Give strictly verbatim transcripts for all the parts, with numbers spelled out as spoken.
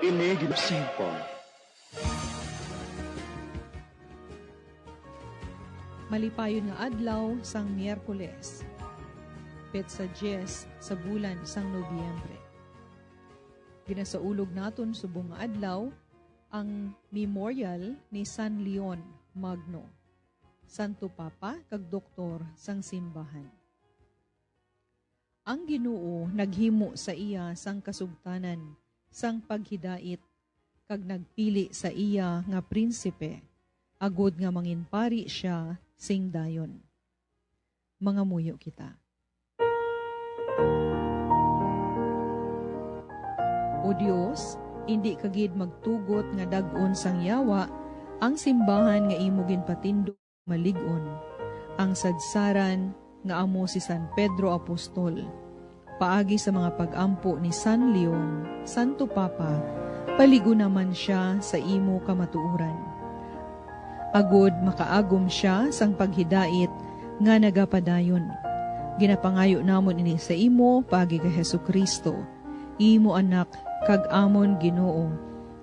Ini ginasimpa. Malipayon nga adlaw sang Miyerkules, petsa diyes sa bulan sang Nobyembre. Ginasaulog naton subong nga adlaw ang Memorial ni San Leon Magno, Santo Papa kag Doktor sang Simbahan. Ang Ginoo naghimo sa iya sang kasugtanan sang paghidait, kag nagpili sa iya nga prinsipe, agud nga manginpari sia sing dayon. Mangamuyo kita. O Dios, indi ka gid magtugot nga dag-on sang yawa ang simbahan nga imo ginpatindog malig-on, ang sadsaran nga amo si San Pedro Apostol, paagi sa mga pag-ampo ni San Leon, Santo Papa, palig-on naman sia sa imo kamatuoran, agud makaagom sia sang paghidait nga nagapadayon. Ginapangayo namon ini sa imo paagi kay Jesu-Cristo, imo Anak kag amon Ginoo,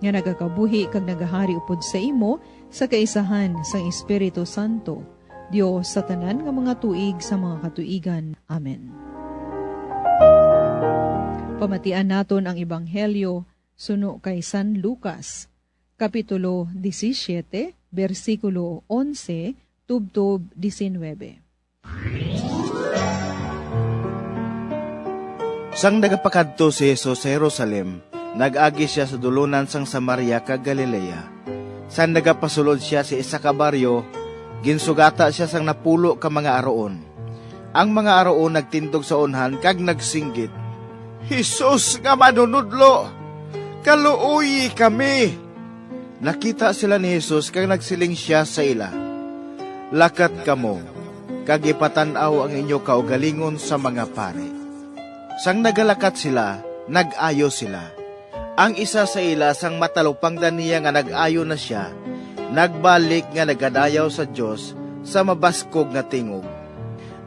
nga nagakabuhi kag nagahari upod sa imo sa kaisahan sang Espiritu Santo, Dios sa tanan nga mga tuig sa mga katuigan. Amen. Pamatian naton ang Ebanghelyo suno kay San Lucas, Kapitulo disisiete, bersikulo onse tubtob disinwebe. Sang nagapakadto si Jesus sa Jerusalem, nag-agi sia sa dulunan sang Samaria kag Galilea. Sang nagapasulod sia sa isa ka baryo, ginsugata sia sang napulo ka mga aruon. Ang mga aruon nagtindog sa unhan kag nagsinggit, "Jesus nga Manunodlo, kaluoyi kami!" Nakita sila ni Jesus kag nagsiling sia sa ila, "Lakat kamo kag ipatan-aw ang inyo kaugalingon sa mga pari." Sang nagalakat sila, nag-ayo sila. Ang isa sa ila, sang matalupangdan niya nga nag-ayo na sia, nagbalik nga nagadayaw sa Dios sa mabaskog nga tingog.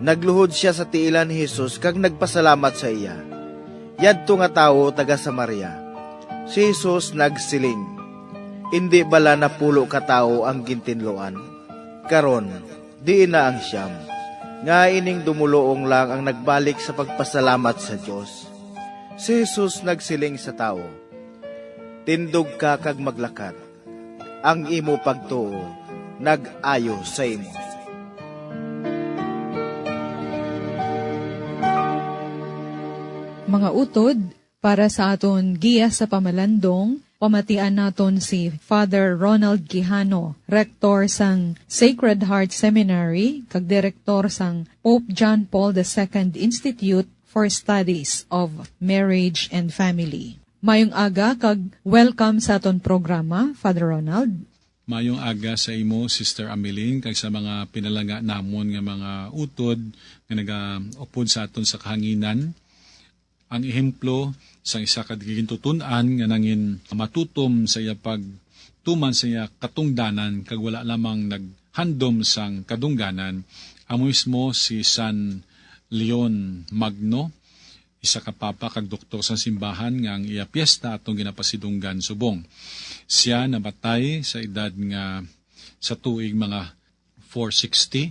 Nagluhod sia sa tiilan ni Jesus kag nagpasalamat sa iya. Yadto nga tawo taga Samaria. Si Jesus nagsiling, "Indi bala napulo ka tawo ang gintinluan? Karon, diin na ang siyam, nga ining dumoluong lang ang nagbalik sa pagpasalamat sa Dios?" Si Jesus nagsiling sa tawo, "Tindog ka kag maglakat. Ang imo pagtuo nag-ayo sa imo." Mga utod, para sa aton giya sa pamalandong, pamatian naton si Father Ronald Quijano, Rektor sang Sacred Heart Seminary kag Direktor sang Pope John Paul the Second Institute for Studies of Marriage and Family. Mayong aga kag welcome sa aton programa, Father Ronald. Mayong aga sa imo, Sister Ameling, kag sa mga pinalangga namon nga mga utod nga nagaupod sa aton sa kahanginan. Ang ehemplo sang isa ka gintuton-an nga nangin matutom sa iya pagtuman sa iya katungdanan kag wala lamang naghandom sang kadungganan, amo mismo si San Leon Magno, isa ka papa kag doktor sang simbahan nga ang iya piyesta atong ginapasidunggan subong. Sia namatay sa edad nga sa tuig mga four sixty,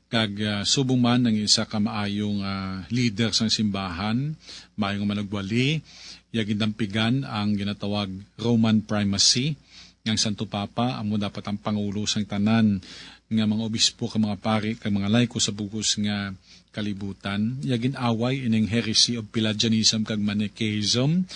kag, ah, subong man ang isa ka maayo nga leader sang simbahan, maayo nga manugwali, iya gindampigan ang ginatawag Roman Primacy, nga ang Santo Papa amo dapat ang pangulo sang tanan nga mga obispo kag mga pari kag mga laiko sa bug-os nga kalibutan. Iya gin-away ining heresy of Pelagianism kag Manichaeism,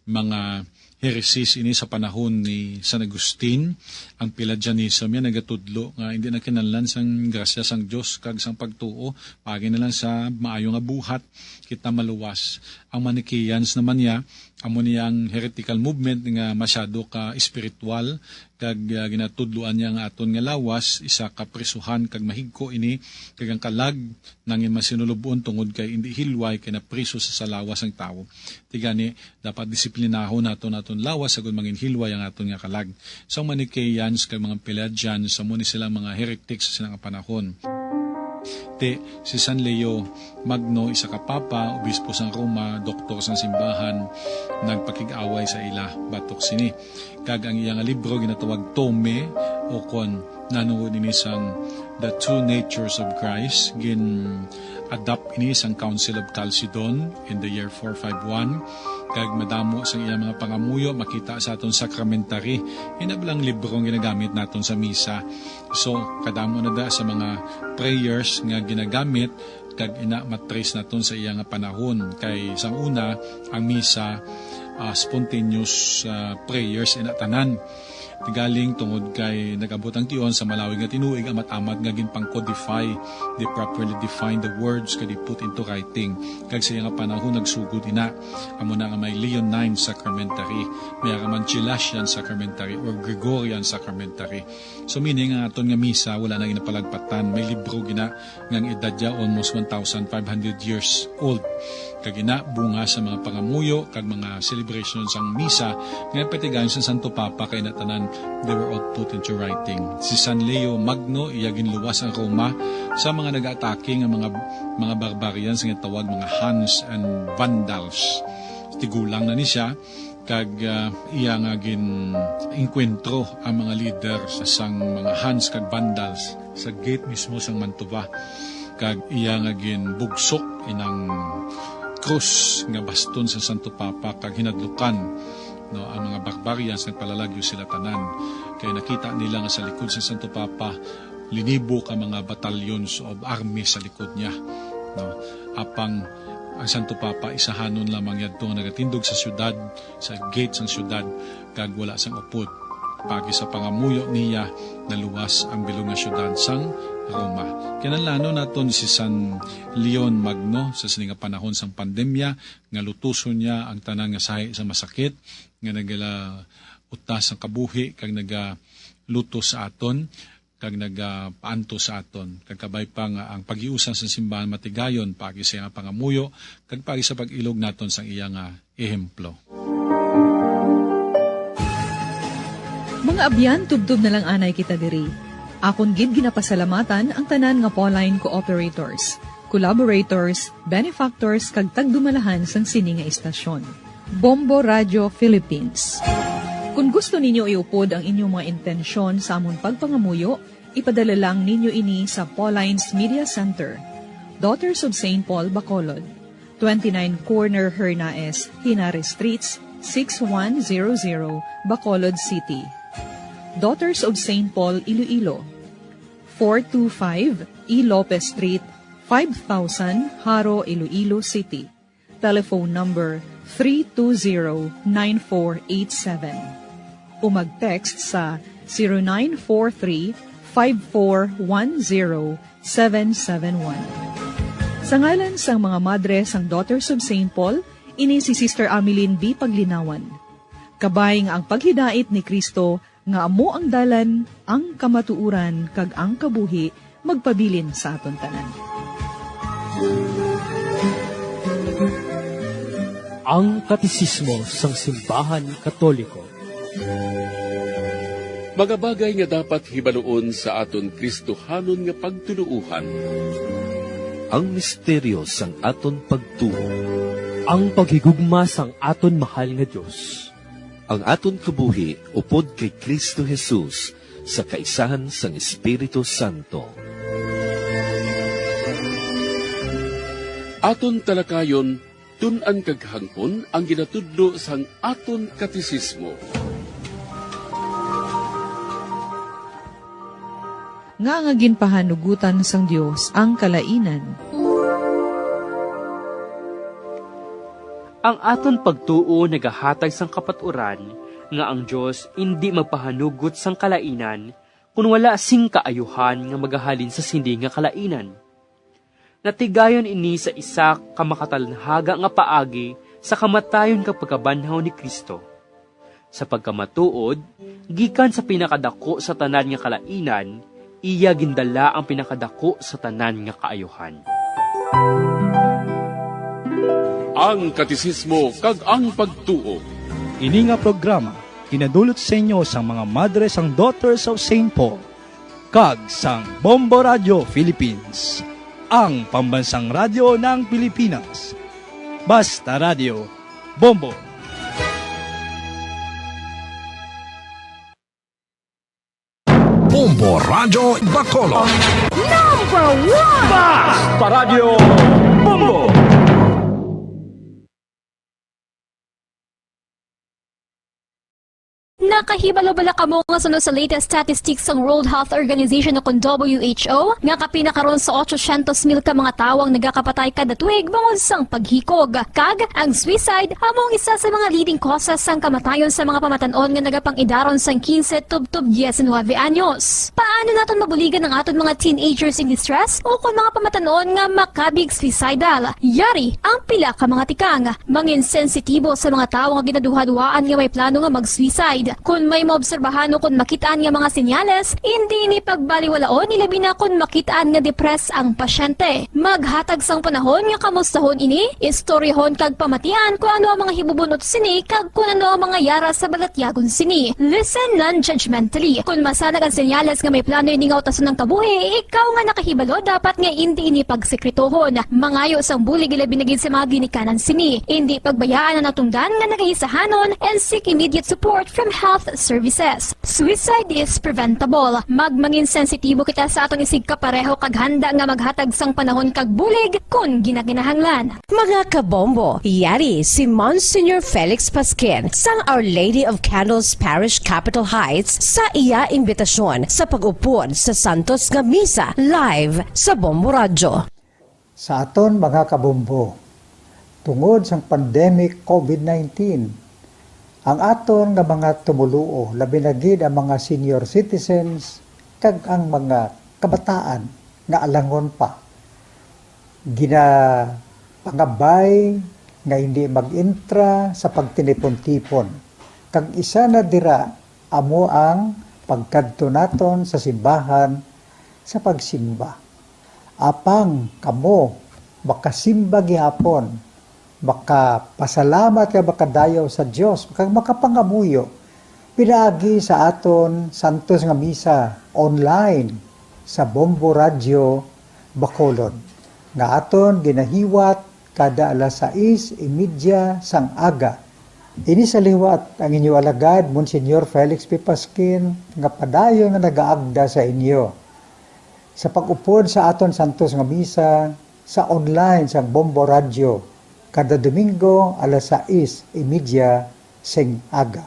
mga heresies ini sa panahon ni San Agustin. Ang Pelagianism yan nagatudlo nga hindi na kinahanglan sang grasya sang Dios kag sang pagtuo, paagi na lang sa maayo nga buhat kita maluwas. Ang Manichaeans naman niya, amo niya ang heretical movement nga masyado ka espiritual, kag, ah, ginatudloan niya nga aton nga lawas isa ka prisuhan kag mahigko ini, kag ang kalag nangin masinulub-on tungod kay indi hilway kay napriso sa, sa lawas ang tawo. Ti gani, dapat disiplinahon naton aton lawas agud manginhilway ang aton nga kalag. So, ang Manichaeans kag mga Pelagians, amo ni sila mga heretics sa sila nga panahon. Ti, si San Leo Magno, isa ka papa, obispo sang Roma, doktor sang simbahan, nagpakig-away sa ila batok sini. Kag ang iya nga libro ginatawag Tome, o kon nanungo nini sang The Two Natures of Christ, gin-adopt ini sang Council of Chalcedon in the year four five one. Kag madamo sang iya mga pangamuyo makita sa aton sacramentary. Ina bala ang libro nga ginagamit naton sa misa. So, kadamo na da sa mga prayers nga ginagamit, kag ina matrace naton sa iya nga panahon. Kay sang una, ang misa, ah, spontaneous, ah, prayers ina tanan. Tigaling tungod kay nag-abot ang tion sa malawig nga tinuig, amat-amat nga ginpang-codify, they properly define the words kag they put into writing. Kag sa iya nga panahon nagsugod ina, amo na nga may Leonine Sacramentary, may ara man Gelasian Sacramentary or Gregorian Sacramentary. So meaning, ang aton nga misa wala na ginapalagpatan, may libro gina nga ang edad niya almost one thousand five hundred years old. Kag ina, bunga sa mga pangamuyo kag mga celebration sang misa nga patigayon sa Santo Papa, kay natanan, they were all put into writing. Si San Leo Magno, iya ginluwas ang Roma sa mga nag-atake nga mga, mga barbarians nga tawag mga Huns and Vandals. Tigulang na ni siya, kag, ah, iya nga gin-engkwentro ang mga leader sang mga Huns kag Vandals sa gate mismo sang Mantova, kag iya nga ginbugsok inang krus nga baston sa Santo Papa, kag hinadlukan, no, ang mga barbarians, nagpalalagyo sila tanan, kay nakita nila nga sa likod sa Santo Papa linibo ka mga battalions of army sa likod niya, no. Apang ang Santo Papa isahanon lamang yadto nga nagatindog sa siyudad, sa gate sang siyudad, kag wala sang upod. Paagi sa pangamuyo niya, naluwas ang bilog nga siyudad sang Roma. Kinahanglanon naton si San Leon Magno sa sini nga panahon sang pandemya, nga lutuson niya ang tanan nga sahi sa masakit nga nagautas sang kabuhi kag nagalutos sa aton, kag nagapaantos sa aton, kag kabay pa nga ang paghiusa sa simbahan matigayon paagi sa iya nga pangamuyo kag paagi sa pag-ilog naton sang iya nga ehemplo. Mga abyan, tubtob na lang anay kita diri. Akon gid ginapasalamatan ang tanan nga Pauline cooperators, collaborators, benefactors, kag tagdumalahan sang sini nga istasyon. Bombo Radio Philippines. Kung gusto ninyo iupod ang inyong mga intensyon sa amon pagpangamuyo, ipadala lang ninyo ini sa Pauline's Media Center, Daughters of Saint Paul, Bacolod, twenty-nine Corner Hernaez, Henares Streets, six one zero zero, Bacolod City. Daughters of Saint Paul, Iloilo, four two five E Lopez Street, five thousand, Jaro, Iloilo City. Telephone number three two zero nine four eight seven. O mag-text sa zero nine four three five four one zero seven seven one. Sa ngalan sang mga madre sang Daughters of Saint Paul, ini si Sister Ameline B. Paglinawan. Kabay nga ang paghidait ni Cristo nga amo ang dalan, ang kamatuoran, kag ang kabuhi, magpabilin sa aton tanan. Ang Katesismo sang Simbahan Katoliko. Mga bagay nga dapat hibaluon sa aton Kristohanon nga pagtuluohan. Ang misteryo sang aton pagtuo. Ang paghigugma sang aton mahal nga Dios. Ang aton kabuhi upod kay Kristo Jesus sa kaisahan sang Espiritu Santo. Aton talakayon, tun-an kag hangpon ang ginatudlo sang aton katesismo. Nga nga ginpahanugutan sang Dios ang kalainan. Ang aton pagtuo nagahatag sang kapaturan nga ang Dios indi magpahanugot sang kalainan kon wala sing kaayuhan nga magahalin sa sini nga kalainan. Natigayon ini sa isa ka makatalanghaga nga paagi sa kamatayon kag pagkabanhaw ni Cristo. Sa pagkamatuod, gikan sa pinakadako sa tanan nga kalainan, iya gindala ang pinakadako sa tanan nga kaayuhan. Ang Katesismo kag ang Pagtuo. Ini nga programa ginadulot sa inyo sang mga madre sang Daughters of Saint Paul kag sang Bombo Radio Philippines. Ang pambansang radyo ng Pilipinas. Basta Radyo, Bombo. Bombo Radyo Bacolod. Number one! Basta Radyo, Bombo. Nakahibalo bala kamo nga suno sa latest statistics sang World Health Organization o kon W H O nga kapin na karon sa otsosyentos mil ka mga tawo ang nagakapatay kada tuig bangod sang paghikog, kag ang suicide amo ang isa sa mga leading causes sang kamatayon sa mga pamatan-on nga nagapang-idaron sang kinse tubtob diecinuebe anyos. Paano naton mabuligan ang aton mga teenagers in distress o kon mga pamatan-on nga makabig suicidal? Yari ang pila ka mga tikang. Mangin sensitibo sa mga tawo nga ginaduhaduhaan nga may plano nga mag-suicide. Kon may maobserbahan o kon makit-an nga mga senyales, indi ini pagbaliwalaon, ilabi na kon makit-an nga depressed ang pasyente. Maghatag sang panahon nga kamustahon ini, istoryahon kag pamatian kon ano ang mga hibubunot sini kag kon ano ang mga yara sa balatyagon sini. Listen non-judgmentally. Kon masanag ang senyales nga may plano ini nga utason ang kabuhi, ikaw nga nakahibalo dapat nga indi ini pagsekretohon. Mangayo sang bulig, ilabi na gid sa mga ginikanan sini. Indi pagbayaan ang natungdan nga nagaisahanon and seek immediate support from health services. Suicide is preventable. Magmangin sensitibo kita sa aton isigkapareho kag handa nga maghatag sang panahon kag bulig kon ginakinahanglan. Mga kabombo, yari si Monsignor Felix Pasquin sang Our Lady of Candles Parish, Capitol Heights, sa iya imbitasyon sa pag-upod sa santos nga misa live sa Bombo Radyo. Sa aton mga kabombo, tungod sang pandemic COVID nineteen, ang aton nga mga tumoluo, labi na gid ang mga senior citizens kag ang mga kabataan nga alangon pa, ginapangabay nga hindi mag-entra sa pagtinipon-tipon, kag isa na dira amo ang pagkadto naton sa simbahan sa pagsimba. Apang kamo makasimba gihapon, makapasalamat kag makadayaw sa Dios, kag makapangamuyo pinaagi sa aton santos nga misa online sa Bombo Radyo Bacolod, nga aton ginahiwat kada alas sais y media sang aga. Ini sa liwat ang inyo alagad, Monsignor Felix P. Pasquin, nga padayon nga nagaagda sa inyo sa pag-upod sa aton santos nga misa sa online sang Bombo Radyo kada Domingo alas sais y media sing aga.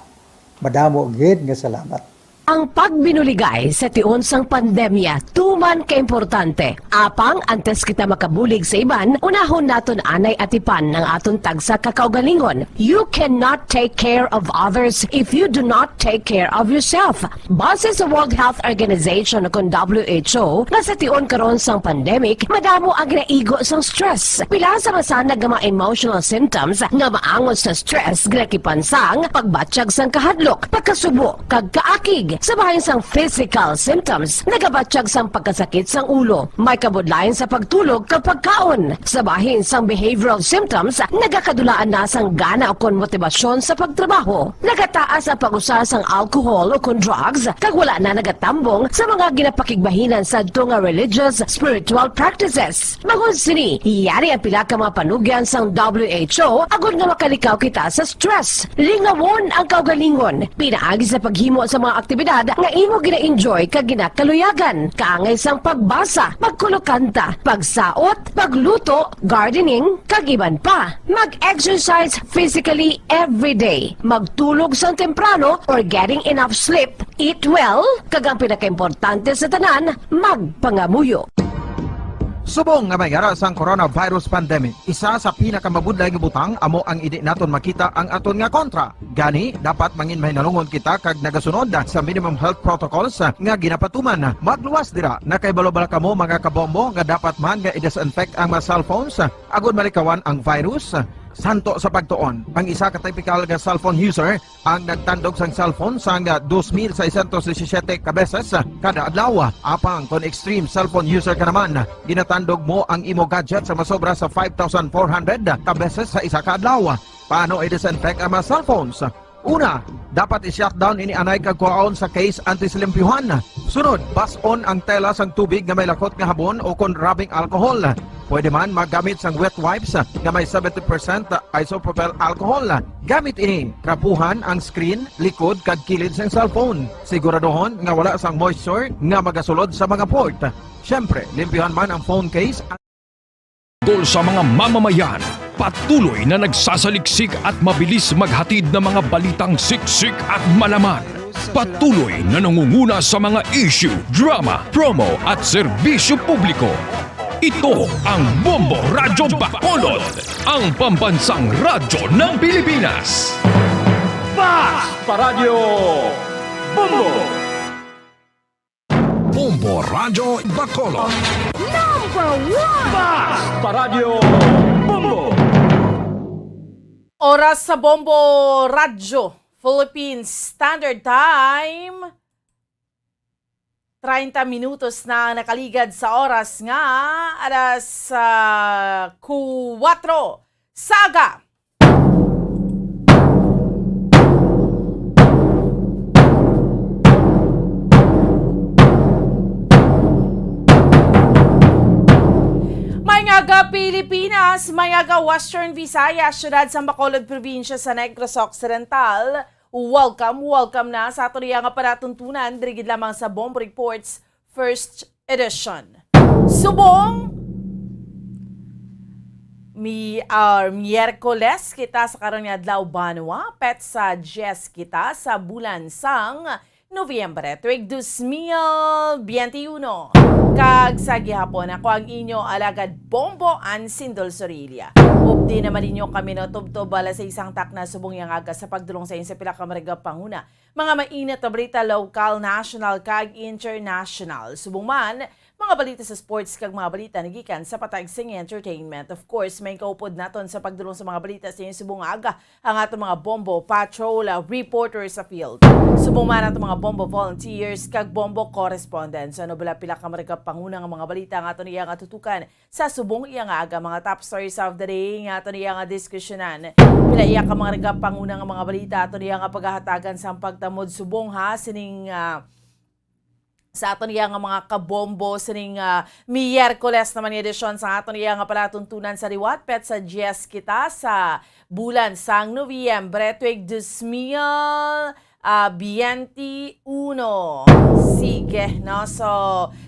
Madamo gid nga salamat. Ang pagbinuligay sa tion sang pandemya tuman kaimportante. Apang antes kita makabulig sa iban, unahon naton anay atipan ang aton tagsa ka kaugalingon. You cannot take care of others if you do not take care of yourself. Base sa World Health Organization, kon W H O, nga sa tion karon sang pandemic, madamo ang ginaigo sang stress. Pila sa masanag nga mga emotional symptoms nga maangot sa stress ginakipan sang pagbatyag sang kahadlok, pagkasubo, kag kaakig. Sa bahin sang physical symptoms, nagabatyag sang pagkasakit sang ulo, may kabudlayan sa pagtulog kag pagkaon. Sa bahin sang behavioral symptoms, nagakadulaan na sang gana ukon motibasyon sa pagtrabaho. Nagataas ang pag-usa sang alcohol ukon drugs, kag wala na nagatambong sa mga ginapakigbahinan sadto nga religious, spiritual practices. Bangod sini, yari ang pila ka mga panugyan sang W H O agod nga makalikaw kita sa stress. Lingawon ang kaugalingon pinaagi sa paghimo sa mga aktibidad nga imo gina-enjoy kag ginakaluyagan, kaangay sang pagbasa, pagkulokanta, pagsaot, pagluto, gardening, kag iban pa. Mag-exercise physically every day. Magtulog sang temprano or getting enough sleep. Eat well, kag ang pinakaimportante sa tanan, magpangamuyo. Subong nga may yara sang coronavirus pandemic, isa sa pinakamabudlay nga butang amo ang indi naton makita ang aton nga kontra. Gani, dapat mangin mahinalungon kita kag nagasunod sa minimum health protocols nga ginapatuman. Magluwas dira, nakahibalo bala kamo, mga kabombo, nga dapat man nga i-disinfect ang mga cellphones agud malikawan ang virus? Santo sa pagtuon, ang isa ka typical nga cellphone user ang nagtandog sang cellphone sang dos mil seiscientos disisiete ka beses kada adlaw. Apang kon extreme cellphone user ka naman, ginatandog mo ang imo gadget sa masobra sa five thousand four hundred ka beses sa isa ka adlaw. Paano i-disinfect ang mga cellphones? Una, dapat i-shutdown ini anay kag kuhaon sa case antes limpyuhan. Sunod, bas-on ang tela sang tubig nga may lakot nga habon o kon rubbing alcohol. Pwede man maggamit sang wet wipes nga may seventy percent isopropyl alcohol. Gamit ini, trapuhan ang screen, likod, kag kilid sang cellphone. Siguraduhon nga wala sang moisture nga magasulod sa mga port. Siyempre, limpyuhan man ang phone case. Tungkol sa mga mamamayan, patuloy na nagsasaliksik at mabilis maghatid ng mga balitang siksik at malaman. Patuloy na nangunguna sa mga issue, drama, promo at serbisyo publiko. Ito ang Bombo Radyo Bacolod, ang pambansang radyo ng Pilipinas. Fast Paradyo Bombo! Bombo Radyo Bacolod. Number one! Fast Paradyo Bombo! Oras sa Bombo Radyo Philippine Standard Time, treinta minutos na ang nakaligad sa oras nga alas, ah, kuwatro sa aga. Maayong aga, Pilipinas, maayong aga, Western Visayas, siyudad sang Bacolod, probinsya sa Negros Occidental. Welcome, welcome na sa aton iya nga palatuntunan, diri gid lamang sa Bombo Reports First Edition. Subong mi-, ah, Miyerkules kita sa karon nga adlaw, banwa, petsa diyes kita sa bulan sang Nobyembre, tuig dos mil biyente uno. Kag sa gihapon, ako ang inyo alagad Bombo, Ann Sindol Sorilla. Updi naman ninyo kami, no, tubtob alas sais sang takna subong iya nga aga sa pagdulong sa inyo sa pila ka mga panguna, mga mainit na balita, lokal, national, kag international. Subong man, mga balita sa sports kag mga balita nagikan sa patag sing entertainment. Of course, may kaupod naton sa pagdulong sa mga balita sa inyo subong nga aga ang aton mga Bombo Patrol, ah, reporters sa field. Subong man aton mga Bombo volunteers kag Bombo correspondents. Ano bala pila ka mga panguna nga mga balita ang aton iya nga tutukan sa subong iya nga aga, mga top stories of the day nga aton iya nga diskusyonan. Pila iya ka mga panguna nga mga balita aton iya nga pagahatagan sang pagtamod subong, ha, sining, ah, sa aton iya nga mga kabombo sining, ah, Miyerkules naman nga edisyon sa aton iya nga palatuntunan sa liwat. Petsa diyes kita sa bulan sang Nobyembre, tuig dos mil, ah, biyente uno. Sige, no? So,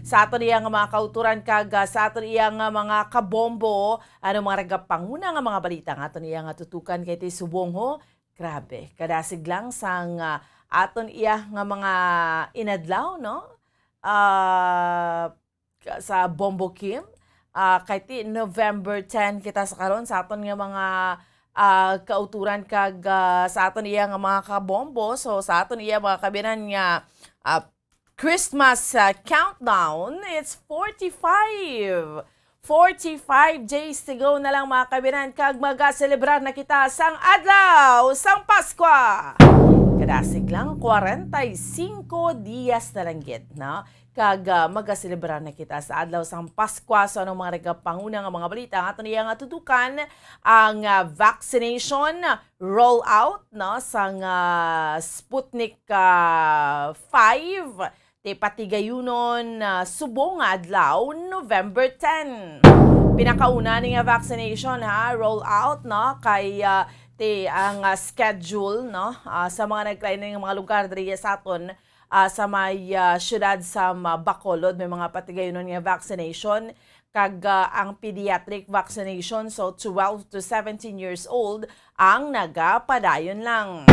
sa aton iya nga mga kauturan kag, ah, sa aton iya nga mga kabombo, ano mga panguna nga mga balita nga aton iya nga tutukan kay ti subong, ho? Grabe, kadasig lang sang, ah, aton iya nga mga inadlaw, no? Ah, ka-, sa Bombo Kim, ah, kay ti November ten kita sa karon sa aton nga mga, ah, kauturan kag, ah, sa aton iya nga mga kabombo. So, sa aton iya mga kabinan nga, ah, Christmas, ah, countdown, it's forty-five. Forty-five days to go na lang, mga kabinan, kag magaselebrar na kita sang adlaw sang Paskwa. Kadasig lang, kwarenta y singko dias na lang gid, no? Kag, ah, magaselebrar na kita sa adlaw sang Paskwa. So, anong mga panguna nga mga balita ang aton iya nga tutukan? Ang, ah, vaccination rollout, no, sang, ah, Sputnik, ah, five, ti patigayunon, ah, subong nga adlaw, November ten. Pinakauna ni nga vaccination, ha, roll out, no, kay, ah, ti ang, ah, schedule, no, ah, sa mga nagkalain nga mga lugar diri sa aton, ah, sa may, ah, siyudad sa ma-, Bacolod, may mga patigayunon nga vaccination kag, ah, ang pediatric vaccination, so twelve to seventeen years old ang nagapadayon lang.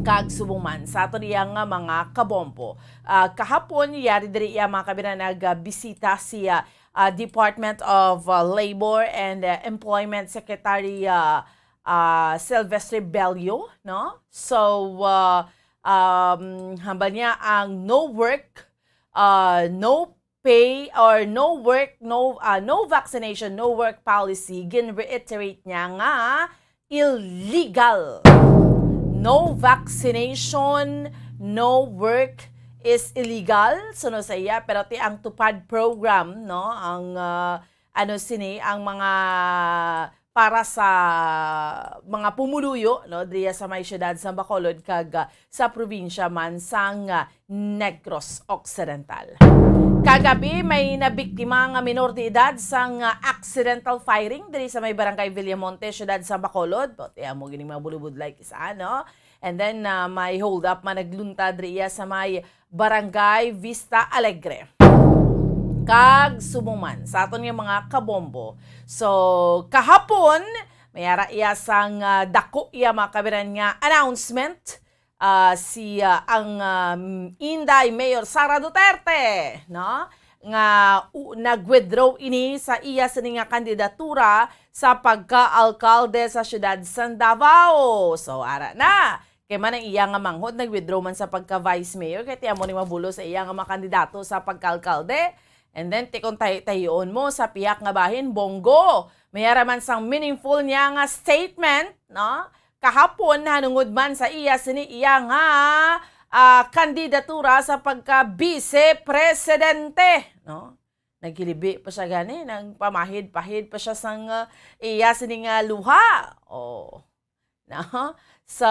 Kag subong man sa aton iya nga mga kabombo, ah, kahapon yari diri iya mga kabinan nagbisita si, ah, ah, Department of, ah, Labor and, ah, Employment Secretary, ah, ah, Silvestre Bello, no? So, ah, um, hambal niya ang no work, ah, no pay or no work, no, ah, no vaccination, no work policy, gin-reiterate niya nga illegal. No vaccination, no work is illegal, suno sa iya, pero ti ang TUPAD program, no, ang, ah, ano sini, ang mga para sa mga pumuluyo, no, diriya sa may siyudad sa Bacolod kag, ah, sa probinsya man sang, ah, Negros Occidental. Kagabi, may nabiktima nga minor de edad sang, ah, accidental firing diri sa may barangay Villamonte, siyudad sa Bacolod. Pati amo gini mga bulubudlay kisa, no? And then, ah, may hold up man nagluntad diriya sa may barangay Vista Alegre. Kag subong man sa aton nga mga kabombo. So, kahapon, may ara iya sang, ah, dako iya mga kabiran nga announcement, ah, si, ah, ang, ah, Inday Mayor Sara Duterte, no? Nga u-, nag-withdraw ini sa iya sini nga kandidatura sa pagka-alkalde sa siyudad sang Davao. So, ara na. Kay man ang iya nga manghod, nag-withdraw man sa pagka-vice mayor, kay ti amo ni mabulo sa iya nga mga kandidato sa pagka-alkalde. And then, ti kon tahi-tahion mo sa pihak nga bahin, Bong Go. May ara man sang meaningful niya nga statement, no? Kahapon, nahanungod man sa iya sini iya nga, ah, kandidatura sa pagka-vice-presidente, no? Naghilibi pa siya gani, nagpamahid-pahid pa siya sang, ah, iya sini nga luha. Oh. No? So,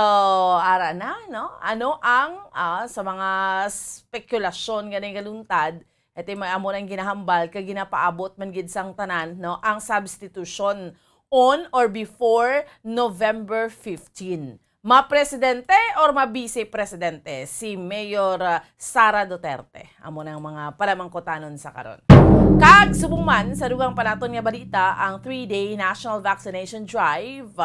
ara na, no? Ano ang, ah, sa mga spekulasyon nga nagaluntad, ito may amo nang ginahambal kag ginapaabot man gid sang tanan, no? Ang substitution on or before November fifteen. Ma-presidente or ma-vice-presidente si Mayor, ah, Sara Duterte? Amo nang mga panamangkutanon sa karon. Kag subong man, sa dugang pa naton nga balita, ang three-day national vaccination drive,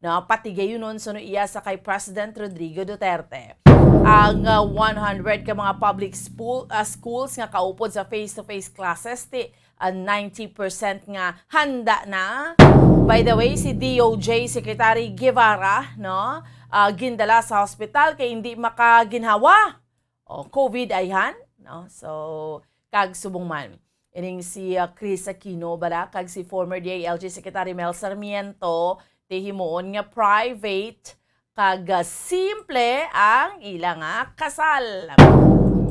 no, patigayunon suno iya sa kay President Rodrigo Duterte. Ang, ah, one hundred ka mga public spool-, ah, schools nga kaupod sa face-to-face classes ti, ah, ninety percent nga handa na. By the way, si D O J Secretary Guevara, no, ah, gindala sa hospital kay hindi makaginhawa. O, COVID ayhan, no? So, kag subong man, ining si, ah, Chris Aquino bala kag si former D I L G Secretary Mel Sarmiento, ti himuon nga private kag, ah, simple ang ila nga kasal.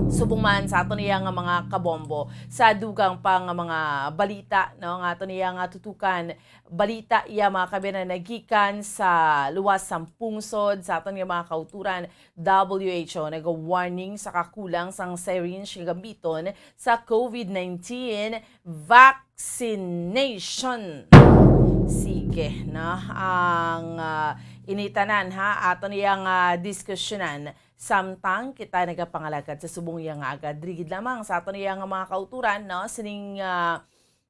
Subong man sa aton iya nga mga kabombo, sa dugang pa nga mga balita, no, nga aton iya nga tutukan, balita iya mga kabiran nagikan sa luwas sang pungsod, sa aton nga mga kauturan, W H O nag-warning sa kakulang sang syringe nga gamiton sa COVID nineteen vaccination. Sige na ang, ah, ini tanan, ha, aton iyang, ah, diskusyonan samtang kita nagapangalagad sa subong iya nga aga. Diri gid lamang sa aton iya nga mga kauturan, no, sining, ah,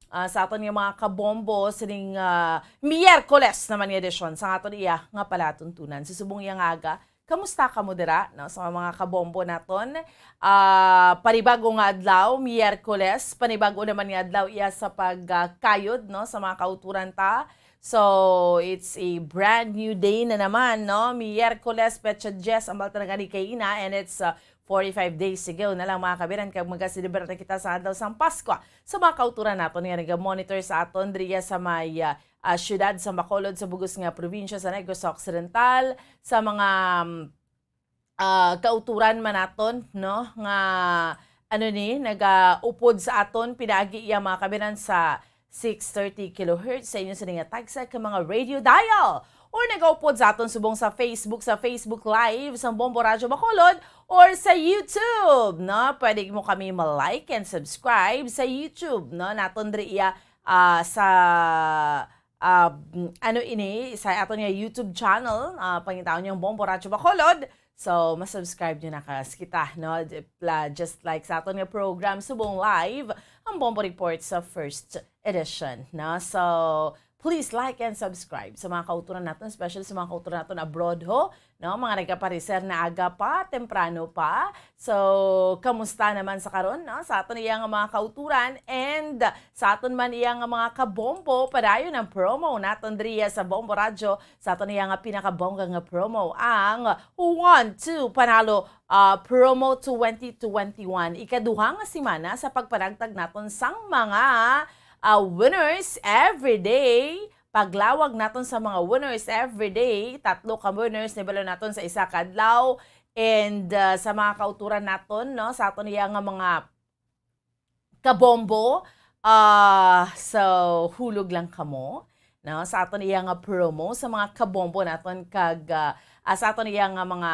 ah, sa aton nga mga kabombo sining, ah, Miyerkules naman nga edisyon sa aton iya nga palatuntunan. Sa subong iya nga aga, kamusta kamo dira, no? Sa mga kabombo naton, ah, panibago nga adlaw, Miyerkules, panibago naman nga adlaw iya sa pagkayod, no, sa mga kauturan ta. So, it's a brand new day na naman, no? Miyerkules, petsa diyes, ang balta na gani kay ina, and it's, uh, forty-five days. Sige na lang, mga kabiran, kag magaselebrar na kita sa adlaw sang Paskwa. Sa mga kauturan naton nga naga-monitor sa aton, diriya sa may, uh, uh, siyudad sa Bacolod, sa bug-os nga probinsya sa Negros Occidental, sa mga, um, ah, kauturan man naton, no, nga, ano ni, nagaupod sa aton pinaagi iya mga kabiran sa six thirty kilohertz sa inyo sini nga tagsa ka mga radio dial, or nagaupod sa aton subong sa Facebook, sa Facebook Live sang Bombo Radyo Bacolod, or sa YouTube, no? Pwede mo kami ma-like and subscribe sa YouTube, no? Naton diri iya, ah, sa ah, mm, ano ini, sa aton nga YouTube channel, ah, pangitaon niyo ang Bombo Radyo Bacolod. So, ma-subscribe niyo na kas-, kita, no? J-, la-, just like sa aton nga program, Subong Live, ang Bombo Report sa first edition, no? So, please like and subscribe sa mga kauturan naton, especially sa mga kauturan naton abroad, ho, no? Mga nagapareser na aga pa, temprano pa. So, kamusta naman sa karon, no? Sa aton iya nga mga kauturan and sa aton man iya nga mga kabombo, padayon ang promo naton diriya sa Bombo Radyo. Sa aton iya nga pinakabongga nga promo, ang One Two Panalo, ah, Promo twenty twenty-one. Ikaduha nga semana sa pagpanagtag naton sang mga, ah, winners every day. Paglawag naton sa mga winners every day, tatlo ka winners nibalo naton sa isa ka adlaw. And, ah, sa mga kauturan naton, no, sa aton iya nga mga kabombo, ah, so, hulog lang kamo. no, sa aton iya nga promo sa mga kabombo naton kag, ah, ah, sa aton iya nga mga,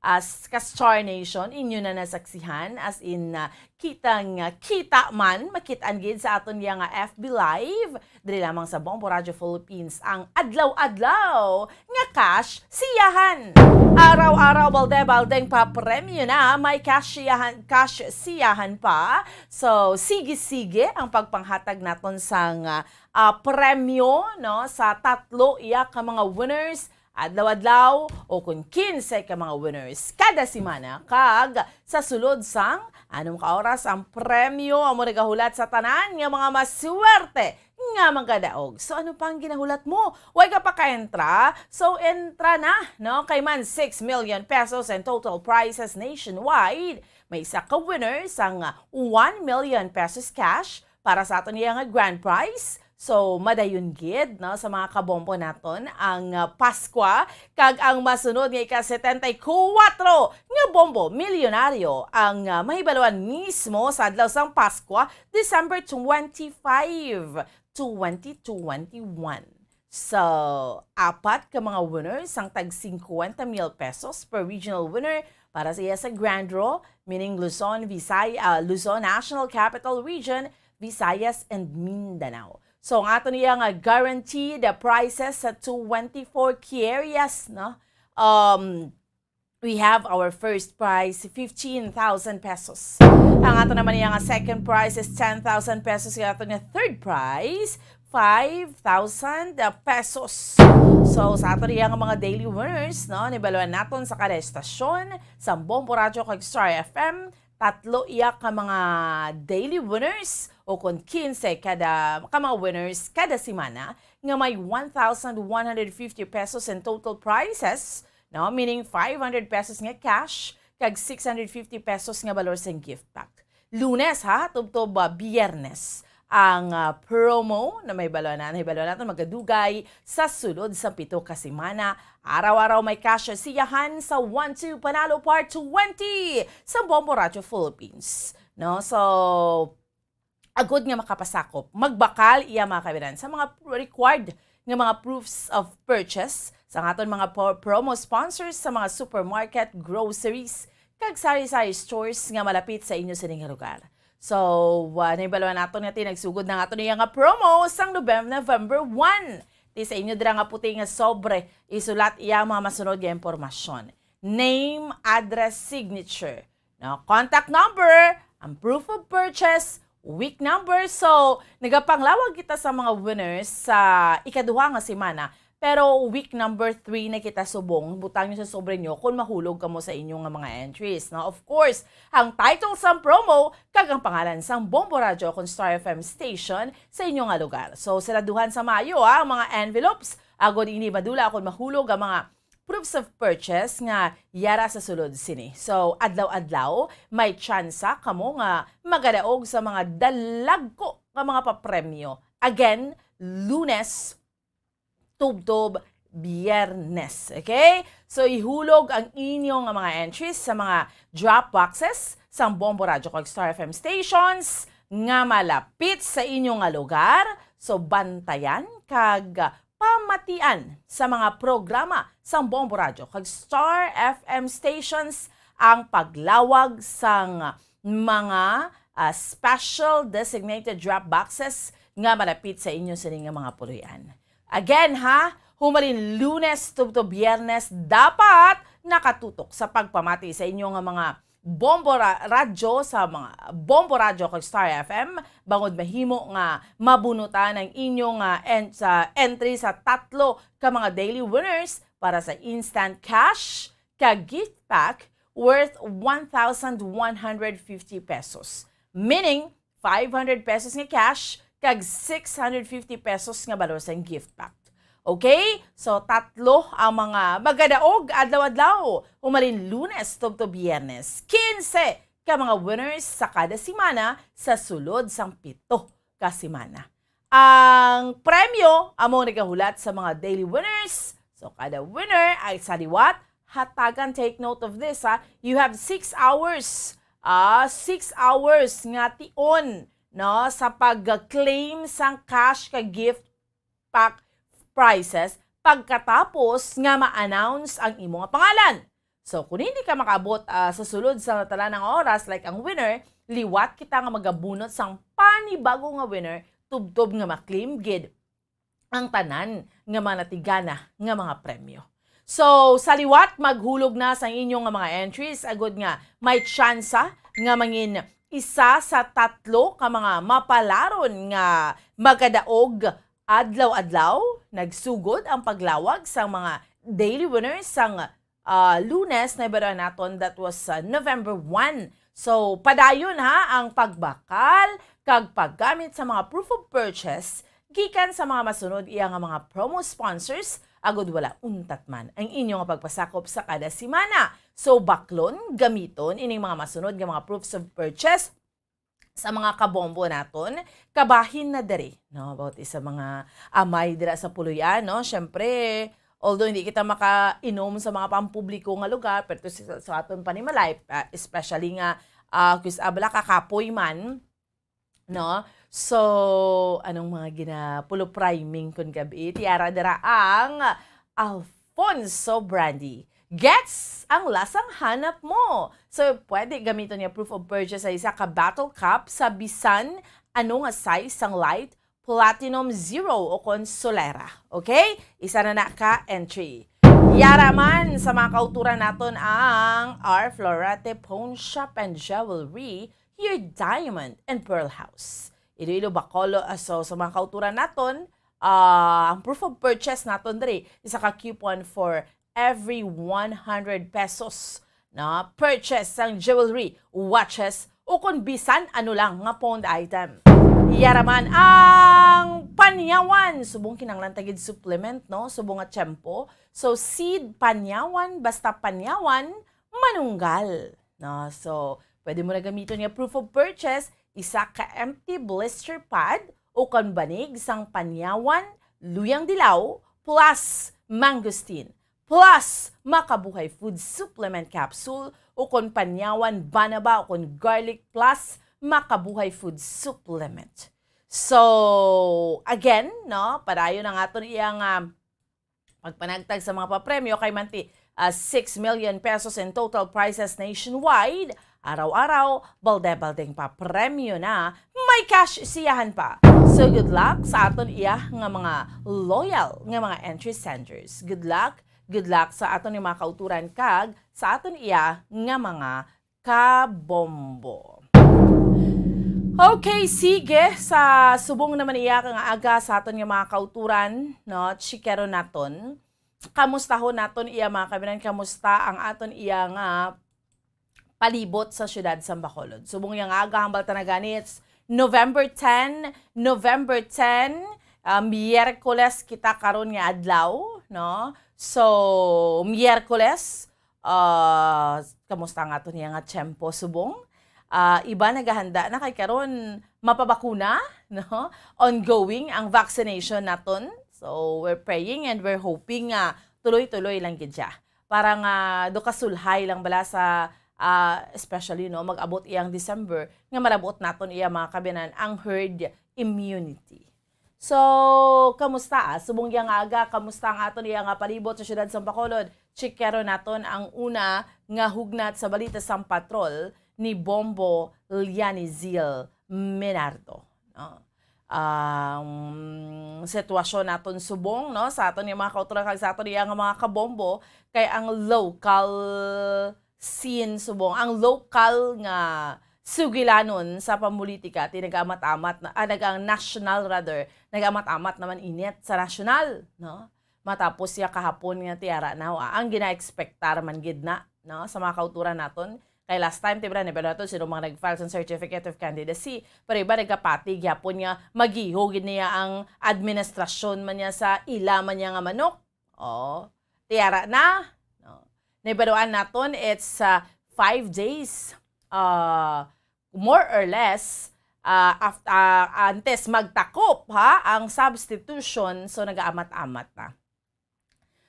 ah, s-, ka Star Nation, inyo na nasaksihan, as in, ah, kita nga kita man, makit-an gid sa aton iya nga F B Live, diri lamang sa Bombo Radio Philippines, ang adlaw-adlaw nga cash siyahan. Araw-araw, balde-baldeng papremyo na, may cash siyahan, cash siyahan pa. So, sige-sige ang pagpanghatag naton sang, ah, ah, premyo, no, sa tatlo iya ka mga winners adlaw-adlaw o kon kinse ka mga winners kada semana, kag sa sulod sang anom ka oras ang premyo amo nagahulat sa tanan nga mga maswerte nga magadaog. So, ano pa ang ginahulat mo? Way ka pa ka-entra? So, entra na, no? Kay man six million pesos and total prizes nationwide. May isa ka winner sang one million pesos cash para sa aton iya nga grand prize. So, madayon gid, no, sa mga kabombo naton ang, ah, Paskwa, kag ang masunod nga ika setenta y kuwatro nga bombo milyonaryo ang, ah, mahibaluan mismo sa adlaw sang Paskwa, December twenty-five, twenty twenty-one. So, apat ka mga winners ang tag singkwenta mil pesos per regional winner para sa iya sa Grand Draw, meaning Luzon, Visay-, ah, Luzon, National Capital Region, Visayas, and Mindanao. So, ang aton iya nga guaranteed prizes sa twenty-four Kieryas, no? Um, we have our first prize, fifteen thousand pesos. Ang ato naman iya nga second prize is ten thousand pesos. Ang ato nga third prize, five thousand pesos. So, sa ato iya nga mga daily winners, no, nahibaluan naton sa kada estasyon, sa Bombo Radyo kag Star F M, tatlo iya ka mga daily winners o kon kinse kada, ka mga winners kada semana nga may one thousand one hundred fifty pesos in total prizes, no? Meaning five hundred pesos nga cash kag six hundred fifty pesos nga balor sang gift pack. Lunes, ha, tubtob, ah, Biyernes ang, ah, promo na mahibaluan na, nahibaluan naton magadugay sa sulod sa pito ka semana. Araw-araw may cash siyahan sa One Two Panalo Part twenty sa Bombo Radio Philippines. No? So, agod nga makapasakop, magbakal iya mga kabiran sa mga required nga mga proofs of purchase sa aton mga po-, promo sponsors sa mga supermarket, groceries, kag sari-sari stores nga malapit sa inyo sini nga lugar. So, uh, nahibaluan naton nga tinagsugod na nga aton iya nga promo sang Novem-, November one. Ti sa inyo dira nga puti nga sobre, isulat iya ang mga masunod nga impormasyon. Name, address, signature. No, contact number, ang proof of purchase, week number. So, nagapanglawag kita sa mga winners sa ikaduha nga semana. Pero week number three na kita subong. Butang nyo sa sobre nyo kung mahulog kamo sa inyo nga mga entries. No? Of course, ang title sang promo kag ang pangalan sang Bombo Radyo kon Star F M station sa inyo nga lugar. So, seraduhan sa maayo, ah, ang mga envelopes. Agod ini madula kung mahulog ang mga proofs of purchase nga yara sa sulod sini. So, adlaw-adlaw, may tsansa kamo nga magadaog sa mga dalagko nga mga papremyo. Again, Lunes, tubtob, Biyernes. Okay? So, ihulog ang inyo nga mga entries sa mga drop boxes sang Bombo Radyo kag Star F M stations nga malapit sa inyo nga lugar. So, bantayan kag pamatian sa mga programa sang Bombo Radyo kag Star F M stations ang paglawag sang mga, ah, special designated drop boxes nga malapit sa inyo sini nga mga puloy-an. Again, ha, humalin Lunes tubtob Biyernes, dapat nakatutok sa pagpamati sa inyo nga mga Bombo Ra-, Radyo, sa mga Bombo Radyo kag Star F M, bangod mahimo nga mabunutan ang inyo nga en-, sa entry sa tatlo ka mga daily winners para sa instant cash kag gift pack worth one thousand one hundred fifty pesos, meaning five hundred pesos nga cash kag six hundred fifty pesos nga balor sang gift pack. Okay? So, tatlo ang mga magadaog adlaw-adlaw, humalin Lunes tubtob Biyernes. Kinse ka mga winners sa kada semana sa sulod sang pito ka semana. Ang premyo amo nagahulat sa mga daily winners. So, kada winner ay sa liwat hatagan, take note of this, ha. You have six hours, ah, six hours nga tion, no, sa pag-claim sang cash ka gift pack prizes pagkatapos nga ma-announce ang imo nga pangalan. So, kung hindi ka makaabot, ah, sa sulod sa tanan nga oras, like ang winner, liwat kita nga magabunot sang panibago nga winner, tubtob nga ma-claim gid ang tanan nga mga natigana nga mga premyo. So, sa liwat, maghulog na sa inyo nga mga entries, agud nga may tsansa nga mangin isa sa tatlo ka mga mapalaron nga magadaog adlaw-adlaw, nagsugod ang paglawag sang mga daily winners sang, ah, Lunes, nahibaluan naton, that was, ah, November one. So, padayon ha ang pagbakal kag paggamit sa mga proof of purchase gikan sa mga masunod iya nga mga promo sponsors, agud wala untat man ang inyo nga pagpasakop sa kada semana. So, baklon, gamiton ining mga masunod nga mga proofs of purchase sa mga kabombo naton, kabahin na diri, no? About sa mga amay dira sa Puluyan, no? Syempre, although hindi kita makainom sa mga pampubliko nga lugar, pero to sa, sa aton panimalay, ah, especially nga, ah, kuis abala kakapoy man, no? So, anong mga ginapulo priming kun gabi? Tiara dira ang Alfonso Brandy. Gets ang lasang hanap mo. So, pwede gamiton niya proof of purchase sa isa ka bottle cap sa bisan ano nga size sang light, platinum zero o kon solera. Okay? Isa na na ka entry. Yara man sa mga kauturan naton ang R Florete Pawn Shop and Jewelry, your diamond and pearl house. Iloilo, Bacolod, ah, so sa mga kauturan naton, ah, ang proof of purchase naton diri, isa ka coupon for every one hundred pesos na purchase sang jewelry, watches, o kon bisan ano lang nga pawned item. Yara man ang panyawan. Subong kinahanglan ta gid supplement, no? Subong nga tiyempo. So, seed panyawan, basta panyawan, manunggal. No? So, pwede mo na gamiton nga proof of purchase, isa ka empty blister pad, o kon banig sang panyawan, luyang dilaw, plus mangosteen, plus Makabuhay Food Supplement Capsule, o kon panyawan banaba, o kon garlic plus Makabuhay Food Supplement. So, again, no, padayon ang aton iyang, ah, pagpanagtag sa mga papremyo kay manti, ah, six million pesos in total prizes nationwide. Araw-araw, balde-baldeng papremyo na, may cash siyahan pa. So, good luck sa aton iya nga mga loyal nga mga entry senders. Good luck, good luck sa aton nga mga kauturan kag sa aton iya nga mga kabombo. Okay, sige, sa subong naman iya nga aga sa aton nga mga kauturan, no, chikero naton. Kamustahon naton iya, mga kabinan, kamusta ang aton iya nga palibot sa siyudad sang Bacolod. Subong iya nga aga, hambal ta na gani, it's November ten, November ten, ah, Miyerkules kita karon nga adlaw, no? So, Miyerkules, ah, kamusta ang aton iya nga tiyempo subong? Ah, iba nagahanda na kay karon mapabakuna, no? Ongoing ang vaccination naton. So, we're praying and we're hoping nga tuloy-tuloy lang gid siya. Para nga do kasulhay lang bala sa, ah, especially, no, mag-abot iyang December, nga marabot naton iya, mga kabinan, ang herd immunity. So, kamusta, ah? Subong iya nga aga, kamusta ang aton iya nga palibot sa siyudad sang Bacolod? Chikero naton ang una nga hugnat sa balita sang patrol ni Bombo Lianizil Menardo, no? Ang sitwasyon naton subong, no, sa aton nga mga kauturan kag sa aton iya nga mga kabombo, kay ang local scene subong, ang lokal nga sugilanon sa pamolitika, ti nagaamat-amat na, ah, naga-, ang national rather, nagaamat-amat naman init sa nasyonal, no? Matapos siya kahapon nga tiara na, ah, ang gina-expectar man gid na, no, sa mga kauturan naton. Kay last time, ti bala, nibalo naton sino mga nag-file sa certificate of candidacy, pero iba nagapati gyapon nga magiho gid niya ang administrasyon man niya sa ila man niya nga manok. Oh, tiara na. No. Nahibaluan naton, it's, uh, five days, uh, more or less, uh, af-, uh, antes magtakop, ha, ang substitution. So, nagaamat-amat na.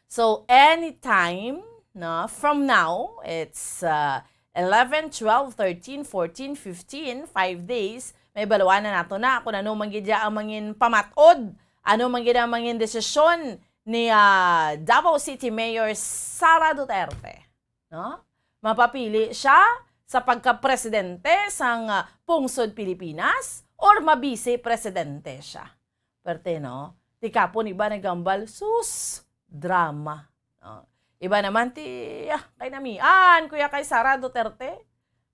So, anytime, no, from now, it's, uh, eleven, twelve, thirteen, fourteen, fifteen, five days, mahibaluan na nato na kung ano man gid ang mangin pamat-od Ano man gid ang mangin desisyon ni, ah, Davao City Mayor Sara Duterte, no? Mapapili siya sa pagka-presidente sang, ah, pungsod Pilipinas or mabise presidente siya? Perte, no? Ti kapon iba nagambal, "Sus, drama." No? Iba naman ti, ah, kay namian, kuya, kay Sara Duterte.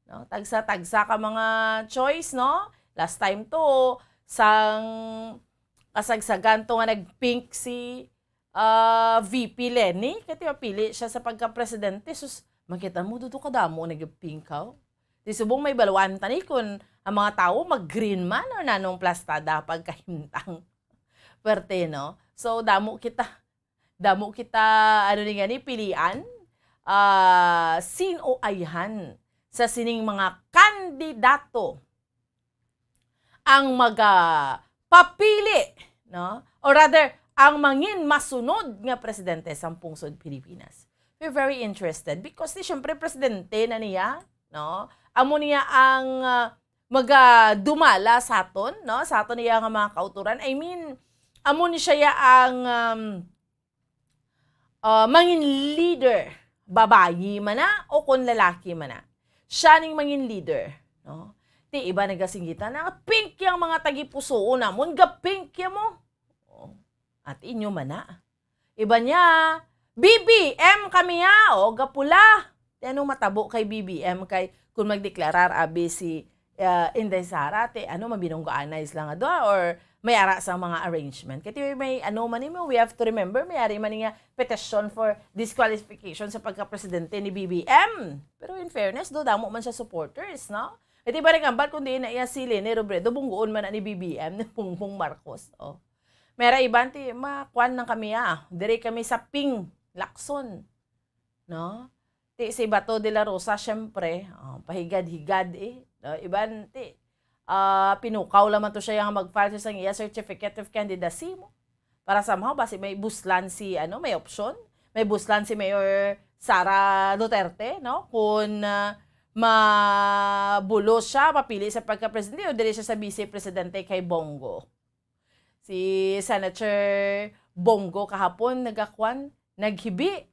No? Tagsa-tagsa ka mga choice, no? Last time to, sang kasagsagan to nga nag-pink si, ah, V P Leni, kay ti mapili siya sa pagka-presidente. Sus, makita mo, dudo kadamo nag-pink, haw? Di subong may baluan ta ni kung ang mga tawo mag-green man or nanong plastada pagkahimtang. Perte, no? So, damo kita, damo kita, ano ni gani, pilian, ah, sin-o ayhan sa sining mga kandidato ang magapapili, no? Or rather, ang mangin masunod nga presidente sang pungsod Pilipinas. We're very interested because, di, syempre, presidente na niya, no? Amo niya ang, ah, magadumala sa aton, no? Sa aton iya nga mga kauturan. I mean, amo ni siya ya ang, um, ah, mangin leader, babayi man na o kon lalaki man na. Siya ning mangin leader, no? Ti iba nagasinggita na, "Pink yang mga tagipusuon namon, ga-pink ya mo." Oh, at inyo man na. Iba niya, "B B M kami ya, o gapula." Ti ano matabo kay B B M kay kung magdeklarar abi si, ah, Inday Sara, ti ano, mabinunggoanay sila nga duha or may ara sa mga arrangement? Kay ti may ano man ni mo, we have to remember, may ari man ni nga petition for disqualification sa pagka-presidente ni B B M. Pero in fairness, do, damo man siya supporters, no? Kay ti ba nagambal kung diin na iya si Leni Robredo, bunggoon man na ni B B M, ni Bongbong Marcos, oh. May ara iban ti, "Makuan lang kami, ah. Diri kami sa pink, Lacson." No? Ti si Bato de la Rosa, syempre, oh, pahigad-higad, eh. No? Iban, ti, ah, pinukaw lang man to siya nga mag-file siya sang iya certificate of candidacy mo. Para somehow, basi may buslan si, ano, may option. May buslan si Mayor Sara Duterte, no? Kung, ah, mabulos siya, mapili sa pagka-presidente o dili siya sa vice presidente kay Bongo. Si Senator Bongo kahapon nagakuan, naghibi,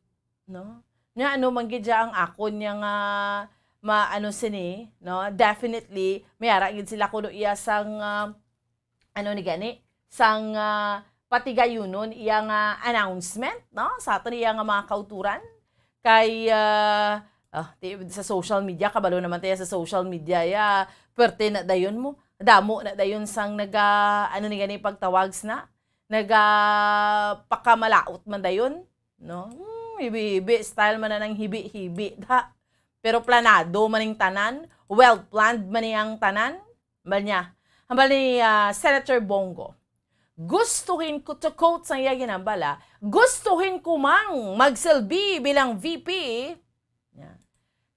no? Nya ano man gid siya ang akon niya nga ma-, ano sini, no? Definitely, may ara gid sila kuno iya sang, ah, ano ni gani, sang, ah, patigayunon iya nga announcement, no? Sa aton iya nga mga kauturan. Kay, ah, ah, ti-, sa social media, kabalo naman tayo sa social media, ya, perte na dayon mo. Damo na dayon sang naga, ano ni gani pagtawag sina, nagapakamalaot man dayon, no? Hmm, hibi-hibi, style man na ng hibi-hibi, da. Pero planado man ning tanan, well planned man ni ang tanan. Hambal niya, hambal ni, ah, Senator Bongo, "Gustuhin ko," to quote sang iya ginhambal, ah, "gustuhin ko mang magsilbi bilang V P, ya,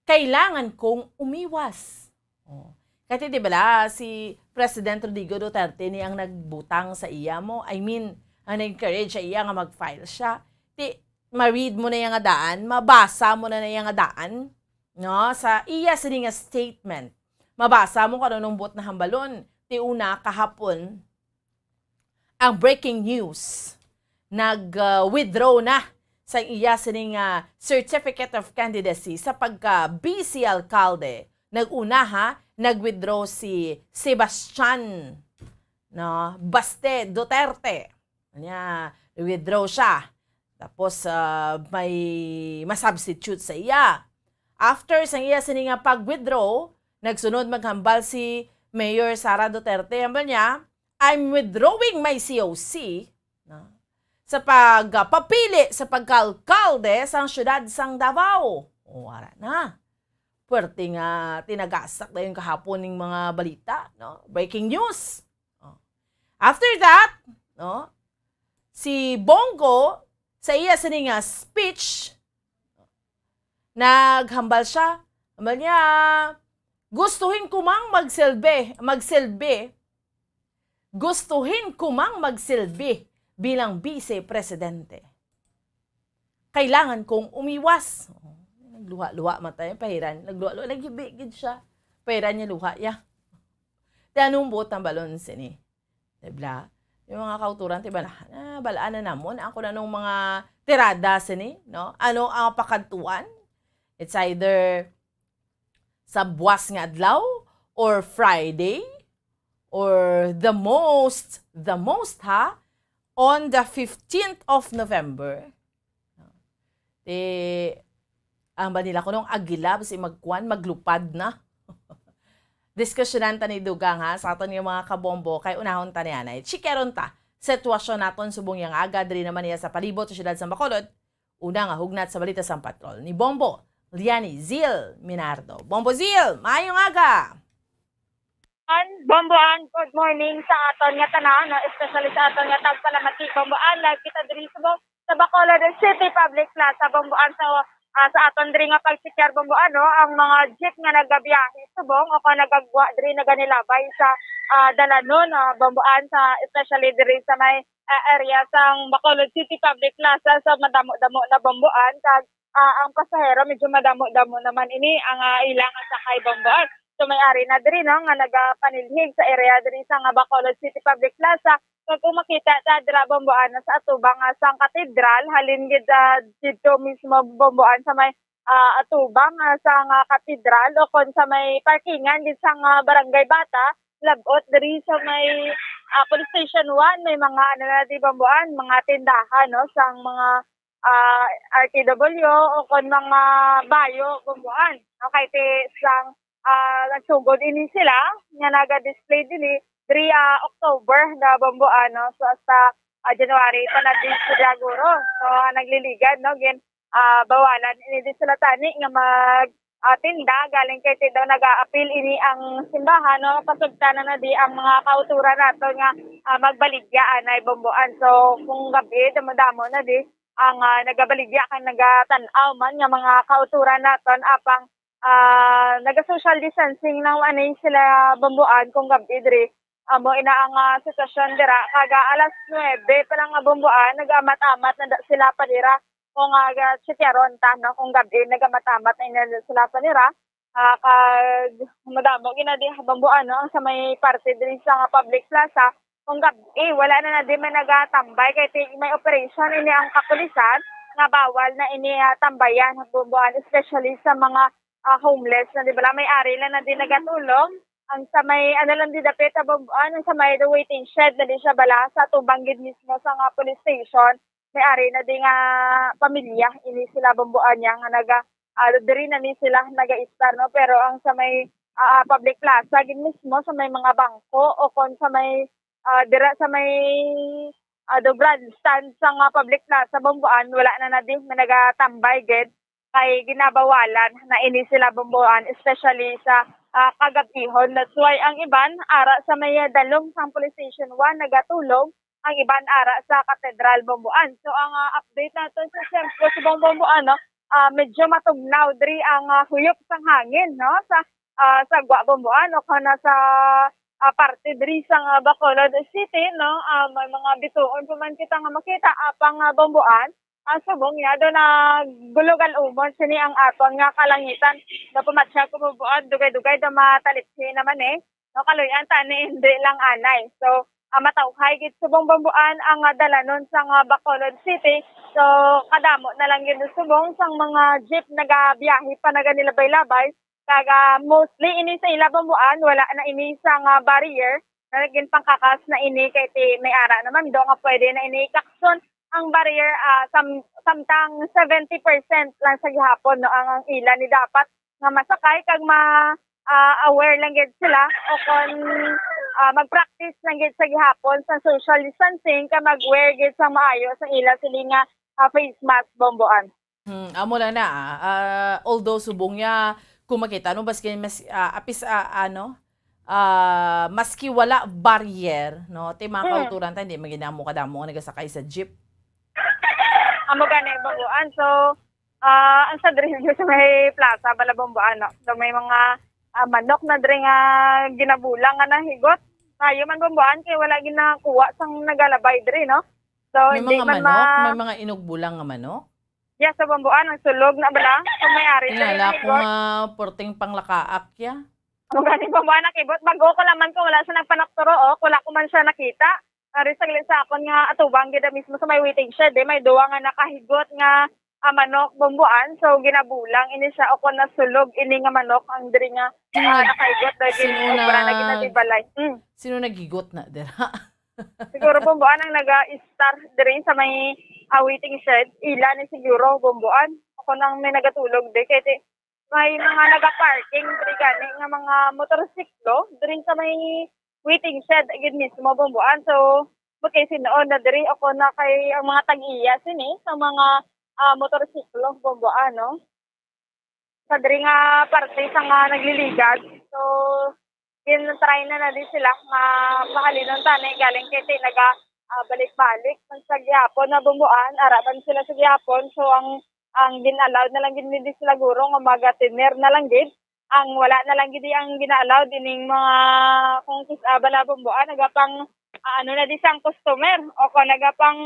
kailangan kong umiwas." Oh. Kati di bala si President Rodrigo Duterte ni ang nagbutang sa iya mo? I mean, ang nag-encourage sa iya nga mag-file siya. Ti, ma-read mo na iya nga daan, mabasa mo na na iya nga daan, no? Sa iya sini nga statement, mabasa mo kung anong buot na hambalon. Ti una, kahapon, ang breaking news, nag, uh, withdraw na sa iya sini nga certificate of candidacy sa pagka vice alkalde. Nag-una, ha, nag-withdraw si Sebastian, no, Baste Duterte. Nya, withdraw siya. Tapos, ah, may masubstitute sa iya. After sang iya sini nga pag-withdraw, nagsunod maghambal si Mayor Sara Duterte. Hambal niya, "I'm withdrawing my C O C, no, sa pagpapili sa pagkaalkalde sang siyudad sang Davao." O, ara na. Puwerte nga tinagasak dayon kahapon ning mga balita, no? Breaking news. Oh. After that, no, si Bongo, sa iya sini nga speech, naghambal siya. Hambal niya, "Gustuhin ko mang magsilbi, magsilbi. Gustuhin ko mang magsilbi bilang vice presidente. Kailangan kong umiwas." Oh, nagluha-luha man tayo, pahiran. Nagluha-luha, naghibi gid siya. Pahiran niya luha, ya. Ti anong buot ang balon sini? Di bala? Yung mga kauturan, di ba na, ah, balaan na namon ang kung anong mga tirada sini, no? Ano ang pakadtuan? It's either sa buwas nga adlaw or Friday or the most, the most, ha, on the fifteenth of November. Ti, ang ba nila kunong agila, basi magkuan, maglupad na. Diskusyonan ta ni Dugang, ha, sa aton nga mga kabombo, kay unahon ta ni anay. Chikeron ta sitwasyon naton subong yang aga diri naman niya sa palibot sa siyudad sa Bacolod. Una nga hugnat sa balita sang patrol ni Bombo Liani Zil Minardo. Bombo Zil, maayong aga! An, Bomboan, good morning sa aton nga tanan, no? Especially sa aton nga tagpalamati, Bomboan. Live kita diri sa Bo-, sa Bacolod City Public Plaza, Bomboan, sa, ah, sa aton diri nga pagsikar, Bomboan, no? Ang mga jeep nga nagabiyahe subong o kung nagagwa diri, naganilabay sa, ah, dalanon, ah, Bomboan, sa, especially diri sa may, ah, area sang Bacolod City Public Plaza, sa madamo-damo na, Bomboan, kag, ah, ang pasahero medyo madamo-damo naman ini ang, ah, ilang sakay, Bomboan. So may ari na diri, no, nga nagapanilhig sa area diri sa nga Bacolod City Public Plaza. Kag kung makita ta dira, Bomboan, sa atubang, ah, sang katedral, halin gid, ah, didto mismo, Bomboan, sa may, ah, atubang, ah, sang katedral o kon sa may parkingan gid sang, ah, Barangay Bata, labot diri sa may, ah, Police Station one, may mga, ano na di, Bomboan, mga tindahan, no, sang mga, ah, R T W o kon mga bayo, Bomboan. Okay, ti sang, ah, nagsugod ini sila nga naga-display diri, diri, ah, October na, Bomboan, no? So, hasta, ah, January pa na din siguro. So, ah, nagliligad, no? Gin, ah, bawalan ini din sila tani nga mag, ah, tinda, galing kay ti daw nag-aapil ini ang simbahan, no? Pasugtanan na di ang mga kauturan naton nga, ah, magbaligya anay, Bomboan. So, kung gabi, damo-damo na di ang, ah, nagabaligya kag nagatan-aw man nga mga kauturan naton, apang, ah, naga-social distancing na anay sila, Bomboan, kung gabi diri. Amo ina ang, ah, sitwasyon dira. Kag, ah, alas nuebe pa lang nga, Bomboan, nag-amat-amat na da sila pa dira. Kung, ah, ga-, checkaron ta, no, kung gabi, nag-amat-amat na ina sila pa dira. Ah, kag madamo gid na di, Bomboan, no, ang sa may parte diri sa nga public plaza. Kung gabi, wala na na di may nagatambay kay ti-, may operation ini ang kapulisan nga bawal na ini, ah, tambayan, Bomboan, especially sa mga, ah, homeless na, di ba? May ari lang na di nagatulog. Ang sa may, ano lang di dapit, ah, Bomboan, ang sa may the waiting shed na di siya bala sa tubang gid mismo sa nga police station. May ari na di nga pamilya ini sila, Bomboan, niya nga naga, ah, diri na ni sila nagaistar, no? Pero ang sa may, ah, public plaza gid mismo, sa may mga bangko o kon sa may, ah, dira sa may, ah, do grandstand sa nga public plaza, Bomboan, wala na na di may nagatambay gid kay ginabawalan na ini sila, Bomboan, especially sa, ah, kagabihon. That's why ang iban ara sa may dalom sang Police Station one nagatulog, ang iban ara sa Katedral, Bomboan. So, ang, ah, update naton sa siyempre subong, Bomboan, no, ah, medyo matugnaw diri ang, ah, huyop sang hangin, no, sa, ah, sa Gwa, Bomboan, o kana sa, ah, parte diri sang, ah, Bacolod City, no, ah, may mga bituon pa man kita nga makita, apang, ah, Bomboan, ah, subong niya do nagulugal-umon sini ang aton nga kalangitan. Daw pamatsyag ko, Bomboan, dugay-dugay daw matalipsi naman, eh. No, kaluy-an ta ni, hindi lang anay. So, ah, matawhay gid subong, Bomboan, ang, ah, dalanon sa nga Bacolod City. So, kadamo na lang gid subong sang mga jeep nagabiyahe pa, naganilabay-labay. Kag, ah, mostly ini sa ila, Bomboan, wala na ini sa nga barrier na ginpangkakas na ini kay ti may ara naman do nga pwede na ini ikakson ang barrier, ah, sam-, samtang seventy percent lang sa gihapon, no, ang, ang ila ni dapat nga masakay kag ma-, ah, aware lang gid sila o kon, ah, mag-practice lang gid sa gihapon sa social distancing kag mag-wear gid sa maayo sa ila sini nga, ah, face mask, Bomboan. Hmm, amo lang na, ah. Ah, although subong niya, kung makita, no, maski mas, ah, apis, ah, ano, ah, maski wala barrier, no, ti mga Hmm. kauturan ta, hindi man gid amo kadamo nga nagasakay sa jeep. Amo gani, Bomboan. So, ah, ang sa diri sa may plaza, bala, Bomboan, no? So, may mga, ah, manok na diri nga ginabulang nga nahigot. Maayo man, Bomboan, kay wala ginakuha sang nagalabay diri, no? So, May hindi mga man manok? ma- May mga inugbulang nga manok? Yes, sa Bomboan, ang sulog na bala. Kung may ari sa Tingala ko Ginigos. nga, porting panglakaak ya. Ang gani, Bomboan, nakibot. Bago ko naman kung wala siya nagpanakturook, wala ko man siya nakita. Kari sa, sa akon nga atubang gid mismo sa may waiting shed, eh, may duwa nga nakahigot nga, ah, manok, Bomboan. So, ginabulang ini siya o kon nasulog ini nga manok ang diri nga, ah, nakahigot na gid, sino sobra na gid na nag-, di balay. Mm. Sino naghigot na dira? Siguro, Bomboan, ang naga-istar diri sa may, ah, waiting shed, ila ni siguro, Bomboan. Ako nang may nagatulog di, kay ti-, may mga naga-parking diri gani nga mga motorsiklo diri sa may waiting shed gid mismo, Bomboan. So, okay, sinuon na diri ako na kay ang mga tag-iya sini sa mga, ah, motorsiklo, Bomboan, no? Sa diri nga parte sa nga nagliligad. So, gin-try na na di sila nga pahalinon tani galing kay ti naga, ah, balik-balik man sa gihapon na, Bomboan, ara man sila sa gihapon. So, ang, ang gin-allowed na lang gid ni di sila guro nga magatiner na lang gid. Ang wala na lang gid ang gina-allowed ining mga kung kis-, ah, bala, Bomboan, nagapang, ah, ano na di sang customer o kung nagapang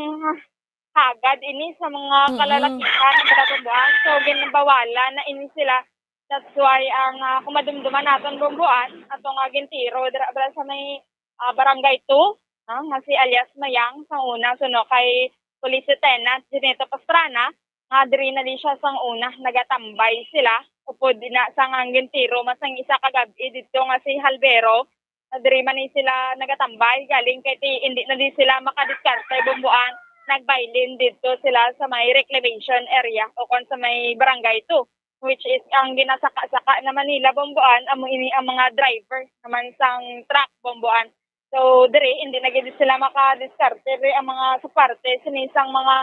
hagad ini sa mga Mm-mm. kalalakihan, mga Bomboan. So, ginbawalan na ini sila. That's why ang, ah, kung madumduman naton, Bomboan, ato nga gintiro dira bala sa may, ah, Barangay two, no, nga si alias Mayang, sang una, suno kay Police Lieutenant Junito Pastrana, nga diri na di siya sang una, nagatambay sila. Upod di na sang ang gintiro, masang isa ka gab-i didto nga si Halbero, na diri man ni sila nagatambay, galing kay ti, hindi na di sila makadiskarte, Bomboan, nagbaylin didto sila sa may reclamation area o kon sa may barangay two, which is ang ginasaka-saka naman nila, Bomboan, amo ini ang mga driver naman sang truck, Bomboan. So, diri, hindi na gid sila makadiskarte, diri ang mga sa parte sini sang mga,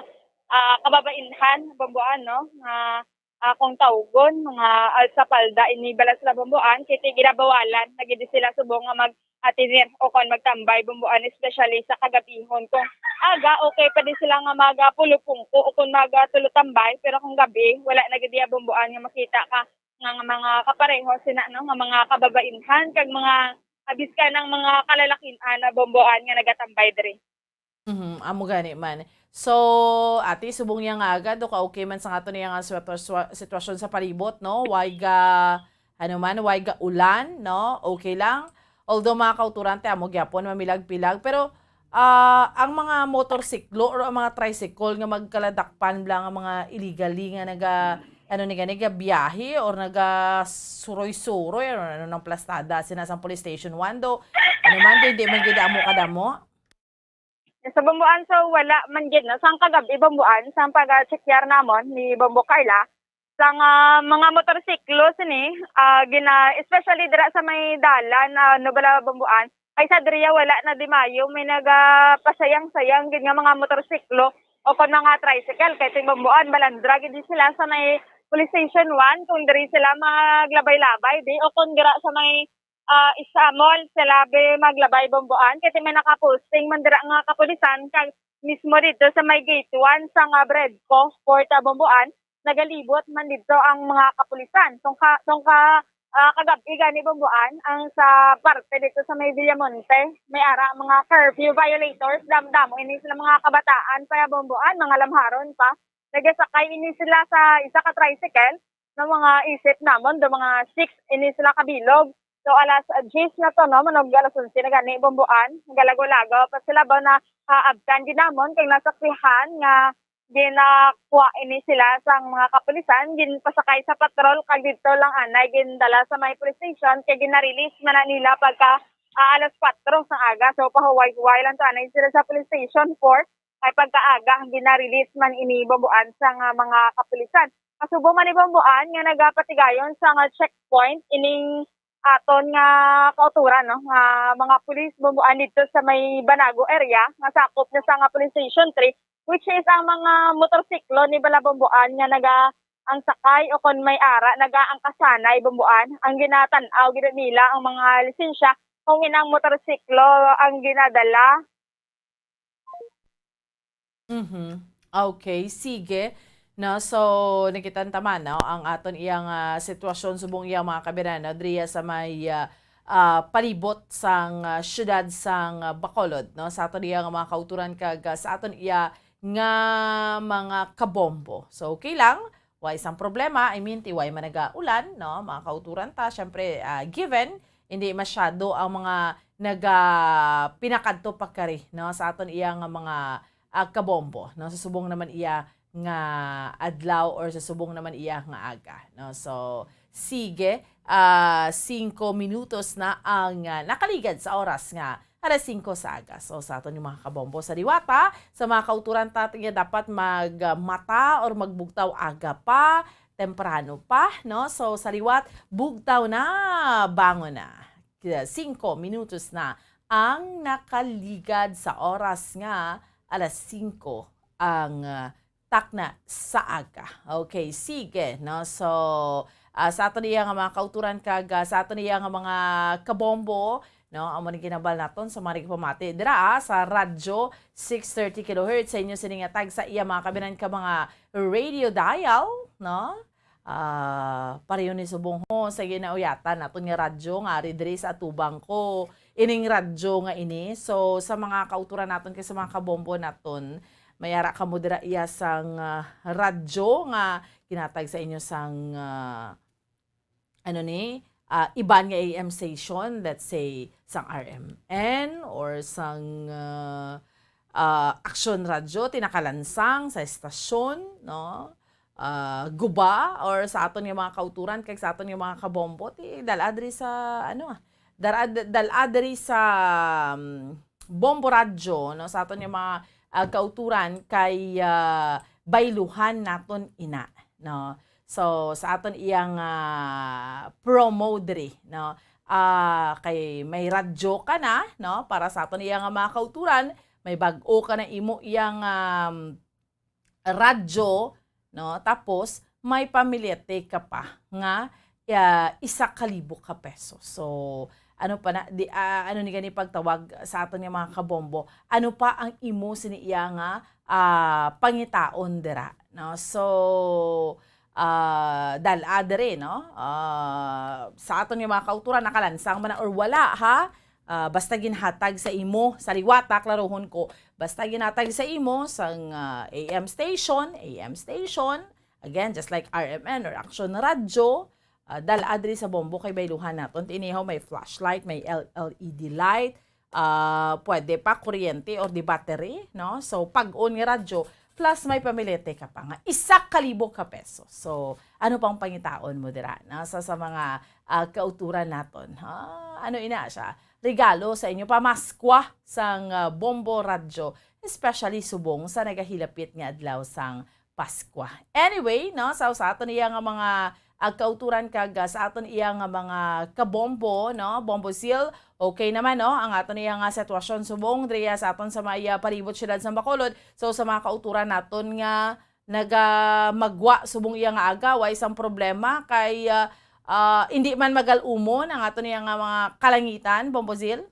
ah, kababainhan, Bomboan, no, nga akong tawgon, mga alsa palda ini bala sila, Bomboan, kay ti ginabawalan na gid sila subong nga mag-atinir o kon magtambay, Bomboan, especially sa kagabihon. Kung aga, okay pa din sila nga magapulupungko o kon magatulotambay, pero kung gabi, wala na gid iya, Bomboan, nga makita ka nga, nga mga kapareho sina, no, nga mga kababainhan kag mga abis ka ng mga kalalakin-an na, Bomboan, nga nagatambay diri. Mhm, amo gani man. So, ate, subong niya nga agad, o ka-okay man sa ato niya nga sitwa-, sitwa-, sitwasyon sa palibot, no? Way ga, ano man, way ga ulan, no? Okay lang. Although, mga kauturan, te, amo gyapon, mamilag-pilag. Pero, ah, ang mga motorsiklo or ang mga tricycle nga magkaladakpan bla nga mga illegally nga naga, ano ni gani, ga biyahe or naga suroy-suroy, ano, ano nang plastada, sina sang police station one do, ano man, di, di man gid amo kadamo. Sa Bomboan, so wala man gid, no? Sang kagab-i, Bomboan, sang pag-checkar namon ni Bombo Carla, sang, ah, mga motorsiklo sini, ah, gina-, especially dira sa may dalan, ah, no, bala, Bomboan, kay sa diriya wala na di maayo, may nagapasayang-sayang gid nga mga motorsiklo o kon mga tricycle, kay ting Bomboan, balandra gid di sila sa may Police Station one, kung diri sila maglabay-labay, di, o kon dira sa may ah, isa mall sila be maglabay, Bomboan, kay may nakaposting man dira nga kapulisan kag mismo dito sa may gate one sa nga Bredco Port, ah, Bomboan, nagalibot man dito ang mga kapulisan. Tungka, tungka, ah, kagab-i gani, Bomboan, ang sa parte dito sa may Villamonte, may ara mga curfew violators, dam-damo ini sila mga kabataan pa, Bomboan, mga lamharon pa. Nagasakay ini sila sa isa ka tricycle na mga isip namon, do mga six ini sila kabilog. So, alas diyes na to, no? Manog alas onse na gani, Bomboan. Galagaw-lagaw pa sila ba na, ah, abtan gid namon kay nasaksihan nga ginakuha ini sila sang mga kapulisan, ginpasakay sa patrol kag didto lang anay gindala sa may police station kay ginarelease man na nila pagka, ah, alas kwatro sang aga. So, pahuway-huway lang to anay sila sa police station four. Kay pagkaaga, ginarelease man ini, Bomboan, sang mga kapulisan. Kasubo man ni, Bomboan, nga nagapatigayon sang checkpoint ining aton nga kauturan, no, nga mga pulis, Bomboan, dito sa may Banago area nga sakop na sa nga Police Station three, which is ang mga motorsiklo ni bala, Bomboan, nga naga ang sakay o kon may ara nagaangkasanay, Bomboan, ang ginatan-aw gid nila ang mga lisensya kung inang motorsiklo ang ginadala. Mhm. Okay, sige. No, so, nakita ta man, no, ang aton iyang, ah, sitwasyon subong iyang mga kabiran, no, diriya sa may, ah, ah, palibot sang, ah, siyudad sang, ah, Bacolod, no, sa aton iyang mga kauturan kag, ah, sa aton iya nga mga kabombo. So, okay lang, way sang problema, I mean, ti way man nagaulan, no, mga kauturan ta, syempre, ah, given hindi masyado ang mga naga-, pinakadto pa kari, no, sa aton iya nga mga, ah, kabombo, no, sa subong naman iya nga adlaw or sa subong naman iya nga aga, no. So, sige, ah, singko minutos na ang, ah, nakaligad sa oras nga alas singko sa aga. So, sa aton nga mga kabombo sa liwat, ha, sa mga kauturan ta nga dapat magmata or magbugtaw aga pa, temprano pa, no? So, sa liwat, bugtaw na, bangon na. Kaya singko minutos na ang nakaligad sa oras nga alas singko ang, ah, takna sa aga. Okay, sige, no? So, ah, sa aton iya nga mga kauturan kag, ah, sa aton iya nga mga kabombo, no? Amo ni ginambal naton sa mga nagpamati dira, ah, sa Radyo six thirty kilohertz sa inyo sini nga tag sa iya mga kabinan ka mga radio dial, no? Ah, pareho ni subong ho sa ginauyatan naton nga radyo nga ari diri sa atubang ko. Ining radyo nga ini. So, sa mga kauturan naton kay sa mga kabombo naton, may ara kamo dira iya sang, ah, radyo nga ginatag sa inyo sang, ah, ano ni, ah, iban nga A M station, let's say, sang R M N or sang, ah, ah, Aksyon Radyo, tinakalansang sa estasyon, no? Ah, guba or sa aton nga mga kauturan kag sa aton nga mga kabombo, ti dala diri sa, ano, ah, dara-, dala diri sa, um, Bombo Radyo, no? Sa aton nga mga, ah, kauturan kay, ah, bayluhan naton ina, no? So, sa aton iyang, ah, promo diri, no? Ah, kay may radyo ka na, no? Para sa aton iyang mga kauturan, may bag-o ka na imo iyang, um, radyo, no? Tapos, may pamilyete ka pa nga, ah, isa ka libo ka pesos. So, ano pa na, di, ah, ano ni gani pagtawag sa aton nga mga kabombo? Ano pa ang imo sini iya nga, ah, pangitaon dira, no? So, ah, dal-a diri, no? Ah, sa aton nga mga kauturan, nakalansang man na or wala, ha? Ah, basta ginhatag sa imo, sa liwata, klarohon ko, basta ginhatag sa imo sang, ah, A M station, A M station, again, just like R M N or Action Radio, ah, dal-a diri sa bombo kay bayluhan naton. Tinihaw may flashlight, may L-, L E D light, ah, pwede pa kuryente or di battery, no? So, pag-on nga radyo, plus may pamilete ka pa nga isa ka libo ka pesos. So, ano pang pangitaon mo dira, no? Sa, sa mga, ah, kauturan naton, ha? Ano ina siya? Regalo sa inyo pamaskwa sang, ah, Bombo Radyo, especially subong sa nagahilapit nga adlaw sang Paskwa. Anyway, no, sa, sa aton iya nga mga, ah, kauturan kag, ah, sa aton iya nga mga kabombo, no, Bombo Seal, okay naman, no, ang aton iya nga sitwasyon subong diriya sa aton sa may, ah, palibot siyudad sa Bacolod. So, sa mga kauturan naton nga nagamagwa subong iya nga aga, way sang problema kay, ah, ah, hindi man magal-umon ang aton iya nga mga kalangitan, Bombo Seal?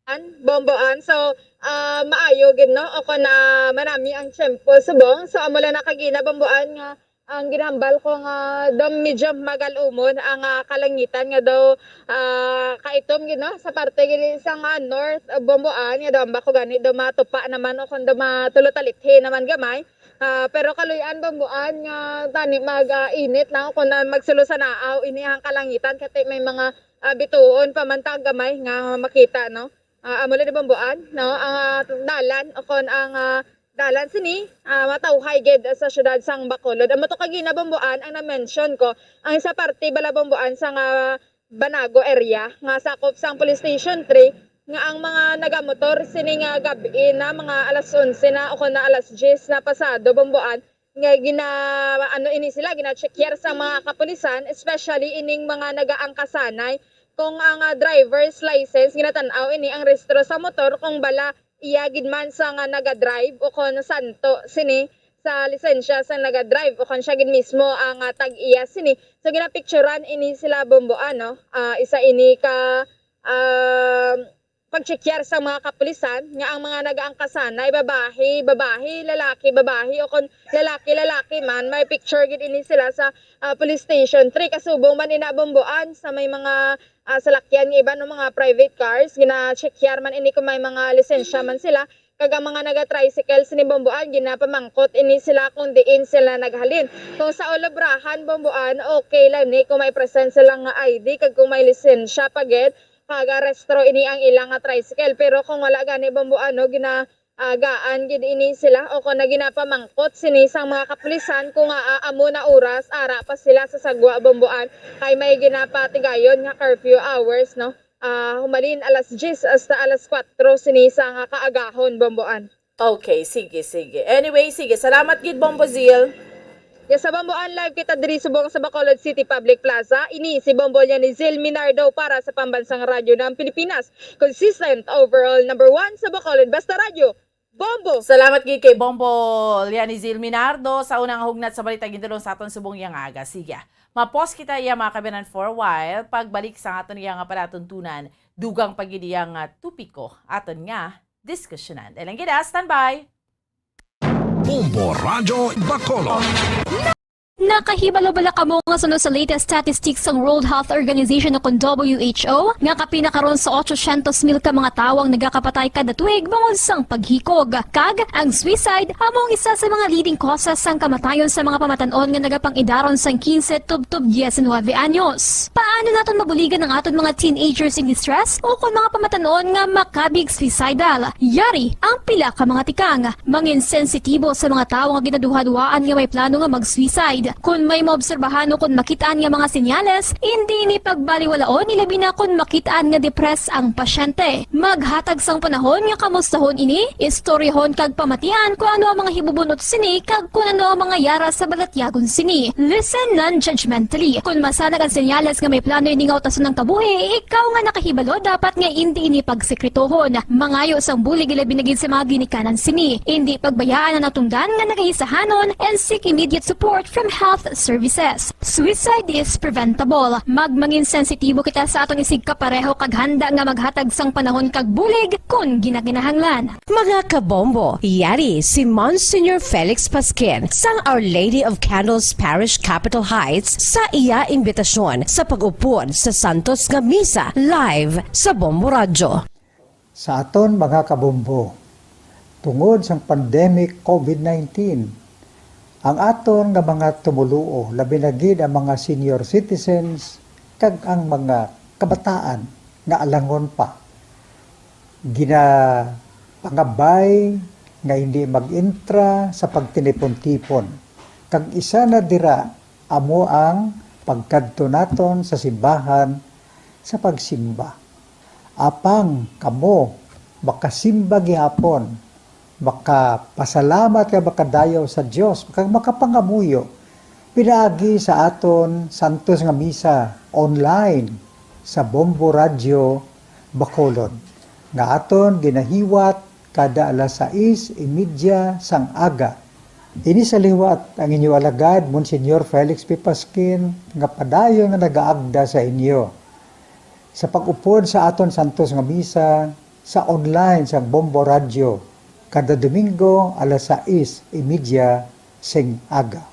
An, Bomboan. So, ah, maayo gid, no? O kon, ah, manami ang tiyempo subong. So, amo lang na kagina, Bomboan, nga ang ginhambal ko nga daw medyo magal-umon ang, ah, kalangitan nga daw, ah, kaitom gid, no? Sa parte gid sang, ah, north, ah, Bomboan, nga daw ambak ko gani daw matupa naman o kon daw matulotalithi naman gamay. Ah, pero kaluy-an, Bomboan, nga tani mag, ah, init lang o kon, ah, magsulo sa naaw ini ang kalangitan kati may mga, ah, bituon pa man ta gamay nga makita, no? Ah, amo lang ni Bomboan, no? Ang, ah, dalan o kon ang, ah, dalan sini, ah, matawhay gid sa siyudad sang Bacolod. Amo to kagina, Bomboan, ang na-mention ko, ang sa parte bala, Bomboan, sa nga Banago area nga sakop sang Police Station three, nga ang mga nagamotor sini nga gab-i na, mga alas onse na o kon na alas diyes na pasado, Bomboan, nga gina-, ano ini sila, gina-checkyar sa mga kapulisan, especially ining mga nagaangkasanay. Kung ang, ah, driver's license, ginatan-aw ini ang rehistro sa motor, kung bala iya gid man sa nga naga-drive o kon santo sini sa lisensya sa naga-drive o kon siya gid mismo ang, ah, tag-iya sini. So, ginapicturan ini sila, Bomboan, no? Ah, isa ini ka, um, pagtsikiyar sa mga kapulisan nga ang mga nagaangkasanay, babahi, babahi, lalaki, babahi, o kon lalaki, lalaki man, may picture gid ini sila sa, ah, police station three. Kasubong man ina, Bomboan, sa may mga, ah, salakyan nga iban o mga private cars, gina-checkyar man ini kung may mga lisensya man sila. Kag ang mga naga-tricycle sini, Bomboan, ginapamangkot ini sila kung diin sila naghalin. Kung sa ulabrahan, Bomboan, okay lang ni kung may present sila nga I D kag kung may lisensya pa gid, kag rehistro ini ang ilang nga tricycle. Pero kung wala gani, Bomboan, no, gina-, ah, gaan gid ini sila o kung na ginapamangkot sini sang mga kapulisan kung, ah, amo na oras ara pa sila sa sagwa, Bomboan, kay may ginapatigayon nga curfew hours, no? Ah, humalin alas diyes hasta alas kuwatro sini sang kaagahon, Bomboan. Okay, sige, sige. Anyway, sige. Salamat gid, Bombo Zil. Yes, sa Bomboan, live kita diri subong sa Bacolod City Public Plaza. Ini si Bombo Lianizil Minardo para sa Pambansang Radyo ng Pilipinas. Consistent, overall number one sa Bacolod. Basta Radyo, Bombo! Salamat gid kay Bombo Lianizil Minardo sa unang hugnat sa balita gintulong sa aton subong yang aga. Sige, mapos kita iya, mga kabanan, for a while. Pagbalik sa aton iya nga palatuntunan, dugang pa gid iya nga topiko aton nga diskusyonan. Dahil lang gid, ah, standby! Bombo Radyo Bacolod. Nakahibalo bala kamo nga suno sa latest statistics sang World Health Organization o kon W H O nga kapin na karon sa otso syentos mil ka mga tawo ang nagakapatay kada tuig bangod sang paghikog? Kag ang suicide amo ang isa sa mga leading causes sang kamatayon sa mga pamatan-on nga nagapang-idaron sang kinse tubtob diecinuebe anyos. Paano naton mabuligan ang aton mga teenagers in distress o kon mga pamatan-on nga makabig suicidal? Yari ang pila ka mga tikang. Mangin sensitibo sa mga tawo nga ginaduhaduhaan nga may plano nga mag-suicide. Kon may maobserbahan o kon makit-an nga mga senyales, indi ini pagbaliwalaon, ilabi na kon makit-an nga depressed ang pasyente. Maghatag sang panahon nga kamustahon ini, istoryahon kag pamatian kon ano ang mga hibubun-ot sini kag kon ano ang mga yara sa balatyagon sini. Listen non-judgmentally. Kon masanag ang senyales nga may plano ini nga utason ang kabuhi, ikaw nga nakahibalo dapat nga indi ini pagsekretohon. Mangayo sang bulig, ilabi na gid sa mga ginikanan sini. Indi pagbayaan ang natungdan nga nagahisahanon and seek immediate support from health services. Suicide is preventable. Magmangin sensitibo kita sa aton isigkapareho kag handa nga maghatag sang panahon kag bulig kon ginakinahanglan. Mga kabombo, yari si Monsignor Felix Pasquin sang Our Lady of Candles Parish, Capitol Heights, sa iya imbitasyon sa pag-upod sa Santos nga Misa live sa Bombo Radyo. Sa aton mga kabombo, tungod sang pandemic COVID nineteen, ang aton nga mga tumoluo, labi na gid ang mga senior citizens kag ang mga kabataan nga alangon pa, ginapangabay nga hindi mag-intra sa pagtinipon-tipon, kag isa na dira amo ang pagkadto naton sa simbahan sa pagsimba. Apang kamo makasimba gihapon, makapasalamat kag makadayaw sa Dios, kag makapangamuyo pinaagi sa aton santos nga misa online sa Bombo Radyo Bacolod, nga aton ginahiwat kada alas sais y media sang aga. Ini sa liwat ang inyo alagad, Monsignor Felix P. Pasquin, nga padayon nga nagaagda sa inyo sa pag-upod sa aton santos nga misa sa online sang Bombo Radyo kada Domingo alas sais y media sing aga.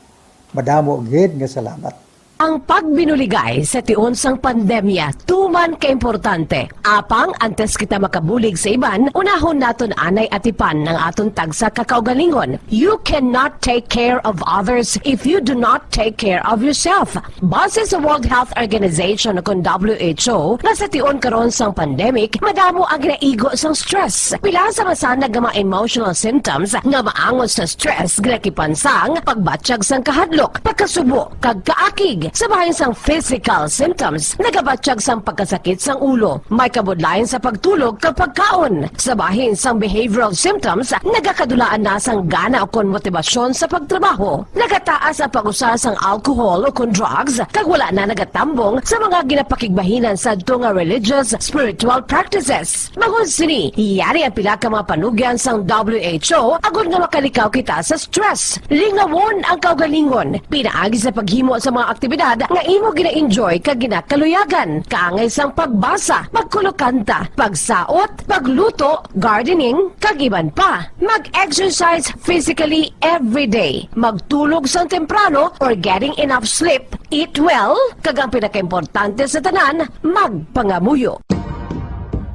Madamo gid nga salamat. Ang pagbinuligay sa tion sang pandemya tuman ka importante. Apang antes kita makabulig sa iban, unahon naton anay atipan ang aton tagsa ka kaugalingon. You cannot take care of others if you do not take care of yourself. Base sa World Health Organization o kon W H O, nga sa tion karon sang pandemic, madamo ang ginaigo sang stress. Pila sa masanag nga mga emotional symptoms nga maangot sa stress ginakipan sang pagbatyag sang kahadlok, pagkasubo, kag kaakig. Sa bahin sang physical symptoms, nagabatyag sang pagkasakit sang ulo, may kabudlayan sa pagtulog kag pagkaon. Sa bahin sang behavioral symptoms, nagakadulaan na sang gana ukon motibasyon sa pagtrabaho. Nagataas ang pag-usa sang alcohol ukon drugs, kag wala na nagatambong sa mga ginapakigbahinan sadto nga religious, spiritual practices. Bangod sini, yari ang pila ka mga panugyan sang W H O agod nga makalikaw kita sa stress. Lingawon ang kaugalingon pinaagi sa paghimo sa mga aktibidad nga imo gina-enjoy kag ginakaluyagan, kaangay sang pagbasa, pagkulokanta, pagsaot, pagluto, gardening, kag iban pa. Mag-exercise physically every day. Magtulog sang temprano or getting enough sleep. Eat well, kag ang pinakaimportante sa tanan, magpangamuyo.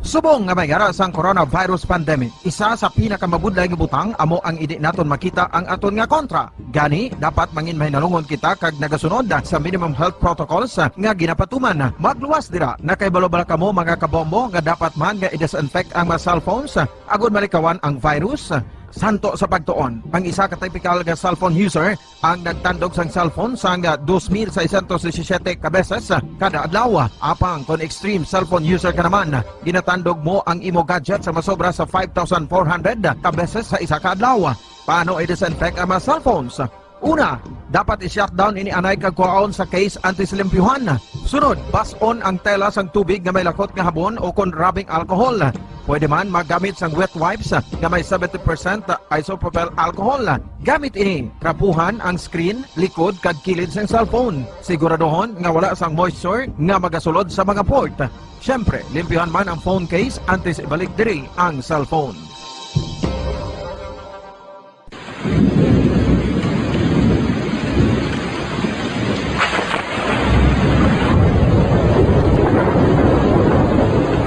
Subong nga may ara sang coronavirus pandemic, isa sa pinakamabudlay nga butang amo ang hindi naton makita ang aton nga kontra. Gani, dapat mangin mahinalungon kita kag nagasunod sa minimum health protocols nga ginapatuman. Magluwas dira, nakahibalo bala kamo, mga kabombo, nga dapat man nga i-disinfect ang mga cellphones agod malikawan ang virus? Santo sa pagtuon, ang isa ka typical nga cellphone user ang nagtandog sang cellphone sang dos mil seiscientos disisiete ka beses kada adlaw. Apang kon extreme cellphone user ka naman, ginatandog mo ang imo gadget sa masobra sa five thousand four hundred ka beses sa isa ka adlaw. Paano i-disinfect ang mga cellphones? Una, dapat i-shutdown ini anay kag kuhaon sa case antes limpyuhan. Sunod, bas-on ang tela sang tubig nga may lakot nga habon o kon rubbing alcohol. Pwede man maggamit sang wet wipes nga may seventy percent isopropyl alcohol. Gamit ini, trapuhan ang screen, likod, kag kilid sang cellphone. Siguraduhon nga wala sang moisture nga magasulod sa mga port. Siyempre, limpyuhan man ang phone case antes ibalik diri ang cellphone.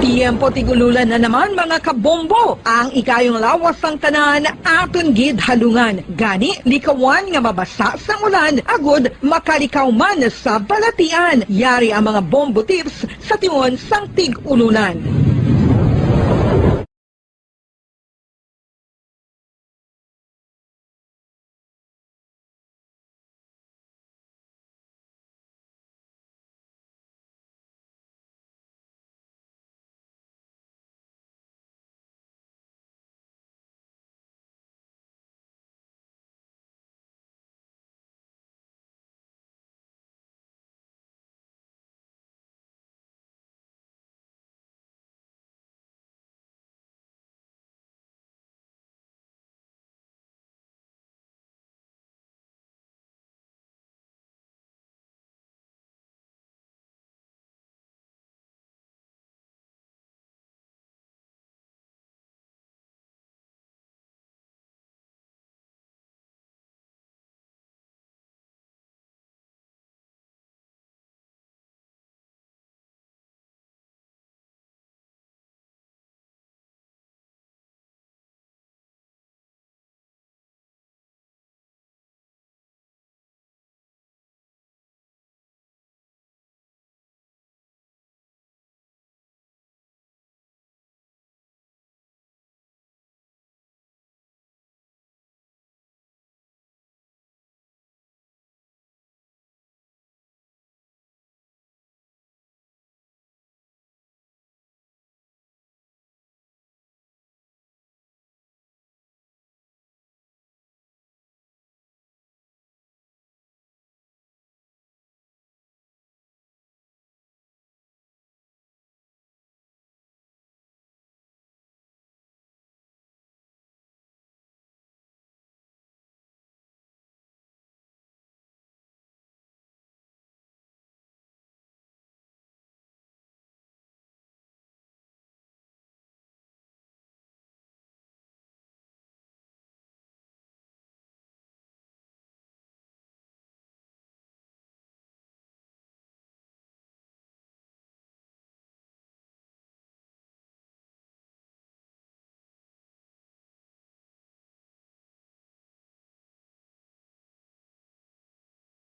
Tiyempo tig-ululan na naman, mga kabombo. Ang ikayong lawas sang tanan aton gid halungan. Gani, likawan nga mabasa sang ulan agud makalikaw man sa balatian. Yari ang mga bombo tips sa tion sang tig-ululan.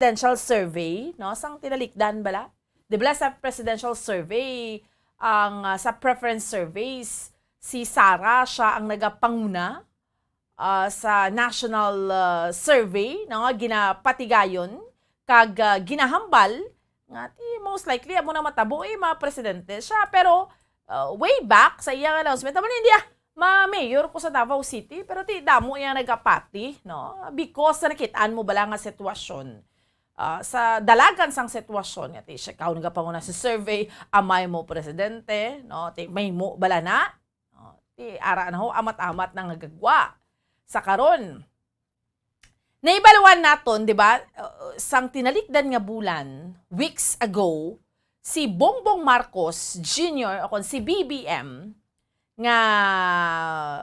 Presidential survey, no? Sang tinalikdan bala? Di bala sa presidential survey, ang, ah, sa preference surveys, si Sara, siya ang nagapanguna, ah, sa national, ah, survey, no, nga ginapatigayon kag, ah, ginahambal nga ti most likely amo na matabo, eh, ma-presidente siya. Pero, ah, way back sa iyang announcement, amo na, "Hindi, ah, ma-mayor ko sa Davao City," pero ti damo iya nagapati, no? Because sa nakit-an mo bala nga sitwasyon, ah, sa dalagan sang sitwasyon nga ti siya, ikaw nagapanguna sa survey, amay mo presidente, no? Ti mahimo bala na? Oh, ti ara na ho, amat-amat na nga gagwa. Sa karon, naibaluan naton, di ba, uh, sang tinalikdan nga bulan, weeks ago, si Bongbong Marcos Junior o kon si B B M, nga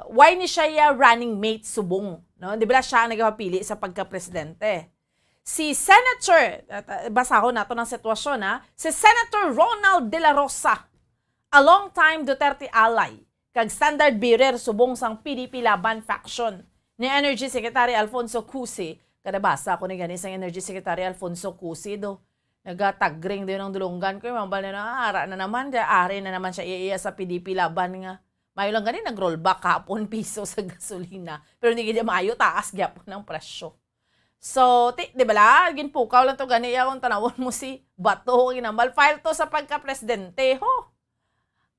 wala ni siya ya running mate subong, no? Di ba siya ang nagapapili sa pagka-presidente? Si Senator, at, uh, basahon nato ang sitwasyon, ha? Si Senator Ronald De La Rosa a long-time Duterte ally kag standard bearer subong sang P D P Laban faction ni Energy Secretary Alfonso Cusi. Kada basa ko ni gani sang Energy Secretary Alfonso Cusi do. Nagatagring din ang dulunggan ko. Mambal na, "Ah, ara na naman, di, ari na naman siya iya, iya sa P D P Laban nga." Mayo lang gani, nag-rollback hapon piso sa gasolina. Pero hindi gid mayo, taas gyapon ang presyo. So, ti, di ba la, ginpukaw lang to gani, ya, kung tanawon mo si Bato, ginambal, file to sa pagka-presidente, ho.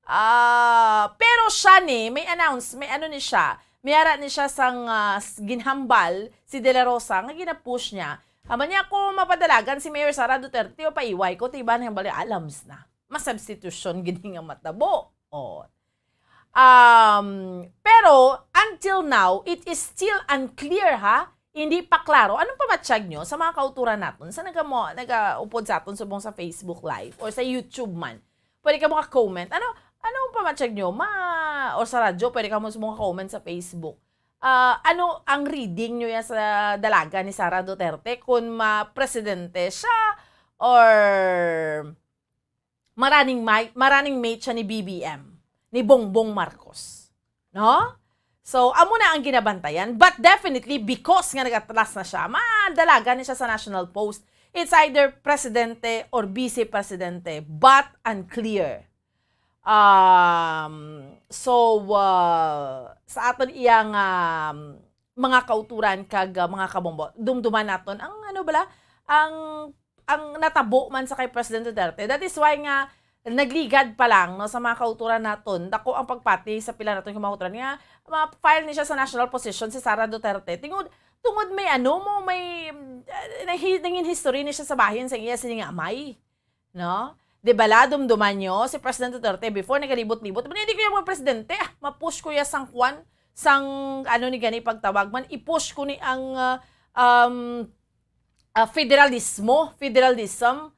Ah, pero siya ni, may announce, may ano ni siya, may ara ni siya sang, ah, s-, ginhambal si De La Rosa nga gina-push niya. Amo niya, kung mapadalagan si Mayor Sara Duterte, o paiway ko, tiba na yung bali, alams na. Masubstitution gini nga matabo. Oh. Um, pero until now, it is still unclear, ha? Hindi pa klaro. Anong pamatyag nyo sa mga kauturan naton sa nagamo-, nagaupod sa aton subong sa Facebook Live or sa YouTube man? Pwede ka mo ka-comment. Ano, anong pamatyag nyo? Ma, or sa radyo, pwede ka mo subong ka-comment sa Facebook. Ah, ano ang reading nyo yan sa dalaga ni Sara Duterte? Kung ma-presidente siya or ma-running mate, ma-running mate siya ni B B M, ni Bongbong Marcos. No? So, amo na ang ginabantayan. But definitely, because nga nagatlas na siya, madalagan ni siya sa national post. It's either presidente or vice presidente, but unclear. Um, so, uh, sa aton iyang, um, mga kauturan kag, uh, mga kabombo, dumduman naton ang, ano bala, ang, ang natabo man sa kay President Duterte. That is why nga nagligad pa lang, no, sa mga kauturan naton, dako ang pagpati sa pila naton nga mga kauturan nga ma-file ni siya sa national position si Sara Duterte. Tungod, tungod may ano mo, may, uh, nahi-, nangin history ni siya sa bahin sa iya sining amay. No? Di ba la, dumduman nyo, si President Duterte, before, nagalibot-libot. Pero hindi ko yung mga presidente, ah, ma-push ko ya sang kwan, sang, ano ni gani pagtawag man, i-push ko ni ang, ah, um, ah, federalismo, federalism,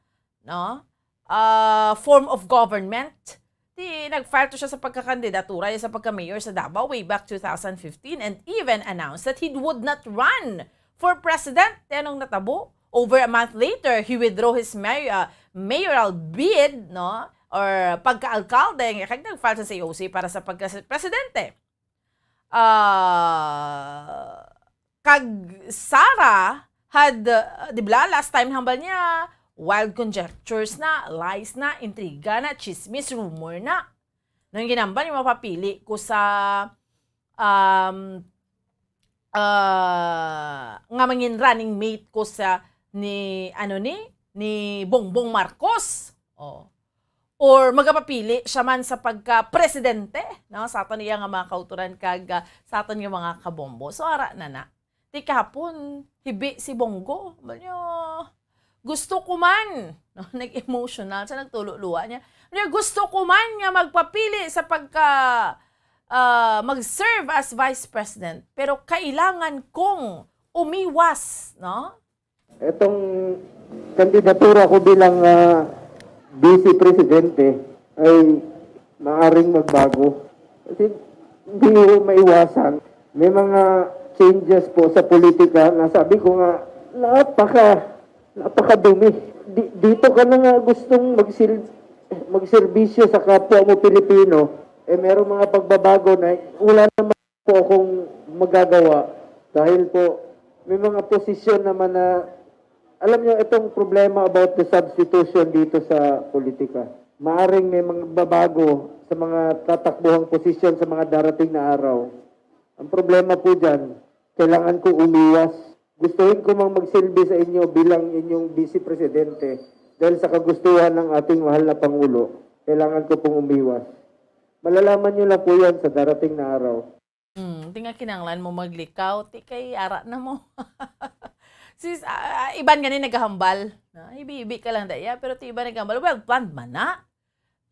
no? Ah, form of government. Di, nag-file to siya sa pagkakandidatura niya sa pagka-mayor sa Davao way back two thousand fifteen and even announced that he would not run for president. Di, anong natabo? Over a month later, he withdrew his may-, ah, mayoral bid, no? Or pagka-alkalde, nga kag nag-file sa C O C para sa pagka-presidente. Ah, kag Sara had, uh, di ba, last time hambal niya, wild conjectures na, lies na, intriga na, chismis, rumor na. Nang ginambal niya, mapapili ko sa, um, uh, nga mangin running mate ko sa ni, ano ni, ni Bongbong Marcos. Oh. Or magapapili siya man sa pagka-presidente, no? Sa aton iya nga mga kauturan kag, ah, sa aton nga mga kabombo. So, ara na na. Ti kahapon, hibi si Bonggo. Ba niya, "Gusto ko man." No? Nag-emotional siya, nagtulo-luha niya. Ba niya, "Gusto ko man nga magpapili sa pagka, ah, mag-serve as vice president, pero kailangan kong umiwas," no? Itong kandidatura ko bilang, ah, vice presidente ay maaring magbago. Kasi hindi ko maiwasan. May mga changes po sa politika na sabi ko nga, napaka, napakadumi. Di-, dito ka na nga gustong magsil-, magserbisyo sa kapwa mo Pilipino, eh, merong mga pagbabago na wala naman po akong magagawa dahil po may mga posisyon naman na, alam niyo, itong problema about the substitution dito sa politika. Maaring may mga babago sa mga tatakbuhang posisyon sa mga darating na araw. Ang problema po dyan, kailangan ko umiwas. Gustuhin ko mang magsilbi sa inyo bilang inyong vice presidente dahil sa kagustuhan ng ating mahal na Pangulo, kailangan ko pong umiwas. Malalaman niyo lang po yan sa darating na araw. Hmm, di nga kinanglan mo maglikaw, ti kay ara na mo. Sis, ah, iban gani nagahambal. No? Hibi-hibi ka lang daya, pero ti iban nagahambal. Well, planned man na.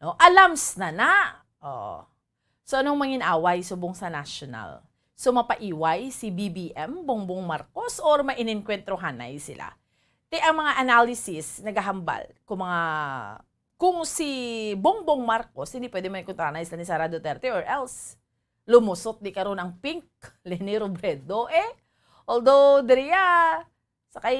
No? Alams na na. Oh. So, anong mangin away subong sa national? So, mapaiway si B B M, Bongbong Marcos, or mainenkwentrohanay sila? Ti ang mga analysis nagahambal kung mga, kung si Bongbong Marcos, hindi pwede mainkwentrohanay sila ni Sara Duterte or else lumusot di karon ang pink, Leni Robredo, eh. Although, diriya, Sa kay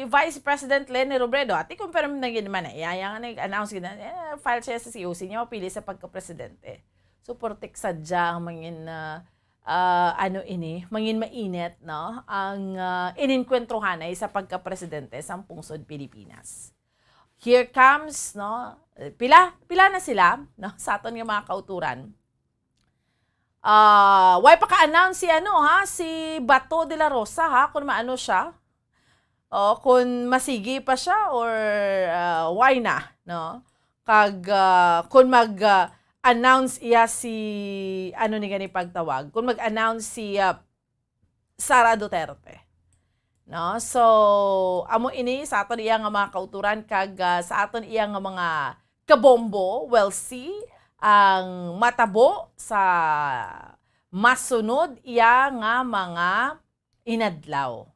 Vice President Leni Robredo, ati confirm na gid man na iya, iya nga nag-announce gid na, eh, file siya sa C O C niya, mapili sa pagka-presidente. So, putik sadya ang mangin, ah, ah, ano ini, mangin mainit, no? Ang, ah, ininkwentruhanay sa pagka-presidente sang pungsod Pilipinas. Here comes, no? Pila, pila na sila, no? Sa aton nga mga kauturan. Ah, way pa ka-announce si ano, ha, si Bato de la Rosa, ha, kung maano siya. O kung masigi pa siya or, ah, why na, no? Kag, ah, kung mag, ah, announce iya si, ano ni gani pagtawag, kung mag-announce si, ah, Sara Duterte. No? So, amo ini sa aton iya nga mga kauturan kag, ah, sa aton iya nga mga kabombo, we'll see ang matabo sa masunod iya nga mga inadlaw.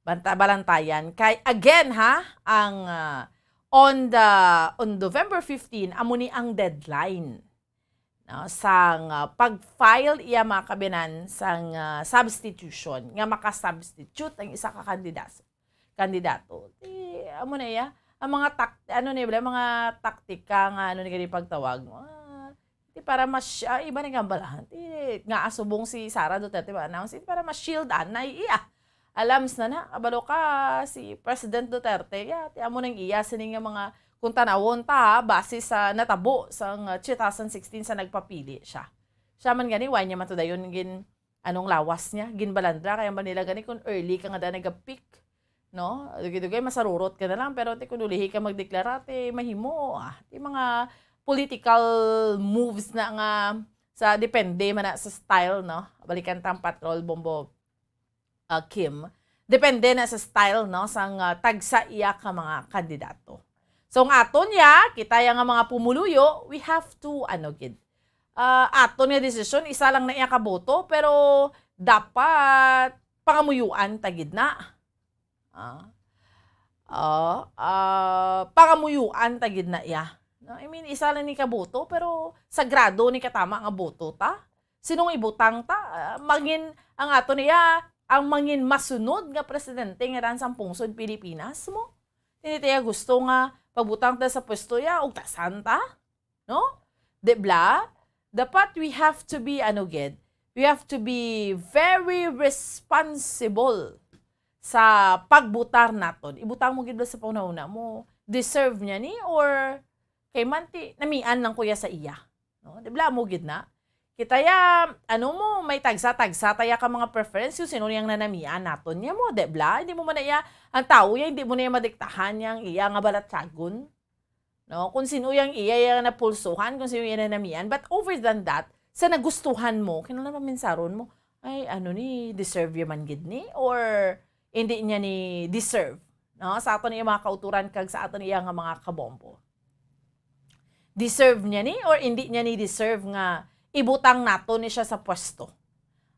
Banta-, balantayan. Kay again ha, ang, ah, on the, on November fifteen, amo ni ang deadline, no, sang, ah, pag-file iya mga kabinan sang, ah, substitution nga maka-substitute ang isa ka kandidas-, kandidato. Ti, amo na iya. Ang mga tak-, ano ni, bala, mga taktika nga, ano ni, gani pagtawag mo. Ah, ti para mas, ah, iba ni gambalahan. Ti, nga asubong si Sara Duterte ba announce, ti para mas shield anay iya. Alams na na, kabalo ka, si President Duterte, ya, ti amo nang iya, sini nga mga, kung tanawon ta, ha, base sa natabo sang, uh, two thousand sixteen sa nagpapili siya. Siya man gani, why niya man to dayon gin-, anong lawas niya, ginbalandra, kaya ba nila gani kung early ka nga da nag-pick, no? Dugay-dugay, masarurot ka na lang, pero ti kung ulihi ka magdeklara, ti mahimo, ah, ti mga political moves na nga sa, depende man na sa style, no? Balikan tang patrol, Bombo, ah, Kim. Depende na sa style, no, sang, ah, tagsa iya ka mga kandidato. So, ang aton ya, kita ya nga mga pumuluyo, we have to, ano gid, ah, aton nga desisyon, isa lang na iya ka boto, pero dapat pangamuyuan ta gid na. Ah. Ah, ah, pangamuyuan ta gid na iya. No, I mean, isa lang ni ka boto, pero sagrado ni katama nga boto ta. Sinong ibutang ta? Ah, mangin, ang ato niya, ang mangin masunod nga presidente nga dan sang pungsod Pilipinas mo? Hindi tayo gusto nga pagbutang ta sa pwesto ya, ugtasan ta? No? Di bla? Dapat we have to be, ano gid, we have to be very responsible sa pagbutar naton. Ibutang mo gid ba sa panghunahuna mo, deserve niya ni, or kay man ti, namian lang ko ya sa iya? No? Di bla mo gid na? Kita ya, ano mo, may tagsa-tagsa taya ka mga preference, yung sino yang nanamian naton niya mo, di bla? Hindi mo man na iya, ang tao ya, hindi mo na iya madiktahan yang iya nga balatyagon. No? Kung sino yang iya, iya napulsuhan, kung sino iya nanamian. But over than that, sa nagustuhan mo, kinahanglan paminsaron mo, ay, ano ni, deserve ya man gid ni? Or hindi niya ni deserve? No? Sa aton iya mga kauturan kag sa aton iya nga mga kabombo. Deserve niya ni or hindi niya ni deserve nga ibutang nato ni siya sa pwesto?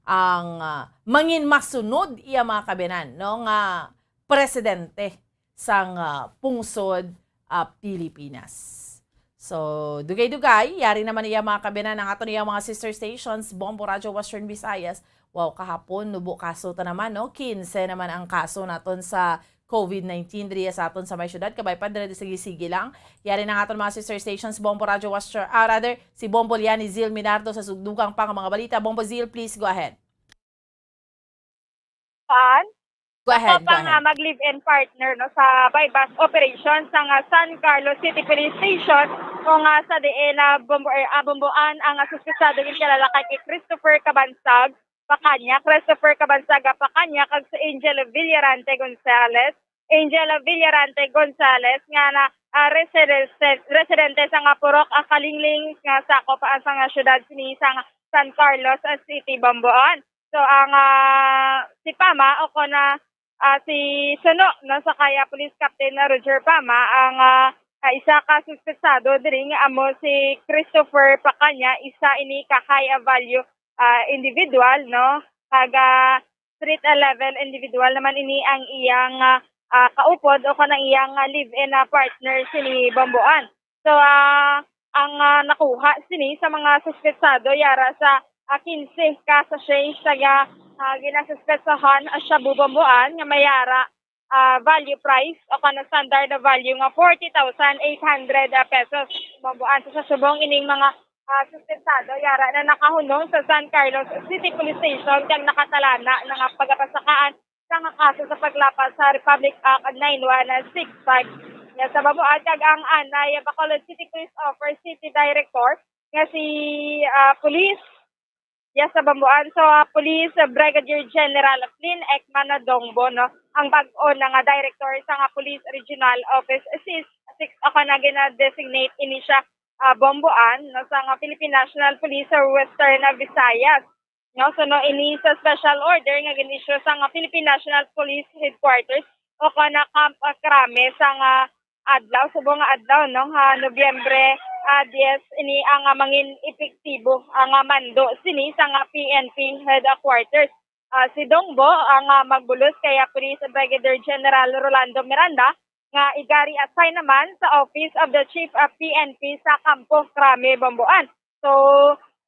Ang, ah, mangin masunod iya mga kabinan, no, nga presidente sang, ah, pungsod, ah, Pilipinas. So, dugay-dugay, yari naman iya mga kabinan ang aton iya mga sister stations, Bombo Radyo Western Visayas. Wow, kahapon, nubo kaso ta naman, no? Quince naman ang kaso naton sa COVID nineteen diri sa aton sa may syudad. Kabay pa, dire sige-sige lang. Yari na ang aton mga sister stations, Bombo Radyo Western, ah, rather, si Bombo Liani Zil Minardo sa sugdugang pa nga mga balita. Bombo Zil, please go ahead. Paan? Go ahead, Ako go pa nga ahead. mag-live-in partner, no, sa buy-bust operation sa nga San Carlos City Police Station, o nga sa diin na bombo-, eh, ah, bomboan ang, ah, suspetsado nga kilala kay Christopher Cabansag Pacanya, Christopher Cabansaga Pacanya, kag si Angel Villarante Gonzalez, Angel Villarante Gonzalez, nga na, ah, residente, residente sa nga purok, ah, Kalingling, nga sakop, ah, sa nga syudad sini sa nga San Carlos, ah, City, Bomboan. So, ang, ah, si Pama o kon, ah, ah, si Suno, no, sa kaya Police Captain na Roger Pama, ang, ah, ah, isa ka suspetsado diri nga amo si Christopher Pacanya, isa ini ka high value, ah, individual, no, kag, ah, street, ah, level individual naman ini ang iyang, ah, ah, kaupod o kanang iyang, ah, live-in, ah, partner sini Bomboan. So, ah, ang, ah, nakuha sini sa mga suspetsado yara sa, ah, quince ka sachet sa, ah, ginasuspetsahan, ah, shabu bomboan nga may yara ah, value price o kon standard na value nga forty thousand eight hundred, ah, pesos. Bambuan, sa subong ining mga, ah, suspensado, yara na nakahunong sa San Carlos City Police Station kag nakatalana na nga pagapasakaan sa nga kaso sa paglapas sa Republic Act nine one six five. Nga sa bambuan kag ang anay, Bacolod City Police Office City Director nga si, ah, Police, ya sa bambuan. So, ah, Police Brigadier General Flynn Ekman Dongbo, no, ang bag-o na nga director sa nga Police Regional Office six, six, ako na gina-designate ini siya, ah, bambuan, no, sa nga Philippine National Police sa Western Visayas. No, so, no, ini sa special order nga gin-issue sa nga Philippine National Police Headquarters o kon na Camp, ah, Crame sa nga adlaw, subong nga adlaw, no, ha Nobyembre, ah, diyes, ini ang, ah, mangin epektibo ang, ah, mando sini sa nga P N P headquarters. Ah, si Dongbo ang, ah, magbulos kay, ah, Police Brigadier General Rolando Miranda nga iga-reassign naman sa Office of the Chief of P N P sa Campo Crame, Bambuan. So,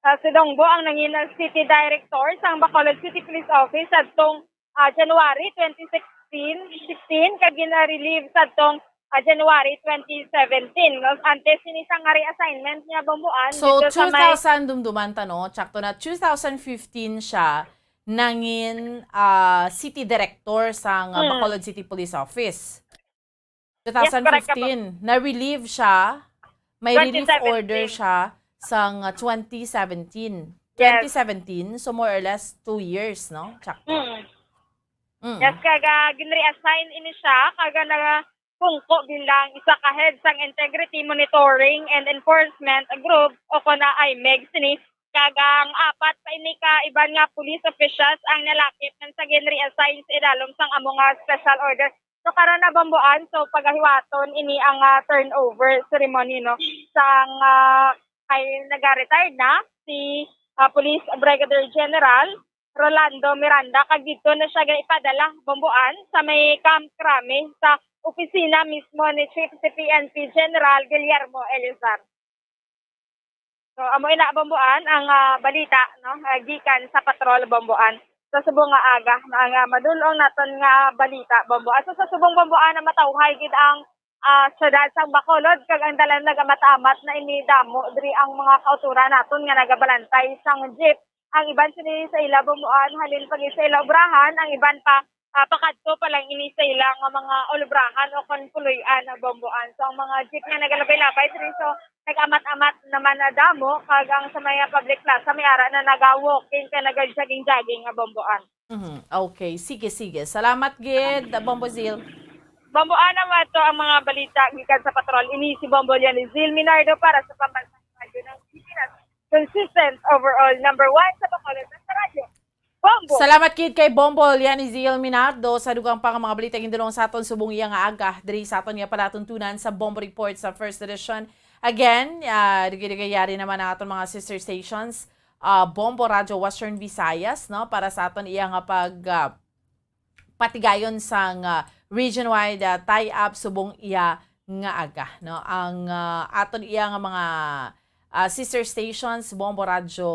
ah, si Dongbo ang nangin City Director sang Bacolod City Police Office sadtong, ah, January twenty sixteen, sixteen, kag gina-relieve sadtong, ah, January twenty seventeen. No? Antes sini sa nga reassignment niya, Bambuan, So, dito sa may two thousand, dumduman ta, no? Tsakto na, two thousand fifteen siya nangin, ah, city director sang, ah, Mm. Bacolod City Police Office. Yes, correct ka po. Two thousand fifteen, na-relieve siya. May relief Twenty seventeen. order siya sang, ah, twenty seventeen. Yes. Twenty seventeen, so more or less two years, no? Tsakto. Mm. Mm. Yes, kaga ginreassign ini siya, kaga nagapungko bilang isa ka head sang Integrity Monitoring and Enforcement Group o kon na IMEG sini. Kaga ang apat pa ini ka iban nga police officials ang nalakip man sa ginreassign sa idalom sang amo nga special order. So, karon na, Bambuan, so pagahiwaton ini ang, ah, turnover ceremony, no, sang, ah, kay naga-retired na si, ah, Police Brigadier General Rolando Miranda, kag dito na siya ipadala, Bambuan, sa may Camp Crame, sa opisina mismo ni Chief C P N P General Guillermo Elizar. So, amo ina, Bambuan, ang, ah, balita, no, ah, gikan sa patrol, Bambuan, sa subong nga aga, ang, ah, madul-ong naton nga balita, Bambuan. So, sa subong, Bambuan, na matawhay gid ang, ah, siyudad sang Bacolod, kag ang dalan nagamat-amat na ini damo diri ang mga kauturan naton nga nagabalantay sang jeep. Ang iban sini sa ila, Bambuan, halin pa gid sa ila obrahan, ang iban pa, ah, pakadto pa lang ini sa ila nga mga ulubrahan o kon puloy-an, ah, Bambuan. So, ang mga jeep nga nagalabay-labay diri, so, nag-amat-amat naman na damo, kag ang sa mga public plaza, may ara na naga-walking kag naga-jogging-jogging nga, Bambuan. Mhm. Okay. Sige, sige. Salamat gid, Bombo Zil. Bambuan, naman to ang mga balita gikan sa patrol. Ini si Bombo Lianizil Minardo para sa Pambansang Radyo ng Pilipinas. Consistent overall, number one sa Bacolod sa radyo. Bombo! Salamat gid kay Bombo Lianizil Minardo sa dugang pa nga mga balita gindulong sa aton subong iya nga aga diri sa aton nga palatuntunan sa Bombo Report sa First Edition. Again, ah, dugay-dugay yari naman ang aton mga sister stations, ah, Bombo Radyo Western Visayas, no, para sa aton iya nga pag, ah, patigayon sang, ah, region-wide, ah, tie-up subong iya nga aga, no? Ang, ah, aton iya nga mga, ah, sister stations, Bombo Radyo,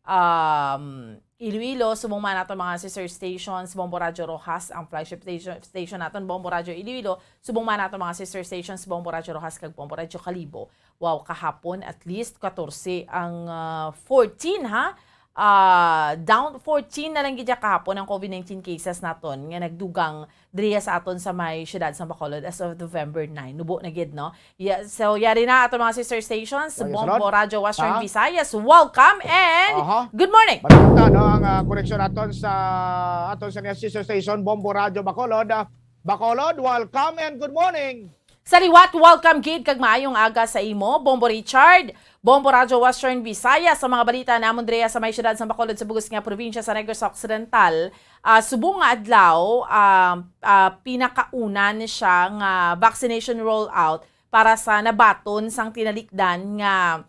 um, Iloilo, subong man aton mga sister stations, Bombo Radyo Roxas, ang flagship station, station naton, Bombo Radyo Iloilo, subong man aton mga sister stations, Bombo Radyo Roxas kag Bombo Radyo Kalibo. Wow, kahapon at least katorse ang, ah, fourteen, ha? Ah, down fourteen na lang gid ya kahapon ang COVID nineteen cases naton nga nagdugang diriya sa aton sa may siyudad sa Bacolod as of November nine. Nubo na gid, no? Yeah, so, yari na aton mga sister stations, Ay, Bombo sunod. Radyo Western Ah? Visayas. Welcome and Aha. good morning. Maraming ta, no, ang, ah, koneksyon aton sa, aton sa niya sister station, Bombo Radyo Bacolod. Ah, Bacolod, welcome and good morning. Sa liwat, welcome gid kag maayong aga sa imo, Bombo Richard. Bombo Radyo Western Visayas, sa mga balita namon diriya sa may siyudad sa Bacolod sa bug-os nga probinsya sa Negros Occidental. Ah, subong nga adlaw, ah, ah, pinakauna ni siya nga vaccination rollout para sa nabaton sang tinalikdan nga,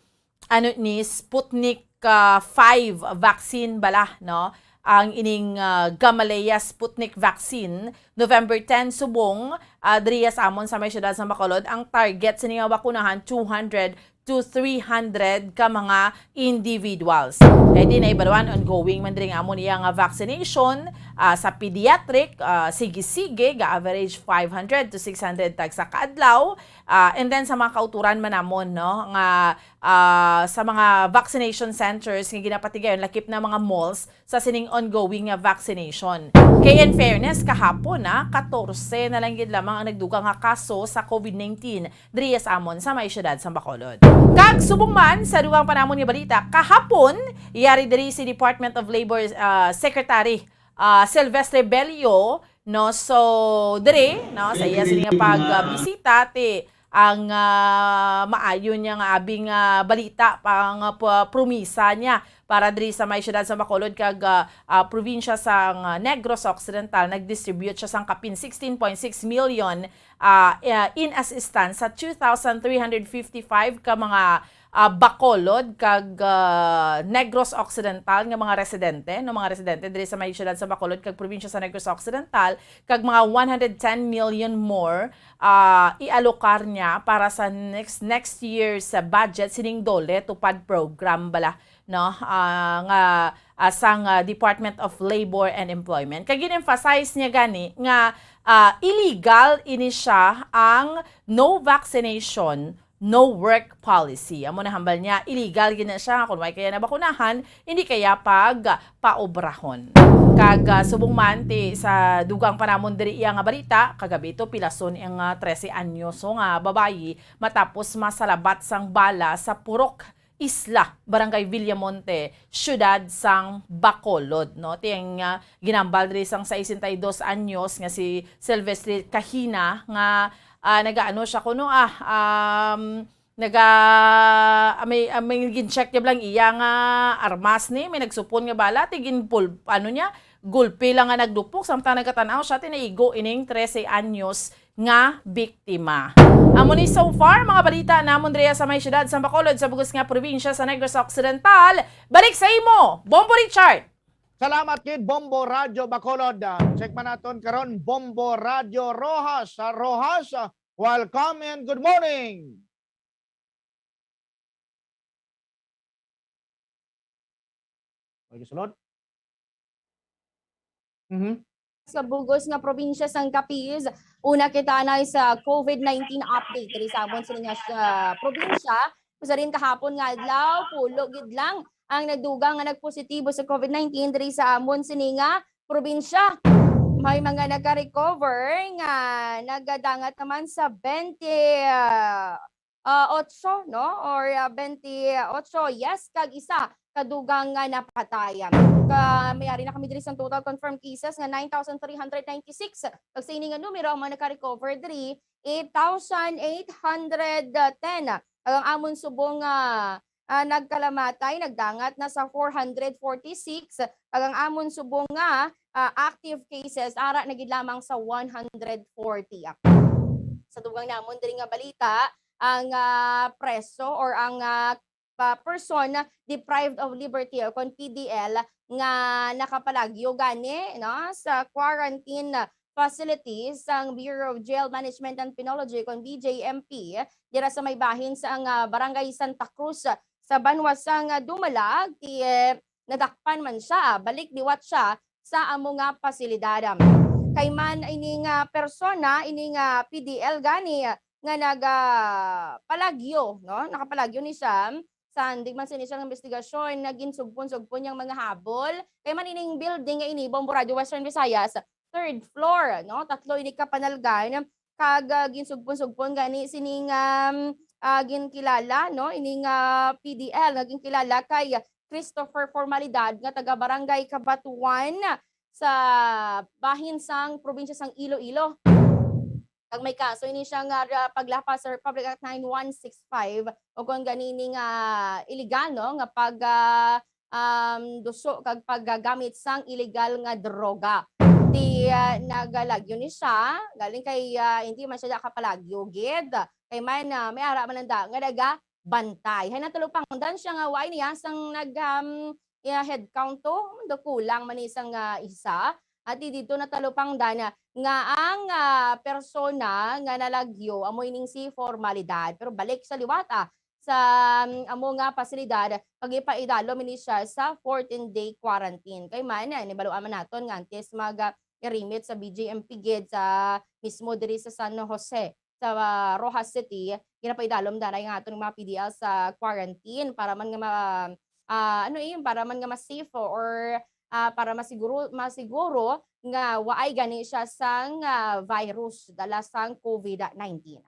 ano ni, Sputnik, ah, five vaccine bala, no? Ang ining, ah, Gamaleya Sputnik vaccine, November ten subong, ah, diriya sa amon sa may siyudad sa Bacolod, ang target sini nga bakunahan, two hundred to three hundred ka mga individuals. Kay di na ibaluan, ongoing man diri nga amo niya nga vaccination, ah, sa pediatric, ah, sige-sige, ga-average five hundred to six hundred tagsa ka adlaw. Ah, and then sa mga kauturan man namon, no, nga, ah, sa mga vaccination centers nga ginapatigayon, lakip na mga malls, sa sining ongoing nga vaccination. Kay in fairness, kahapon na, katorse na lang gid lamang ang nagdugang nga kaso sa COVID nineteen diri sa amon sa may siyudad sa Bacolod. Kag subong man sa dugang pa namon nga balita, kahapon, yari diri si Department of Labor, ah, Secretary, ah, Silvestre Bello, no? So, diri, no, sa iya sini nga pagbisita, ti ang, ah, maayo niya nga abing, ah, balita pa nga pa-, promisa niya para diri sa may siyudad sa Bacolod kag, ah, ah, probinsya sang, ah, Negros Occidental, nag-distribute siya sang kapin sixteen point six million, ah, ah, in assistance sa two thousand three hundred fifty-five ka mga, ah, Bacolod kag, ah, Negros Occidental nga mga residente, no, mga residente diri sa may siyudad sa Bacolod kag probinsya sa Negros Occidental, kag mga one hundred ten million more, ah, ialokar niya para sa next, next year's, ah, budget sining DOLE TUPAD program bala, no? Ah, nga, ah, sang, ah, Department of Labor and Employment. Kag gin-emphasize niya gani nga, ah, illegal ini siya ang no vaccination, no work policy. Amo na hambal niya, illegal gid na siya nga kung way kaya nabakunahan, hindi kaya pag paobrahon. Kag, ah, subong man ti sa dugang pa namon diri iya nga balita, kagabi to pilason ang, ah, trese anyoso nga babayi matapos masalabat sang bala sa Purok Isla, Barangay Villamonte, siyudad sang Bacolod, no? Ti ang, ah, ginambal diri sang sesenta y dos anyos nga si Silvestre Kahina nga, ah, nagaano siya kuno, ah, um, naga, ah, may, ah, may gin-check niya lang iya nga armas ni, may nagsupon nga bala, ti ginpul-, ano niya, gulpi lang nga nagdupok, samtang nagatan-aw siya, ti naigo ining trese anyos nga biktima. Amo ni so far, mga balita namon diri sa may siyudad sa Bacolod, sa bug-os nga probinsya sa Negros Occidental. Balik sa imo, Bombo Richard. Salamat gid, Bombo Radyo Bacolod. Ah, check man naton karon, Bombo Radyo Roxas. Ah, Roxas, ah, welcome and good morning. Okay, sunod. Mhm. Sa bug-os nga probinsya sang Capiz, una kita anay sa COVID nineteen update diri sa amon sini nga, ah, probinsya. Usa rin kahapon nga adlaw, pulo gid lang ang nagdugang nga nagpositibo sa COVID nineteen diri sa amon sini nga probinsya. May mga nagka-recover nga nagadangat naman sa twenty, ah, ah, otso, no? Or, ah, twenty-otso, yes, kag isa ka dugang nga napatay. Ka, may ari na kami diri sa total confirmed cases nga nine thousand three hundred ninety-six. Kag sa ini nga numero, ang mga naka-recover diri, eight thousand eight hundred ten. Kag ang amon subong, ah, ah, nagkalamatay, nagdangat na sa four hundred forty-six. Kag ang amon subong nga, ah, active cases, ara na gid lamang sa one hundred forty. Sa dugang namon diri nga balita, ang, ah, preso or ang, ah, pa-, person deprived of liberty o kon P D L nga nakapalagyo gani, no, sa quarantine facilities sang Bureau of Jail Management and Penology kon B J M P dira sa may bahin sang, ah, Barangay Santa Cruz sa banwa sang, ah, Dumalag, ti, eh, nadakpan man siya, ah, balik liwat siya sa amo nga pasilidad. Kay man ini nga persona, ini nga P D L gani nga naga, ah, palagyo, no? Nakapalagyo ni siya. Sandig man sini siya nga investigasyon, nga ginsugpon-sugpon niyang mga habol. Kay man ining building nga ini, Bombo Radyo Western Visayas, third floor, no? Tatlo ini ka panalgan. Kag, ah, ginsugpon-sugpon gani sining, um, ah, ginkilala, no? Ining, ah, P D L nga ginkilala kay Christopher Formalidad nga taga Barangay Cabatuan sa bahin sang probinsya sang Iloilo. Kag may kaso ini siya nga ra-, paglapas sa Republic Act nine one six five, o kon gani ini nga illegal, no, nga pag, ah, um, duso kag paggamit sang illegal nga droga. Ti, ah, nagalagyo ni siya, galing kay, ah, hindi man siya nakapalagyo gid. Kay man, ah, may ara man lang da nga naga bantay. Hay natalupangdan siya nga wa niya sang nag, um, iya head count to, do kulang man ni sang, ah, isa. At di dito natalupangdan nga ang, ah, persona nga nalagyo amo ining si Formalidad. Pero balik sa liwat, ah, sa, um, amo nga pasilidad, kag ipaidalom ini siya sa fourteen-day quarantine. Kay man, eh, nahibaluan man naton nga antes mag, ah, irimit sa B J M P gid sa mismo diri sa San Jose, sa, ah, Roxas City, ginapaidalom danay nga aton mga P D L sa quarantine para man nga ma-, ah, ano, eh, para man nga ma-safe or, ah, para masiguro, masiguro nga waay gani siya sang, ah, virus dala sang COVID nineteen.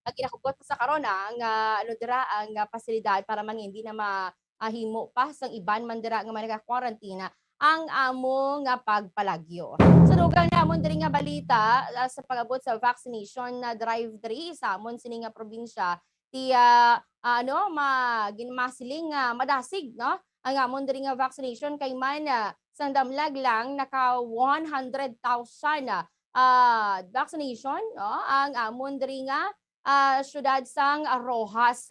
Ang ginahugot sa karon, ah, nga, ano, dira ang, ah, pasilidad para man hindi na ma-, ah, himo pa sang iban man dira nga mga naka-quarantine ang amo nga pagpalagyo. Sa dugang namon diri nga balita, ah, sa pag-abot sa vaccination na drive diri sa amon sini nga probinsya, ti, ah, ah, ano, ma-, gin-, masiling nga madasig, no, ang amon diri nga vaccination kay man, ah, sang damlag lang naka one hundred thousand, ah, vaccination, no, ang amon diri nga, ah, siyudad sang Roxas.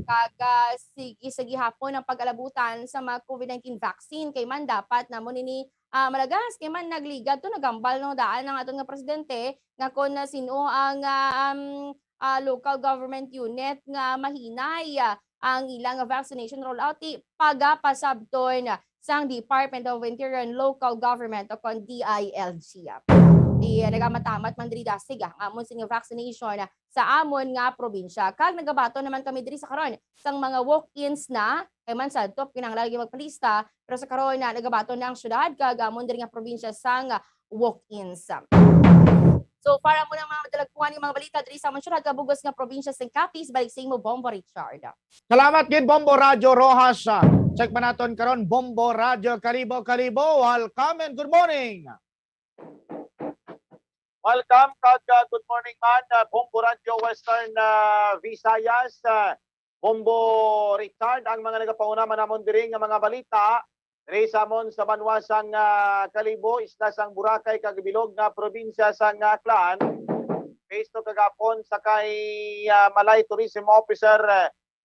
Kag, ah, sige sa gihapon ang pag-alabutan sa mga COVID nineteen vaccine kay man dapat namon ini, ah, malagas kay man nagligad to, nagambal, no, daan ang aton nga presidente nga kon, ah, sino ang, ah, um, ah, local government unit nga mahinay, ah, ang ilang vaccination rollout, ti pagapasabton sang Department of Interior and Local Government o kon D I L G. Ti, ah, nagamatamat man diri dasig, ah, ang amon sini vaccination sa amon nga probinsya. Kag nagabaton naman kami diri sa karon sang mga walk-ins na, kay man sa top kinahanglan lagi magpalista, pero sa karon na nagabaton na ang syudad kag amon diri nga probinsya sang walk-ins. So, para mo ng mga madalagpuan yung mga balita diri sa amon syudad, kabugos nga probinsya sang Capiz, balik sa imo, Bombo Richard. Salamat gid, Bombo Radyo Roxas. Check man naton karon, Bombo Radyo Kalibo-Kalibo. Welcome and good morning. Welcome kag, uh, good morning man, uh, Bombo Radyo Western, uh, Visayas. Uh, Bombo Richard, ang mga nagapauna man namon diri nga mga balita diri sa amon sa banwa sang, ah, Kalibo, isla sang Boracay kag bilog nga probinsya sang, ah, Aklan. Based to kagapon sa kay, ah, Malay Tourism Officer,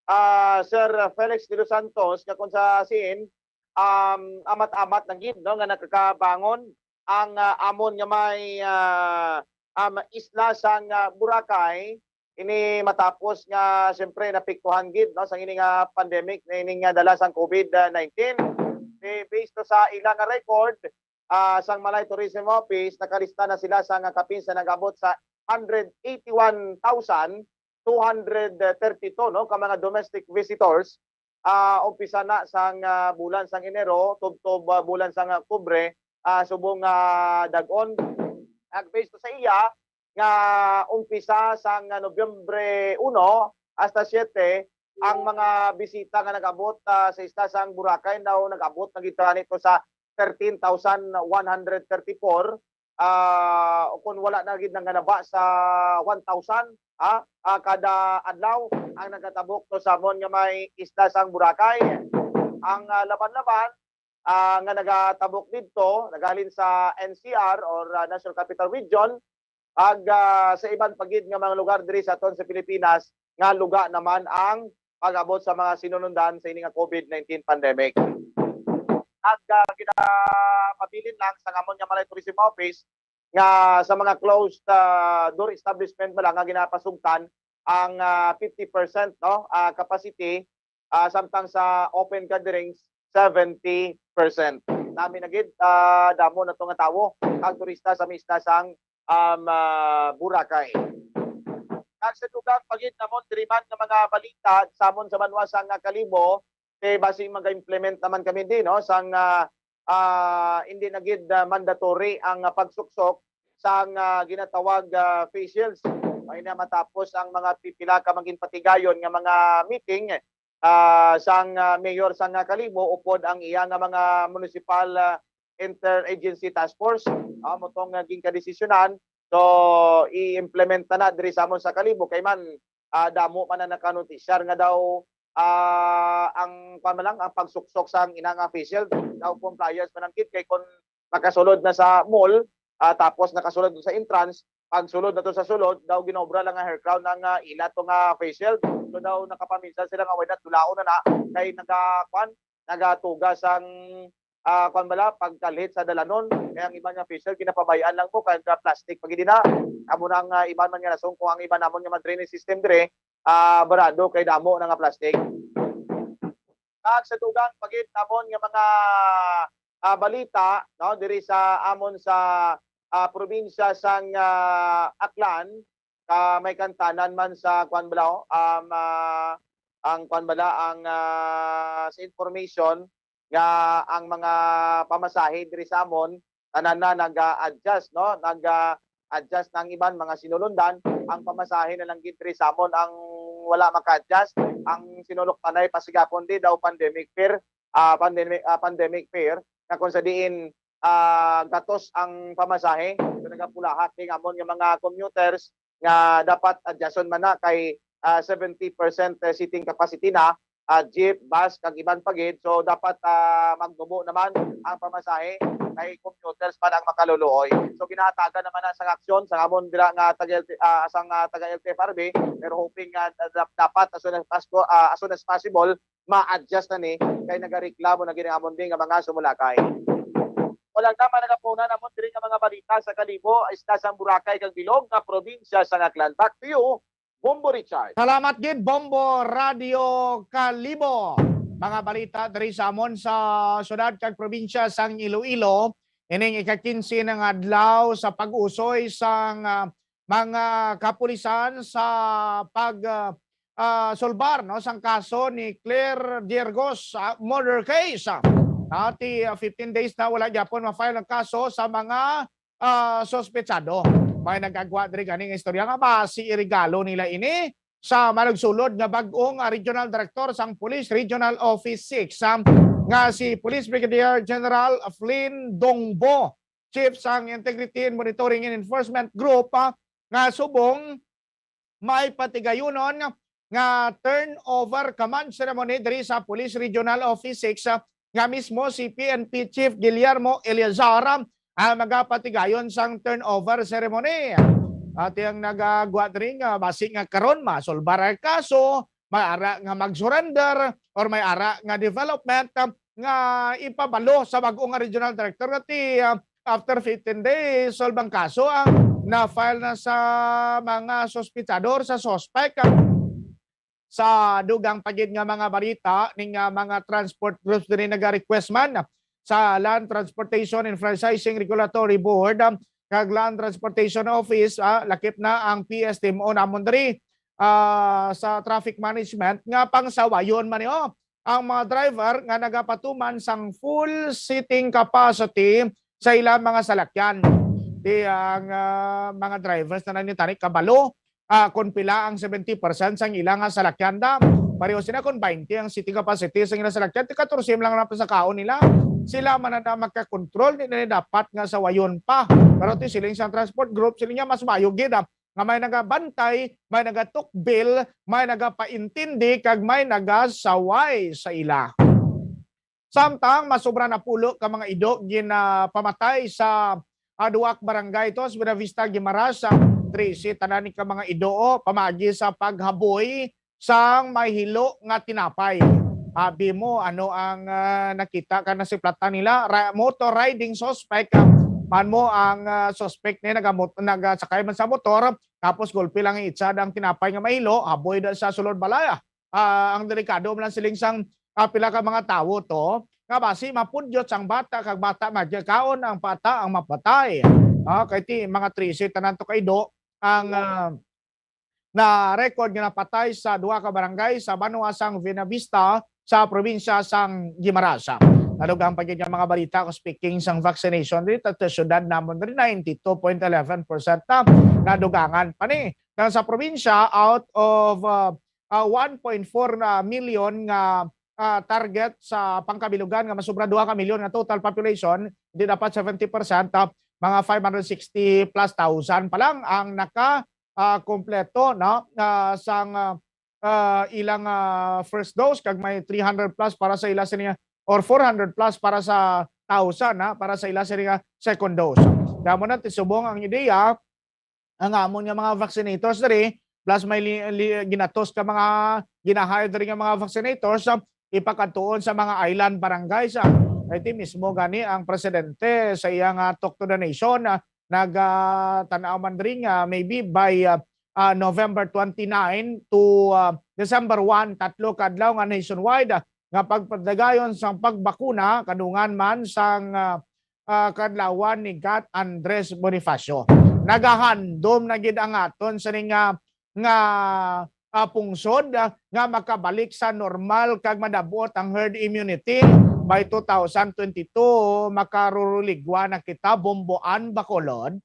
ah, Sir Felix de los Santos, nga kung sa siin, um, amat-amat na gid, no, nga nakakabangon ang, ah, amon nga may, ah, um, isla sang, ah, Boracay, ini matapos nga, siyempre, napiktuhan gid, no, sang ini nga pandemic na ini nga dala sang COVID nineteen. Eh, based to sa ila nga record, ah, sang Malay Tourism Office, nakalista na sila sa nga kapin sa nag-abot sa hundred eighty-one thousand two hundred thirty-two, no, ka mga domestic visitors, ah, umpisa na sang, ah, bulan sang Enero, tubtob, ah, bulan sang Oktubre, ah, subong nga dag-on. Ag based to sa iya, nga umpisa sang, ah, Nobyembre uno hasta siete, ang mga bisita nga nag-abot, ah, sa isla sang Boracay daw nag-abot na gid to sa thirteen thousand one hundred thirty-four. Ah, o kung wala na gid nanganaba sa one thousand, ha, ah, kada adlaw ang nagatabok to sa amon nga may isla sang Boracay. Ang, ah, laban-laban, ah, nga nagatabok didto, nagahalin sa N C R or, ah, National Capital Region, ag, ah, sa iban pa gid nga mga lugar diri sa aton sa Pilipinas nga luga naman ang pag-abot sa mga sinunundan sa ini nga COVID nineteen pandemic. Ag, ah, ginapabilin lang sa amon nga Malay Tourism Office nga sa mga closed, ah, door establishment ba lang nga ginapasugtan ang, ah, fifty percent, no, ah, capacity, ah, samtang sa open gatherings, seventy percent. Nami na gid, ah, damo na to nga tawo ang turista sa misna sang, um, ah, Boracay. Kag sa dugang pa gid namon diri man nga mga balita, samon sa banwa sang, ah, Kalibo, kay basi mag-implement naman kami din, no, sang, ah, ah, hindi na gid, ah, mandatory ang, ah, pagsuksok sang, ah, ginatawag, ah, face shields. May na matapos ang mga pipila ka maging patigayon nga mga meeting, ah, sang, ah, mayor sang, ah, Kalibo upod ang iya nga mga municipal, ah, interagency task force. Ah, mo tong, ah, ginkadesisyonan. So, i-implement na na diri sa amon sa Kalibo kay man, ah, damo man ang nakanotisyar nga daw, ah, ang, kuwan man lang, ang pagsuksok sang ina nga face shield daw compliance man ang gid kay kung makasulod na sa mall, ah, tapos nakasulod sa entrance, pagsulod na to sa sulod, daw ginobra lang nga hair crown ang, ah, ila to nga face shield. So daw nakapaminsan sila nga, "Why not, dulaon na na," kay naga-, kuwan, nagatuga sang, ah, kuwan bala, pagkalhit sa dalanon. Kaya ang iban nga face shield, ginapabayaan lang mo, kay ang plastic pa gid na. Amo na ang, ah, iban man nga rason kung ang iban namon nga mga drainage system dire, ah, barado kay damo na nga plastic. Kag sa dugang pa gid namon nga mga, ah, balita, no, diri sa amon sa, ah, probinsya sang, ah, Aklan, ka may kantanan man sa kwan bala, oh, um, ah, ang kwan bala, ang, ah, sa information nga ang mga pamasahe diri sa amon tanan na nag-a-adjust, no? Nag-a-adjust na ang iban mga sinulundan. Ang pamasahe na lang gid diri sa amon ang wala maka-adjust. Ang sinuloktanay pa sa gihapon di daw pandemic fare, ah, pandemic, ah, pandemic fare, na kung sa diin, ah, gatos ang pamasahe. So, nagapulaha kay amon nga mga commuters nga dapat adjuston man na kay, ah, seventy percent seating capacity na, ah, jeep, bus, kag iban pa gid. So, dapat, ah, magnubo naman ang pamasahe kay commuters man ang makaluluoy. So, ginahatagan naman na sang aksyon sa amon dira nga taga L T, ah, sang, ah, taga L T F R B, pero hoping nga, ah, dap-, dapat as soon as possible, ah, as soon as possible, ma-adjust na ni kay nagareklamo na gid ang amon din nga mga sumulakay. Wala na man nagapuna namon diri nga mga balita sa Kalibo, isla sang Boracay kag Bilog nga probinsya sang Aklan. Back to you, Bombo Richard. Salamat gid, Bombo Radio Kalibo. Mga balita diri sa amon sa syudad kag probinsya sang Iloilo, ining ika-kinse na nga adlaw sa pag-usoy sang, ah, mga kapulisan sa pag, ah, ah, sulbar, no, sang kaso ni Claire Diergos, ah, murder case. Ah, ti, ah, fifteen days na wala gyapon ma-file ang kaso sa mga, ah, suspetsado. May nagagwa diri gani nga istorya nga basi iregalo nila ini sa manugsulod nga bag-ong, ah, regional director sang Police Regional Office six, ah, nga si Police Brigadier General Flynn Dongbo, chief sang Integrity and Monitoring and Enforcement Group, ah, nga subong may patigayunon nga turnover command ceremony diri sa Police Regional Office six, ah, nga mismo si P N P Chief Guillermo Eleazar, ah, ang magapatigayon sang turnover ceremony. At ang nagagwa diri nga basi nga karon masulbar ang kaso, may ara nga mag-surrender, or may ara nga development, ah, nga ipabalo sa bag-o nga regional director nga ti, ah, after fifteen days, solve ang kaso ang na-file na sa mga suspetsado or sa suspect, ah. Sa dugang pa gid nga mga balita ning, ah, mga transport groups diri naga-request man sa Land Transportation and Franchising Regulatory Board, ah, kag Land Transportation Office, ah, lakip na ang P S T M O namon diri, ah, sa traffic management nga pangsawayon man ni, oh, ang mga driver nga nagapatuman sang full seating capacity sa ilang mga salakyan. Di ang, ah, mga drivers na nangitani kabalo, ah, kung pila ang seventy percent sang ila nga salakyan da. Pareho sila kung twenty ang seating capacity sang ila salakyan, ti katorse lang na pa sa kaon nila. Sila man na makakontrol, di na dapat nga sawayon pa. Pero ti siling sang transport group, siling niya mas mayo gid, ah, nga may nagabantay, may nagatukbil, may nagapaintindi, kag may nagasaway sa ila. Samtang masobra na pulo ka mga ido ginapamatay sa, ah, duha ka barangay to sa Buenavista, Guimaras, sa trese tanan ni ka mga ido, oh, pamagi sa paghaboy sang may hilo nga tinapay. Abi mo, ano ang, ah, nakita ka na si plata nila? Ra-, motor riding suspect, ah, man mo ang, ah, suspect ni nagamot-, nagasakay man sa motor, tapos gulpi lang itsad ang tinapay nga mahilo, haboy da sa sulod balay, ah. Ah, ang delikado man lang siling sang, ah, pila ka mga tawo to, nga basi mapudyot sang bata, kag bata magkaon ang bata ang mapatay. Ah, kay ti mga trese tanan to ka ido ang, ah, na record nga napatay sa duha ka barangay sa banwa sang Buenavista sa probinsya sang Guimaras. Nadugang pa gid nga mga balita ko, speaking sang vaccination rate at sa syudad namon diri, ninety-two point eleven percent na nadugangan pa ni. Nang sa probinsya, out of, uh, uh, one point four na million nga, uh, target sa pangkabilugan nga masubra duha ka milyon nga total population, di dapat seventy percent, uh, mga five hundred sixty plus thousand pa lang ang naka, ah, kompleto, no? Ah, sang, ah, ah, ilang, ah, first dose, kag may three hundred plus para sa ila sini, or four hundred plus para sa thousand, ha, para sa ila sini nga second dose. Kaya mo na, tisubong ang ideya, ang amon nga mga vaccinators diri, plus may li-, li-, ginatos ka mga, gina-hire diri nga mga vaccinators, ah, ipakadtuon sa mga island barangays, ah. Kay ti mismo gani ang presidente sa iyang, ah, Talk to the Nation, ah, nag, ah, tan-aw man diri nga maybe by, ah, ah, November twenty-nine to, ah, December one, tatlo ka adlaw nga nationwide, ah, nga pagpadayon sang pagbakuna kadungan man sang, ah, ah, kadlawan ni Gat Andres Bonifacio. Nagahandom na gid ang aton sini nga, nga, ah, pungsod, ah, nga makabalik sa normal kag madab-ot ang herd immunity by two thousand twenty-two. Makaruruligwa na kita, Bomboan, Bacolod.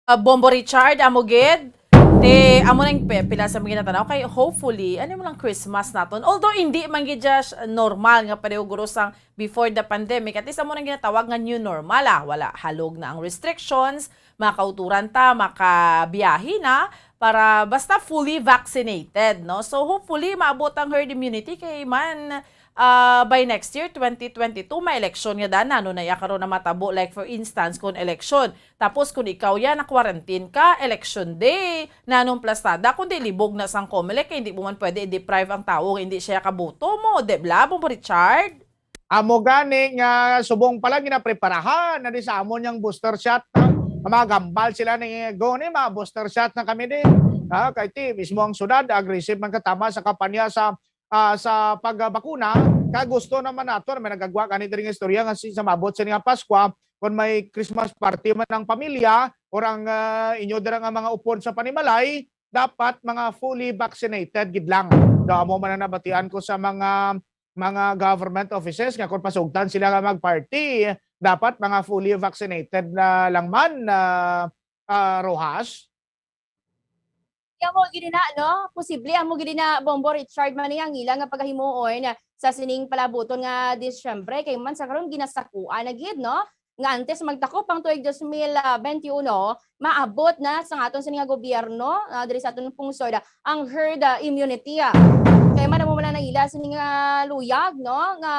Ah, Bombo Richard, amo gid. Ti amo nang pe- pila sa mga ginatanaw kay hopefully ano mo lang Christmas naton. Although hindi man gid siya s- normal nga pareho guro sang before the pandemic, at least amo nang ginatawag nga new normal, ah. Wala, halog na ang restrictions, makauturan ta, makabiyahe na para basta fully vaccinated, no? So hopefully maabot ang herd immunity kay man, ah, by next year, twenty twenty-two, may eleksyon nga daan. Ano na ya karon na matabo? Like, for instance, kung eleksyon, tapos kung ikaw yan, na-quarantine ka, election day, nanong plastada, kung di libog na sang Comelec, kay hindi mo man pwede i-deprive ang tao nga hindi siya kaboto mo, di ba, Bombo Richard? Amo gani nga subong pa lang ginapreparahan na di sa amon yang booster shot, no? Mga gambal sila ni Goni, mga booster shot na kami di. Ah, kay ti mismo ang syudad, aggressive man katama sa kampanya sa, ah, sa pagbakuna. Kay gusto naman nato, may nagagwa gani diri nga istorya nga si, sa mabot sa nga Paskwa, kung may Christmas party man ang pamilya or ang, ah, inyo dira nga mga upod sa panimalay, dapat mga fully vaccinated gid lang. Do amo man ang nabatian ko sa mga mga government offices nga kung pasugtan sila nga mag-party, dapat mga fully vaccinated na lang man, ah, ah, Rojas. Kaya mo gini na, no? Posible amo gini na, Bombo Richard, man ang ila nga pagahimuon sa sining palabuton nga Disyembre, kay man sa karon ginasakuan na gid, no? Nga antes magtakop ang tuig dos mil twenty-one, maabot na sa aton sini nga gobyerno, ah, diri sa aton pungsod, ah, ang herd, ah, immunity, ah. Kay man mo man ang ila sini nga luyag, no, nga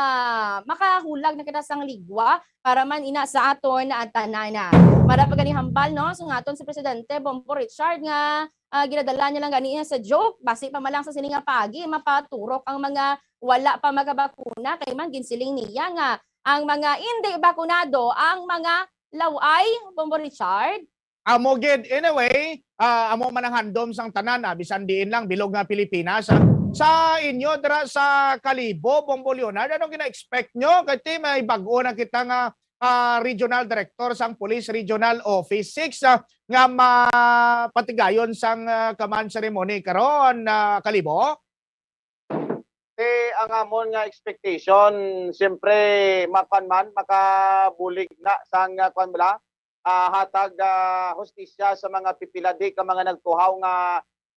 makahulag na kita sang ligwa para man ina sa aton, ah, tanan, ah. Para pa gani hambal, no, sa aton si Presidente Bombo Richard nga, ah, ginadala niya lang gani sa joke, basi pa man lang sa sini nga pagi mapaturok ang mga wala pa magabakuna, kay man ginsiling niya nga ang mga indi bakunado ang mga laway, Bombo Richard. Amo gid. Anyway, ah, amo man ang handom sang tanan, ah, bisan diin lang bilog nga Pilipinas, ah. Sa inyo dira sa Kalibo, Bombo Leonard, anong gina-expect nyo? Kay ti may bag-o na kita nga, ah, regional director sang Police Regional Office six, ah, nga mapatigayon sang, ah, command ceremony karon, ah, Kalibo. Ti ang amon nga expectation, siyempre, makuan man, makabulig na sang, ah, kuan bala, ah, hatag, ah, hustisya sa mga pipila di ka mga nagtuhaw nga,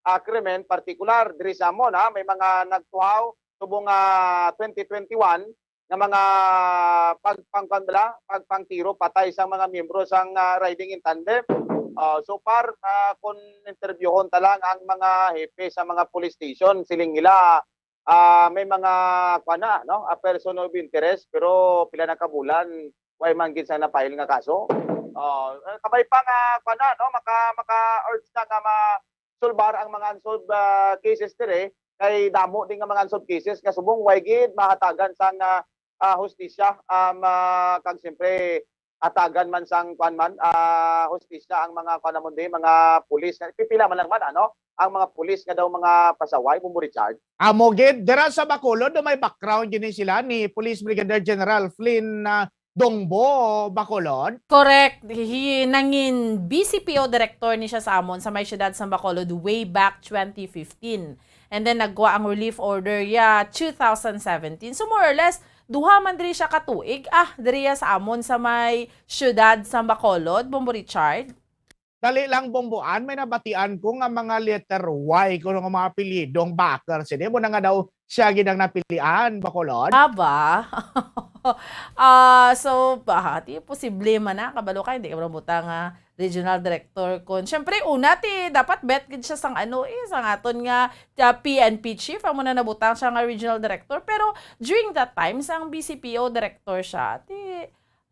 ah, krimen, partikular diri sa amon, ha, may mga nagtuhaw subong nga twenty twenty-one nga mga pag-, pang-, kuan bala, pagpangtiro patay sang mga miyembro sang, ah, Riding in Tandem. Ah, so far, ah, kung interbyuhon ta lang ang mga hepe sa mga police station, siling nila, ah, may mga, kuan na, no, ah, person of interest, pero pila na ka bulan, way man gid sa na-file nga kaso. Ah, eh, kabay pa nga, kuan na, no, maka-, maka-urge na nga ma-, sulbar ang mga unsolved, ah, cases dire, kay damo din nga mga unsolved cases nga subong way gid mahatagan sang, ah, ah, hustisya, um, ah, kag siyempre hatagan man sang kuan man, ah, hustisya ang mga kuan namon di, mga pulis nga pipila man lang man, ano, ang mga pulis nga daw mga pasaway, Bombo Richard. Amo gid, dira sa Bacolod, may background gini sila ni Police Brigadier General Flynn, ah, Dongbo, Bacolod. Correct. He, nangin B C P O director ni siya sa amon sa may siyudad sa Bacolod way back twenty fifteen. And then nagkuha ang relief order ya two thousand seventeen. So more or less, duha man diri siya ka tuig, ah, diri ya sa amon sa may siyudad sa Bacolod, Bombo Richard. Dali lang, Bomboan, may nabatian ko nga mga letter Y kuno nga mga apelyido ang backer sini. Mo na nga daw siya gid ang napilian, Bacolod. Aba. Ah, so, ba, ti posible man na, kabalo ka, hindi ka man butang nga regional director. Kon, syempre, una, ti, dapat bet gid siya sang ano, eh, sang aton nga, ah, P N P chief, amo na nabutang siya nga regional director. Pero, during that time, sang B C P O director siya, ti,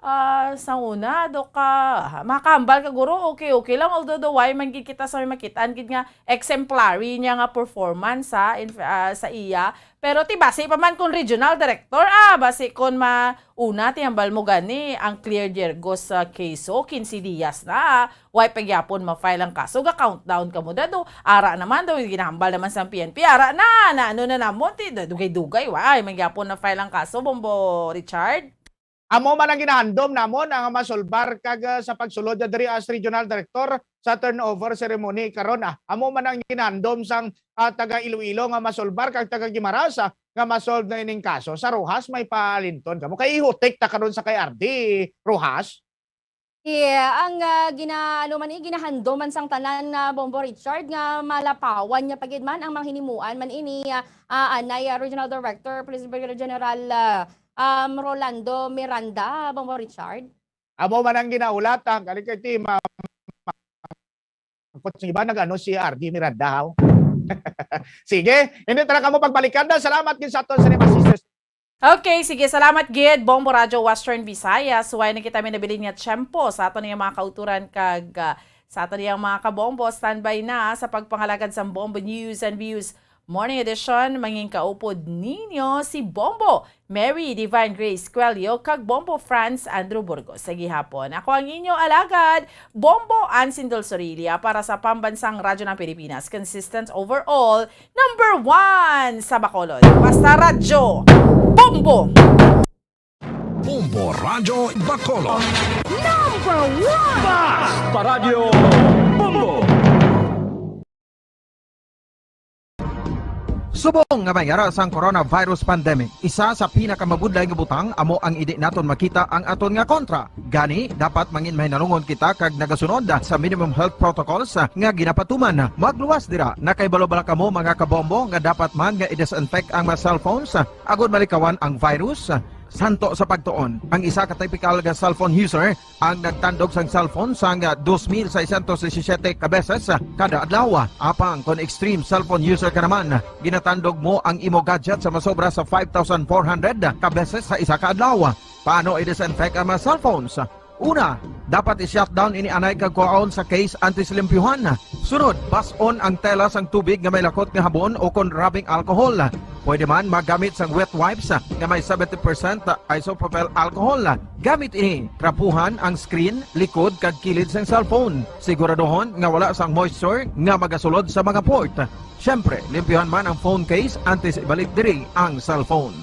Ah, sa una, do ka, makahambal ka, guro, okay, okay lang. Although, do, why man gid kita sa may makit-an gid nga exemplary niya nga performance, ha, in, ah, sa iya. Pero ti basi pa man kung regional director, ah, basi kung mauna, ti hambal mo gani, ang Claire Diergos sa case, so, quince dias na, ah. Why pa gyapon ma-file ang kaso? Ga-countdown ka mo, dado. Ara naman, daw, ginahambal naman sa P N P. Ara na, na ano na namon, ti, dugay-dugay, why man gyapon na-file ang kaso, Bombo Richard? Amo man ang ginahandom namon, ang masulbar kag, ah, sa pagsulod niya diri as regional director sa turnover ceremony karon, ah. Amo man ang ginahandom sang, ah, taga Iloilo nga masulbar kag taga Guimaras, ah, nga masolve na ining kaso. Sa Roxas, may palinton kamo. Kay ihutik ta karon sa kay R D Roxas. Yeah, ang, ah, gina-, ano man, eh, ginahandom man sang tanan nga, Bombo Richard, nga malapawan niya pa gid man ang mga hinimuan man ini, ah, ah, anay, ah, Regional Director, Police Brigadier General, ah, um, Rolando Miranda, Bombo Richard? Amo man ang ginahulat, ah, kani kay ti ma-, ma-, kung sa iba nag-ano si R D Miranda, haw? Sige, hindi talaga mo pagbalikan na. Salamat gid sa aton sa mga sisters. Okay, sige, salamat gid, Bombo Radyo Western Visayas. Wala na kita may nabilin nga tiyempo sa aton nga mga kauturan kag, ah, sa aton nga mga kabombo. Standby na sa pagpangalagad sa Bombo News and Views Morning Edition, mangin kaupod ninyo si Bombo Mary Divine Grace Coelho kag Bombo Franz Andrew Burgos. Sa gihapon, ako ang inyo alagad, Bombo Ansin Dulzorilla para sa Pambansang Radyo ng Pilipinas. Consistent overall, number one sa Bacolod. Basta Radyo, Bombo! Bombo Radyo Bacolod. Number one! Basta Radyo Bombo! Subong nga may ara sang coronavirus pandemic, isa sa pinakamabudlay nga butang amo ang hindi naton makita ang aton nga kontra. Gani, dapat mangin mahinalungon kita kag nagasunod sa minimum health protocols nga ginapatuman. Magluwas dira, nakahibalo bala kamo, mga kabombo, nga dapat man nga i-disinfect ang mga cellphones agud malikawan ang virus? Santo sa pagtuon, ang isa ka typical nga cellphone user ang nagtandog sang cellphone sang dos mil seiscientos disisiete ka beses kada adlaw. Apang kon extreme cellphone user ka naman, ginatandog mo ang imo gadget sa masobra sa five thousand four hundred ka beses sa isa ka adlaw. Paano i-disinfect ang mga cellphones? Una, dapat i-shutdown ini anay kag kuhaon sa case antes limpyuhan. Sunod, bas-on ang tela sang tubig nga may lakot nga habon o kon rubbing alcohol. Pwede man magamit sang wet wipes nga may seventy percent isopropyl alcohol. Gamit ini, trapuhan ang screen, likod, kag kilid sang cellphone. Siguraduhon nga wala sang moisture nga magasulod sa mga port. Siyempre, limpyuhan man ang phone case antes ibalik diri ang cellphone.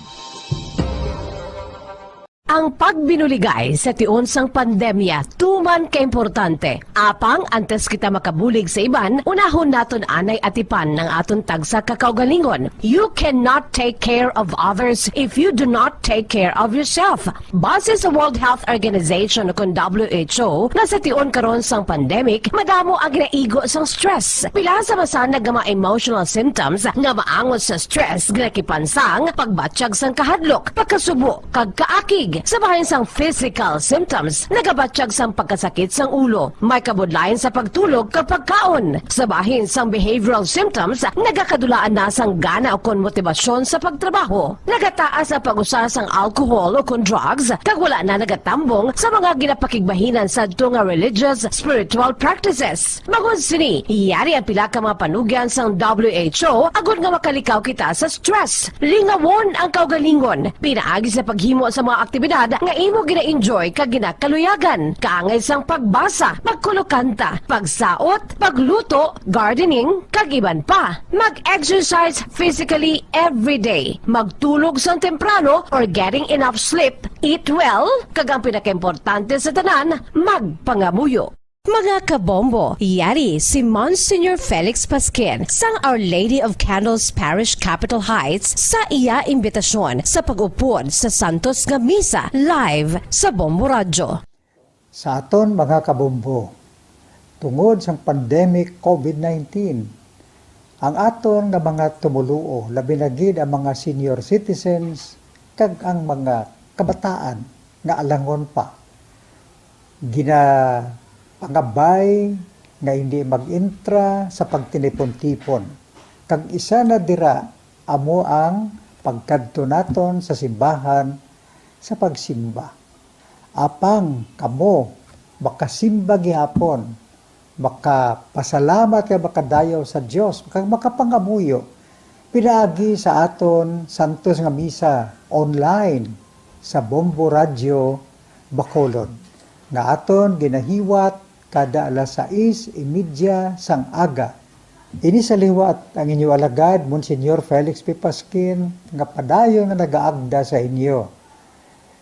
Ang pagbinuligay sa tion sang pandemya tuman ka importante. Apang antes kita makabulig sa iban, unahon naton anay atipan ang aton tagsa ka kaugalingon. You cannot take care of others if you do not take care of yourself. Base sa World Health Organization, kon W H O, nga sa tion karon sang pandemic, madamo ang ginaigo sang stress. Pila sa masanag nga mga emotional symptoms nga maangot sa stress ginakipan sang pagbatyag sang kahadlok, pagkasubo, kag kaakig. Sa bahin sang physical symptoms, nagabatyag sang pagkasakit sang ulo, may kabudlayan sa pagtulog kag pagkaon. Sa bahin sang behavioral symptoms, nagakadulaan na sang gana ukon motibasyon sa pagtrabaho. Nagataas ang pag-usa sang alcohol ukon drugs, kag wala na nagatambong sa mga ginapakigbahinan sadto nga religious, spiritual practices. Bangod sini, yari ang pila ka mga panugyan sang W H O agod nga makalikaw kita sa stress. Lingawon ang kaugalingon pinaagi sa paghimo sa mga aktibidad nga imo gina-enjoy kag ginakaluyagan, kaangay sang pagbasa, pagkulokanta, pagsaot, pagluto, gardening, kag iban pa. Mag-exercise physically every day. Magtulog sang temprano or getting enough sleep. Eat well, kag ang pinakaimportante sa tanan, magpangamuyo. Mga kabombo, yari si Monsignor Felix Pasquin sang Our Lady of Candles Parish, Capitol Heights, sa iya imbitasyon sa pag-upod sa santos nga misa live sa Bombo Radyo. Sa aton mga kabombo, tungod sang pandemic COVID nineteen, ang aton nga mga tumoluo, labi na gid ang mga senior citizens kag ang mga kabataan nga alangon pa, ginapangabay nga hindi mag-intra sa pagtinipon-tipon, kag isa na dira amo ang pagkadto naton sa simbahan sa pagsimba. apang kamo makasimba gihapon, makapasalamat kag makadayaw sa Dios, kag makapangamuyo pinaagi sa aton santos nga misa online sa Bombo Radyo Bacolod, nga aton ginahiwat kada alas sais y media sang aga. Ini sa liwat ang inyo alagad, Monsignor Felix P. Pasquin, nga padayon nga nagaagda sa inyo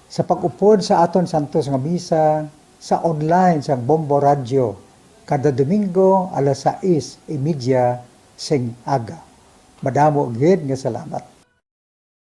sa pag-upod sa aton santos nga misa sa online sang Bombo Radyo kada Domingo alas sais y media sing aga. Madamo gid nga salamat.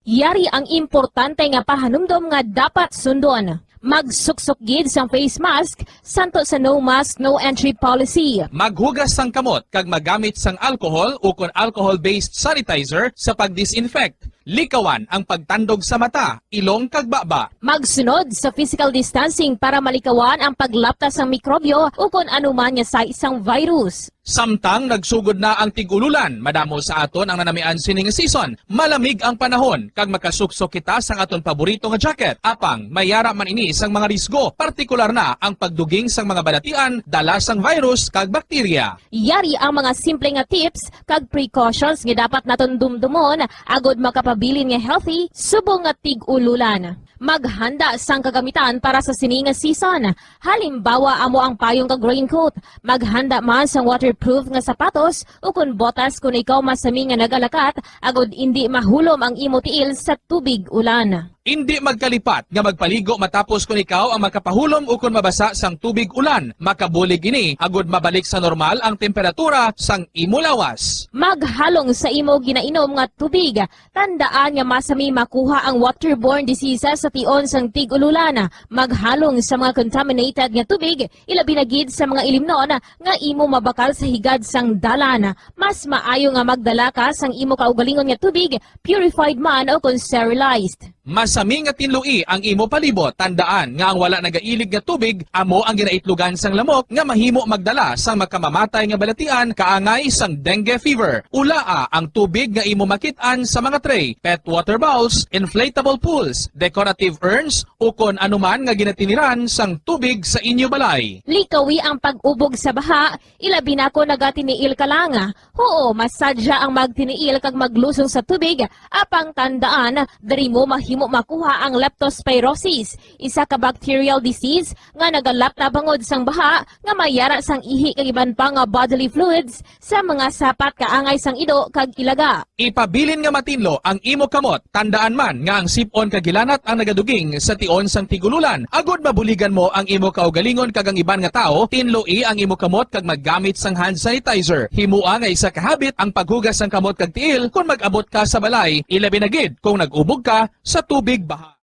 Yari ang importante nga pahanumdom nga dapat sundon. Magsuksok gid sang face mask, santo sa no mask, no entry policy. Maghugas sang kamot kag magamit sang alcohol ukon alcohol-based sanitizer sa pag-disinfect. Likawan ang pagtandog sa mata, ilong kag baba. Magsunod sa physical distancing para malikawan ang paglapta sang mikrobyo ukon anuman nga sais sang virus. Samtang nagsugod na ang tig-ululan, madamo sa aton ang nanamian sini nga season. Malamig ang panahon, kag makasuksok kita sang aton paborito nga jacket. Apang, may yara man ini sang mga risgo, partikular na ang pagduging sang mga balatian dala sang virus kag bakterya. Yari ang mga simple nga tips kag precautions nga dapat naton dumdumon agod makapabilin nga healthy subong nga tig-ululan. Maghanda sang kagamitan para sa sini nga season. Halimbawa, amo ang payong kag raincoat. Maghanda man sang waterproof nga sapatos ukon botas kon ikaw masami nga nagalakat agod indi mahulom ang imo tiil sa tubig ulan. Indi magkalipat nga magpaligo matapos kon ikaw ang makapahulom ukon mabasa sang tubig ulan. Makabulig ini agod mabalik sa normal ang temperatura sang imo lawas. Maghalong sa imo ginainom nga tubig. Tandaan nga masami makuha ang waterborne diseases sa tion sang tig-ululan. Maghalong sa mga contaminated nga tubig, ilabi na gid sa mga ilimnon nga imo mabakal sa higad sang dalan. Mas maayo nga magdala ka sang imo kaugalingon nga tubig, purified man o kon sterilized. Masami nga tinloi ang imo palibot. Tandaan nga ang wala nagailig nga tubig amo ang ginaitlogan sang lamok nga mahimo magdala sang makamamatay nga balatian kaangay sang dengue fever. Ulaa ang tubig nga imo makit-an sa mga tray, pet water bowls, inflatable pools, decorative urns, ukon anuman nga ginatiniran sang tubig sa inyo balay. Likawi ang pag-ubog sa baha, ilabi na kon nagatiniil ka lang. Huo, masadya ang magtiniil kag maglusong sa tubig, apang tandaan, diri mo mahimo makuha ang leptospirosis, isa ka bacterial disease nga nagalapta bangod sang baha nga may yara sang ihi kag iban pa nga bodily fluids sa mga sapat kaangay sang ido kag ilaga. Ipabilin nga matinlo ang imo kamot. Tandaan man nga ang sip-on kag hilanat ang nagaduging sa tion sang tig-ululan. Agod mabuligan mo ang imo kaugalingon kag ang iban nga tawo, tinloi ang imo kamot kag maggamit sang hand sanitizer. Himoa nga isa ka habit ang paghugas sang kamot kag tiil kon mag-abot ka sa balay, ilabi na gid kung nag-ubog ka sa tubig baha.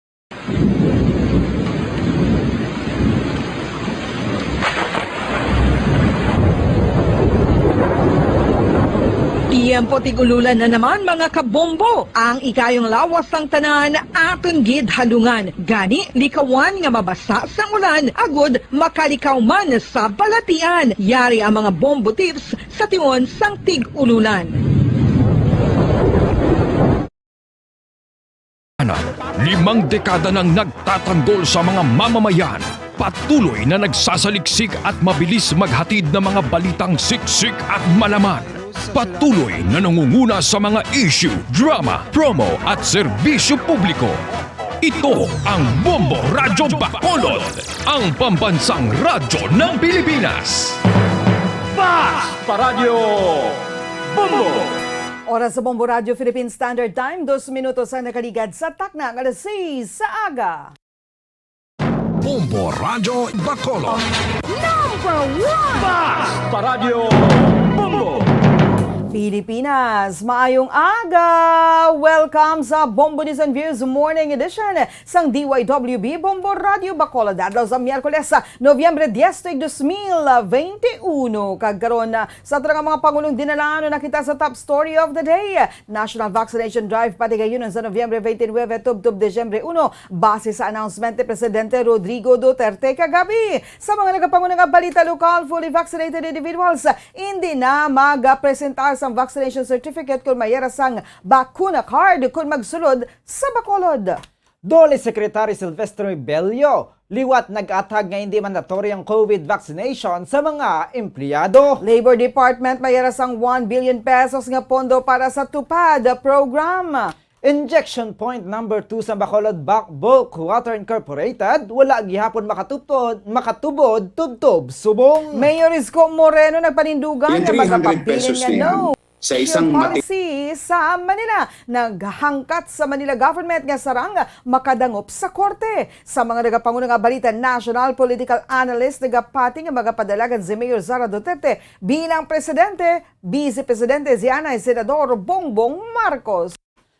Tiyempo tig-ululan na naman, mga kabombo. Ang ikayong lawas sang tanan aton gid halungan. Gani, likawan nga mabasa sang ulan agud makalikaw man sa balatian. Yari ang mga bombo tips sa tion sang tig-ululan. Limang dekada nang nagtatanggol sa mga mamamayan, patuloy na nagsasaliksik at mabilis maghatid ng mga balitang siksik at malaman. Patuloy na nangunguna sa mga issue, drama, promo at serbisyo publiko. Ito ang Bombo Radyo Bacolod, ang pambansang radyo ng Pilipinas. Fast Paradyo Bombo! Oras sa Bombo Radyo Philippine Standard Time, dos minutos ang nakaligad sa takna nga alas sais sa aga. Bombo Radyo Bacolod. Number one! Fast Paradyo Bombo! Pilipinas, maayong aga! Welcome sa Bombo News and Views Morning Edition sang D Y W B Bombo Radyo Bacolod. Adlaw sa Miyerkules, Nobyembre diez, tuig dos mil veintiuno. Kag karon, ah, sa aton nga mga pangulong dinalanon na kita sa top story of the day. National vaccination drive patigayunon sa Nobyembre twenty-nine, tubtob Disyembre uno, base sa announcement ni Presidente Rodrigo Duterte kagabi. Sa mga nagapanguna nga balita lokal, fully vaccinated individuals, hindi na magapresentar sang vaccination certificate kon may yara sang bakuna card kon magsulod sa Bacolod. DOLE Secretary Silvestre Bello Liwat nag-athag nga hindi mandatory ang COVID vaccination sa mga empleyado. Labor Department may ara sang one billion pesos nga pondo para sa TUPAD program. Injection point number two sa Bacolod Ba-, Bulk Water Incorporated, wala gihapon makatupod, makatubod tubtob subong. Mayor Isko Moreno nagpanindugan Yung nga three hundred magapabilin pesos nga na yan no sa isang mati- policy sa Manila. Naghangkat sa Manila government nga sarang makadangop sa korte. Sa mga nagapanguna nga balita, national political analyst nagapati nga magapadalagan si Mayor Sara Duterte bilang presidente, vice presidente si anay Senador Bongbong Marcos.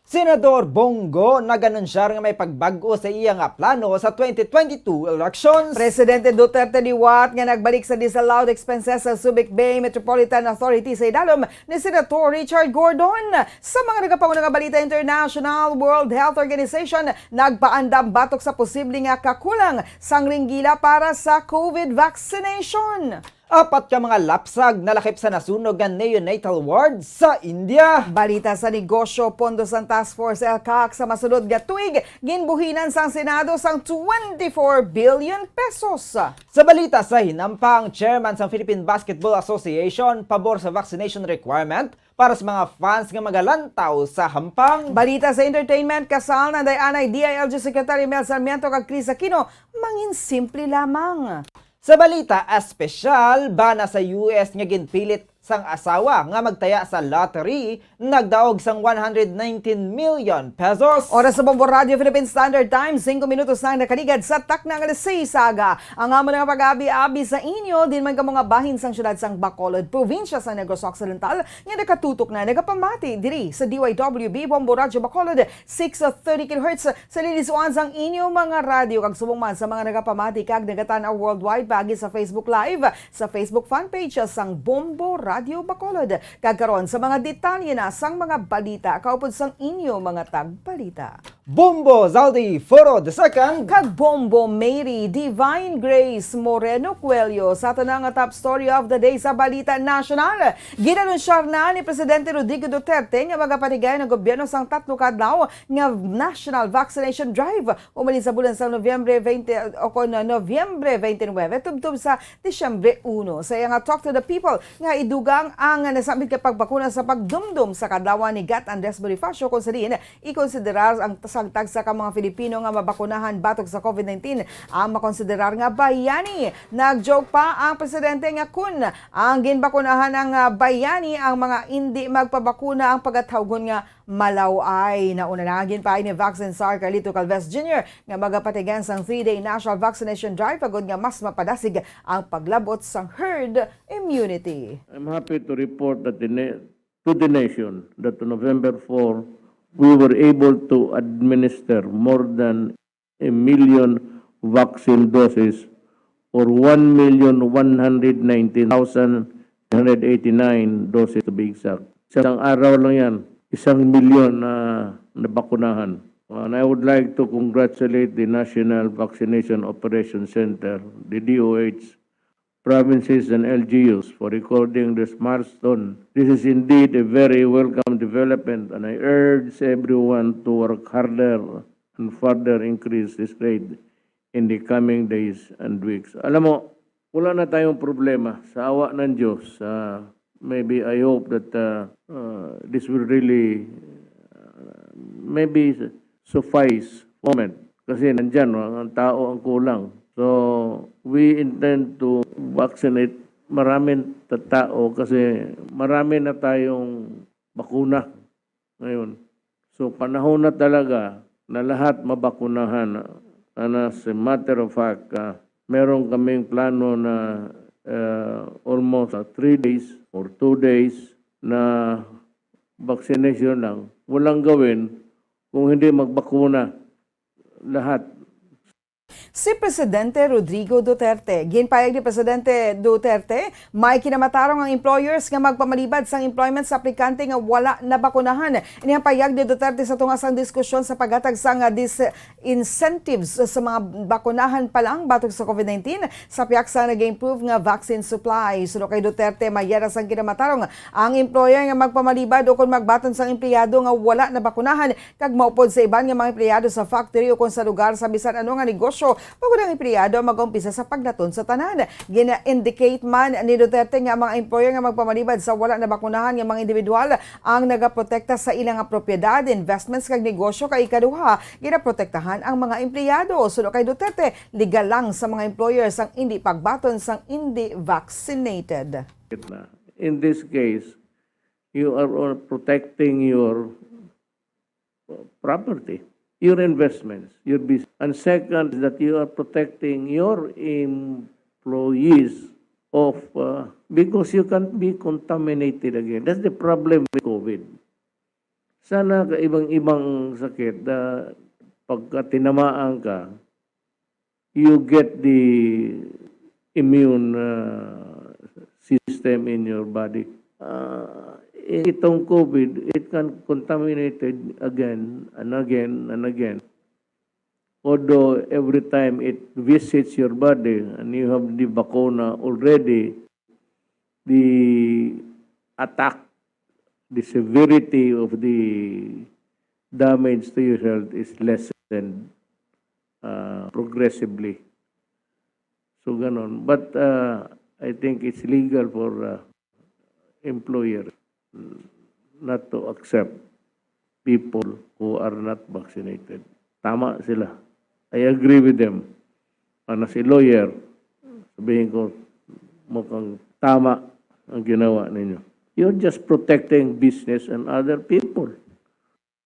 Senador Bongo nag-anunsyar nga may pagbag-o sa iya nga plano sa twenty twenty-two elections. Presidente Duterte liwat nga nagbalik sa disallowed expenses sa Subic Bay Metropolitan Authority sa idalom ni Senator Richard Gordon. Sa mga nagapanguna nga balita international, World Health Organization nagpaandam batok sa posible nga kakulang sang ringgila para sa COVID vaccination. Apat ka mga lapsag nalakip sa nasunog nga neonatal ward sa India. Balita sa negosyo, pondo sang Task Force ELCAC sa masunod nga tuig ginbuhinan sang Senado sang twenty-four billion pesos. Sa balita sa hinampang, chairman sang Philippine Basketball Association pabor sa vaccination requirement para sa mga fans nga magalantaw sa hampang. Balita sa entertainment, kasal na day-anay D I L G Secretary Mel Sarmiento kag Kris Aquino, mangin simple lamang. Sa balita espesyal, bana sa U S nga ginpilit sang asawa nga magtaya sa lottery nagdaog sang one hundred nineteen million pesos. Oras sa Bombo Radio Philippine Standard Time, singko minutos na ang nakaligad sa takna nga alas seis sa aga. Ang amo nga pag-abi-abi sa inyo, din man kamo nga bahin sang siyudad sang Bacolod, probinsya sang Negros Occidental, nga nakatutok na nagapamati diri sa D Y W B Bombo Radio Bacolod, six thirty kilohertz sa lilisuan sang inyo mga radyo, kag subong man sa mga nagapamati kag nagatan-aw worldwide paagi sa Facebook Live, sa Facebook fan page sang Bombo Radio Bacolod. Kag karon sa mga detalye na sang mga balita kaupod sang inyo mga tagbalita. Bombo Zaldi Foro the second. Kag Bombo Mary Divine Grace Moreno Cuello sa tanan nga top story of the day sa balita nasyonal. Ginanunsyar na ni Presidente Rodrigo Duterte nga magapatigay ang gobyerno sang tatlo ka adlaw nga national vaccination drive, umalin sa bulan sa Nobyembre twenty o kon Nobyembre twenty-nine tubtob sa Disyembre uno. Sa iya nga Talk to the People nga idugang ang nasambit nga pagbakuna sa pagdumdom sa kaadlawan ni Gat Andres Bonifacio, kung sa diin ikonsiderar ang tagsa-tagsa ka mga Filipino nga mabakunahan batok sa COVID nineteen ang makonsiderar nga bayani. Nag-joke pa ang presidente nga kun ang ginbakunahan ang, ah, bayani, ang mga indi magpabakuna ang pagatawgon nga malaw-ay. Nauna na ginpaay ni Vaccine Czar Carlito Calves Junior nga magapatigay sang three-day national vaccination drive agud nga mas mapadasig ang paglab-ot sang herd immunity. I'm happy to report that the na-, to the nation that on November four, we were able to administer more than a million vaccine doses, or one million one hundred nineteen thousand nine hundred eighty-nine doses, to be exact. Isang araw lang yan, isang milyon na nabakunahan. And I would like to congratulate the National Vaccination Operation Center, the D O H, provinces and L G Us for recording this milestone. This is indeed a very welcome development, and I urge everyone to work harder and further increase this rate in the coming days and weeks. Alam mo, wala na tayong problema sa awa ng Diyos. Ah, maybe I hope that, ah, ah, this will really, ah, maybe suffice moment. Kasi nandyan, no, ang tao ang kulang. So, we intend to vaccinate maraming ta-, tao kasi marami na tayong bakuna ngayon. So, panahon na talaga na lahat mabakunahan. And as a matter of fact, ah, meron kaming plano na, ah, almost, ah, three days or two days na vaccination lang. Walang gawin kung hindi magbakuna lahat. Si Presidente Rodrigo Duterte. Ginpayag ni Presidente Duterte, may kinamatarong ang employers nga magpamalibad sang employment sa aplikante nga wala nabakunahan. Ini ang payag ni Duterte sa tunga sang diskusyon sa paghatag sang, ah, dis-, incentives sa mga bakunahan pa lang batok sa COVID nineteen sa pihak sa nag-improve nga vaccine supply. Suno kay Duterte, may ara sang kinamatarong ang employer nga magpamalibad o kon magbaton sang empleyado nga wala nabakunahan kag maupod sa iban nga mga empleyado sa factory o kon sa lugar sa bisan ano nga negosyo Bago ang empleyado ang mag-umpisa sa paglaton sa tanan. Gina-indicate man ni Duterte nga ang mga employer nga magpamalibad sa wala nabakunahan nga mga individual ang nagaprotekta sa ilang nga propiedad, investments kag negosyo, kay ikaduha, ginaprotektahan ang mga empleyado. Suno kay Duterte, legal lang sa mga employers ang hindi pagbaton sang hindi vaccinated. In this case, you are all protecting your property, your investments, your business. And second is that you are protecting your employees of, uh, because you can be contaminated again. That's the problem with COVID. Sana ka ibang-ibang sakit na pagka tinamaan ka, you get the immune, uh, system in your body. Uh, itong COVID, it can contaminate again and again and again. Although every time it visits your body and you have the bakuna already, the attack, the severity of the damage to your health is lessened, uh, progressively. So, ganon. But, uh, I think it's legal for, uh, employers not to accept people who are not vaccinated. Tama sila. I agree with them. Ano si lawyer, sabihin ko, mukhang tama ang ginawa ninyo. You're just protecting business and other people.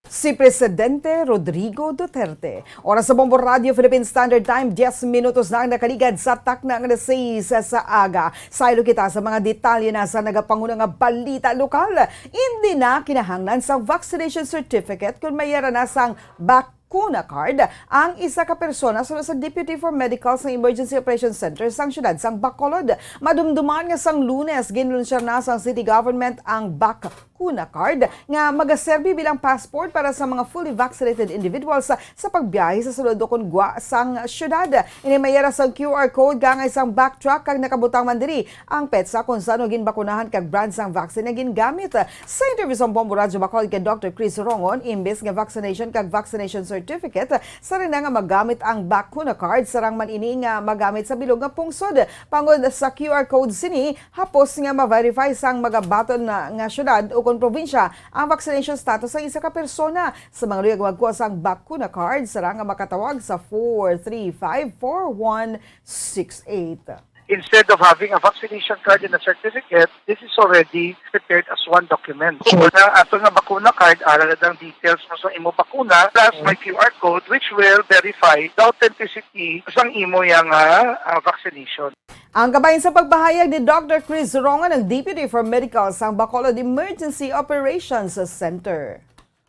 Si Presidente Rodrigo Duterte. Oras sa Bombo Radio Philippine Standard Time, diyes minutos na ang nakaligad sa takna nga alas sais sa aga. Saylo kita sa mga detalye na sa nagapanguna nga balita lokal. Hindi na kinahanglan sa vaccination certificate kung may yara na sang bakuna card ang isa ka persona, suno sa Deputy for Medical sang Emergency Operations Center sang siyudad sang Bacolod. Madumduman nga sang Lunes, ginlunsyar na sang city government ang bakuna card nga magaserbi bilang passport para sa mga fully vaccinated individuals sa, sa pagbiyahe sa sulod ukon gwa sang siyudad. Ini may yara sang Q R code, gangay sang backtrack, kag nakabutang man diri ang petsa kung san-o ginbakunahan kag brand sang vaccine nga gingamit. Sa interview sa Bombo Radyo Bacolod kay Doctor Chris Rongon, imbes nga vaccination card kag vaccination certificate, sarili na nga magamit ang bakuna card, sarang man ini nga magamit sa bilog nga pungsod. Bangod sa Q R code sini, hapos nga ma-verify sang magabaton na nga siyudad ukon probinsya ang vaccination status sa isa ka persona. Sa mga luyag magkuha sang bakuna card, sarang nga makatawag sa four three five four one six eight. Instead of having a vaccination card and a certificate, this is already prepared as one document. So, ang ato nga bakuna card, ara na ang details mo sa imo bakuna, plus may Q R code which will verify the authenticity sang imo yang, ah, ah, vaccination. Ang kabahin sa pagpahayag ni Doctor Chris Rongon, ang Deputy for Medical sang Bacolod Emergency Operations Center.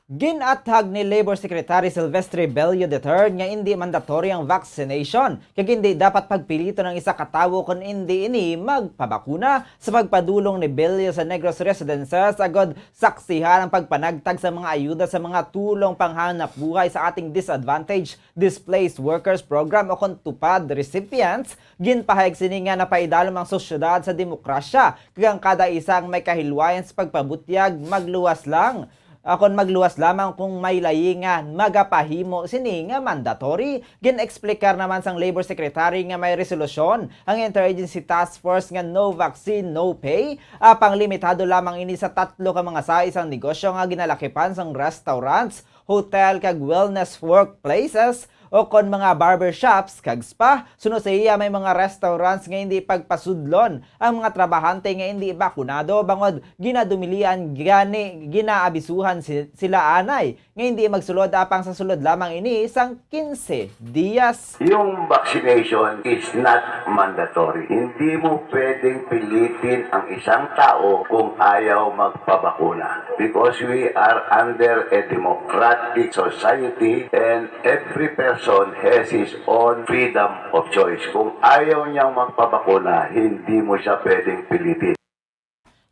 Gin-athag ni Labor Secretary Silvestre Bello the third nga indi mandatory ang vaccination, kag indi dapat pagpiliton ang isa ka tawo kon indi ini magpabakuna. Sa pagpadulong ni Bello sa Negros residences, agod saksihan ang pagpanagtag sa mga ayuda sa mga tulong panghanapbuhay sa Ating Disadvantaged Displaced Workers Program o kon TUPAD recipients, ginpahayag sini nga napaidalom ang sosyedad sa demokrasya, kag ang kada isa ang may kahilwayan sa pagpabutyag, magluwas lang Akon magluwas lamang kung may layi nga magapahimo sini nga mandatory. Gin-explicar naman sang Labor Secretary nga may resolusyon ang Interagency Task Force nga No Vaccine, No Pay, apang limitado lamang ini sa tatlo ka mga sai sang negosyo nga ginalakipan sang restaurants, hotel, kag wellness workplaces, o kon mga barbershops kag spa. Suno sa iya, may mga restaurants nga hindi pagpasudlon ang mga trabahante nga hindi bakunado, bangod ginadumilian gani ginaabisuhan si-, sila anay nga hindi magsulod, apang sa sulod lamang ini sang quince dias. Yung vaccination is not mandatory. Hindi mo pwedeng pilitin ang isang tao kung ayaw magpabakuna, because we are under a democratic society and every person has his own freedom of choice. Kung ayaw niyang magpabakuna, hindi mo siya pwedeng pilitin.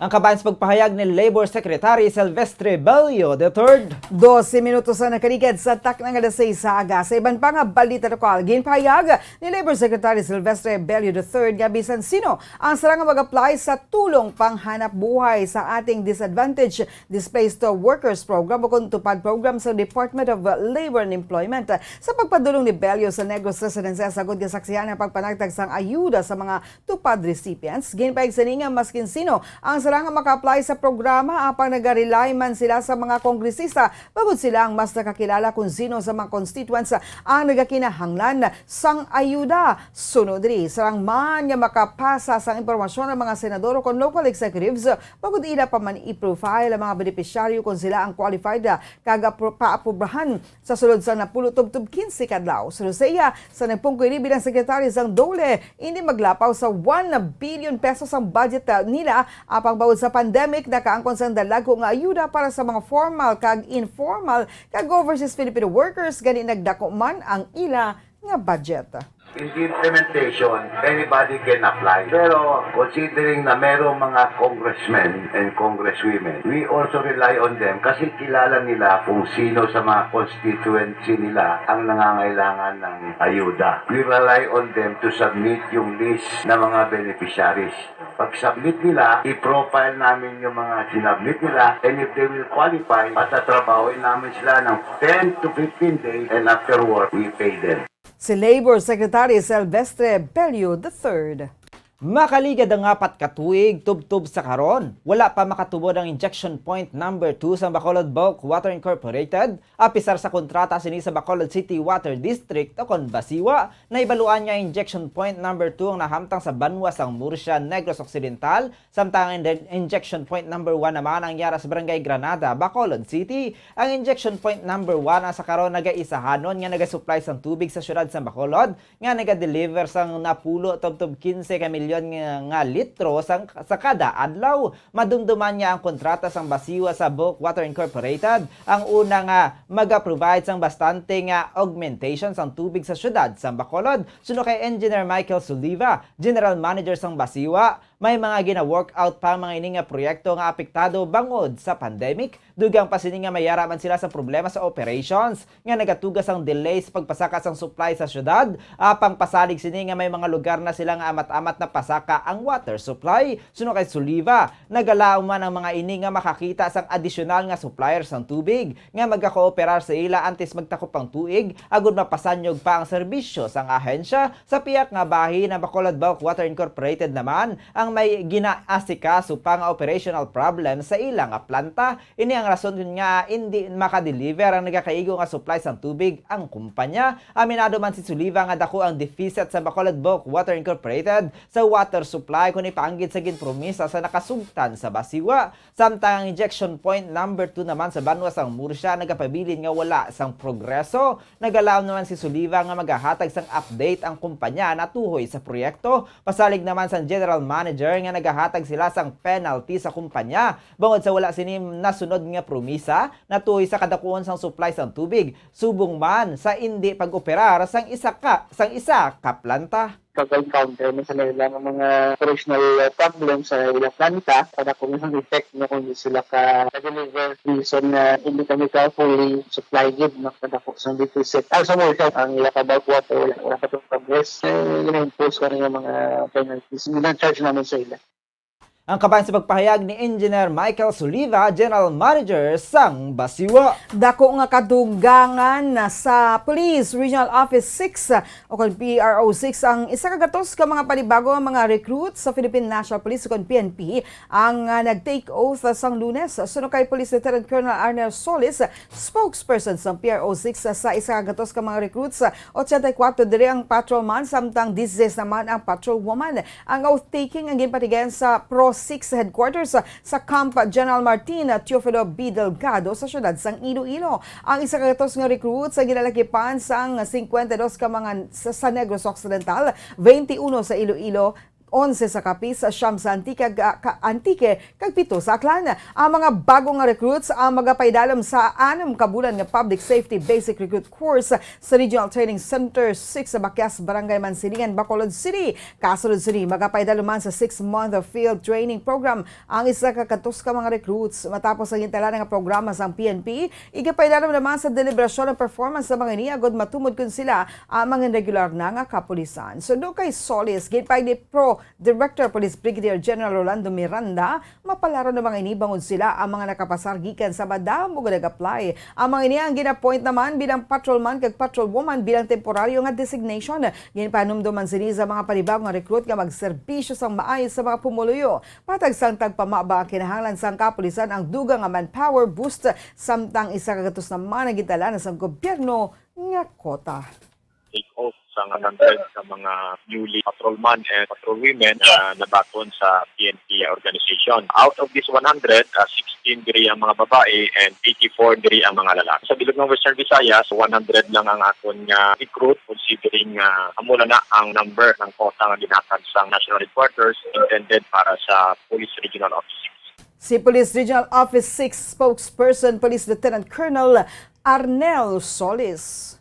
Ang kabahin sa pagpahayag ni Labor Secretary Silvestre Bello the third. Dose minutos ang nakaligad sa takna nga alas sais sa aga. Sa iban pa nga balita lokal, ginpahayag ni Labor Secretary Silvestre Bello the third nga bisan sino ang sarang nga mag-apply sa tulong panghanap buhay sa Ating Disadvantaged Displaced Workers Program o kon TUPAD program sa Department of Labor and Employment. Sa pagpadulong ni Bello sa Negros Residencia, sagod nga saksihan ang pagpanagtag sang ayuda sa mga TUPAD recipients, ginpahayag sini nga maskin sino ang sarang nga maka-apply sa programa, apang naga-rely man sila sa mga kongresista, bangod sila ang mas nakakilala kon sino sa mga constituents ang nagakinahanglan sang ayuda. Sunod diri, sarang man nga makapasa sang impormasyon ang mga senador o kon local executives, bangod ila pa man i-profile ang mga benepisyaryo kon sila ang qualified, kag apro-, paaprobahan sa sulod sang napulo tubtob kinse ka adlaw. Sa Lucia, sa nagpungko ini bilang sekretary sang DOLE, indi maglapaw sa one billion pesos ang budget, ah, nila, apang bangod sa pandemic, nakaangkon sang dalagko nga ayuda para sa mga formal kag informal kag overseas Filipino workers, gani nagdako man ang ila nga budget. In the implementation, anybody can apply. Pero considering na merong mga congressmen and congresswomen, we also rely on them kasi kilala nila kung sino sa mga constituency nila ang nangangailangan ng ayuda. We rely on them to submit yung list ng mga beneficiaries. Pag-submit nila, i-profile namin yung mga sinubmit nila, and if they will qualify, patatrabahoin namin sila ng ten to fifteen days, and afterward, we pay them. Si Labor Secretary Silvestre Bello the third. Makaligad ang apat ka tuig tubtob sa karon, wala pa makatubod ang injection point number two sang Bacolod Bulk Water Incorporated, apisar sa kontrata sini sa Bacolod City Water District o kon BACIWA. Nahibaluan nga injection point number two ang nahamtang sa banwa sang Murcia, Negros Occidental, samtang ang in-, injection point number one naman ang yara sa Barangay Granada, Bacolod City. Ang injection point number one ang sa karon nagaisahanon nga nagasupply sang tubig sa siyudad sang Bacolod, nga nagadeliver sang napulo tubtob kinse ka milyon nga, nga litro sang, sa kada adlaw. Madumduman nga ang kontrata sang BACIWA sa Bulk Water Incorporated ang una nga maga-provide sang bastante nga augmentation sang tubig sa siyudad sang Bacolod. Suno kay Engineer Michael Soliva, General Manager sang BACIWA, may mga gina-workout pa ang mga ini nga proyekto nga apektado bangod sa pandemic. Dugang pa sini nga may yara man sila sa problema sa operations nga nagatuga sang delay sa pagpasaka sang supply sa siyudad, apang pasalig sini nga may mga lugar na sila nga amat-amat napasaka ang water supply. Suno kay Soliva, nagalaom man ang mga ini nga makakita sang adisyonal nga supplier sang tubig nga magakooperar sa ila antes magtakop ang tuig, agud mapasanyog pa ang serbisyo sang ahensya. Sa pihak nga bahin, ang Bacolod Bulk Water Incorporated naman ang may ginaasikaso pa nga operational problem sa ila nga planta. Ini ang rason nga indi makadeliver ang nagakaigo nga supply sang tubig ang kumpanya. Aminado man si Soliva nga dako ang deficit sa Bacolod Bulk Water Incorporated sa water supply kon ipaanggid sa ginpromisa sa nakasugtan sa BACIWA. Samtang ang injection point number two naman sa banwa sang Murcia nagapabilin nga wala sang progreso. Nagalaom naman si Soliva nga magahatag sang update ang kumpanya natuhoy sa proyekto. Pasalig naman sang general manager nga nagahatag sila sang penalty sa kumpanya bangod sa wala sini nasunod nga promisa natuhoy sa kadakuon sang supply sang tubig, subong man sa indi pag-operar sang isa ka, sang isa ka planta. Pag-encounter man sa nila nga mga operational problem sa ila planta, kadako man ang effect niya kung di sila ka, ka-deliver, reason nga hindi kami ka fully supply gid, no? Kadako sang deficit. Ah, sa Murcia, ang ila ka bulk water, wala, wala pa itong progress. Eh, ina-impose ko rin yung mga penalties. Ina-charge namin sa ila. Ang kabahin sa pagpahayag ni Engineer Michael Soliva, General Manager sang BACIWA. Dako nga kadugangan na sa Police Regional Office six o kon P R O six ang isa ka gatos ka mga panibago nga mga recruits sa Philippine National Police o kon P N P ang, ah, nag-take oath sang Lunes. Suno kay Police Lieutenant Colonel Arnel Solis, spokesperson sang P R O six, sa isa ka gatos ka mga recruits, ochenta y cuatro diri ang patrolman, samtang dieciséis naman ang patrolwoman. Ang oath-taking ang ginpatigayon sa Pro six headquarters sa Camp General Martin Teofilo B. Delgado sa siyudad sang Iloilo. Ang isa ka gatos nga recruits ang ginalakipan sang cincuenta y dos ka mga sa, sa Negros Occidental, twenty-uno sa Iloilo, onse sa Capiz, siyam sa Antique, ka, ka, Antique, kag pito sa Aklan. Ang mga bago nga recruits ang magapaidalom sa anum ka bulan nga Public Safety Basic Recruit Course sa Regional Training Center six sa Bakyas, Barangay Mansilingan, Bacolod City. Kasunod sini, magapaidalom man sa six-month field training program ang isa ka katus ka mga recruits. Matapos ang gintalaan nga programa sang P N P, igapaidalom naman sa deliberasyon ang performance sa mga ini agud matumod kon sila ang mga regular na nga kapulisan. Suno kay Solis, ginpahayag ni Pro Director Police Brigadier General Rolando Miranda, mapalaron na mga ini bangod sila ang mga nakapasar gikan sa madamo nga nag-apply. Ang mga ini ang gin-appoint naman bilang patrolman kag patrolwoman bilang temporaryo nga designation. Ginpanumdom man sini sa mga panibag nga recruit nga magserbisyo sang maayo sa mga pumuluyo. Patag sang tagpamaba, kinahanglan sang kapulisan ang dugang nga manpower boost, samtang isa ka gatos naman ang gintala na sang gobyerno nga kota. Take off sa one hundred ka mga newly patrolman and patrolwomen na nabaton sa P N P organization. Out of this one hundred, ah, sixteen diri ang mga babae and eighty-four diri ang mga lalaki. Sa bilog ng Western Visayas, one hundred lang ang akon nga recruit, considering nga amo na na ang number ng quota nga ginhatag sa National Headquarters intended para sa Police Regional Office six. Si Police Regional Office six Spokesperson Police Lieutenant Colonel Arnel Solis.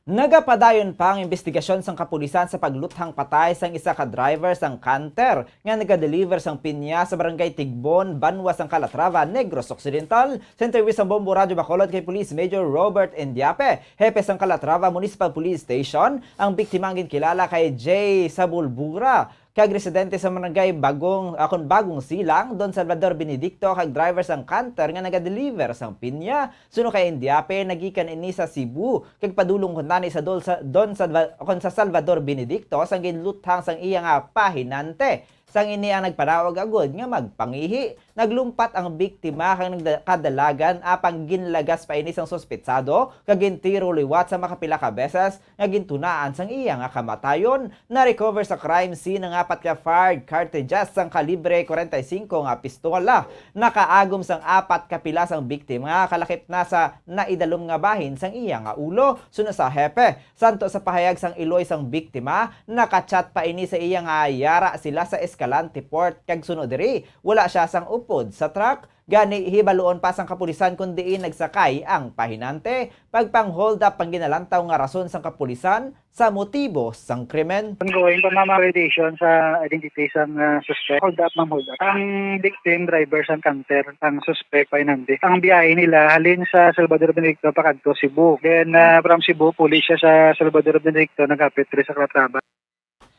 Nagapadayon pa ang imbestigasyon sang kapulisan sa pagluthang patay sang isa ka driver sang canter nga nagadeliver sang pinya sa Barangay Tigbon, banwa sang Calatrava, Negros Occidental. Sa interview sang Bombo Radyo Bacolod kay Police Major Robert Indiape, hepe sang Calatrava Municipal Police Station, ang biktima ang ginkilala kay Jay Sabulbura, kag residente sa Barangay Bagong, akon Bagong Silang, Don Salvador Benedicto, kag driver sang canter nga nagadeliver sang pinya. Suno kay Indiape, nagikan ini sa Cebu, kag padulong kuntani sa Dol-, sa Don Salva-, kon sa Salvador Benedicto, sang ginluthang sang iya nga pahinante. Sang ini ang nagpanawag agud nga magpangihi. Naglumpat ang biktima kag nagda-, kadalagan, apang ginlagas pa ini sang suspetsado kag gintiro liwat sa makapila ka beses nga gintunaan sang iya nga kamatayon. Na-recover sa crime scene ang apat ka fired cartridges sang kalibre kwarenta y singko nga pistola. Nakaagom sang apat ka pilas ang biktima nga kalakip na sa naidalom nga bahin sang iya nga ulo. Suno sa hepe, santo sa pahayag sang iloy sang biktima, naka-chat pa ini sa iya nga yara sila sa Escalante Port, kag suno diri, wala siya sang upod sa truck. Gani, hibaluon pa sang kapulisan kon diin nagsakay ang pahinante. Pagpang-hold up ang ginalantaw nga rason sang kapulisan sa motibo sang krimen. Ongoing pa, ma'am, ang validation sa identity sang, ah, suspect. Hold up, ma'am, hold up. Ang victim, driver sang canter, ang suspect, pahinante. Ang biyahe nila halin sa Salvador Benedicto pakadto Cebu. Then, ah, from Cebu, puli siya sa Salvador Benedicto, nagapit diri sa Calatrava.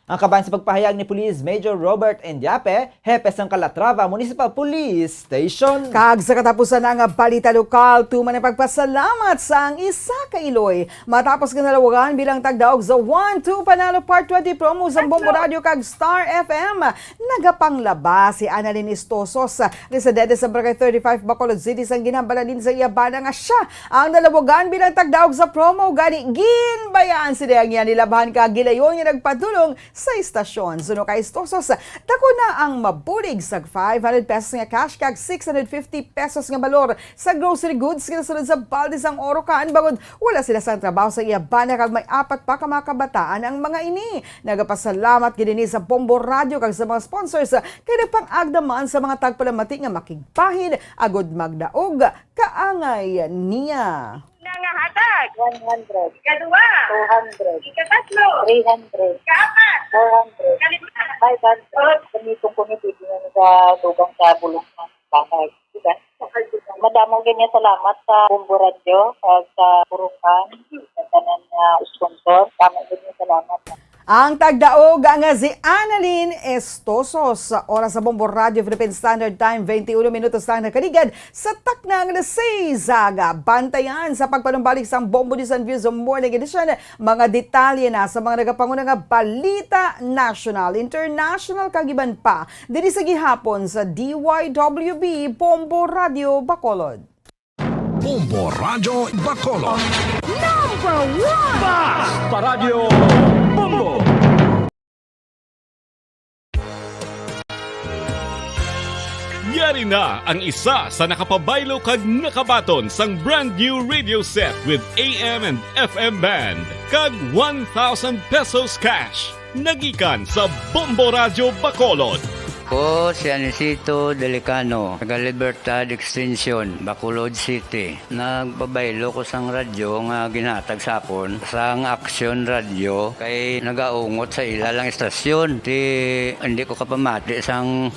Ang kaban sa pagpahayag ni Police Major Robert Indiape, hepe sang Calatrava Municipal Police Station. Kag sa katapusan na nga balita lokal, tuman ang pagpasalamat sang isa ka iloy matapos nga nalawagan bilang tagdaog sa One Two Panalo Part Twenty promo sa Bombo Radio kag Star F M. Nagapanglaba si Annalyn Estosos, residente sa Barangay Thirty-five, Bacolod City, sang ginhambalan sa iya bana nga siya ang nalawagan bilang tagdaog sa promo. Gani, ginbayaan sila ang iya nilabhan kag gilayon nga nagpadulong sa istasyon. Suno kay Estosos, dako na ang mabulig sa five hundred pesos nga cash kag six hundred fifty pesos nga balor sa grocery goods nga nasulod sa balde sang Orocan, bangod wala sila sang trabaho sa iya bana kag may apat pa ka mga kabataan ang mga ini. Nagapasalamat gid ini sa Bombo Radio kag sa mga sponsors kay nagpang-agda man sa mga tagpalamati nga makigbahin agud magdaog kaangay niya. Una nga hatag, one hundred. Ikadua, two hundred. Ikatlo, three hundred. Ikaapat, four hundred. Ikalima, five hundred. Kunitong kunit, pwede na sa dugang sa bulong ng bakal. Diba? Madamo gid nga salamat sa Bombo Radyo, sa, sa Purukan, sa tanan nga sponsor. Damo gid nga salamat. Ang tagdaog nga si Annalyn Estosos. Oras sa Bombo Radio Philippine Standard Time, twenty-one minutos lang nakaligad sa takna nga alas seis aga. Bantayan sa pagpanumbalik sang Bombo News and Views Morning Edition. Mga detalye na sa mga nagapanguna nga balita, national, international, kag iban pa. Diri sa gihapon sa D Y W B Bombo Radio Bacolod. Bombo Radyo Bacolod. Number one! Basta Radyo Bombo! Yari na ang isa sa nakapabaylo kag nakabaton sang brand new radio set with A M and F M band kag one thousand pesos cash. Nagikan sa Bombo Radyo Bacolod. Ko si Anisito Delicano, taga Libertad Extension, Bacolod City. Nagpabaylo ko sang radyo nga ginhatag sa akon sang Action Radio kay nagaungot sa ila lang istasyon. Ti hindi ko kapamati sang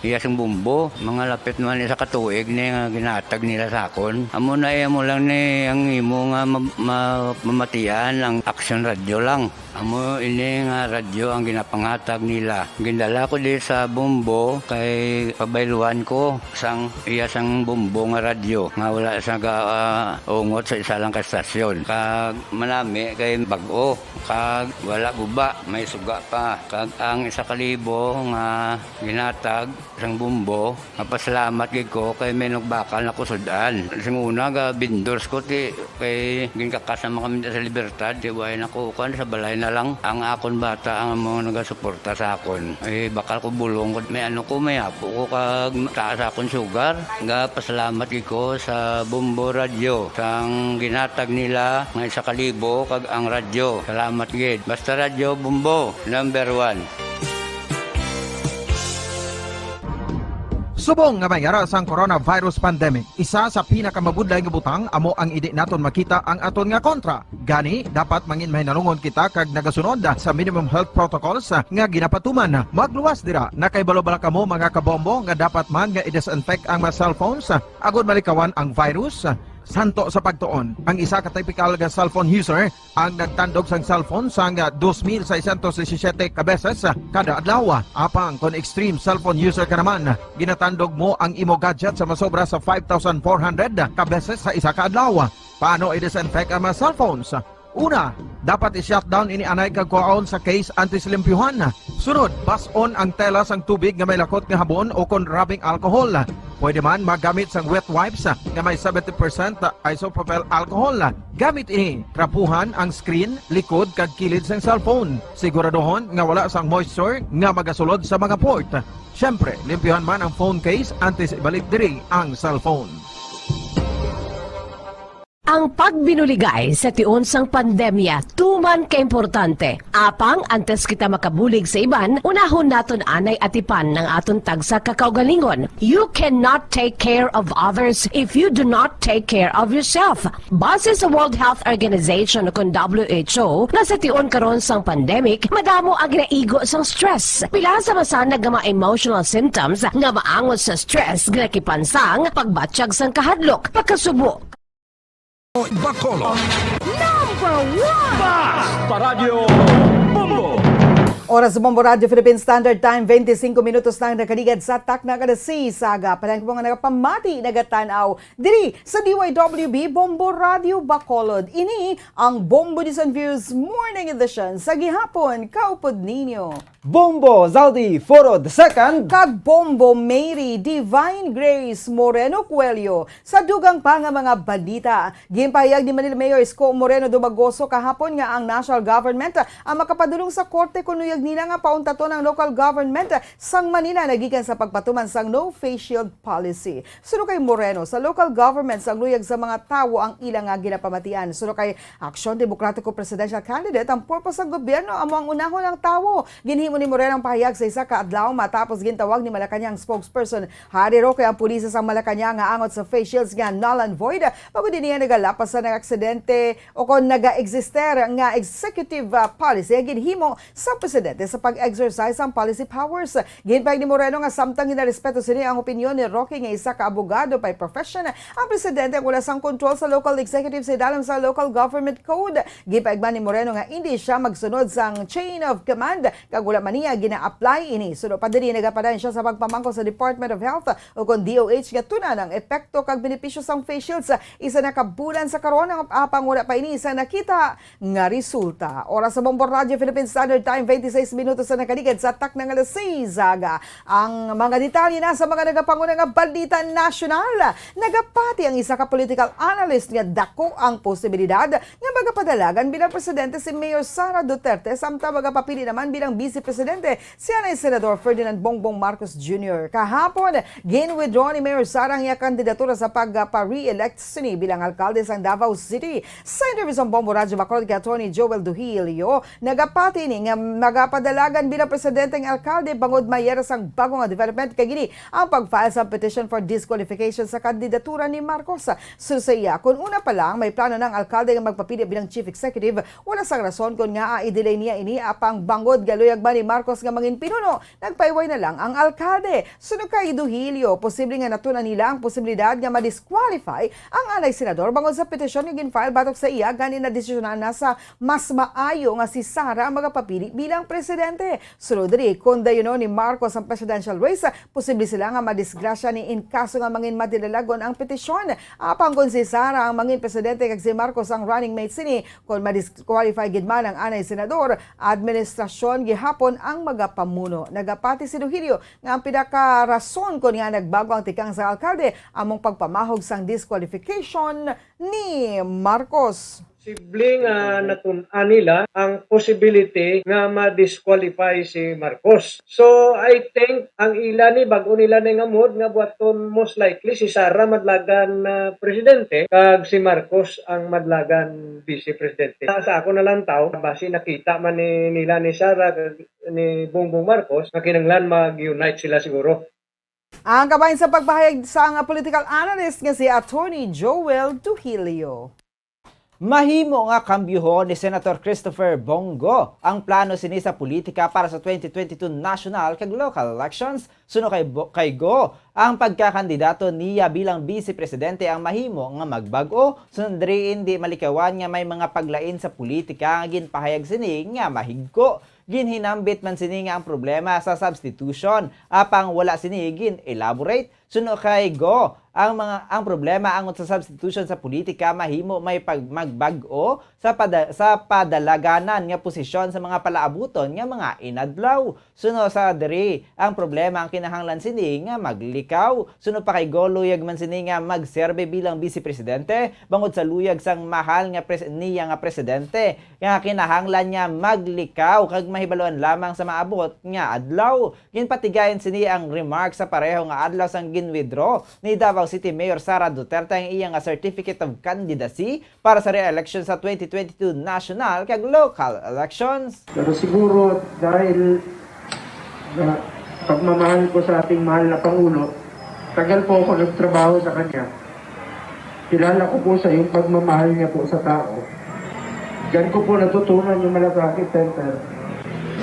iya sang bombo. Mga lapit man isa ka tuig ni nga ginhatag nila sa akon. Amo na iya mo lang ni ang imo nga ma-, ma-, mamatian ang Action Radio lang. Amo ini nga radyo ang ginapanghatag nila. Gindala ko di sa bombo kay pabayluan ko sang iya sang bombo nga radyo nga wala sa ga, ah, ungot sa isa lang ka estasyon. Kag manami kay bag-o, kag wala guba, may suga pa. Kag ang isa ka libo nga ginhatag sang bombo, mapasalamat gid ko kay may nagbakal na ko sud-an. Sing una, ga vendors ko, ti, kay ginkakasama kami sa Libertad, ti, way na ko, kuwan, sa balay na lang. Ang akon bata ang mga nagasuporta sa akon. Eh, bakal ko bulong ko, may ano ko, may apo ko, kag taas akon sugar. Ga pasalamat gid ko sa Bombo Radio, sang ginhatag nila nga isa ka libo, kag ang radyo. Salamat gid. Basta Radyo Bombo, number one. Subong nga may ara sang coronavirus pandemic, isa sa pinakamabudlay nga butang amo ang indi naton makita ang aton nga kontra. Gani, dapat mangin mahinalungon kita kag nagasunod sa minimum health protocols nga ginapatuman. Magluwas dira, nakahibalo bala kamo, mga kabombo, nga dapat man nga i-disinfect ang mga cellphones agod malikawan ang virus? Santo sa pagtuon, ang isa ka typical nga cellphone user ang nagtandog sang cellphone sang dos mil seiscientos disisiete ka beses kada adlaw. Apang kon extreme cellphone user ka naman, ginatandog mo ang imo gadget sa masobra sa five thousand four hundred ka beses sa isa ka adlaw. Paano i-disinfect ang mga cellphones? Una, dapat i-shutdown ini anay kag kuhaon sa case antes limpyuhan. Sunod, bas-on ang tela sang tubig nga may lakot nga habon o kon rubbing alcohol. Pwede man magamit sang wet wipes nga may seventy percent isopropyl alcohol. Gamit ini, trapuhan ang screen, likod kag kilid sang cellphone. Siguraduhon nga wala sang moisture nga magasulod sa mga port. Siyempre, limpyuhan man ang phone case antes ibalik diri ang cellphone. Ang pagbinuligay sa tion sang pandemya tuman ka importante. Apang antes kita makabulig sa iban, unahon naton anay atipan ang aton tagsa ka kaugalingon. You cannot take care of others if you do not take care of yourself. Base sa World Health Organization, kon W H O, nga sa tion karon sang pandemic, madamo ang ginaigo sang stress. Pila sa masanag nga mga emotional symptoms nga maangot sa stress, ginakipansang, pagbatyag sang kahadlok, pagkasubo, Bacolod. Number one! Basta Radyo Bombo! Oras sa Bombo Radyo Philippine Standard Time, twenty-five minutos na ang nakaligad sa takna kada si saga. Para ang mga nagapamati, nagatan-aw diri sa D Y W B Bombo Radyo Bacolod. Ini ang Bombo News and Views Morning Edition sa gihapon. Kaupod ninyo Bombo Zaldi Foro the second. Kag Bombo Mary Divine Grace Moreno Coelho. Sa dugang pa nga mga balita, ginpahayag ni Manila Mayor Isko Moreno Dumagoso kahapon nga ang national government ang makapadulong sa korte kon luyag nila nga pauntaton ang local government sang Manila nagikan sa pagpatuman sang no face shield policy. Suno kay Moreno, sa local government sang luyag sa mga tawo ang ila nga ginapamatian. Suno kay Aksyon Demokratiko presidential candidate, ang purpose sang gobyerno amo ang unahon ang tawo. Ginhimo ni Moreno ang pahayag sa isa ka adlaw matapos gintawag ni Malacañang spokesperson Harry Roque ang pulis sa Malacañang nga angot sa face shields nga null and void, bangod ini nga nagalapas sa nag-aksidente o kon naga-exister nga executive, ah, policy nga ginhimo sa presidente sa pag-exercise sang policy powers. Ginpahayag ni Moreno nga samtang ginarespeto sini ang opinyon ni Roque nga isa ka abogado by profession, ang presidente ang wala sang kontrol sa local executive sa ilalim sa local government code. Ginpahayag man ni Moreno nga indi sia magsunod sang chain of command kag wala man niya gina-apply ini. Suno pa diri, nagapadayon sia sa pagpamangkot sa Department of Health o kon D O H nga tun-an ang epekto kag benepisyo sang face shields. Isa na ka bulan sa karon, ang apang wala pa ini isa nakita nga resulta. Oras sa Bombo Radyo Philippine Standard Time, twenty-six minutos na nakaligad sa takna nga alas seis aga. Ang mga detalye na sa mga nagapanguna nga balita nasyonal. Nagapati ang isa ka political analyst nga dako ang posibilidad nga magapadalagan bilang presidente si Mayor Sara Duterte, samtang magapapili naman bilang vice presidente si anay Senador Ferdinand Bongbong Marcos Junior. Kahapon, gin-withdraw ni Mayor Sara ang iya kandidatura sa pagpa-re-elect sini bilang alkalde sang Davao City. Sa interview sa Bombo Radyo Bacolod kay Attorney Joel Duhilio, nagapati ini nga maga-, Padalagan bilang presidente ang alkalde bangod may yara sang bago nga development kay gini ang pag-file sa petition for disqualification sa kandidatura ni Marcos. Suno sa iya, kun una pa lang may plano na ang alkalde nga magpapili bilang chief executive, wala sang rason kon ngaa i-delay niya ini, apang bangod galuyag man ni Marcos nga mangin pinuno, nagpaiway na lang ang alkalde. Suno kay Duhilio, posible nga natun-an nila ang posibilidad nga ma-disqualify ang anay senador bangod sa petisyon nga gin-file batok sa iya, gani nadesisyonan na sa mas maayo nga si Sara ang magapapili bilang presidente. Sulod diri, kon dayunon ni Marcos ang presidential race, posible sila nga madisgrasya ni in kaso nga mangin madilalagon ang petisyon. Apang kon si Sara ang mangin presidente kag si Marcos ang running mate sini, kon ma-disqualify gid man ang anay senador, administrasyon gihapon ang magapamuno. Nagapati si Duhilio nga ang pinakarason kon nga nagbago ang tikang sa alkalde among pagpamahog sang disqualification ni Marcos. Posible nga natun-an nila ang possibility nga ma-disqualify si Marcos. So, I think ang ila ni, bag-o nila ni nga mood nga buhaton, most likely si Sara madlagan na presidente kag si Marcos ang madlagan vice presidente. Sa, sa ako na lang taw, basi nakita man ni nila ni Sara kag ni Bongbong Marcos nga kinahanglan mag-unite sila siguro. Ang kabahin sa pagpahayag sang political analyst nga si Attorney Joel Duhilio. Mahimo nga kambyohon ni Senator Christopher Bong Go ang plano sini sa politika para sa twenty twenty-two national kag local elections. Suno kay Bo-, kay Go, ang pagkakandidato niya bilang vice presidente ang mahimo nga magbag-o. Suno diri, indi malikawan nga may mga paglain sa politika nga ginpahayag sini nga mahigko. Ginhinambit man sini nga ang problema sa substitution, apang wala sini gin-elaborate. Suno kay Go, ang mga, ang problema angot sa substitution sa politika mahimo may pag-, magbag-o sa pada-, sa padalaganan nga posisyon sa mga palaabuton nga mga inadlaw. Suno sa diri, ang problema ang kinahanglan sini nga maglikaw. Suno pa kay Go, luyag man sini nga magserbe bilang vice presidente bangod sa luyag sang mahal nga pres-, niya nga presidente nga kinahanglan niya maglikaw kag mahibaluan lamang sa maabot nga adlaw. Ginpatigayon sini ang remark sa pareho nga adlaw sang gin-withdraw ni Davao City Mayor Sara Duterte ang iya nga certificate of candidacy para sa re-election sa twenty twenty-two national kag local elections. Pero siguro dahil na pagmamahal ko sa ating mahal na Pangulo, tagal po ako nagtrabaho sa kanya. Kilala ko po sa yung pagmamahal niya po sa tao. Diyan ko po natutunan yung malasakit, Senator.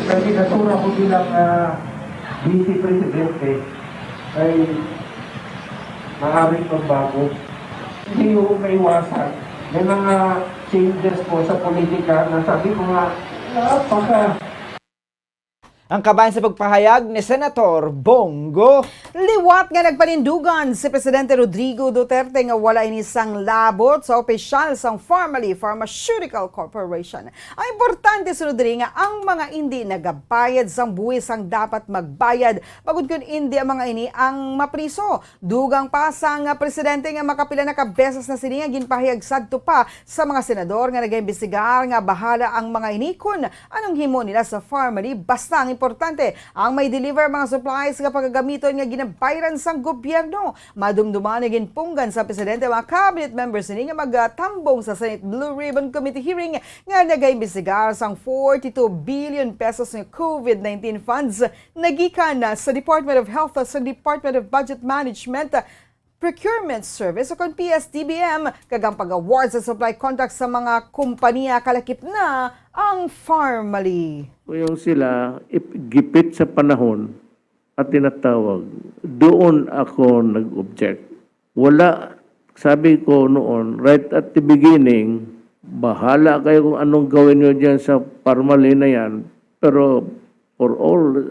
Kandidatura ko bilang, ah, vice presidente ay maaaring magbago. Hindi yung maiwasan. May mga changes po sa politika na sabi ko nga, napaka Ang kabahin sa pagpahayag ni Senator Bong Go. Liwat nga nagpanindugan si Presidente Rodrigo Duterte nga wala ini sang labot sa opisyal sang Farmally Pharmaceutical Corporation. Ang importante sunod diri nga ang mga indi nagabayad sang buhis ang dapat magbayad, bangod kon indi ang mga ini ang mapriso. Dugang pa sang presidente nga makapila na ka beses na sini nga ginpahayag sadto pa sa mga senador nga nagaimbestigar nga bahala ang mga ini kon anong himo nila sa Farmally, basta ang importante ang may deliver mga supplies nga pagagamiton nga ginabayran sang gobyerno. Madumduman nga ginpunggan sa presidente ang mga cabinet members sini nga magatambong sa Senate Blue Ribbon Committee hearing nga nagaimbestigar sang forty-two billion pesos nga COVID nineteen funds nagikan na sa Department of Health, sa Department of Budget Management, Procurement Service o kon P S D B M, kag ang pag-award sa supply contract sa mga kompanya kalakip na ang Farmally. Yung sila ip-, gipit sa panahon at tinatawag, doon ako nag-object. Wala, sabi ko noon, right at the beginning, bahala kayo kung anong gawin nyo dyan sa Farmally na yan, pero for all,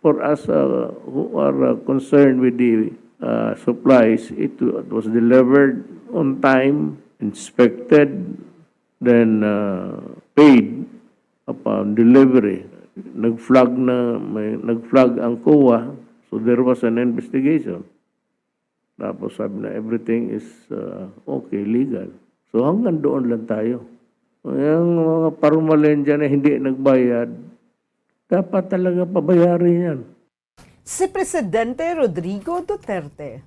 for us, uh, who are, uh, concerned with the, uh, supplies, it, it was delivered on time, inspected, then, uh, paid upon delivery. Nag-flag na, may, nag-flag ang COA, so there was an investigation. Tapos sabi na everything is, uh, okay, legal. So hanggang doon lang tayo. Yung mga Farmally dyan na hindi nagbayad, dapat talaga pabayarin yan. Si Presidente Rodrigo Duterte.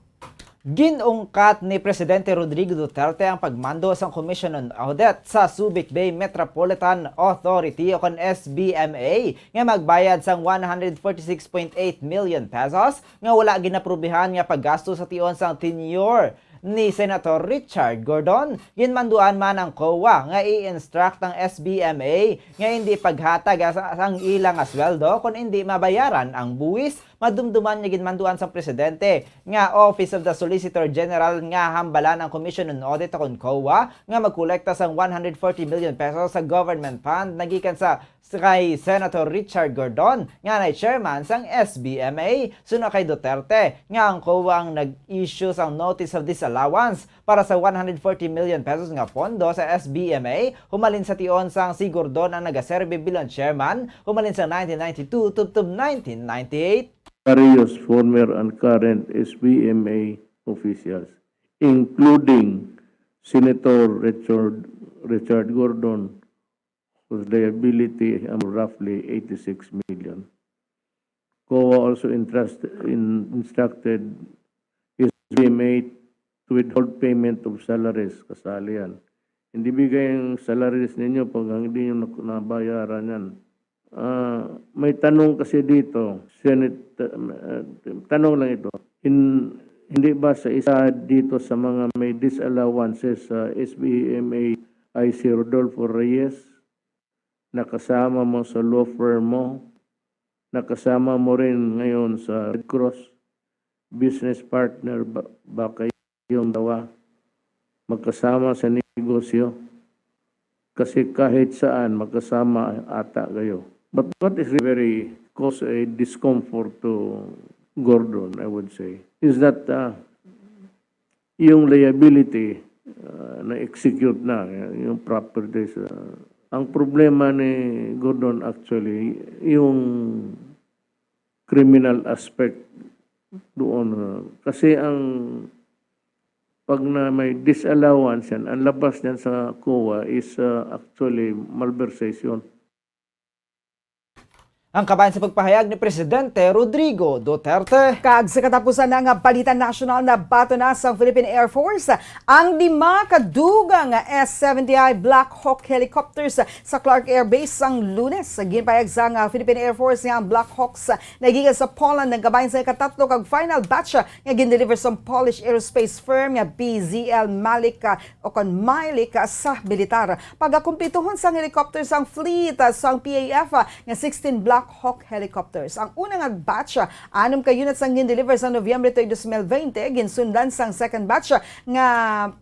Ginungkat ni Presidente Rodrigo Duterte ang pagmando sang Commission on Audit sa Subic Bay Metropolitan Authority o kon S B M A nga magbayad sang one hundred forty-six point eight million pesos nga wala ginaprubihan nga paggasto sa tion sang tenure ni Senator Richard Gordon. Ginmanduan man ang COA nga i-instruct ang S B M A nga hindi paghatag as-, ang ila nga sweldo kon hindi mabayaran ang buwis. Madumduman nga ginmanduan sang presidente nga Office of the Solicitor General nga hambalan ang Commission on Audit o kon COA nga magkolekta sang one hundred forty million pesos sa government fund nagikan sa kay Senator Richard Gordon nga nay chairman sang S B M A. Suno kay Duterte nga ang COA ang nag-issue sang notice of disallowance para sa one hundred forty million pesos nga pondo sa S B M A humalin sa tion sang si Gordon ang nagaserbi bilang chairman humalin sa nineteen ninety-two tubtob nineteen ninety-eight. Various former and current S B M A officials, including Senator Richard, Richard Gordon, whose liability am roughly eighty-six million. COA also entrust-, in-, instructed S B M A to withhold payment of salaries, kasali yan. Hindi bigay ang salaries ninyo pag hindi nyo nak-, nabayaran yan. Ah, may tanong kasi dito, Senate, ah, tanong lang ito. In, hindi ba sa isa dito sa mga may disallowances sa S B M A ay si Rodolfo Reyes? Nakasama mo sa law firm mo? Nakasama mo rin ngayon sa Red Cross? Business partner ba, ba kayong dawa? Magkasama sa negosyo? Kasi kahit saan, magkasama ata kayo. But what is very cause a discomfort to Gordon, I would say, is that, uh, yung liability, uh, na-execute na, yung properties. Uh, ang problema ni Gordon actually, yung criminal aspect doon. Uh, kasi ang pag na may disallowance yan, ang labas niyan sa COA is, uh, actually malversation. Ang kabahin sa pagpahayag ni Presidente Rodrigo Duterte. Kag sa katapusan na nga balita nasyonal, nabaton na sang Philippine Air Force ang lima ka dugang nga S seventy I Black Hawk helicopters sa Clark Air Base sang Lunes. Ginpahayag sang, ah, Philippine Air Force nga ang Black Hawks, ah, nagikan sa Poland, nagkabahin sa ikatatlo kag final batch, ah, nga gindeliver sa Polish aerospace firm nga P Z L Malik, ah, o kon Malik, ah, sa militar. Pagakumplituhon sang helicopters ang fleet, ah, sang P A F, ah, nga sixteen Black Hawk helicopters. Ang una nga batch, ah, anom ka units ang gindeliver sa Nobyembre tuig dos mil bente, ginsundan sang second batch, ah, nga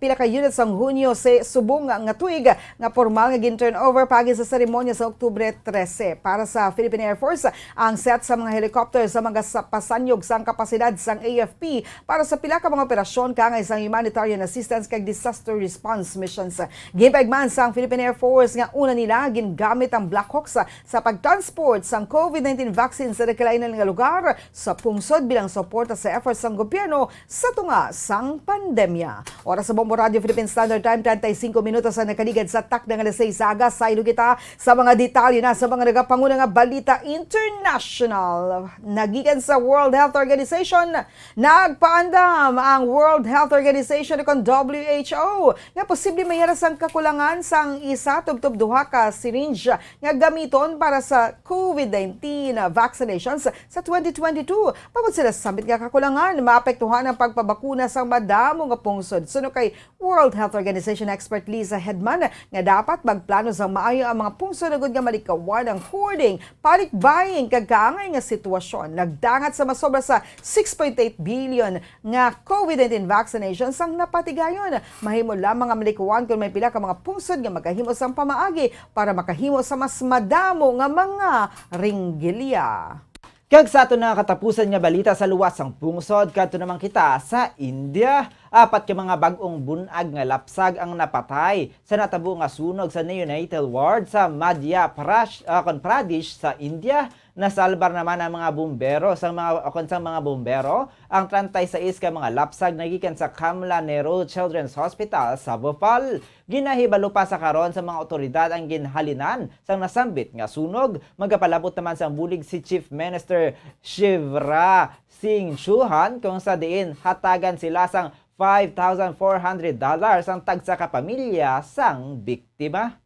pila ka units sang Hunyo sa subong nga tuig, nga pormal nga gin-turnover paagi sa seremonya sa Oktubre trese. Para sa Philippine Air Force, ang set sa mga helicopter sa mga sa-, pasanyog sang kapasidad sang A F P para sa pila ka mga operasyon kaangay sang humanitarian assistance kag disaster response missions. Ginpaigmaan sang Philippine Air Force nga una nila gingamit ang Black Hawks sa, sa pag-transport sang COVID nineteen vaccine sa nagkalain-lain nga lugar sa pungsod bilang suporta sa efforts sang gobyerno sa tunga sang pandemya. Oras sa Bombo Radio Philippine Standard Time, treinta y cinco minutos ang nakaligad sa takna nga alas seis sa aga. Saylo kita sa mga detalye na sa mga nagapanguna nga balita international. Nagikan sa World Health Organization, nagpaandam ang World Health Organization o kon W H O nga posible may ara sang kakulangan sang isa tubtob duha ka syringe nga gamiton para sa COVID nineteen vaccinations sa twenty twenty-two. Bangod sila sa sambit nga kakulangan, maapektuhan ang pagpabakuna sang madamo nga pungsod. Suno kay World Health Organization expert Lisa Hedman nga dapat magplano sang maayo ang mga pungsod agud nga malikawan ang hoarding, panic buying, kag kaangay nga sitwasyon. Nagdangat sa masobra sa six point eight billion nga COVID nineteen vaccinations ang napatigayon. Mahimo lamang nga malikawan kon may pila ka mga pungsod nga magahimo sang pamaagi para makahimo sa mas madamo nga mga ringgilya. Kag sa aton nga katapusan nga balita sa luwas sang pungsod, kadto naman kita sa India. Apat ka mga bag-ong bun-ag nga lapsag ang napatay sa natabo nga sunog sa neonatal ward sa Madhya Prash-, ah, kon Pradesh sa India. Nasalbar naman ang mga bumbero sang mga, o kon sang mga bumbero ang treinta y seis ka mga lapsag nagikan sa Kamla Nehru Children's Hospital sa Bhopal. Ginahibalo pa sa karon sa mga otoridad ang ginhalinan sang nasambit nga sunog. Magapalabot naman sang bulig si Chief Minister Shivraj Singh Chouhan, kung sa diin hatagan sila sang five thousand four hundred dollars ang tagsa ka pamilya sang biktima.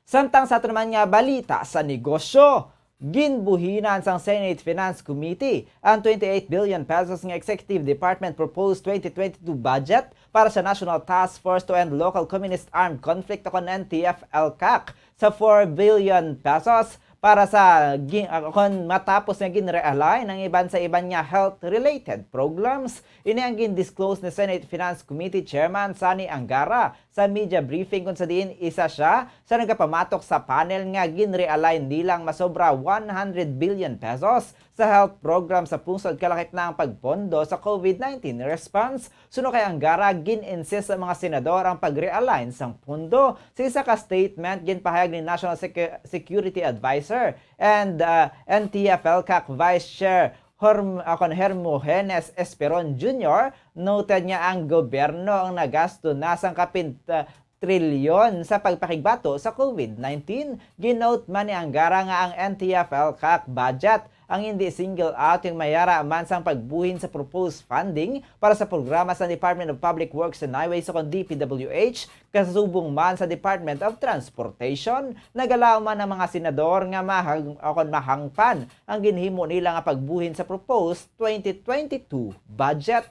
Samtang sa ato naman nga balita sa negosyo, ginbuhinan sang Senate Finance Committee ang twenty-eight billion pesos nga Executive Department proposed twenty twenty-two budget para sa National Task Force to End Local Communist Armed Conflict o kon N T F L CAC sa four billion pesos para sa gi-, ah, kon matapos nga ginrealign ang iban sa iban nga health-related programs. Ini ang gindisclose ni Senate Finance Committee Chairman Sonny Angara sa media briefing, kung sa diin isa siya sa nagapamatok sa panel nga ginrealign nilang masobra one hundred billion pesos sa health program sa pungsod kalakip na ang pagpondo sa COVID nineteen response. Suno kay Angara, gin-insist sa mga senador ang pag-realign sang pondo. Sa isa ka statement, ginpahayag ni National Secu-, Security Advisor and, uh, N T F L CAC Vice Chair Horm-, uh, kon Hermogenes Esperon Junior, noted nga ang gobyerno ang nagasto na sang kapin, uh, trilyon sa pagpakigbato sa COVID nineteen. Ginote man ni Angara nga ang N T F L CAC budget ang hindi single out nga mayara man sang pagbuhin sa proposed funding para sa programa sa Department of Public Works and Highways o kon D P W H, kasubong man sa Department of Transportation. Nagalaom man ang mga senador nga mahag-, o kon mahangpan ang ginhimo nila nga pagbuhin sa proposed twenty twenty-two budget.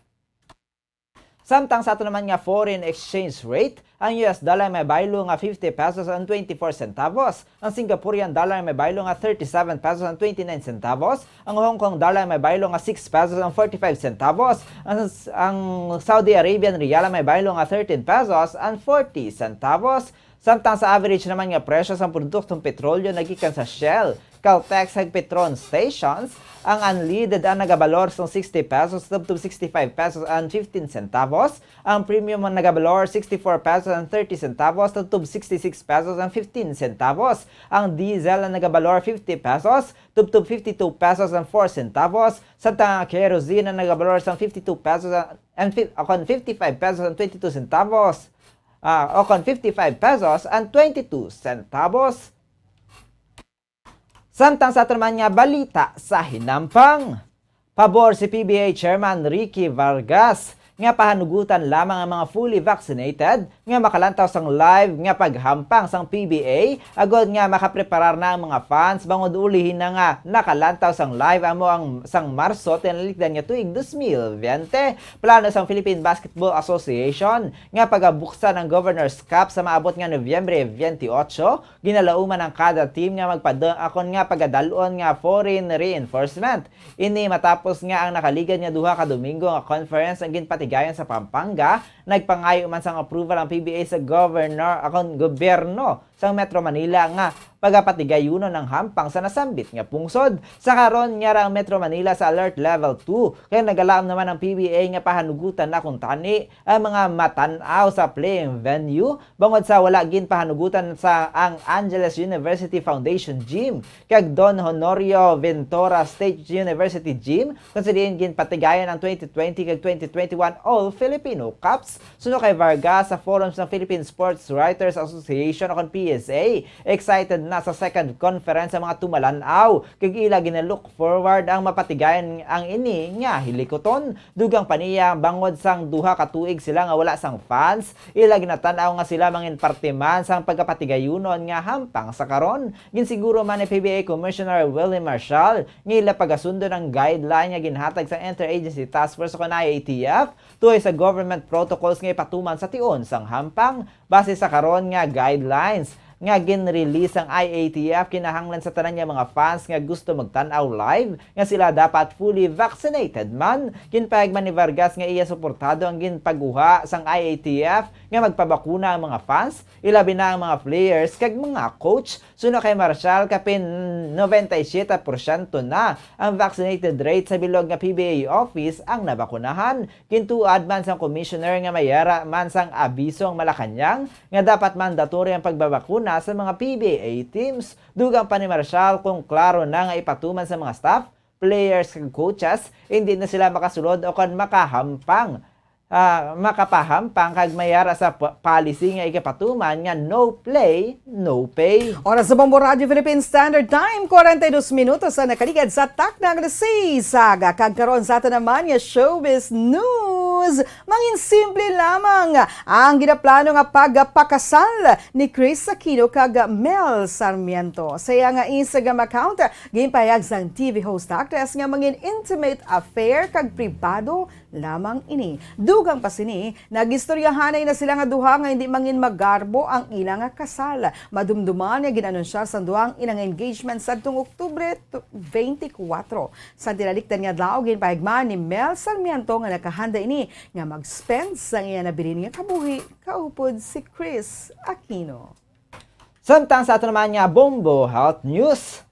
Samtang sa ato naman nga foreign exchange rate, ang U S dollar may baylo nga fifty pesos and twenty-four centavos, ang Singaporean dollar may baylo nga thirty-seven pesos and twenty-nine centavos, ang Hong Kong dollar may baylo nga six pesos and forty-five centavos, ang, ang Saudi Arabian riyal may baylo nga thirteen pesos and forty centavos. Samtang sa average naman nga presyo sang produktong petrolyo nagikan sa Shell, Caltex kag Petron stations, ang unleaded ang nagabalor sang sixty pesos tubtob sixty-five pesos and fifteen centavos, ang premium ang nagabalor sixty-four pesos and thirty centavos tubtob sixty-six pesos and fifteen centavos, ang diesel ang nagabalor fifty pesos tubtob fifty-two pesos and four centavos, samtang ang kerosene ang nagabalor sang fifty-two pesos and fif-, o kon fifty-five pesos and twenty-two centavos, ah, o kon fifty-five pesos and twenty-two centavos. Samtang sa ato naman nga balita sa hinampang, pabor si P B A Chairman Ricky Vargas nga pahanugutan lamang ang mga fully vaccinated nga makalantaw sang live nga paghampang sang P B A, agod nga makapreparar na ang mga fans bangod ulihi na nga nakalantaw sang live amo ang sang Marso tinalikdan nga tuig dos mil bente. Plano sang Philippine Basketball Association nga pagabuksan ang Governor's Cup sa maabot nga Nobyembre twenty-eight, ginalauman ang kada team nga magpad-, akon nga pagadal-on nga foreign reinforcement. Ini matapos nga ang nakaligad nga duha ka Domingo nga conference ang ginpatigayon sa Pampanga, nagpangayo man sang approval ang P B A sa governor, akon gobyerno sang Metro Manila nga pagapatigayunon ang hampang sa nasambit nga pungsod. Sa karon, yara ang Metro Manila sa Alert Level two, kay nagalaom naman ang P B A nga pahanugutan na kuntani ang mga matan-aw sa playing venue, bangod sa wala ginpahanugutan sa ang Angeles University Foundation Gym kag Don Honorio Ventura State University Gym, kung sa diin ginpatigayon ang twenty twenty kag twenty twenty-one All Filipino Cups. Suno kay Vargas, sa forum sa Philippine Sports Writers Association o kon P S A, excited na sa second conference ang mga tumalan-aw, kag ila gina-look forward ang mapatigayon ang ini nga hilikuton. Dugang pa niya, bangod sang duha ka tuig sila nga wala sang fans, ila ginatan-aw nga sila mangin parte man sang pagapatigayunon nga hampang sa karon. Ginsiguro man ni P B A Commissioner Willie Marshall nga ila pagasundon ang guideline nga ginhatag sa Interagency Task Force o kon I A T F tuhoy sa government protocols nga ipatuman sa tion sang hampang. Base sa karon nga guidelines, nga gin-release sang I A T F kinahanglan sa tanan nga mga fans nga gusto magtan-aw live nga sila dapat fully vaccinated man. Ginpahayag man ni Vargas nga iya suportado ang ginpaguha sang I A T F nga magpabakuna ang mga fans, ilabi na ang mga players kag mga coach. Suno kay Marshall, kapin nobenta y siete porsyento na ang vaccinated rate sa bilog nga P B A office ang nabakunahan. Gintuad man sang commissioner nga may yara man sang abiso ang Malacañang nga dapat mandatory ang pagbabakuna sa mga P B A teams. Dugang pa ni Marshall, kung klaro na nga ipatuman sa mga staff, players kag coaches, hindi na sila makasulod o kon makahampang, ah, makapahampang kag may yara sa p-, policy nga igapatuman nga no play, no pay. Oras sa Bombo Radyo Philippine Standard Time, forty-two minutos ang nakaligad sa takna nga alas sais. Aga, kag karon sa aton naman nga showbiz news. Mangin simple lamang ang ginaplano nga pagpakasal ni Chris Aquino kag Mel Sarmiento. Sa iya nga Instagram account, ginpahayag sang T V host actress nga mangin intimate affair kag pribado lamang ini. Dugang pa sini, nagistoryahanay na sila nga duha nga hindi mangin magarbo ang ila nga kasal. Madumduman nga gin-anunsyar sang duha ang ila nga engagement sadtong Oktubre twenty-four. Sa tinalikdan nga adlaw, ginpahigmaan ni Mel Sarmiento nga nakahanda ini nga mag-spend sang iya nabilin nga kabuhi kaupod si Chris Aquino. Samtang sa ato naman nga Bombo Health News,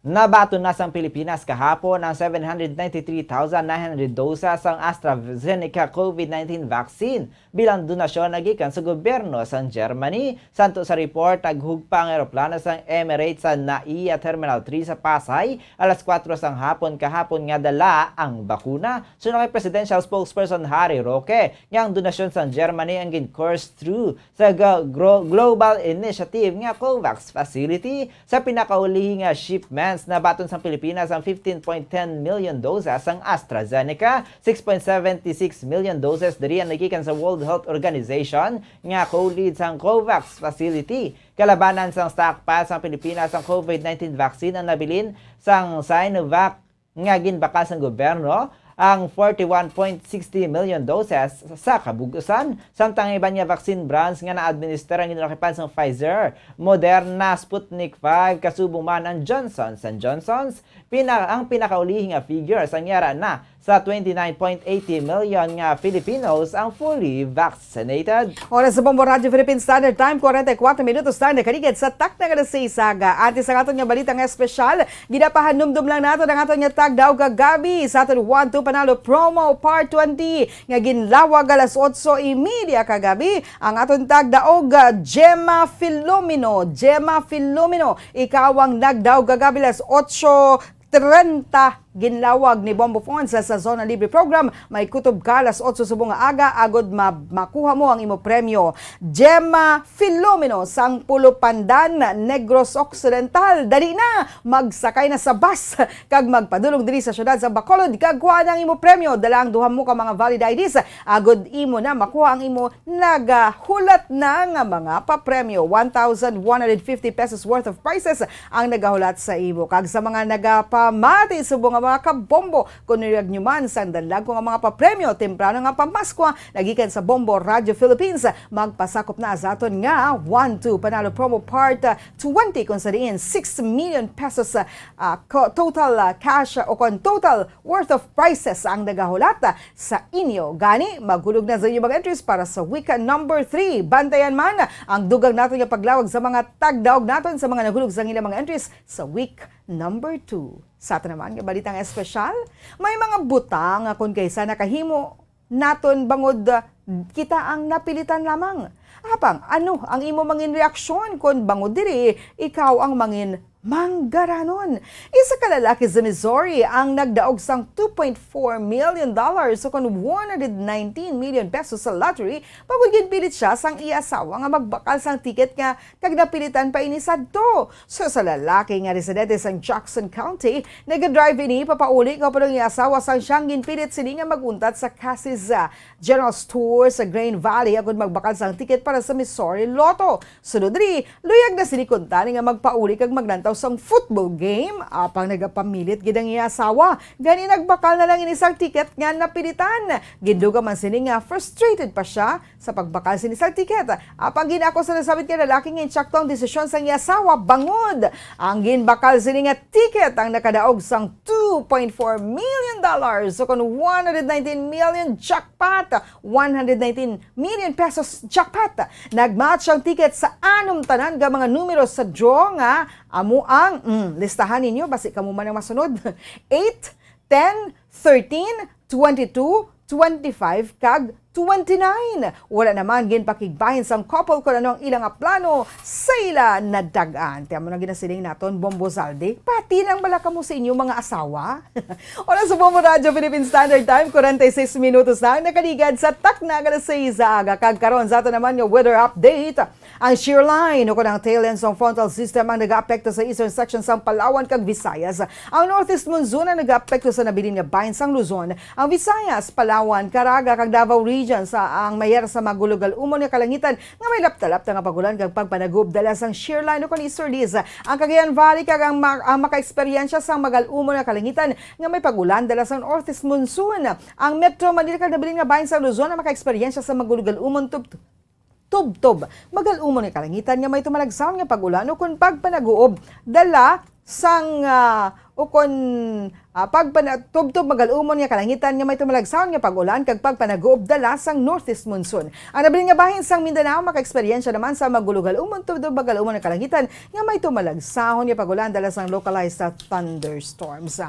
nabaton na sang Pilipinas kahapon ang seven hundred ninety-three thousand nine hundred doses sang AstraZeneca COVID nineteen vaccine bilang donasyon na gikan sa gobyerno sang Germany. Santo sa report, naghugpa ang eroplano sang Emirates sa NAIA Terminal three sa Pasay alas kuwatro sang hapon kahapon nga dala ang bakuna. Suno kay Presidential Spokesperson Harry Roque, nga ang donasyon sang Germany ang gin-course through sa ga-, gro-, global initiative nga COVAX facility. Sa pinakaulihi nga shipments, nabaton sang Pilipinas ang fifteen point ten million doses sang AstraZeneca, six point seventy six million doses diri ang nagikan sa World Health Organization nga co-lead sang COVAX facility. Kalabanan sang stockpile sang Pilipinas ang COVID nineteen vaccine ang nabilin sang Sinovac nga ginbakal sang gobyerno ang forty-one point sixty million doses sa kabug-usan, samtang ang iban nga vaccine brands nga na-administer ang ginulakipan sang Pfizer, Moderna, Sputnik five, kasubong man ang Johnson and Johnson's. Pina-, ang pinakaulihi nga figures ang yara na sa twenty-nine point eighty million nga Filipinos ang fully vaccinated. Oras sa Bombo Radyo Philippine Standard Time, forty-four minutos na nakaligid sa takna nga alas sais. Aga, antes ang aton nga balita nga espesyal, ginapahanumdom lang nato ang aton nga tagdaog kagabi sa aton One Two Panalo Promo Part twenty nga ginlawag alas otso y media kagabi. Ang aton tagdaog, ah, Gemma Filomeno. Gemma Filomeno, ikaw ang nagdaog kagabi alas otso trenta, ginlawag ni Bombo Fonz sa Zona Libre Program. May kutob ka alas otso subong nga aga agod ma-, makuha mo ang imo premyo. Gemma Filomeno sang Pulo Pandan, Negros Occidental. Dali na, magsakay na sa bus kag magpadulong diri sa siyudad sa Bacolod kag kuha na ang imo premyo. Dala ang duha mo ka mga valid I Ds agod imo na makuha ang imo nagahulat na nga mga papremyo. One thousand one hundred fifty pesos worth of prizes ang nagahulat sa imo. Kag sa mga nagapamati subong nga mga kabombo, kung niluyag nyo man sang dalagko nga mga papremyo, temprano nga pamaskwa, nagikan sa Bombo Radio Philippines, magpasakop na sa aton nga One Two Panalo Promo Part twenty, kung sa diin six million pesos, ah, ko-, total, ah, cash o kon total worth of prizes ang nagahulat sa inyo. Gani, maghulog na sa inyo mga entries para sa week number three. Bantayan man ang dugang nato nga paglawag sa mga tagdaog naton sa mga naghulog sa ilang mga entries sa week number two. Sa aton naman nga balitang espesyal, may mga butang nga kon kaisa nakahimo naton bangod, ah, kita ang napilitan lamang. Apang, ano ang imo mangin reaksyon kon bangod diri ikaw ang mangin manggaranon? Isa ka lalaki sa Missouri ang nagdaog sang two point four million dollars o kon one hundred nineteen million pesos sa lottery bangod ginpilit siya sang iya asawa nga magbakal sang ticket nga kag napilitan pa ini sadto. So, sa lalaki nga residente sa Jackson County, nagadrive ini papauli nga pulong iya asawa sang siyang ginpilit sini nga maguntat sa Casey's, ah, General Store sa Grain Valley agud magbakal sang ticket para sa Missouri Lotto. Sunod diri, luyag na sini kuntani nga magpauli kag maglantaw sang football game, apang nagapamilit gid ang iya asawa. Gani nagbakal na lang ini sang ticket nga napilitan. Gindugang man sini nga frustrated pa siya sa pagbakal sini sang ticket. Apang gin-akusa na sabit nga lalaki nga insakto ang desisyon sang iya asawa bangod ang ginbakal sini nga ticket ang nakadaog sang two point four million dollars, so kon one hundred nineteen million jackpot, one hundred nineteen million pesos jackpot. Nag-match ang ticket sa anom tanan nga mga numero sa draw nga amo ang, mm, listahan ninyo, basi kamo man ang masunod. Eight, ten, thirteen, twenty-two, twenty-five, kag twenty-nine. Wala naman ginpakigbahin sang couple kon ano ang ila nga plano sa ila nadag-an. Ti amo na ginasiling naton, Bombo Zaldi. Pati lang bala kamo sa inyo mga asawa? Oras sa Bombo Radyo Philippine Standard Time, forty-six minutos na ang nakaligad sa takna nga alas sais sa aga. Kag karon sa ato naman nga weather update, ang shear line o ang tail end sang frontal system ang nagaapekto sa eastern section sang Palawan kag Visayas. Ang northeast monsoon ang nagaapekto sa nabilin nga bahin sang Luzon, ang Visayas, Palawan, Caraga kag Davao Region, sa ang mayor sa magulog-al-umon nga kalangitan nga may lapta-lapta nga pag-ulan kag pagpanagob dala sang shear line o kon easterlies. Ang Cagayan Valley kag ang ma-, ang makaeksperyensya sang magal-umon nga kalangitan nga may pag-ulan dala sang northeast monsoon. Ang Metro Manila kag nabilin nga bahin sang Luzon ang makaeksperyensya sa magulog-al-umon tub-, tubtob magal-umon nga kalangitan nga may tumalagsahon nga pag-ulan o kon pagpanaguob dala sang, ah, o kon, ah, pagpana-, tubtob magal-umon nga kalangitan nga may tumalagsahon nga pag-ulan kag pagpanaguob dala sang northeast monsoon. Ang nabilin nga bahin sang Mindanao makaeksperyensya naman sa magulog-al-umon tubtob magal-umon nga kalangitan nga may tumalagsahon nga pag-ulan dala sang localized, ah, thunderstorms.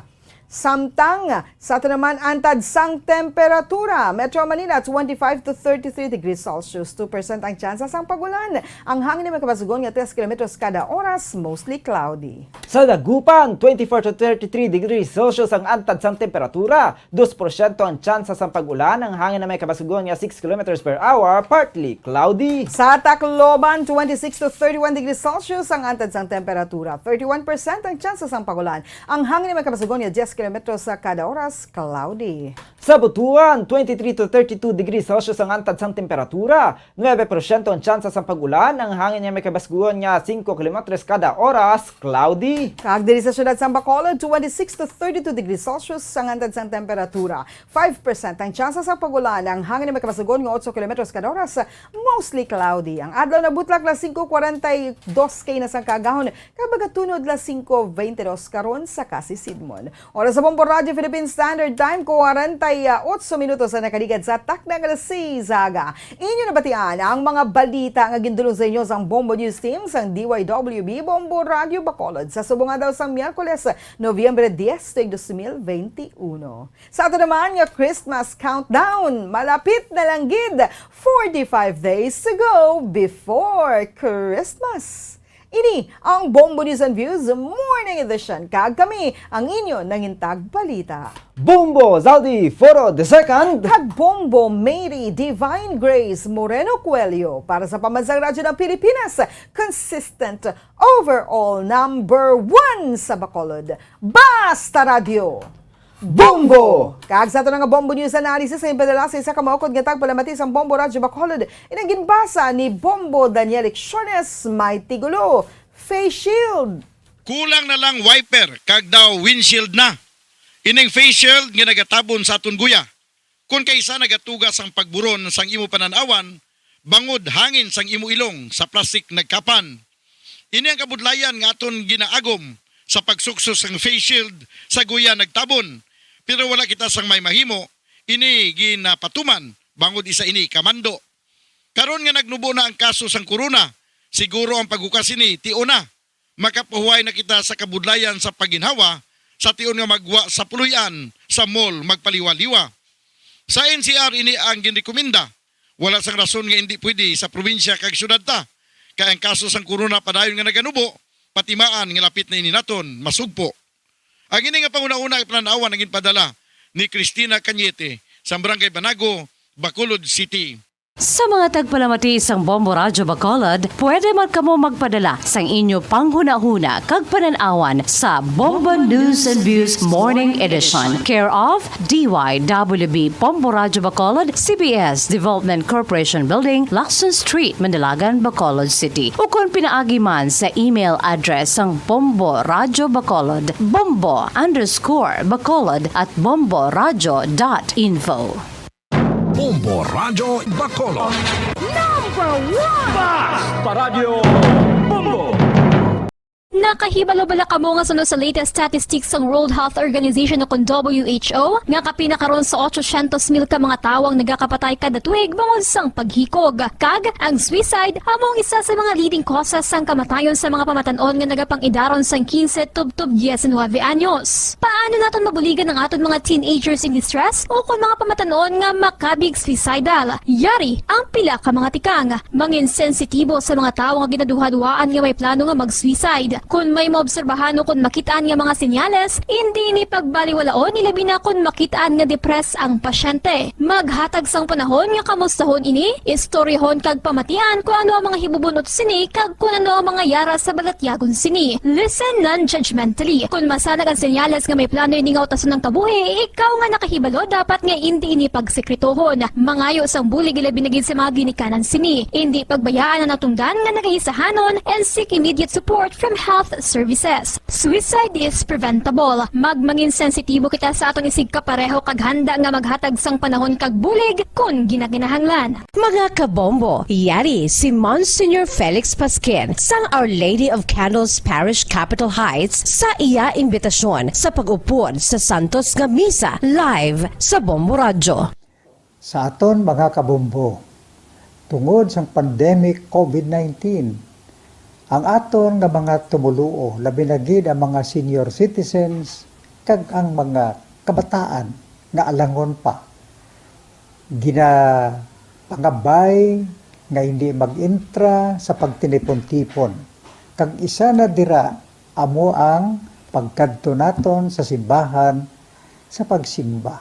Samtang sa ato naman, antad sang temperatura, Metro Manila, twenty-five to thirty-three degrees Celsius, two percent ang tsansa sang pag-ulan. Ang hangin may kabasugon nga tres kilometros kada oras, mostly cloudy. Sa Dagupan, twenty-four to thirty-three degrees Celsius ang antad sang temperatura, dos porsyento ang tsansa sang pag-ulan. Ang hangin na may kabasugon nga six kilometers per hour, partly cloudy. Sa Tacloban, twenty-six to thirty-one degrees Celsius ang antad sang temperatura, thirty-one percent ang tsansa sang pag-ulan. Ang hangin may kabasugon nga diyes kilometros sa kada oras, cloudy. Sa Butuan, twenty-three to thirty-two degrees Celsius ang antad sang temperatura, nuebe porsyento ang tsansa sang pag-ulan, ang hangin nga may kabasugon nga singko kilometros kada oras, cloudy. Kag diri sa siyudad sang Bacolod, twenty-six to thirty-two degrees Celsius ang antad sang temperatura, five percent ang tsansa sang pag-ulan, ang hangin nga may kabasugon nga otso kilometros kada oras, mostly cloudy. Ang adlaw nabutlak alas singko kwarenta y dos K na sang kaagahon, kag magatunod alas singko beintidos karon sa kasisidmon. Oras sa Bombo Radyo Philippine Standard Time, kwarenta y otso minutos ang nakaligad sa takna nga alas sais sa aga. Inyo nabatian ang mga balita nga gindulong sa inyo sang Bombo News Team sang D Y W B Bombo Radyo Bacolod sa subong adlaw sang Miyerkules, Nobyembre dies, tuig dos mil beinti uno. Sa ato naman nga Christmas countdown, malapit na lang gid, forty-five days to go before Christmas. Ini ang Bombo News and Views Morning Edition, kag kami ang inyo nangintag balita, Bombo Zaldi Foro the second, kag Bombo Mary Divine Grace Moreno Coelho para sa Pambansang Radyo ng Pilipinas, consistent, overall number one sa Bacolod. Basta Radyo! Bombo! Kag sa ato na nga Bombo News Analysis, ang ipadala sa isa ka maukod nga tagpalamati sang Bombo Radyo Bacolod, inang ginbasa ni Bombo Daniel Lecciones, may tigulo, face shield. Kulang na lang wiper kag daw windshield na. Ining face shield nga nagatabon sa aton guya, kon kaysa nagatuga sang pagburon sang imo panan-awan, bangod hangin sang imo ilong sa plastik nagkapan. Ini ang kabudlayan nga aton ginaagom sa pagsuksos sang face shield sa guya nagtabon, pero wala kita sang may mahimo, ini ginapatuman bangod isa ini ka mando. Karon nga nagnubo na ang kaso sang corona, siguro ang paghukas sini tion na. Makapahuway na kita sa kabudlayan sa pagginhawa sa tion nga maggwa sa puloy-an sa mall magpaliwa-liwa. Sa N C R ini ang ginrekomenda. Wala sang rason nga indi pwede sa probinsya kag syudad ta, kay ang kaso sang corona padayon nga naganubo, patimaan nga lapit na ini naton masugpo. Ang ini nga panghunahuna ipanan-awan ang ginpadala ni Christina Cañete sa Barangay Banago, Bacolod City. Sa mga tagpalamati sang Bombo Radyo Bacolod, pwede man kamo magpadala sang inyo panghunahuna kag panan-awan sa Bombo News and Views Morning Edition, care of D Y W B Bombo Radyo Bacolod, C B S Development Corporation Building, Lacson Street, Manalagan, Bacolod City. Ukon pinaagi man sa email address sang Bombo Radyo Bacolod, bombo underscore bacolod at bombo radyo dot info. Bombo Radyo Bacolod. Number one! Bas! Paradyo Bombo! Nakahibalo bala kamo nga suno sa latest statistics sang World Health Organization ukon W H O nga kapin na karon sa otsosyentos mil ka mga tawo ang nagakapatay kada tuig bangod sang paghikog? Kag ang suicide amo ang isa sa mga leading causes sang kamatayon sa mga pamatan-on nga nagapang-idaron sang quince tubtob diecinuebe anyos. Paano naton mabuligan ang aton mga teenagers in distress ukon mga pamatan-on nga makabig suicidal? Yari ang pila ka mga tikang. Mangin sensitibo sa mga tawo nga ginaduhaduhaan nga may plano nga mag-suicide. Kon may maobserbahan ukon makit-an nga mga senyales, indi ini pagbaliwalaon, ilabi na kon makit-an nga depressed ang pasyente. Maghatag sang panahon nga kamustahon ini, istoryahon kag pamatian kon ano ang mga hibubunot sini kag kon ano ang mga yara sa balatyagon sini. Listen non-judgmentally. Kon masanag ang senyales nga may plano ini nga utason ang kabuhi, ikaw nga nakahibalo dapat nga indi ini pagsekretohon. Mangayo sang bulig ilabi na gid sa mga ginikanan sini. Indi pagbayaan ang natungdan nga nagahisahanon and seek immediate support from health services. Suicide is preventable. Magmangin sensitibo kita sa aton isigkapareho kag handa nga maghatag sang panahon kag bulig kon ginakinahanglan. Mga kabombo, yari si Monsignor Felix Pasquin sang Our Lady of Candles Parish, Capitol Heights, sa iya imbitasyon sa pag-upod sa Santos nga Misa live sa Bombo Radyo. Sa aton mga kabombo, tungod sang pandemic COVID nineteen, ang aton nga mga tumoluo, labi na gid ang mga senior citizens kag ang mga kabataan nga alangon pa, ginapangabay nga hindi mag-intra sa pagtinipon-tipon, kag isa na dira amo ang pagkadto naton sa simbahan sa pagsimba.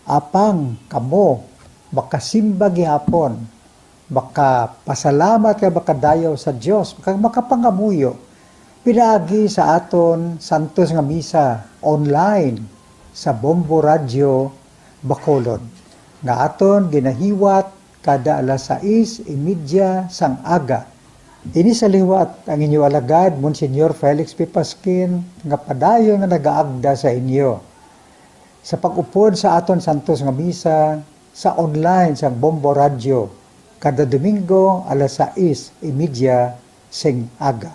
Apang kamo makasimba gihapon, makapasalamat kag makadayaw sa Dios, kag makapangamuyo pinaagi sa aton santos nga misa online sa Bombo Radyo Bacolod, nga aton ginahiwat kada alas sais y media sang aga. Ini sa liwat ang inyo alagad, Monsignor Felix P. Pasquin, nga padayon nga nagaagda sa inyo sa pag-upod sa aton santos nga misa sa online sang Bombo Radyo kada Domingo alas sais y media sing aga.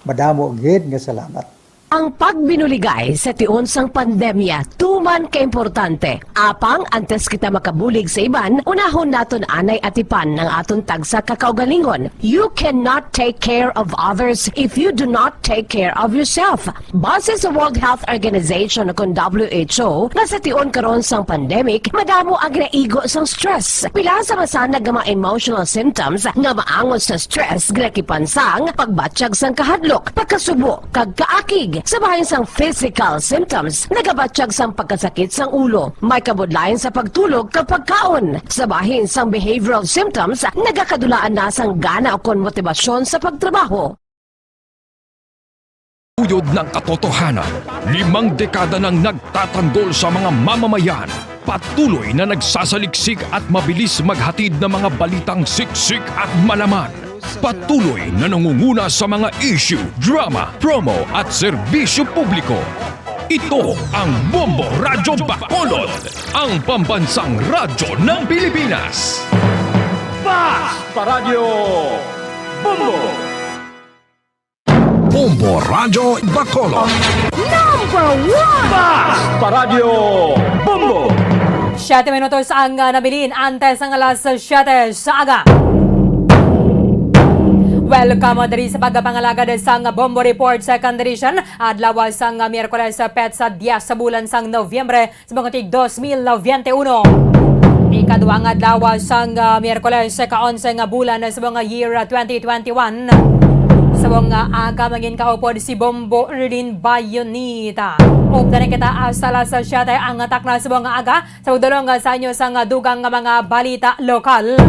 Madamo gid nga salamat. Ang pagbinuligay sa tion sang pandemya tuman kaimportante. Apang antes kita makabulig sa iban, unahon naton anay atipan ang aton tagsa ka kaugalingon. You cannot take care of others if you do not take care of yourself. Base sa World Health Organization ukon W H O, nga sa tion karon sang pandemic, madamo ang ginaigo sang stress. Pila sa masanag nga mga emotional symptoms nga maangot sa stress ginakipan sang pagbatyag sang kahadlok, pagkasubo, kag kaakig. Sa bahin sang physical symptoms, nagabatyag sang pagkasakit sang ulo, may kabudlayan sa pagtulog kag pagkaon. Sa bahin sang behavioral symptoms, nagakadulaan na sang gana ukon motibasyon sa pagtrabaho. Uyod ng katotohanan, limang dekada nang nagtatanggol sa mga mamamayan. Patuloy na nagsasaliksik at mabilis maghatid ng mga balitang siksik at malaman. Patuloy na nangunguna sa mga issue, drama, promo at serbisyo publiko. Ito ang Bombo Radyo Bacolod, ang pambansang radyo ng Pilipinas. Bas! Paradyo Bombo! Bombo Radyo Bacolod. Number one! Bas! Paradyo Bombo! Siyete minutos ang ah, nabilin antes ng alas siyete sa aga. Welcome diri sa pagpangalagad sang Bombo Report Second Edition, adlaw sang Miyerkules, petsa diyes sa bulan sang Nobyembre, sa mga tig dos mil biyente uno. Ikaduha nga adlaw sang ah, Miyerkules, ka-onse nga bulan sa mga year ah, twenty twenty-one. Sa mga aga mangin kaupod si Bombo Erlin Bayonita. Updan na kita hasta alas siyete ang takna sa mga aga. Sa pagdulong sa inyo sang dugang nga mga balita lokal.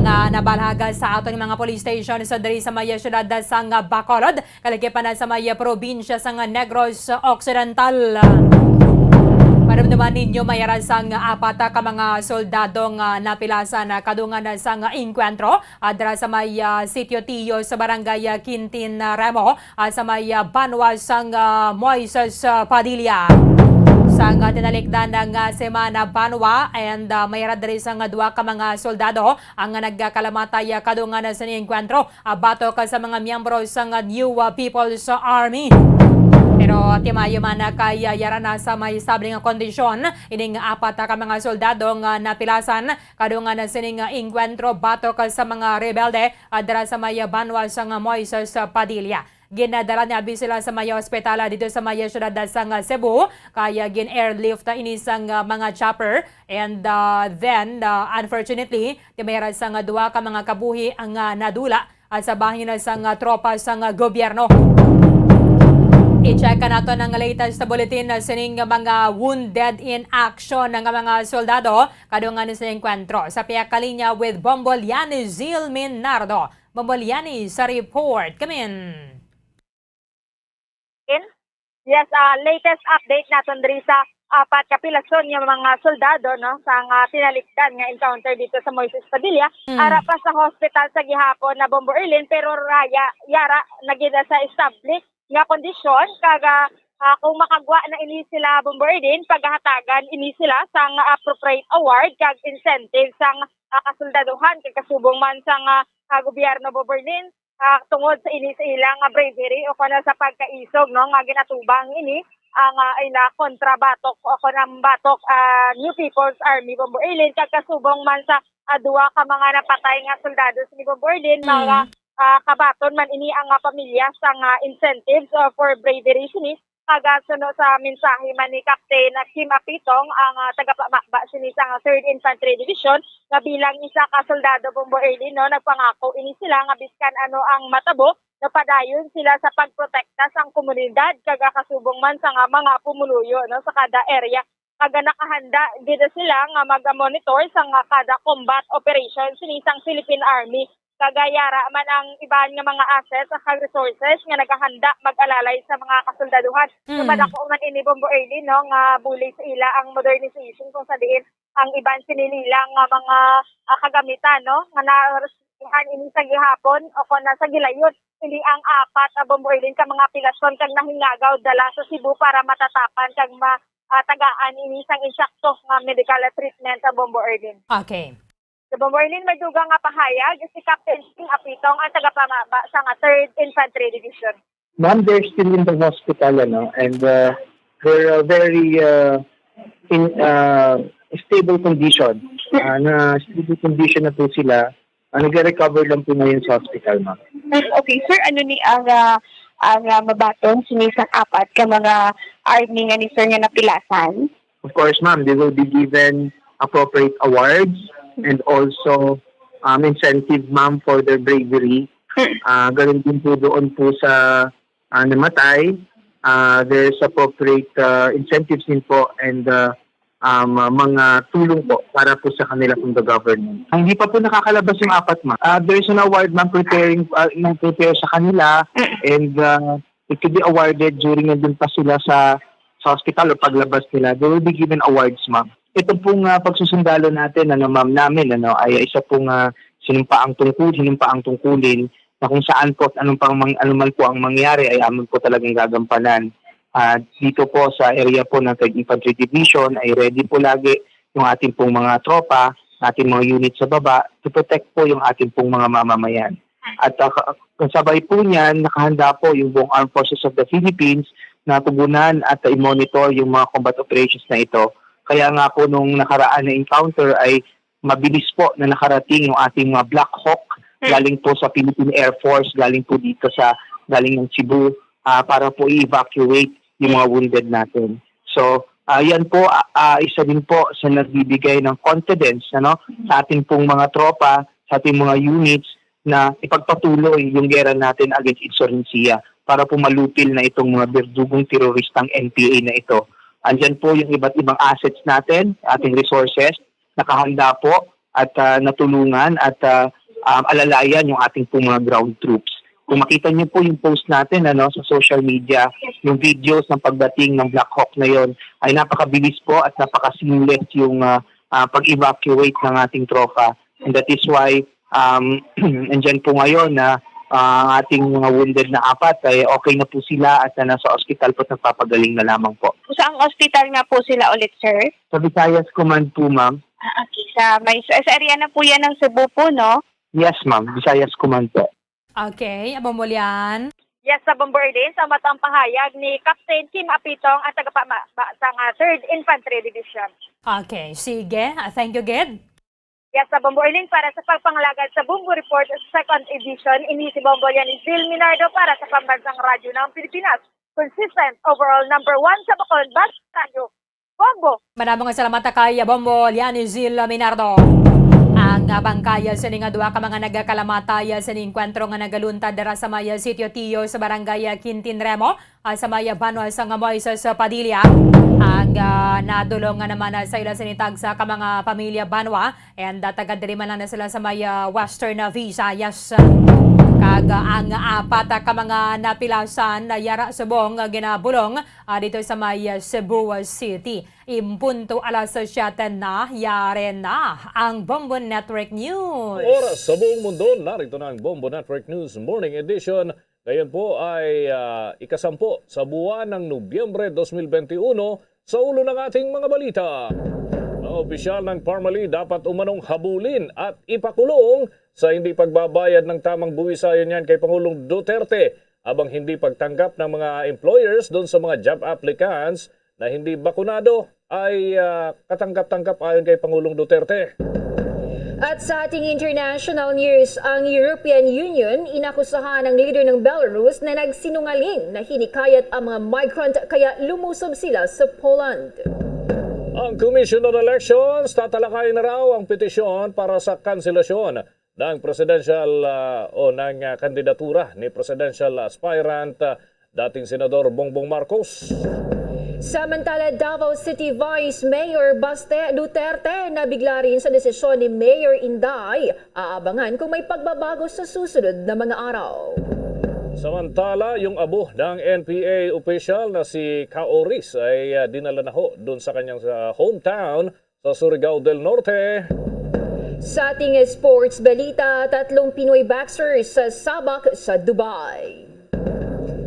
nga nabalhaga sa aton mga police stations diri sa may siyudad sang Bacolod, kalagipan na sa may probinsya sang Negros Occidental. Madumduman ninyo, may ara sang apat ka mga soldado nga napilasan kadungan sang engkwentro, ah, dira sa may, ah, Sitio Tiyo sa Barangay, ah, Quintin Remo, ah, sa may, ah, banwa sang, ah, Moises, ah, Padilla. Sang, ah, tinalikdan nga semana, banwa, and, ah, may ara diri sang duha ka mga soldado ang nagkalamatay, ah, kadungan sini engkwentro, ah, batok sa mga miyembro sang, ah, New, ah, People's Army. Pero timayo man, ah, kay, ah, yara na sa may estable nga kondisyon ining apat ka mga soldado nga napilasan kadungan sining engkwentro batok sa mga rebelde, ah, dira sa may banwa sang Moises Padilla. Ginadala ni abi sila sa may ospital, ah, dito sa may siyudad sang Cebu, kay gin-airlift ini sang, ah, mga chopper. And, ah, then, ah, unfortunately, timayra sang duha ka mga kabuhi ang, ah, nadula, ah, sa bahin sang, ah, tropa sang, ah, gobyerno. I-check nato ang latest bulletin, ah, sining mga wounded in action nga mga soldado kadungan sa engkwentro. Sa pihak kalinya with Bombo Liani Zil Minardo. Bombo Liani sa report. Kamin. Yes, ah, latest update naton diri sa apat ka pilason nga mga soldado, no, sa nga tinalikdan nga encounter dito sa Moises Padilla. Mm. Ara pa sa hospital sa gihapon na Bombo Erlin, pero raya, yara na gid sa estable nga kondisyon, kag, ah, ah, kung makagwa na ini sila Bombo Erlin, pagahatagan ini sila sang appropriate award kag incentive sang, ah, kasoldaduhan kag kasubong man sang, ah, ah, gobyerno Bombo Erlin, ah, tungod sa ini sa ilang, ah, bravery o kana sa pagkaisog, no, nga ginatubang ini ang, ah, ila kontra batok o kon ang batok, ah, New People's Army Bombo Erlin kag kasubong man sa, ah, duha ka mga napatay nga soldado sini Bombo Erlin, Mm. mga, ah, kabaton man ini ang, ah, pamilya sang, ah, incentives, ah, for bravery sini. Kag suno sa mensahe man ni Captain Kim Apitong, ang, ah, tagapamakba sini sang Third Infantry Division, nga bilang isa ka soldado Bombo Erlin, no, nagpangako ini sila nga biskan ano ang matabo, napadayon sila sa pagprotekta sang komunidad kag kasubong man sa nga mga pumuluyo, no, sa kada area. Kag nakahanda gid sila nga mag-monitor sa nga kada combat operation sini sang Philippine Army. Kag yara man ang iban nga mga assets kag resources nga nagahanda mag-alalay sa mga kasoldaduhan. Mm. Madako man ini Bombo Erlin, no, nga bulig sa ila ang modernization kung sa diin ang iban sini nila nga mga, ah, kagamitan, no, nga na-, ini sa gihapon o kon sa gilayon. Hindi ang apat, ah, Bombo Erlin, ka mga pilason kag nahingagaw dala sa Cebu para matatapan kag ma-, ah, tagaan ini sang insakto nga medical treatment sa Bombo Erlin. Okay. Sa Bombo Erlin, may dugang nga pahayag si Captain Sing Apitong, ang tagapamaba sa nga Third Infantry Division. Ma'am, they're still in the hospital, ano, and, uh, they're, uh, very, uh, in, uh, stable condition. Uh, na stable condition na po sila. Uh, nagre-recover lang po ngayon sa hospital, ma'am. Mm, okay, sir, ano ni ang, ah, ang, ah, mabaton sini sang apat ka mga army nga ni sir nga napilasan? Of course, ma'am, they will be given appropriate awards and also, um, incentive, ma'am, for their bravery. Mm. Ah, ganun din po doon po sa, ah, namatay. Ah, there's appropriate, ah, incentives din po and, ah, um, ah, mga tulong po para po sa kanila from the government. Ah, hindi pa po nakakalabas yung apat, ma'am. Ah, there's an award, ma'am, preparing, ah, nang prepare sa kanila, Mm. and, ah, it could be awarded during nandun pa sila sa, sa hospital o paglabas nila. They will be given awards, ma'am. Ito pong, ah, pagsusundalo natin, ano, ma'am, namin, ano, ay isa pong, ah, sinumpaang tungkol, sinumpaang tungkulin na kung saan po at anong pang mang-, ano man po ang mangyari ay amin po talagang gagampanan. Ah, dito po sa area po ng Third Infantry Division ay ready po lagi yung ating pong mga tropa, ating mga unit sa baba to protect po yung ating pong mga mamamayan. At, ah, ka-, kasabay po niyan, nakahanda po yung buong Armed Forces of the Philippines na tugunan at i-monitor yung mga combat operations na ito. Kaya nga po nung nakaraan na encounter ay mabilis po na nakarating yung ating mga Black Hawk, Hmm. galing po sa Philippine Air Force, galing po dito sa, galing ng Cebu, ah, para po i-evacuate yung mga wounded natin. So, ah, yan po, ah, ah, isa din po sa nagbibigay ng confidence, ano, sa ating pong mga tropa, sa ating mga units na ipagpatuloy yung gera natin against insurhencia para po malupil na itong mga berdugong teroristang N P A na ito. Andyan po yung iba't ibang assets natin, ating resources, nakahanda po at ah, natulungan at ah, um, alalayan yung ating pong mga ground troops. Kung makita niyo po yung post natin, ano, sa social media, yung videos ng pagdating ng Black Hawk na yon, ay napakabilis po at napaka-seamless yung ah, ah, pag-evacuate ng ating tropa. And that is why um, andyan po ngayon na ah, ang ating mga wounded na apat ay okay na po sila at ah, nasa ospital po at nagpapagaling na lamang po. Saang ospital nga po sila ulit, sir? Sa Visayas Command po, ma'am. Ah, okay. Sa, may, sa area na po yan ng Cebu po, no? Yes, ma'am. Visayas Command po. Okay, Bombo Lian. Yes, sa Bombo Arlene, sa matang pahayag ni Captain Kim Apitong, ang tagapama ba- sa nga Third Infantry Division. Okay, sige. Ah, thank you, Gid. Yes, sa Bombo Arlene, para sa pagpangalagad sa Bombo Report Second Edition, ini si Bombo Lian Zil Minardo para sa Pambansang Radyo ng Pilipinas. Consistent, overall number one sa Bacolod, basta radyo. Bombo! Madamo nga salamat kay Bombo Lian Zil Minardo. Ang ah, bangkay sini nga duha ka mga nagakalamatay sa enkwentro nga nagaluntad dira sa may Sitio Tiyo sa Barangay Quintin Remo, ah, sa may banwa sang Moises Padilla. Ang ah, nadulong nga naman ah, sa ila sini tagsa ka mga pamilya banwa, and ah, taga diri man lang na sila sa may ah, Western ah, Visayas. Kag ah, ang apat ah, ka mga napilasan na yara subong nga ginabulong ah, dito sa may ah, Cebu City. Impunto alas siyete na, yari na ang Bombo Network News. Oras sa buong mundo, narito na ang Bombo Network News Morning Edition. Ngayon po ay ah, ikasampu sa buwan ng Nobyembre dos mil benti uno. Sa ulo ng ating mga balita, mga opisyal ng Parmalee dapat umanong habulin at ipakulong sa hindi pagbabayad ng tamang buwis, ayon yan kay Pangulong Duterte, habang hindi pagtanggap ng mga employers doon sa mga job applicants na hindi bakunado ay ah, katanggap-tanggap, ayon kay Pangulong Duterte. At sa ating international news, ang European Union inakusahan ang leader ng Belarus na nagsinungaling na hinikayat ang mga migrant kaya lumusob sila sa Poland. Ang Commission on Elections tatalakayin na raw ang petisyon para sa kanselasyon ng presidential ah, o ng ah, kandidatura ni presidential aspirant ah, dating Senador Bongbong Marcos. Samantala, Davao City Vice Mayor Baste Duterte nabigla rin sa desisyon ni Mayor Inday. Aabangan kung may pagbabago sa susunod na mga araw. Samantala, yung abo ng N P A official na si Kao Riz ay ah, dinala na ho doon sa kanyang sa hometown sa Surigao del Norte. Sa ating sports balita, tatlong Pinoy boxers sa sabak sa Dubai.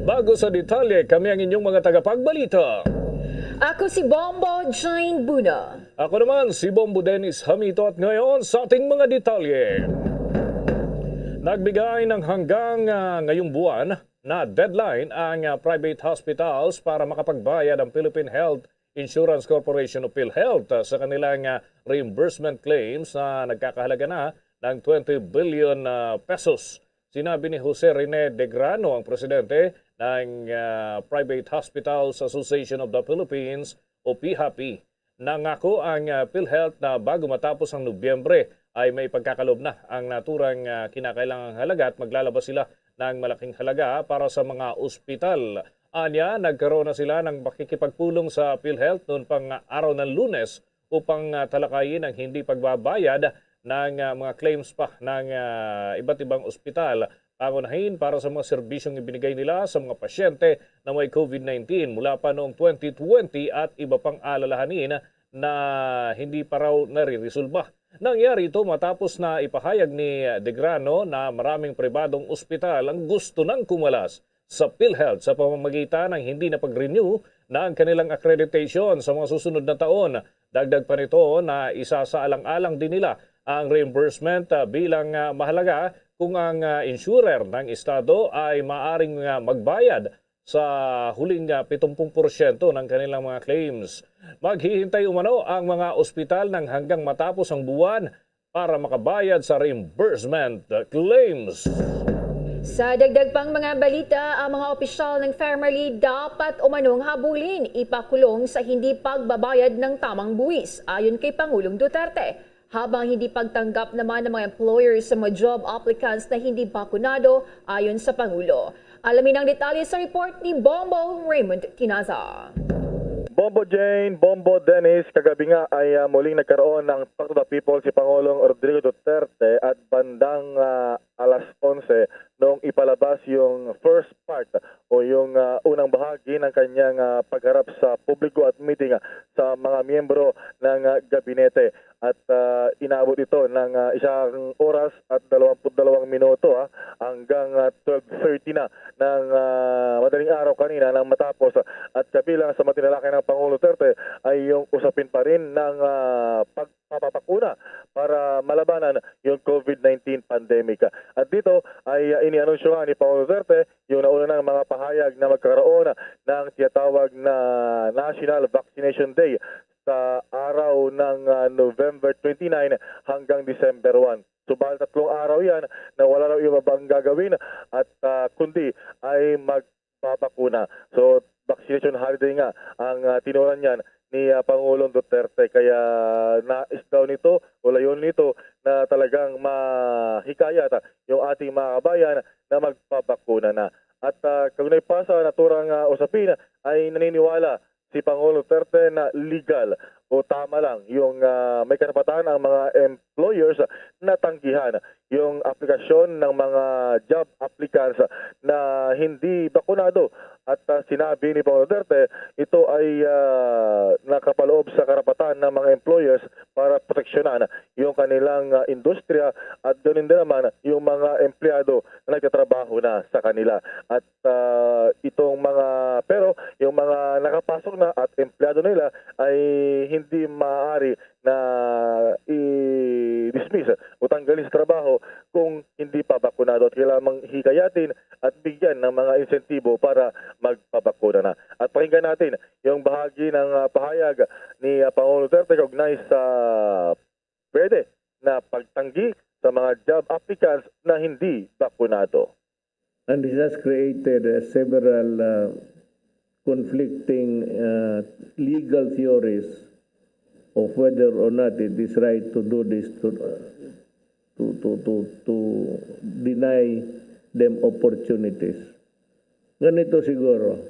Bago sa detalye, kami ang inyong mga tagapagbalita. Ako si Bombo Jane Buna. Ako naman si Bombo Dennis Hamito, at ngayon sa ating mga detalye. Nagbigay ng hanggang ah, ngayong buwan na deadline ang ah, private hospitals para makapagbayad ang Philippine Health Insurance Corporation o PhilHealth ah, sa kanilang ah, reimbursement claims na nagkakahalaga na ng twenty billion ah, pesos. Sinabi ni Jose Rene Degrano, ang presidente ng ah, Private Hospitals Association of the Philippines o PHAPI, nangako ang ah, PhilHealth na bago matapos ang Nobyembre ay may pagkakalob na ang naturang ah, kinakailangang halaga at maglalabas sila ng malaking halaga para sa mga ospital. Anya, nagkaroon na sila ng pakikipagpulong sa PhilHealth noon pang araw ng Lunes upang ah, talakayin ang hindi pagbabayad ng ah, mga claims pa ng ah, iba't ibang ospital, pangunahin para sa mga serbisyong ibinigay nila sa mga pasyente na may COVID nineteen mula pa noong twenty twenty at iba pang alalahanin na hindi pa raw nariresolba. Nangyari ito matapos na ipahayag ni Degrano na maraming pribadong ospital ang gusto nang kumalas sa PhilHealth sa pamamagitan ng hindi na pag-renew ng kanilang accreditation sa mga susunod na taon. Dagdag pa nito na isasaalang-alang din nila ang reimbursement ah, bilang ah, mahalaga kung ang ah, insurer ng estado ay maaring ah, magbayad sa huling ah, pitong pung porsyento ng kanilang mga claims. Maghihintay umano ang mga ospital ng hanggang matapos ang buwan para makabayad sa reimbursement claims. Sa dagdag pang mga balita, ang mga opisyal ng Farmerly dapat umanong habulin, ipakulong sa hindi pagbabayad ng tamang buwis, ayon kay Pangulong Duterte. Habang hindi pagtanggap naman ng mga employers sa mga job applicants na hindi bakunado, ayon sa Pangulo. Alamin ang detalye sa report ni Bombo Raymond Tinaza. Bombo Jane, Bombo Dennis, kagabi nga ay, ah, muling nagkaroon ng Talk to the People si Pangulong Rodrigo Duterte at bandang, ah, alas onse nung ipalabas yung first part o yung, ah, unang bahagi ng kanyang, ah, pagharap sa publiko at meeting, ah, sa mga miyembro ng, ah, gabinete. At, ah, inabot ito ng, ah, isang oras at dalawampu't dalawang minuto, ah, hanggang, ah, twelve thirty na ng, ah, madaling araw kanina nang matapos. At kabilang sa mga tinalakay ng Pangulong Duterte ay yung usapin pa rin ng, ah, pagpapabakuna para malabanan yung COVID nineteen pandemic. At dito ay, ah, inianunsyo nga ni Pangulong Duterte yung nauna ng mga pahayag na magkakaroon ng tinatawag na National Vaccination Day sa araw ng, ah, November twenty-nine hanggang December one. Subalit tatlong araw yan na wala raw iba pang gagawin at, ah, kundi ay magbabakuna. So, vaccination holiday nga ang, ah, tinuran niyan ni, ah, Pangulong Duterte. Kaya nais daw nito o layunin nito na talagang mahikayat, ah, yung ating mga kabayan na magpabakuna na. At, ah, kaugnay pa sa naturang, ah, usapin ay naniniwala si Pangulong Duterte na legal o tama lang yung, ah, may karapatan ang mga employers na tanggihan yung aplikasyon ng mga job applicants na hindi bakunado. At, ah, sinabi ni Pangulong Duterte, ito ay, ah, nakapaloob sa karapatan ng mga employers para proteksyonan yung kanilang, ah, industriya at ganun din naman yung mga empleyado na nagtatrabaho na sa kanila. At, ah, itong mga, pero yung mga nakapasok na at empleyado nila ay hindi maaari na i-dismiss o tanggalin sa trabaho kung hindi pa bakunado at kailangan mang hikayatin at bigyan ng mga insentibo para magpabakuna na. At pakinggan natin yung bahagi ng, ah, pahayag ni, ah, Pangulong Duterte kaugnay sa pwede na pagtanggi sa mga job applicants na hindi bakunado. And this has created uh, several uh, conflicting uh, legal theories of whether or not it is right to do this to uh, to to to, to deny them opportunities. Ganito siguro,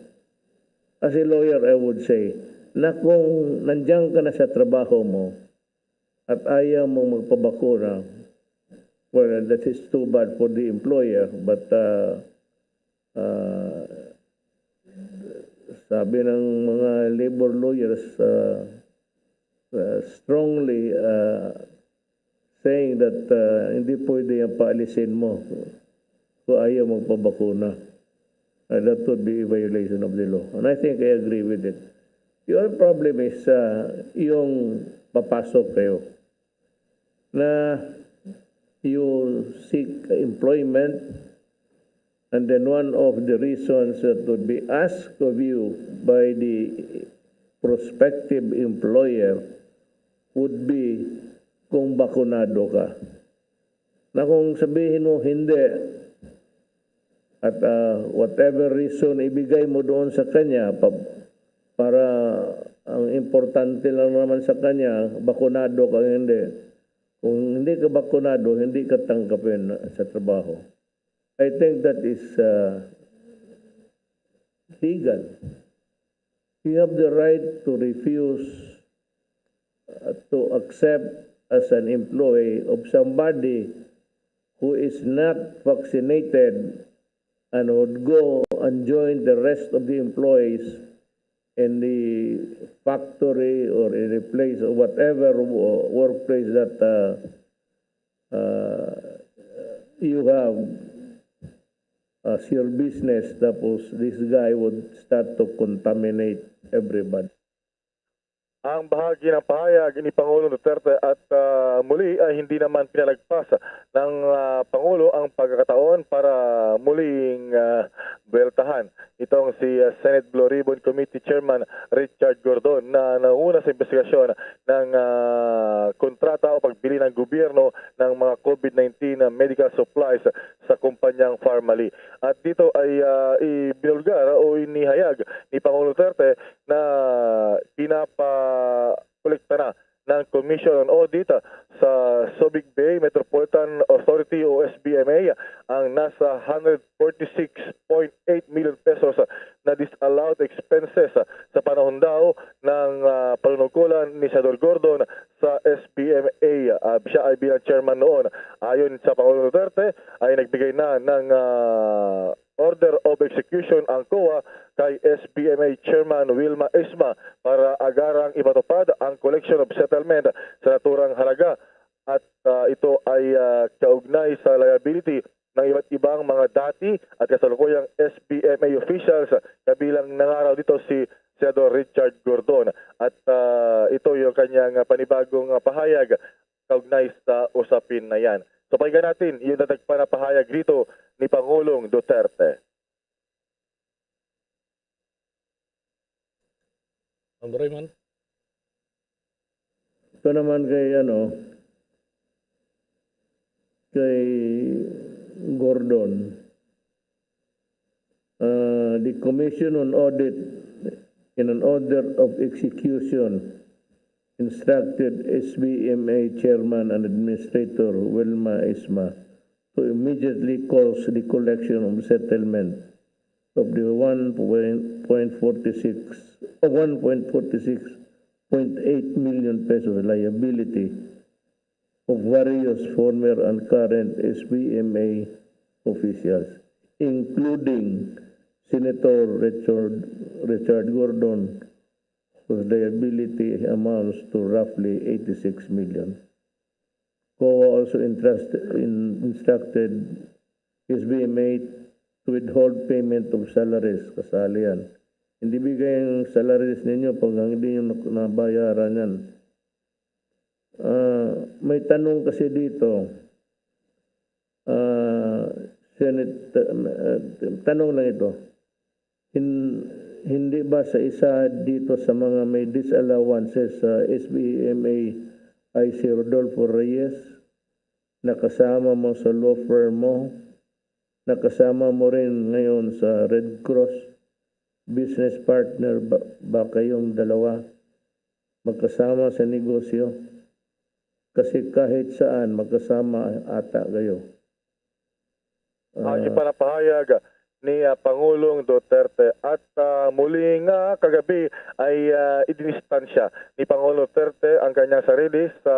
as a lawyer, I would say na kung nandiyan ka na sa trabaho mo at ayaw mo magpabakuna, well, that is too bad for the employer, but uh, uh, sabi ng mga labor lawyers, uh, uh, strongly uh, saying that uh, hindi pwede yung paalisin mo kung ayaw magpabakuna. Uh, that would be a violation of the law. And I think I agree with it. Your problem is uh, yung papasok kayo na you seek employment, and then one of the reasons that would be asked of you by the prospective employer would be kung bakunado ka. Na kung sabihin mo hindi, at uh, whatever reason ibigay mo doon sa kanya pa, para ang importante lang naman sa kanya, bakunado ka hindi. Kung hindi ka bakunado, hindi ka tanggapin sa trabaho. I think that is uh, legal. You have the right to refuse uh, to accept as an employee of somebody who is not vaccinated and would go and join the rest of the employees in the factory or in a place or whatever wo- workplace that uh, uh, you have as your business, tapos this guy would start to contaminate everybody. Ang bahagi ng pahayag ni Pangulong Duterte at ah, muli ay hindi naman pinalagpas ng ah, Pangulo ang pagkakataon para muling ah, buweltahan itong si ah, Senate Blue Ribbon Committee Chairman Richard Gordon na nauna sa investigasyon ng ah, kontrata o pagbili ng gobyerno ng mga COVID nineteen na medical supplies sa kumpanyang Farmally. At dito ay ah, ibinulgar o inihayag ni Pangulong Duterte na pinapakolekta na ng Commission on Audit sa Subic Bay Metropolitan Authority o S B M A ang nasa one hundred forty-six point eight million pesos na disallowed expenses sa panahon daw na kulan ni Senador Gordon sa S B M A. Ah, siya ay bilang chairman noon. Ayon sa Pangulong Duterte, ay nagbigay na ng, ah, order of execution ang COA kay S B M A Chairman Wilma Isma para agarang ipatupad ang collection of settlement sa naturang halaga. At, ah, ito ay, ah, kaugnay sa liability ng iba't ibang mga dati at kasalukuyang S B M A officials, kabilang na nga raw dito si Senador Richard Gordon. At, ah, ito yung kanyang, ah, panibagong, ah, pahayag kaugnay sa usapin na yan. So, pakinggan natin yung datag pa na pahayag dito ni Pangulong Duterte. Ma'am Raymond? Ito naman kay, ano, kay Gordon. Uh, the Commission on Audit, in an order of execution, instructed S B M A Chairman and Administrator Wilma Isma to immediately cause the collection of settlement of the one point forty-six, uh, one point forty-six point eight million pesos liability of various former and current S B M A officials, including Senator Richard, Richard Gordon, whose liability amounts to roughly eighty-six million. COA also entrust-, in-, instructed S B M A to withhold payment of salaries, kasali yan. Hindi bigay ang salaries ninyo pag hindi nyo nak-, nabayaran yan. Ah, may tanong kasi dito, ah, Senate, ah, tanong lang ito. Hin-, hindi ba sa isa dito sa mga may disallowances sa S B M A ay si Rodolfo Reyes? Nakasama mo sa law firm mo? Nakasama mo rin ngayon sa Red Cross? Business partner ba, ba kayong dalawa? Magkasama sa negosyo? Kasi kahit saan, magkasama ata kayo. Ang Ah. ipanapahayag ni, ah, Pangulong Duterte. At, ah, muli nga kagabi ay, ah, idinistansya ni Pangulong Duterte ang kanyang sarili sa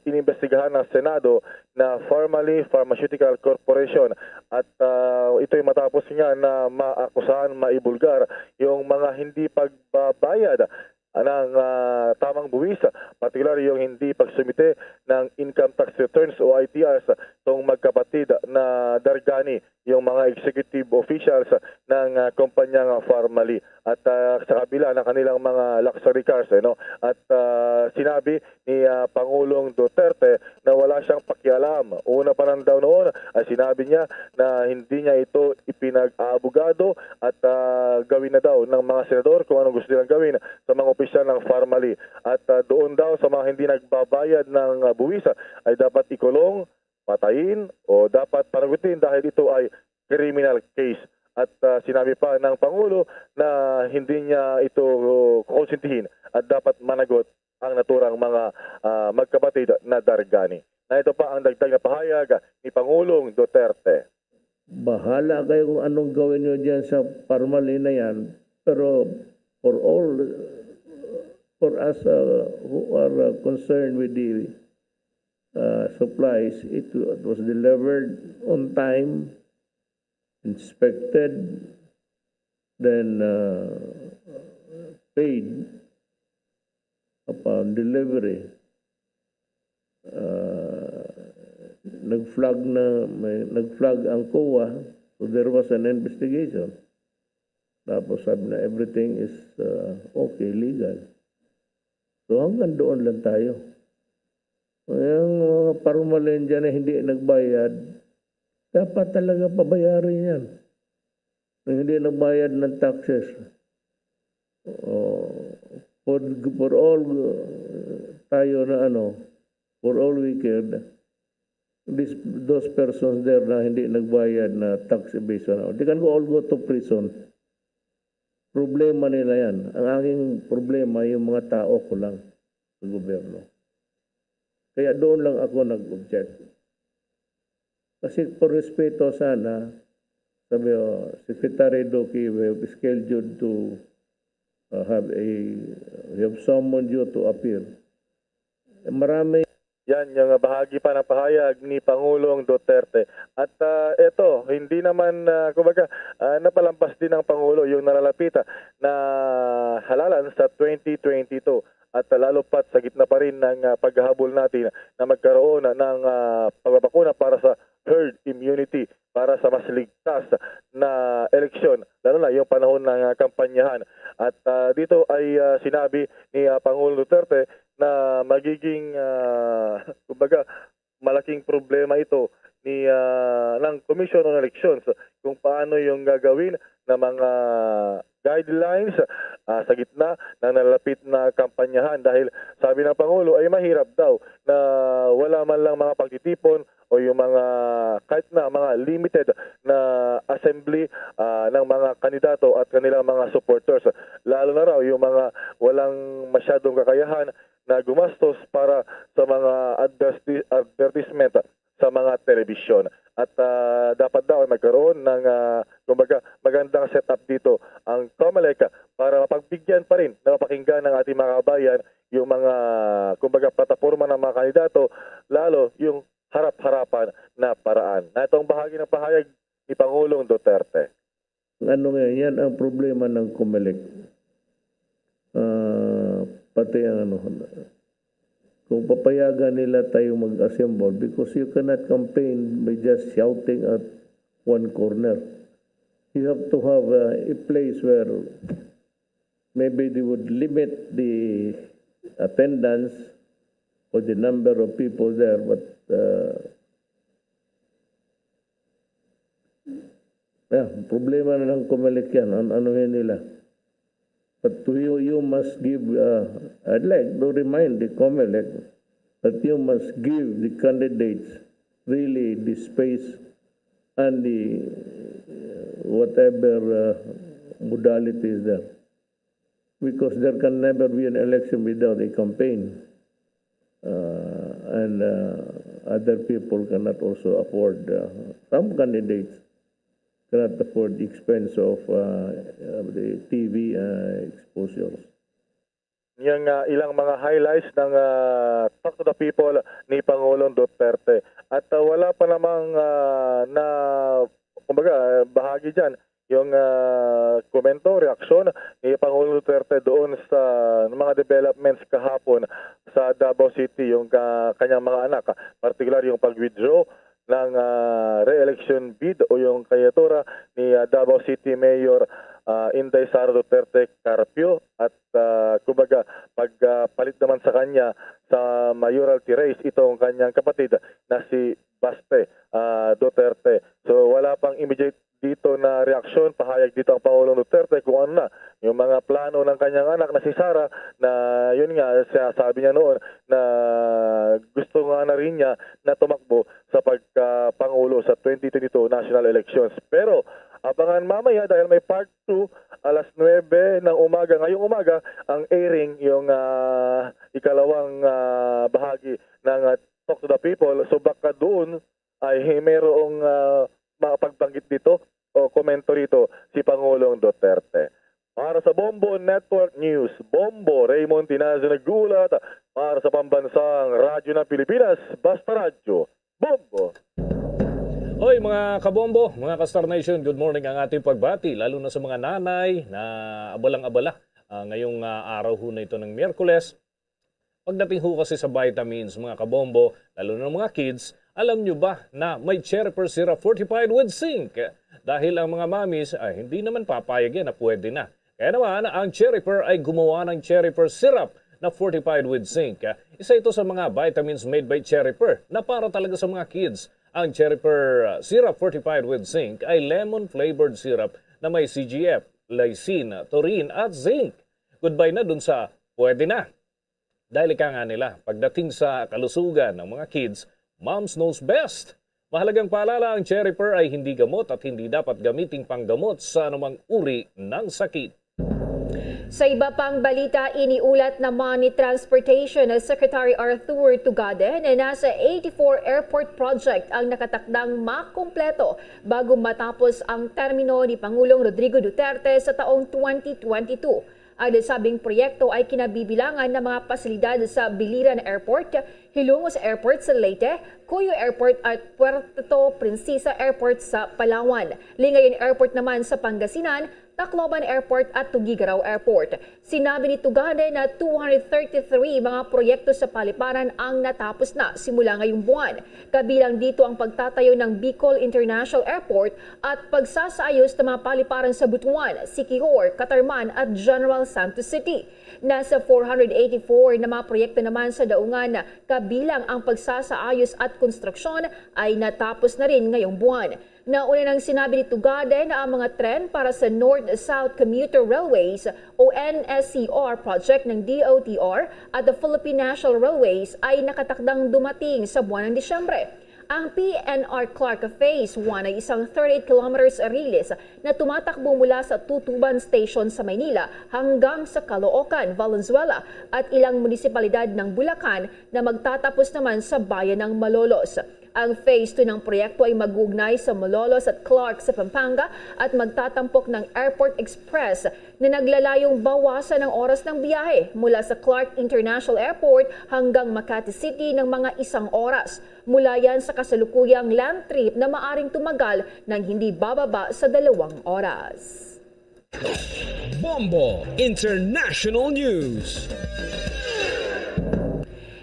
inimbestigahan ng Senado na Farmally Pharmaceutical Corporation. At, ah, ito'y matapos nga na maakusahan, maibulgar yung mga hindi pagbabayad ng, ah, tamang buwis, partikular yung hindi pagsumite ng income tax returns o I T Rs tong magkapatid na Dargani, yung mga executive officials ng, ah, kumpanyang Farmally. At, ah, sa kabila ng kanilang mga luxury cars, eh, no? At, ah, sinabi ni, ah, Pangulong Duterte na wala siyang pakialam. Una pa lang daw noon ay sinabi niya na hindi niya ito ipinag-aabogado at, ah, gawin na daw ng mga senador kung anong gusto nilang gawin sa mga opisyal ng Farmally. At, ah, doon daw sa mga hindi nagbabayad ng, ah, buwis, ah, ay dapat ikulong, patayin, o dapat panagutin dahil ito ay criminal case. At, ah, sinabi pa ng Pangulo na hindi niya ito kukonsintihin at dapat managot ang naturang mga, ah, magkapatid na Dargani. Na ito pa ang dagdag na pahayag ni Pangulong Duterte. Bahala kayo kung anong gawin nyo dyan sa Farmally na yan. Pero for all, for us, uh, who are, uh, concerned with the, uh, supplies, it, it was delivered on time, inspected, then, uh, paid upon delivery. Uh, nag-flag na, may, nag-flag ang COA, so there was an investigation. Tapos sabi na everything is, uh, okay, legal. So hanggang doon lang tayo. Yung mga Farmally dyan na hindi nagbayad, dapat talaga pabayarin yan. Na hindi nagbayad ng taxes. Oh, for, for all, uh, tayo na ano, for all we cared, this, those persons there na hindi nagbayad na tax evasion, they can go, all go to prison. Problema nila yan. Ang aking problema, yung mga tao ko lang sa gobyerno. Kaya doon lang ako nag-object. Kasi por respeto sana, sabi, oh, Secretary Duque, we have scheduled to uh, have a, you have summoned you to appear. Marami. Yan yung bahagi pa ng pahayag ni Pangulong Duterte. At ah, eto, hindi naman, ah, kumbaga, ah, napalampas din ng Pangulo yung nalalapit na halalan sa twenty twenty-two. At ah, lalo pat sa gitna pa rin ng ah, paghahabol natin na magkaroon ng ah, pagbabakuna para sa herd immunity, para sa mas ligtas na eleksyon, lalo na yung panahon ng ah, kampanyahan. At ah, dito ay ah, sinabi ni ah, Pangulong Duterte na magiging, ah, kumbaga, malaking problema ito ni ah, ng Commission on Elections kung paano yung gagawin na mga guidelines ah, sa gitna ng nalapit na kampanyahan, dahil sabi ng Pangulo ay mahirap daw na wala man lang mga pagtitipon o yung mga, kahit na mga limited na assembly ah, ng mga kandidato at kanilang mga supporters, lalo na raw yung mga walang masyadong kakayahan na gumastos para sa mga adverti- advertisement sa mga telebisyon. At ah, dapat daw ay magkaroon ng, ah, kumbaga, magandang setup dito ang Comelec para mapagbigyan pa rin na mapakinggan ng ating mga kabayan yung mga, kumbaga, plataporma ng mga kandidato, lalo yung harap-harapan na paraan. Na itong bahagi ng pahayag ni Pangulong Duterte. Ano nga, yan ang problema ng Comelec. Ah, pati ang ano, kung papayagan nila tayo mag-assemble, because you cannot campaign by just shouting at one corner. You have to have uh, a place where maybe they would limit the attendance or the number of people there, but uh, yeah, problema na ng Comelec yan. An anuhin nila. But you, you must give, uh, I'd like to remind the Comelec that you must give the candidates really the space and the uh, whatever uh, modality is there. Because there can never be an election without a campaign. Uh, and uh, other people cannot also afford, uh, some candidates cannot afford the expense of uh, uh, the T V uh, exposures. Yung ah, ilang mga highlights ng ah, Talk to the People ni Pangulong Duterte. At ah, wala pa namang ah, na, kumbaga, bahagi dyan yung ah, komento, reaksyon ni Pangulong Duterte doon sa mga developments kahapon sa Davao City, yung ah, kanyang mga anak, partikular yung pag-withdraw ng ah, re-election bid o yung kandidatura ni ah, Davao City Mayor ah, Inday Sara Duterte Carpio. At ah, kumbaga, pagpalit naman sa kanya sa mayoralty race itong kanyang kapatid na si Baste ah, Duterte. So wala pang immediate dito na reaksyon, pahayag dito ang Pangulong Duterte kung ano na yung mga plano ng kanyang anak na si Sara, na yun nga, siya, sabi niya noon na gusto nga na rin niya na tumakbo sa pagka-Pangulo sa twenty twenty-two national elections. Pero abangan mamaya dahil may part two, alas nuwebe ng umaga, ngayong umaga, ang airing, yung ah, ikalawang ah, bahagi ng ah, Talk to the People. So baka doon ay mayroong ah, makapagbanggit dito o komento rito si Pangulong Duterte. Para sa Bombo Network News, Bombo Raymond Tinazo nag-uulat para sa Pambansang Radyo ng Pilipinas, Basta Radyo, Bombo! Hoy mga kabombo, mga ka-Star Nation, good morning ang ating pagbati, lalo na sa mga nanay na abalang-abala ah, ngayong ah, araw ho na ito ng Miyerkules. Pagdating ho kasi sa vitamins, mga kabombo, lalo na ng mga kids, alam nyo ba na may Cherry Syrup fortified with zinc? Dahil ang mga mommies ay hindi naman papayag yan na pwede na. Kaya naman, ang Cherry ay gumawa ng Cherry Syrup na fortified with zinc. Isa ito sa mga vitamins made by Cherry na para talaga sa mga kids. Ang Cherry Syrup fortified with zinc ay lemon-flavored syrup na may C G F, lysine, taurine at zinc. Goodbye na dun sa pwede na. Dahil ika nga nila, pagdating sa kalusugan ng mga kids, moms knows best. Mahalagang paalala, ang Cherry ay hindi gamot at hindi dapat gamiting panggamot sa anumang uri ng sakit. Sa iba pang balita, iniulat naman ni Transportation Secretary Arthur Tugade na nasa eighty-four airport project ang nakatakdang makumpleto bago matapos ang termino ni Pangulong Rodrigo Duterte sa taong twenty twenty-two. Ang nasabing proyekto ay kinabibilangan ng mga pasilidad sa Biliran Airport, Hilongos Airport sa Leyte, Cuyo Airport at Puerto Princesa Airport sa Palawan, Lingayen Airport naman sa Pangasinan, Tacloban Airport at Tuguegarao Airport. Sinabi ni Tugade na two hundred thirty-three mga proyekto sa paliparan ang natapos na simula ngayong buwan. Kabilang dito ang pagtatayo ng Bicol International Airport at pagsasaayos ng mga paliparan sa Butuan, Siquijor, Catarman at General Santos City. Nasa four hundred eighty-four na mga proyekto naman sa Daungan, kabilang ang pagsasaayos at konstruksyon, ay natapos na rin ngayong buwan. Nauna nang sinabi ni Tugade na ang mga tren para sa North-South Commuter Railways o N S C R project ng D O T R at the Philippine National Railways ay nakatakdang dumating sa buwan ng Disyembre. Ang P N R Clark Phase one ay isang thirty-eight kilometers riles na tumatakbo mula sa Tutuban Station sa Maynila hanggang sa Caloocan, Valenzuela at ilang munisipalidad ng Bulacan na magtatapos naman sa bayan ng Malolos. Ang Phase two ng proyekto ay mag-uugnay sa Malolos at Clark sa Pampanga at magtatampok ng Airport Express na naglalayong bawasan ang oras ng biyahe mula sa Clark International Airport hanggang Makati City ng mga isang oras. Mula yan sa kasalukuyang land trip na maaring tumagal ng hindi bababa sa dalawang oras. Bombo International News.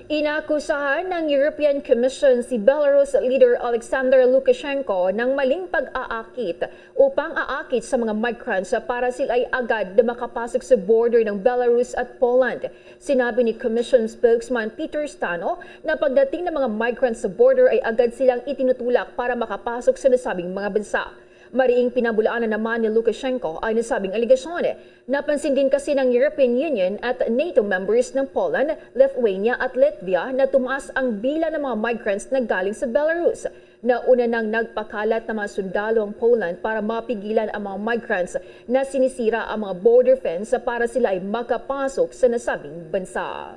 Inakusahan ng European Commission si Belarus leader Alexander Lukashenko ng maling pag-aakit o pang-aakit sa mga migrants para sila ay agad na makapasok sa border ng Belarus at Poland. Sinabi ni Commission Spokesman Peter Stano na pagdating ng mga migrants sa border ay agad silang itinutulak para makapasok sa nasabing mga bansa. Mariing pinabulaanan naman ni Lukashenko ang nasabing alegasyon. Napansin din kasi ng European Union at NATO members ng Poland, Lithuania at Latvia na tumaas ang bilang ng mga migrants na galing sa Belarus. Nauna nang nagpakalat ng mga sundalo ang Poland para mapigilan ang mga migrants na sinisira ang mga border fence para sila ay makapasok sa nasabing bansa.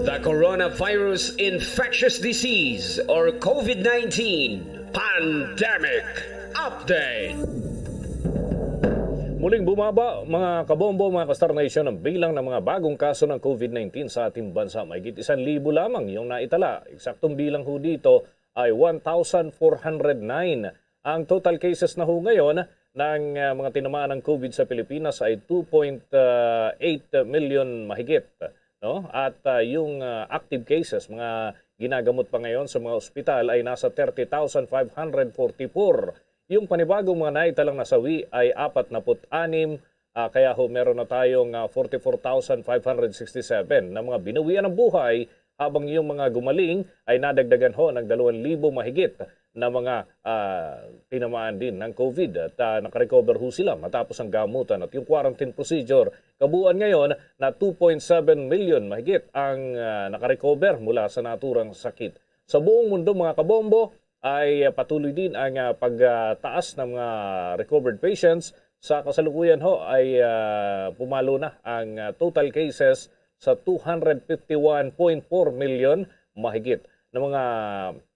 The Coronavirus Infectious Disease or COVID nineteen Pandemic Update. Muling bumaba, mga kabombo, mga ka-Star Nation, ang bilang ng mga bagong kaso ng COVID nineteen sa ating bansa. Mahigit isang libo lamang yung naitala. Eksaktong bilang ho dito ay one thousand four hundred nine. Ang total cases na ho ngayon ng, ah, mga tinamaan ng COVID sa Pilipinas ay two point eight million mahigit, no? At, ah, yung, ah, active cases, mga ginagamot pa ngayon sa mga ospital, ay nasa thirty thousand five hundred forty-four. Yung panibagong mga naitalang nasawi ay apat na put anim, ah, kaya ho meron na tayong, ah, forty-four thousand five hundred sixty-seven na mga binawian ng buhay, habang yung mga gumaling ay nadagdagan ho ng dalawang libo mahigit na mga, ah, tinamaan din ng COVID at, ah, nakarecover ho sila matapos ang gamutan at yung quarantine procedure. Kabuuan ngayon na two point seven million mahigit ang, ah, nakarecover mula sa naturang sakit. Sa buong mundo, mga kabombo, ay, ah, patuloy din ang, ah, pagtaas ng mga recovered patients. Sa kasalukuyan ho ay, ah, pumalo na ang, ah, total cases sa two hundred fifty-one point four million mahigit na mga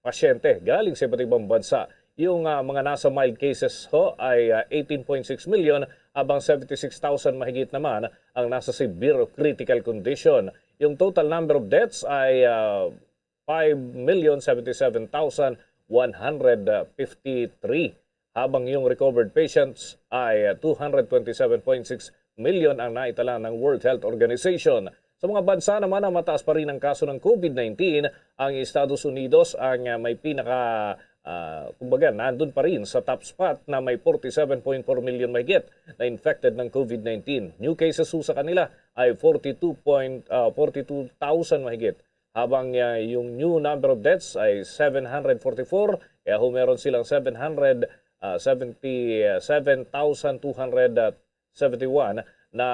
pasyente galing sa iba't ibang bansa. Yung, ah, mga nasa mild cases ho ay, ah, eighteen point six million, habang seventy-six thousand mahigit naman ang nasa severe o critical condition. Yung total number of deaths ay, ah, five million seventy-seven thousand one hundred fifty-three, habang yung recovered patients ay, ah, two hundred twenty-seven point six million ang naitala ng World Health Organization. Sa mga bansa naman na mataas pa rin ang kaso ng COVID nineteen, ang Estados Unidos ang, ah, may pinaka, ah, kumbaga, nandun pa rin sa top spot na may forty-seven point four million mahigit na infected ng COVID nineteen. New cases ho sa kanila ay forty-two point, ah, forty-two thousand mahigit, habang, ah, yung new number of deaths ay seven hundred forty-four, kaya ho meron silang seven hundred, ah, seventy-seven thousand two hundred seventy-one na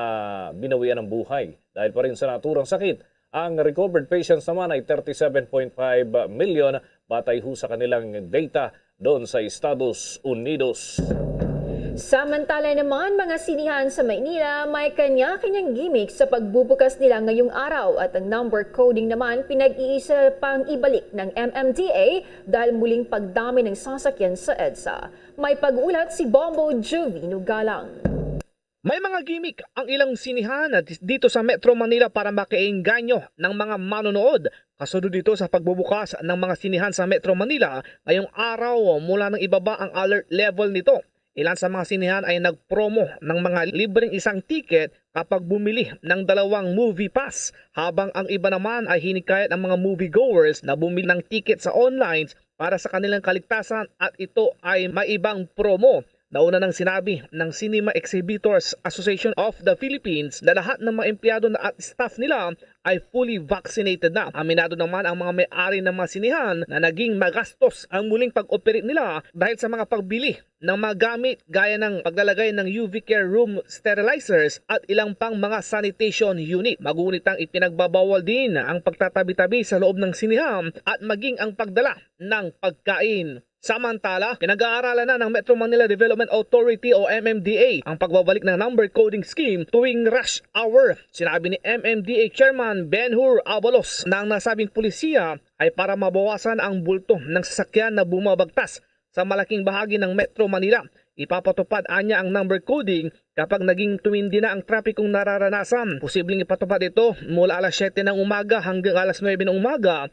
binawian ng buhay dahil pa rin sa naturang sakit. Ang recovered patients naman ay thirty-seven point five million, batay ho sa kanilang data doon sa Estados Unidos. Samantala naman, mga sinihan sa Maynila may kanya-kanyang gimmick sa pagbubukas nila ngayong araw, at ang number coding naman pinag-iisa pang ibalik ng M M D A dahil muling pagdami ng sasakyan sa EDSA. May pag-ulat si Bombo Juvino Galang. May mga gimmick ang ilang sinihan na dis-, dito sa Metro Manila para makaengganyo ng mga manonood. Kasunod dito sa pagbubukas ng mga sinihan sa Metro Manila ngayong araw mula nang ibaba ang alert level nito. Ilan sa mga sinihan ay nagpromo ng mga libreng isang ticket kapag bumili ng dalawang movie pass, habang ang iba naman ay hinikayat ang mga moviegoers na bumili ng ticket sa online para sa kanilang kaligtasan at ito ay may ibang promo. Nauna nang sinabi ng Cinema Exhibitors Association of the Philippines na lahat ng mga empleyado na at staff nila ay fully vaccinated na. Aminado naman ang mga may-ari ng mga sinihan na naging magastos ang muling pag-operate nila dahil sa mga pagbili ng mga gamit gaya ng paglalagay ng U V Care Room Sterilizers at ilang pang mga sanitation unit. Magunit ang ipinagbabawal din ang pagtatabi-tabi sa loob ng sinihan at maging ang pagdala ng pagkain. Samantala, pinag-aaralan na ng Metro Manila Development Authority o M M D A ang pagbabalik ng number coding scheme tuwing rush hour. Sinabi ni M M D A Chairman Ben Hur Abalos na ang nasabing polisiya ay para mabawasan ang bulto ng sasakyan na bumabagtas sa malaking bahagi ng Metro Manila. Ipapatupad anya ang number coding kapag naging tumindi na ang trapikong nararanasan. Posibleng ipatupad ito mula alas siyete ng umaga hanggang alas nuwebe ng umaga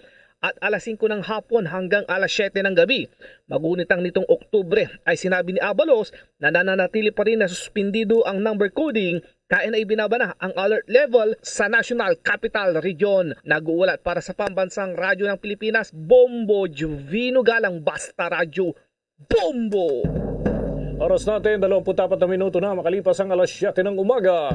at alas singko ng hapon hanggang alas siyete ng gabi. Magunit ang nitong Oktubre ay sinabi ni Abalos na nananatili pa rin na suspindido ang number coding kaya na ibinaba na ang alert level sa National Capital Region. Nag-uulat para sa Pambansang Radyo ng Pilipinas, Bombo Juvino Galang, Basta Radyo, Bombo! Oras natin, dalawampu't apat na minuto na makalipas ang alas siyete ng umaga.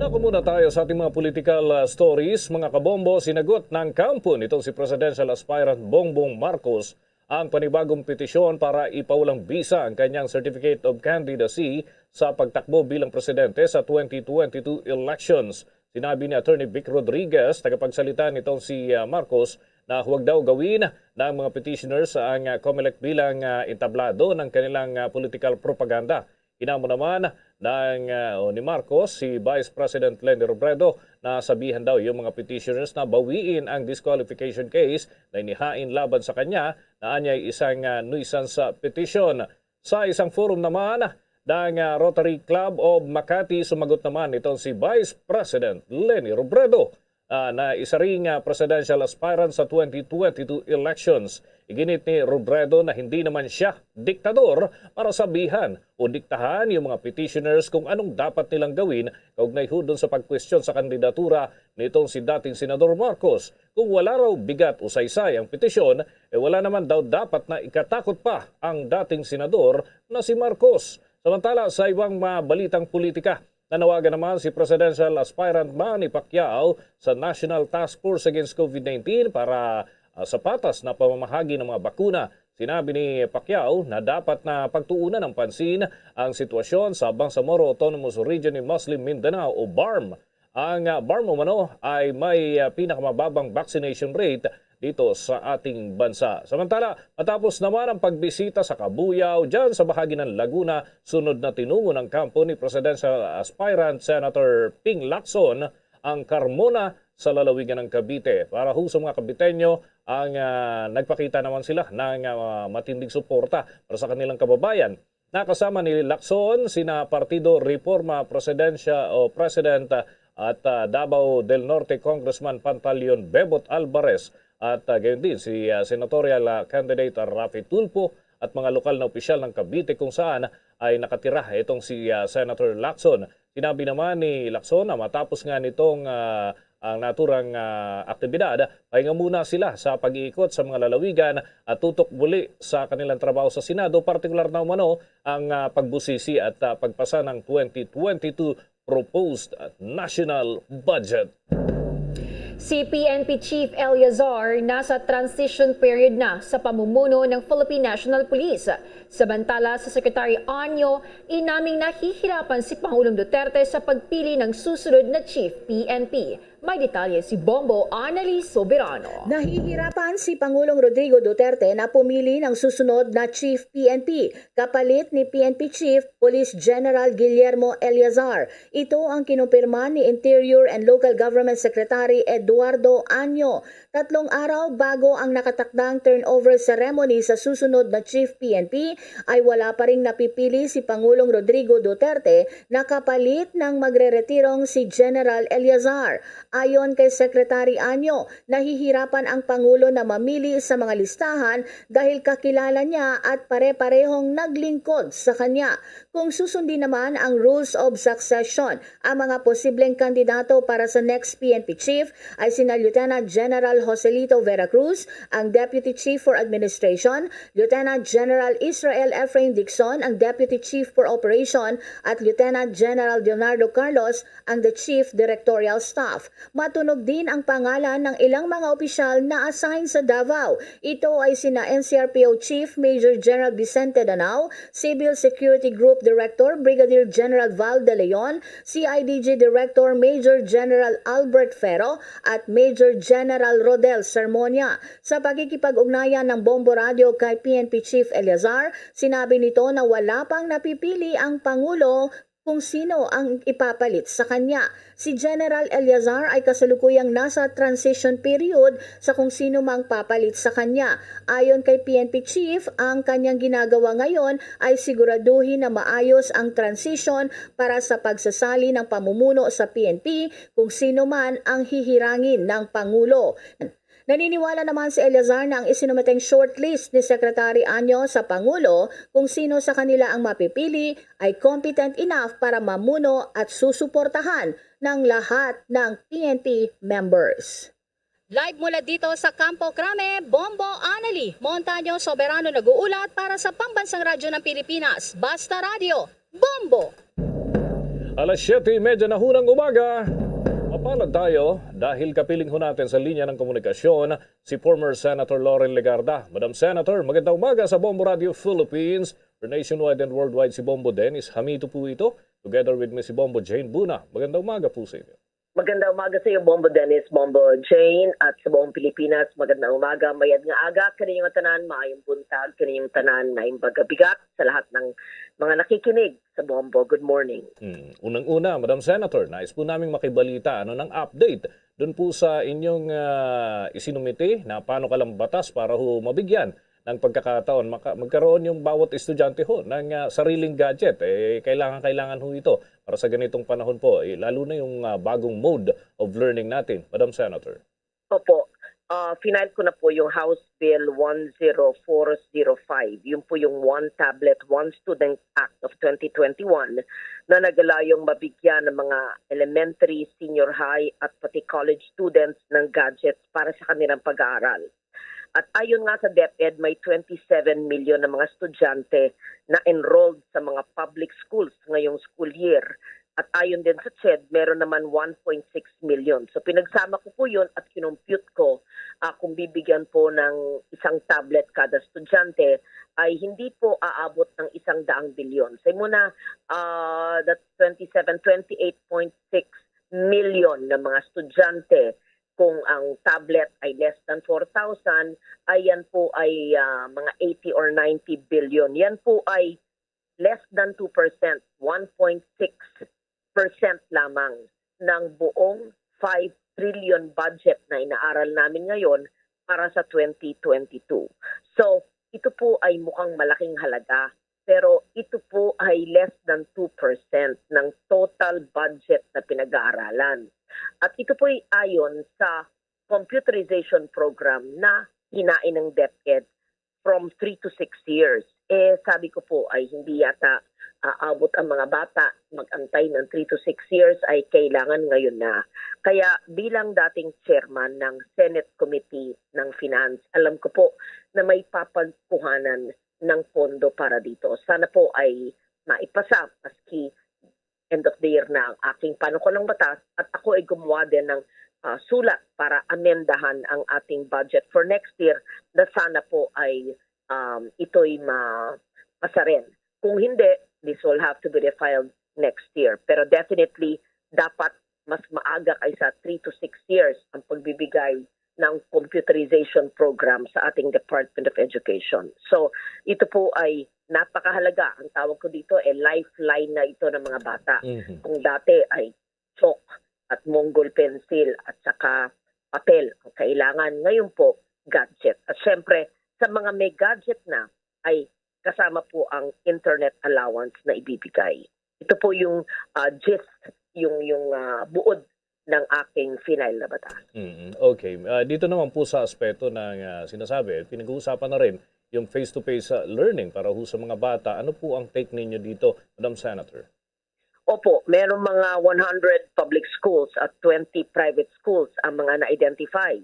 Naku, muna tayo sa ating mga political, ah, stories. Mga kabombo, sinagot ng kampo nitong si Presidential Aspirant Bongbong Marcos ang panibagong petisyon para ipawalang bisa ang kanyang Certificate of Candidacy sa pagtakbo bilang presidente sa twenty twenty-two elections. Sinabi ni Attorney Vic Rodriguez, tagapagsalita nitong si, ah, Marcos, na huwag daw gawin ng mga petitioners ang, ah, COMELEC bilang, ah, entablado ng kanilang, ah, political propaganda. Hinamo naman ng, ah, o ni Marcos si Vice President Leni Robredo na sabihan daw yung mga petitioners na bawiin ang disqualification case na inihain laban sa kanya na anyay isang, ah, nuisance petition. Sa isang forum naman ng, ah, Rotary Club of Makati, sumagot naman itong si Vice President Leni Robredo, ah, na isa ring, ah, presidential aspirant sa twenty twenty-two elections. Iginit ni Robredo na hindi naman siya diktador para sabihan o diktahan yung mga petitioners kung anong dapat nilang gawin kaugnay hudon sa pagkwestiyon sa kandidatura nitong si dating Senador Marcos. Kung wala raw bigat o saysay ang petisyon, eh, wala naman daw dapat na ikatakot pa ang dating senador na si Marcos. Samantala, sa ibang mga balitang politika, nanawagan naman si presidential aspirant Manny Pacquiao sa National Task Force Against COVID nineteen para, ah, sa patas na pamamahagi ng mga bakuna. Sinabi ni Pacquiao na dapat na pagtuunan ng pansin ang sitwasyon sa Bangsamoro Autonomous Region ni Muslim Mindanao o BARMM. Ang, ah, BARMM umano ay may, ah, pinakamababang vaccination rate dito sa ating bansa. Samantala, matapos naman ang pagbisita sa Cabuyao, dyan sa bahagi ng Laguna, sunod na tinungo ng kampo ni Presidential Aspirant Senator Ping Lacson ang Carmona sa lalawigan ng Cavite. Para ho sa mga Caviteño, ang, ah, nagpakita naman sila ng, ah, matinding suporta para sa kanilang kababayan. Nakasama ni Lacson sina Partido Reforma Presidensya o President, ah, at, ah, Davao del Norte Congressman Pantaleon Bebot Alvarez at, ah, gayon din si, ah, senatorial, ah, candidate Raffy Tulfo at mga lokal na opisyal ng Cavite kung saan ay nakatira itong si, ah, Senator Lacson. Sinabi naman ni Lacson na matapos nga nitong, ah, ang naturang, ah, aktibidad, pahinga muna sila sa pag-iikot sa mga lalawigan at tutok muli sa kanilang trabaho sa Senado, partikular na umano ang, ah, pagbusisi at, ah, pagpasa ng twenty twenty-two proposed national budget. Si P N P Chief Eleazar nasa transition period na sa pamumuno ng Philippine National Police. Samantala, si Secretary Anyo, inaming nahihirapan si Pangulong Duterte sa pagpili ng susunod na Chief P N P. May detalye si Bombo Anali Soberano. Nahihirapan si Pangulong Rodrigo Duterte na pumili ng susunod na Chief P N P kapalit ni P N P Chief Police General Guillermo Eleazar. Ito ang kinumpirma ni Interior and Local Government Secretary Eduardo Año tatlong araw bago ang nakatakdang turnover ceremony sa susunod na Chief P N P. Ay wala pa ring napipili si Pangulong Rodrigo Duterte na kapalit ng magreretirong si General Eleazar. Ayon kay Secretary Año, nahihirapan ang Pangulo na mamili sa mga listahan dahil kakilala niya at pare-parehong naglingkod sa kanya. Kung susundin naman ang rules of succession, ang mga posibleng kandidato para sa next P N P chief ay sina Lieutenant General Joselito Vera Cruz, ang Deputy Chief for Administration, Lieutenant General Israel Efrain Dixon, ang Deputy Chief for Operation, at Lieutenant General Leonardo Carlos, ang the Chief Directorial Staff. Matunog din ang pangalan ng ilang mga opisyal na assign sa Davao. Ito ay sina N C R P O Chief Major General Vicente Danao, Civil Security Group Director Brigadier General Val De Leon, C I D G Director Major General Albert Ferro, at Major General Rodel Sermonia. Sa pakikipag-ugnayan ng Bombo Radio kay P N P Chief Eleazar, sinabi nito na wala pang napipili ang Pangulo kung sino ang ipapalit sa kanya. Si General Eleazar ay kasalukuyang nasa transition period sa kung sino mang papalit sa kanya. Ayon kay P N P Chief, ang kanyang ginagawa ngayon ay siguraduhin na maayos ang transition para sa pagsasali ng pamumuno sa P N P kung sino man ang hihirangin ng Pangulo. Naniniwala naman si Eleazar na ang isinumateng shortlist ni Secretary Anyo sa Pangulo kung sino sa kanila ang mapipili ay competent enough para mamuno at susuportahan ng lahat ng P N P members. Live mula dito sa Campo Crame, Bombo Anali, Montaño Soberano nag-uulat para sa Pambansang Radyo ng Pilipinas, Basta Radyo, Bombo! Alas siyete y media na hunang umaga. Mapalad tayo dahil kapiling ho natin sa linya ng komunikasyon si former Senator Loren Legarda. Madam Senator, magandang umaga sa Bombo Radio Philippines, for nationwide and worldwide si Bombo Dennis Hamito po ito, together with me si Bombo Jane Buna. Magandang umaga po sa inyo. Magandang umaga sa iyo, Bombo Dennis, Bombo Jane, at sa buong Pilipinas. Magandang umaga, mayad nga aga, kaninyong tanan, maayong buntag, kaninyong tanan, maayong pagkabigat sa lahat ng mga nakikinig sa Bombo. Good morning. Hmm. Unang-una, Madam Senator, nais po naming makibalita ano ng update doon po sa inyong ah, isinumite na panukalang batas para ho mabigyan ng pagkakataon maka- magkaroon yung bawat estudyante ho ng ah, sariling gadget. Eh, kailangan-kailangan ho ito para sa ganitong panahon po, eh, lalo na yung ah, bagong mode of learning natin, Madam Senator. Opo, ah, final ko na po yung House Bill one zero four zero five. Yun po yung One Tablet, One Student Act of twenty twenty-one na naglalayong mabigyan ng mga elementary, senior high at pati college students ng gadgets para sa kanilang pag-aaral. At ayon nga sa DepEd, may twenty-seven million na mga estudyante na enrolled sa mga public schools ngayong school year. At ayon din sa CHED, meron naman one point six million. So pinagsama ko po yun at kinompute ko ah, kung bibigyan po ng isang tablet kada estudyante ay hindi po aabot ng isang daang bilyon. Sa muna, ah, that's twenty-seven, twenty-eight point six million na mga estudyante. Kung ang tablet ay less than four thousand, ay yan po ay ah, mga eighty or ninety billion. Yan po ay less than two percent, one point six percent lamang ng buong five trillion budget na inaaral namin ngayon para sa twenty twenty-two. So, ito po ay mukhang malaking halaga, pero ito po ay less than two percent ng total budget na pinag-aaralan. At ito po ay ayon sa computerization program na hinain ng DepEd from three to six years. Eh, sabi ko po ay hindi yata aabot ang mga bata, mag-antay ng three to six years ay kailangan ngayon na. Kaya bilang dating chairman ng Senate Committee ng Finance, alam ko po na may papagkuhanan ng pondo para dito. Sana po ay maipasa maski end of the year na ang aking panukalang batas at ako ay gumawa din ng ah, sulat para amendahan ang ating budget for next year na sana po ay um, ito'y mapasa rin. Kung hindi, this will have to be refiled next year. Pero definitely, dapat mas ma- aga kaysa three to six years ang pagbibigay ng computerization program sa ating Department of Education. So, ito po ay napakahalaga. Ang tawag ko dito ay lifeline na ito ng mga bata. Mhm. Kung dati ay chalk at monggol pencil at saka papel ang kailangan, ngayon po, gadget. At syempre, sa mga may gadget na, ay kasama po ang internet allowance na ibibigay. Ito po yung, ah, gist, yung, yung, ah, buod ng aking final na batas. Mm, okay. Ah, dito naman po sa aspeto ng, ah, sinasabi, pinag-uusapan na rin yung face-to-face, ah, learning para ho sa mga bata. Ano po ang take ninyo dito, Madam Senator? Opo, merong mga one hundred public schools at twenty private schools ang mga na-identify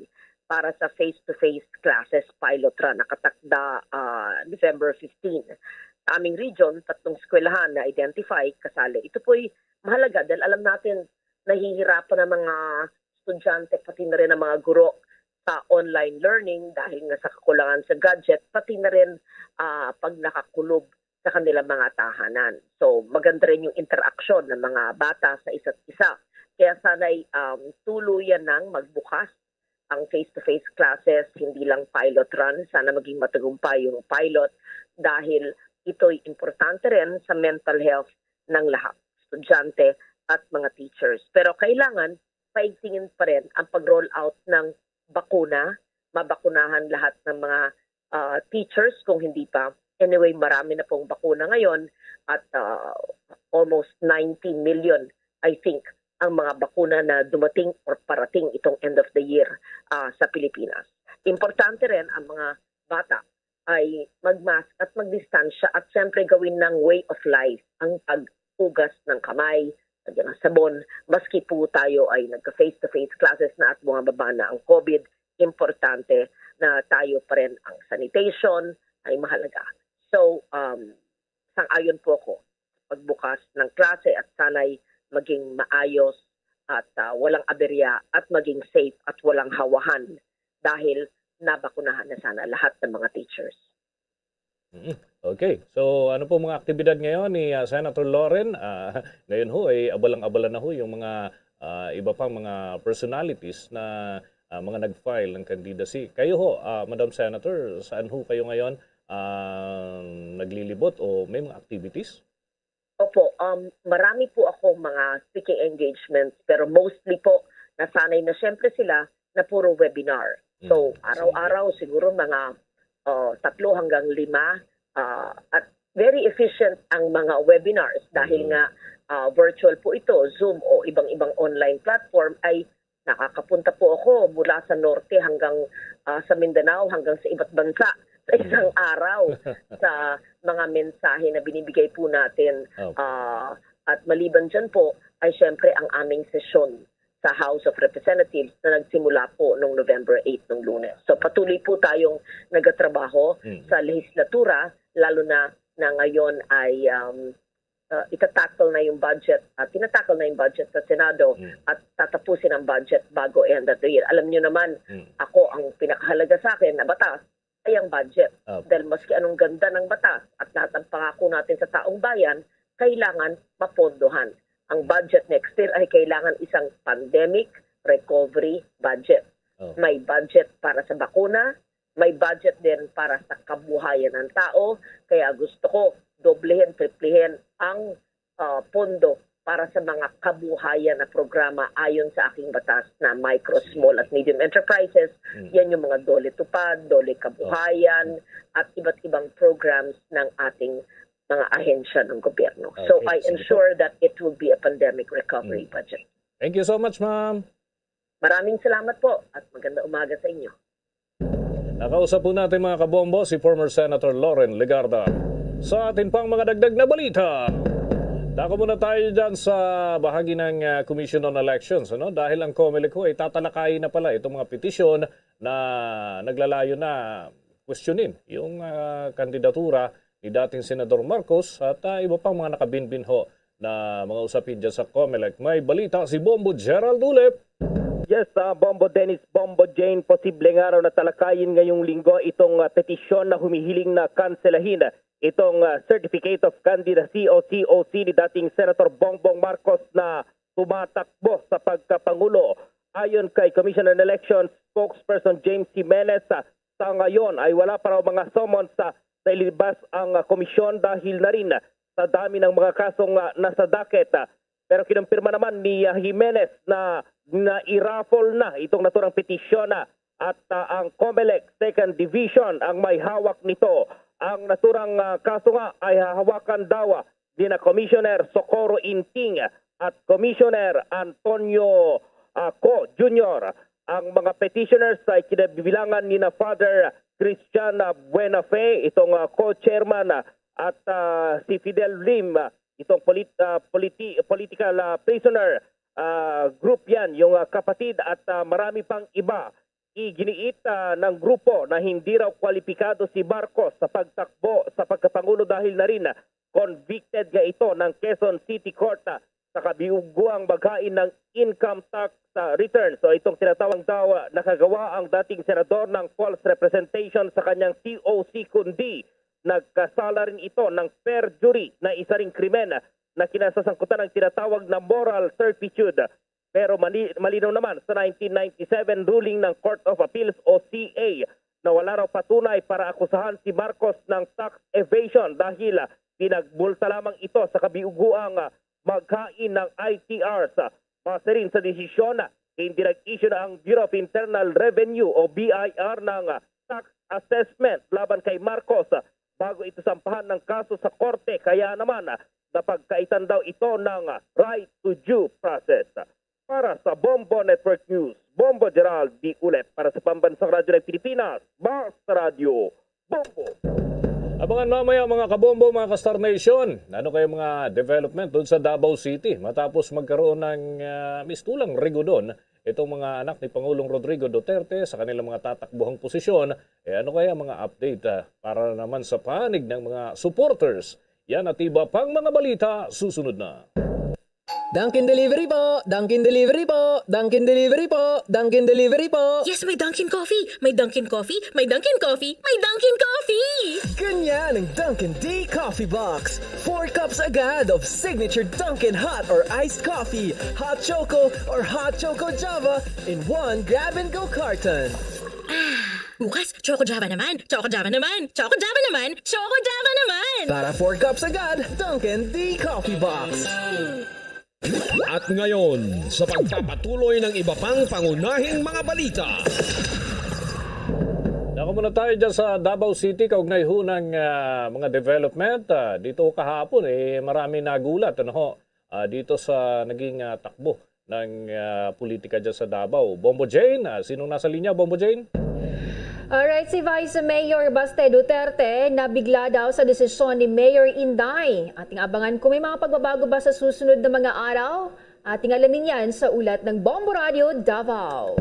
para sa face-to-face classes pilot run, nakatakda, ah, December fifteen. Sa aming region, tatlong eskwelahan na-identify, kasali. Ito po'y mahalaga dahil alam natin, nahihirapan ang mga estudyante, pati na rin ang mga guro sa online learning dahil nga sa kakulangan sa gadget, pati na rin, ah, pag nakakulob sa kanilang mga tahanan. So, maganda rin yung interaksyon ng mga bata sa isa't isa. Kaya sana'y, um, tuluyan nang magbukas ang face-to-face classes, hindi lang pilot run. Sana maging matagumpay yung pilot dahil ito'y importante rin sa mental health ng lahat, estudyante at mga teachers. Pero kailangan paigtingin pa rin ang pag-roll out ng bakuna, mabakunahan lahat ng mga, ah, teachers kung hindi pa. Anyway, marami na pong bakuna ngayon at, ah, almost ninety million, I think, ang mga bakuna na dumating or parating itong end of the year, ah, sa Pilipinas. Importante rin ang mga bata ay mag-mask at magdistansya at siyempre gawin ng way of life ang paghugas ng kamay, lagyan ng sabon. Maski po tayo ay nagka-face-to-face classes na at bumababa na ang COVID, importante na tayo pa rin ang sanitation ay mahalaga. So, um, sang-ayon po ako pagbukas ng klase at sana'y maging maayos at, ah, walang aberya at maging safe at walang hawahan dahil nabakunahan na sana lahat ng mga teachers. Mm, okay. So, ano po mga aktibidad ngayon ni, ah, Senator Loren? Ah, ngayon ho, eh, abalang-abala na ho yung mga, ah, iba pang mga personalities na, ah, mga nag-file ng candidacy. Kayo ho, ah, Madam Senator, saan ho kayo ngayon, ah, naglilibot o may mga activities? Opo, um, marami po akong mga speaking engagements, pero mostly po, nasanay na siyempre sila na puro webinar. So, mm, sige, araw-araw siguro mga, uh, tatlo hanggang lima, uh, at very efficient ang mga webinars dahil, mm, nga, uh, virtual po ito, Zoom o ibang-ibang online platform, ay nakakapunta po ako mula sa norte hanggang, ah, sa Mindanao, hanggang sa iba't bansa sa isang araw sa mga mensahe na binibigay po natin. Opo. Ah, at maliban dyan po ay siyempre ang aming sesyon sa House of Representatives na nagsimula po nung November eight, nung Lunes. So patuloy po tayong nagatrabaho, mm, sa lehislatura, lalo na na ngayon ay, um, uh, itatackle na yung budget, at tinatackle na yung budget sa Senado, mm, at tatapusin ang budget bago end of the year. Alam niyo naman, mm, ako, ang pinakahalaga sa akin na batas ay ang budget. Opo. Dahil maski anong ganda ng batas at lahat ng pangako natin sa taong bayan, kailangan mapondohan. Ang budget next year ay kailangan isang pandemic recovery budget. Oh. May budget para sa bakuna, may budget din para sa kabuhayan ng tao. Kaya gusto ko doblehin, triplihin ang, ah, pondo para sa mga kabuhayan na programa ayon sa aking batas na micro, small at medium enterprises. Mm. Yan yung mga DOLE TUPAD, DOLE Kabuhayan, at iba't ibang programs ng ating mga ahensya ng gobyerno. So, okay, I am sure that it will be a pandemic recovery budget. Thank you so much, ma'am. Maraming salamat po at magandang umaga sa inyo. Nakausap po natin, mga kabombo, si former Senator Loren Legarda. Sa atin pang mga dagdag na balita, dako muna tayo dyan sa bahagi ng, ah, Commission on Elections, ano? Dahil ang COMELEC ho ay tatalakayin na pala itong mga petisyon na naglalayo na questionin yung, ah, kandidatura ni dating Senador Marcos at, ah, iba pang mga nakabinbin ho na mga usapin dyan sa COMELEC. May balita si Bombo Gerald Ulep. Yes, ah, Bombo Dennis, Bombo Jane, posible nga raw na talakayin ngayong linggo itong, ah, petisyon na humihiling na kanselahin itong, ah, Certificate of Candidacy o C O C ni dating Senator Bongbong Marcos na tumatakbo sa pagkapangulo. Ayon kay Commission on Elections spokesperson James Jimenez, ah, sa ngayon ay wala pa raw mga summons sa, sa ilibas ang, ah, komisyon dahil na rin sa dami ng mga kasong, ah, nasa docket. Ah, pero kinumpirma naman ni, ah, Jimenez na na-raffle na itong naturang petisyon, ah, at, ah, ang Comelec Second Division ang may hawak nito. Ang naturang, ah, kaso nga ay hahawakan daw, ah, ni na Commissioner Socorro Inting at Commissioner Antonio, ah, Co Junior. Ang mga petitioners ay kinabibilangan ni na Father Christian, ah, Buenafe, itong, ah, co-chairman, ah, at, ah, si Fidel Lim, ah, itong polit-, ah, politi-, political, ah, prisoner, ah, group yan, yung, ah, kapatid at, ah, marami pang iba. Iginiit, ah, ng grupo na hindi raw kwalipikado si Marcos sa pagtakbo sa pagkapangulo dahil na rin, ah, convicted nga ito ng Quezon City Court, ah, sa kabiuguang maghain ng income tax, ah, return. So itong tinatawag daw, ah, nakagawa ang dating senador ng false representation sa kanyang T O C, kundi nagkasala rin ito ng perjury na isa ring krimen na kinasasangkutan ng tinatawag na moral turpitude. Pero mali-, malinaw naman sa nineteen ninety-seven ruling ng Court of Appeals o C A na wala raw patunay para akusahan si Marcos ng tax evasion dahil, ah, pinagmulta lamang ito sa kabiuguang, ah, maghain ng I T Rs. Ah, base rin sa desisyon, ah, hindi nag-issue na ang Bureau of Internal Revenue o B I R ng, ah, tax assessment laban kay Marcos, ah, bago ito sampahan ng kaso sa korte, kaya naman, ah, napagkaitan daw ito ng, ah, right to due process. Para sa Bombo Network News, Bombo Gerald D. Ulet para sa Pambansang Radyo ng Pilipinas, Basta Radyo, Bombo. Abangan mamaya, mga kabombo, mga ka-Star Nation, ano kayo mga development doon sa Davao City matapos magkaroon ng, ah, mistulang rigudon itong mga anak ni Pangulong Rodrigo Duterte sa kanilang mga tatakbuhang posisyon. Eh, ano kaya mga update, ah, para naman sa panig ng mga supporters? Yan at iba pang mga balita susunod na. Dunkin Delivery po! Dunkin Delivery po! Dunkin Delivery po! Dunkin Delivery po! Yes, may Dunkin Coffee! May Dunkin Coffee! May Dunkin Coffee! May Dunkin Coffee! Ganyan ang Dunkin D Coffee Box. Four cups agad of signature Dunkin hot or iced coffee, hot choco or hot choco Java in one grab-and-go carton. Ah, bukas, Choco Java naman! Choco Java naman! Choco Java naman! Choco Java naman! Para four cups agad, Dunkin D Coffee Box. At ngayon, sa pagpapatuloy ng iba pang pangunahing mga balita. Dako muna tayo dyan sa Davao City, kaugnay ho ng, ah, mga development. Ah, dito kahapon, eh, marami nagulat, ano ho, ah, dito sa naging, ah, takbo ng, ah, politika dyan sa Davao. Bombo Jane, ah, sinong nasa linya, Bombo Jane? Alright, si Vice Mayor Baste Duterte nabigla daw sa desisyon ni Mayor Inday. Ating abangan kung may mga pagbabago ba sa susunod na mga araw. Ating alamin yan sa ulat ng Bombo Radio Davao.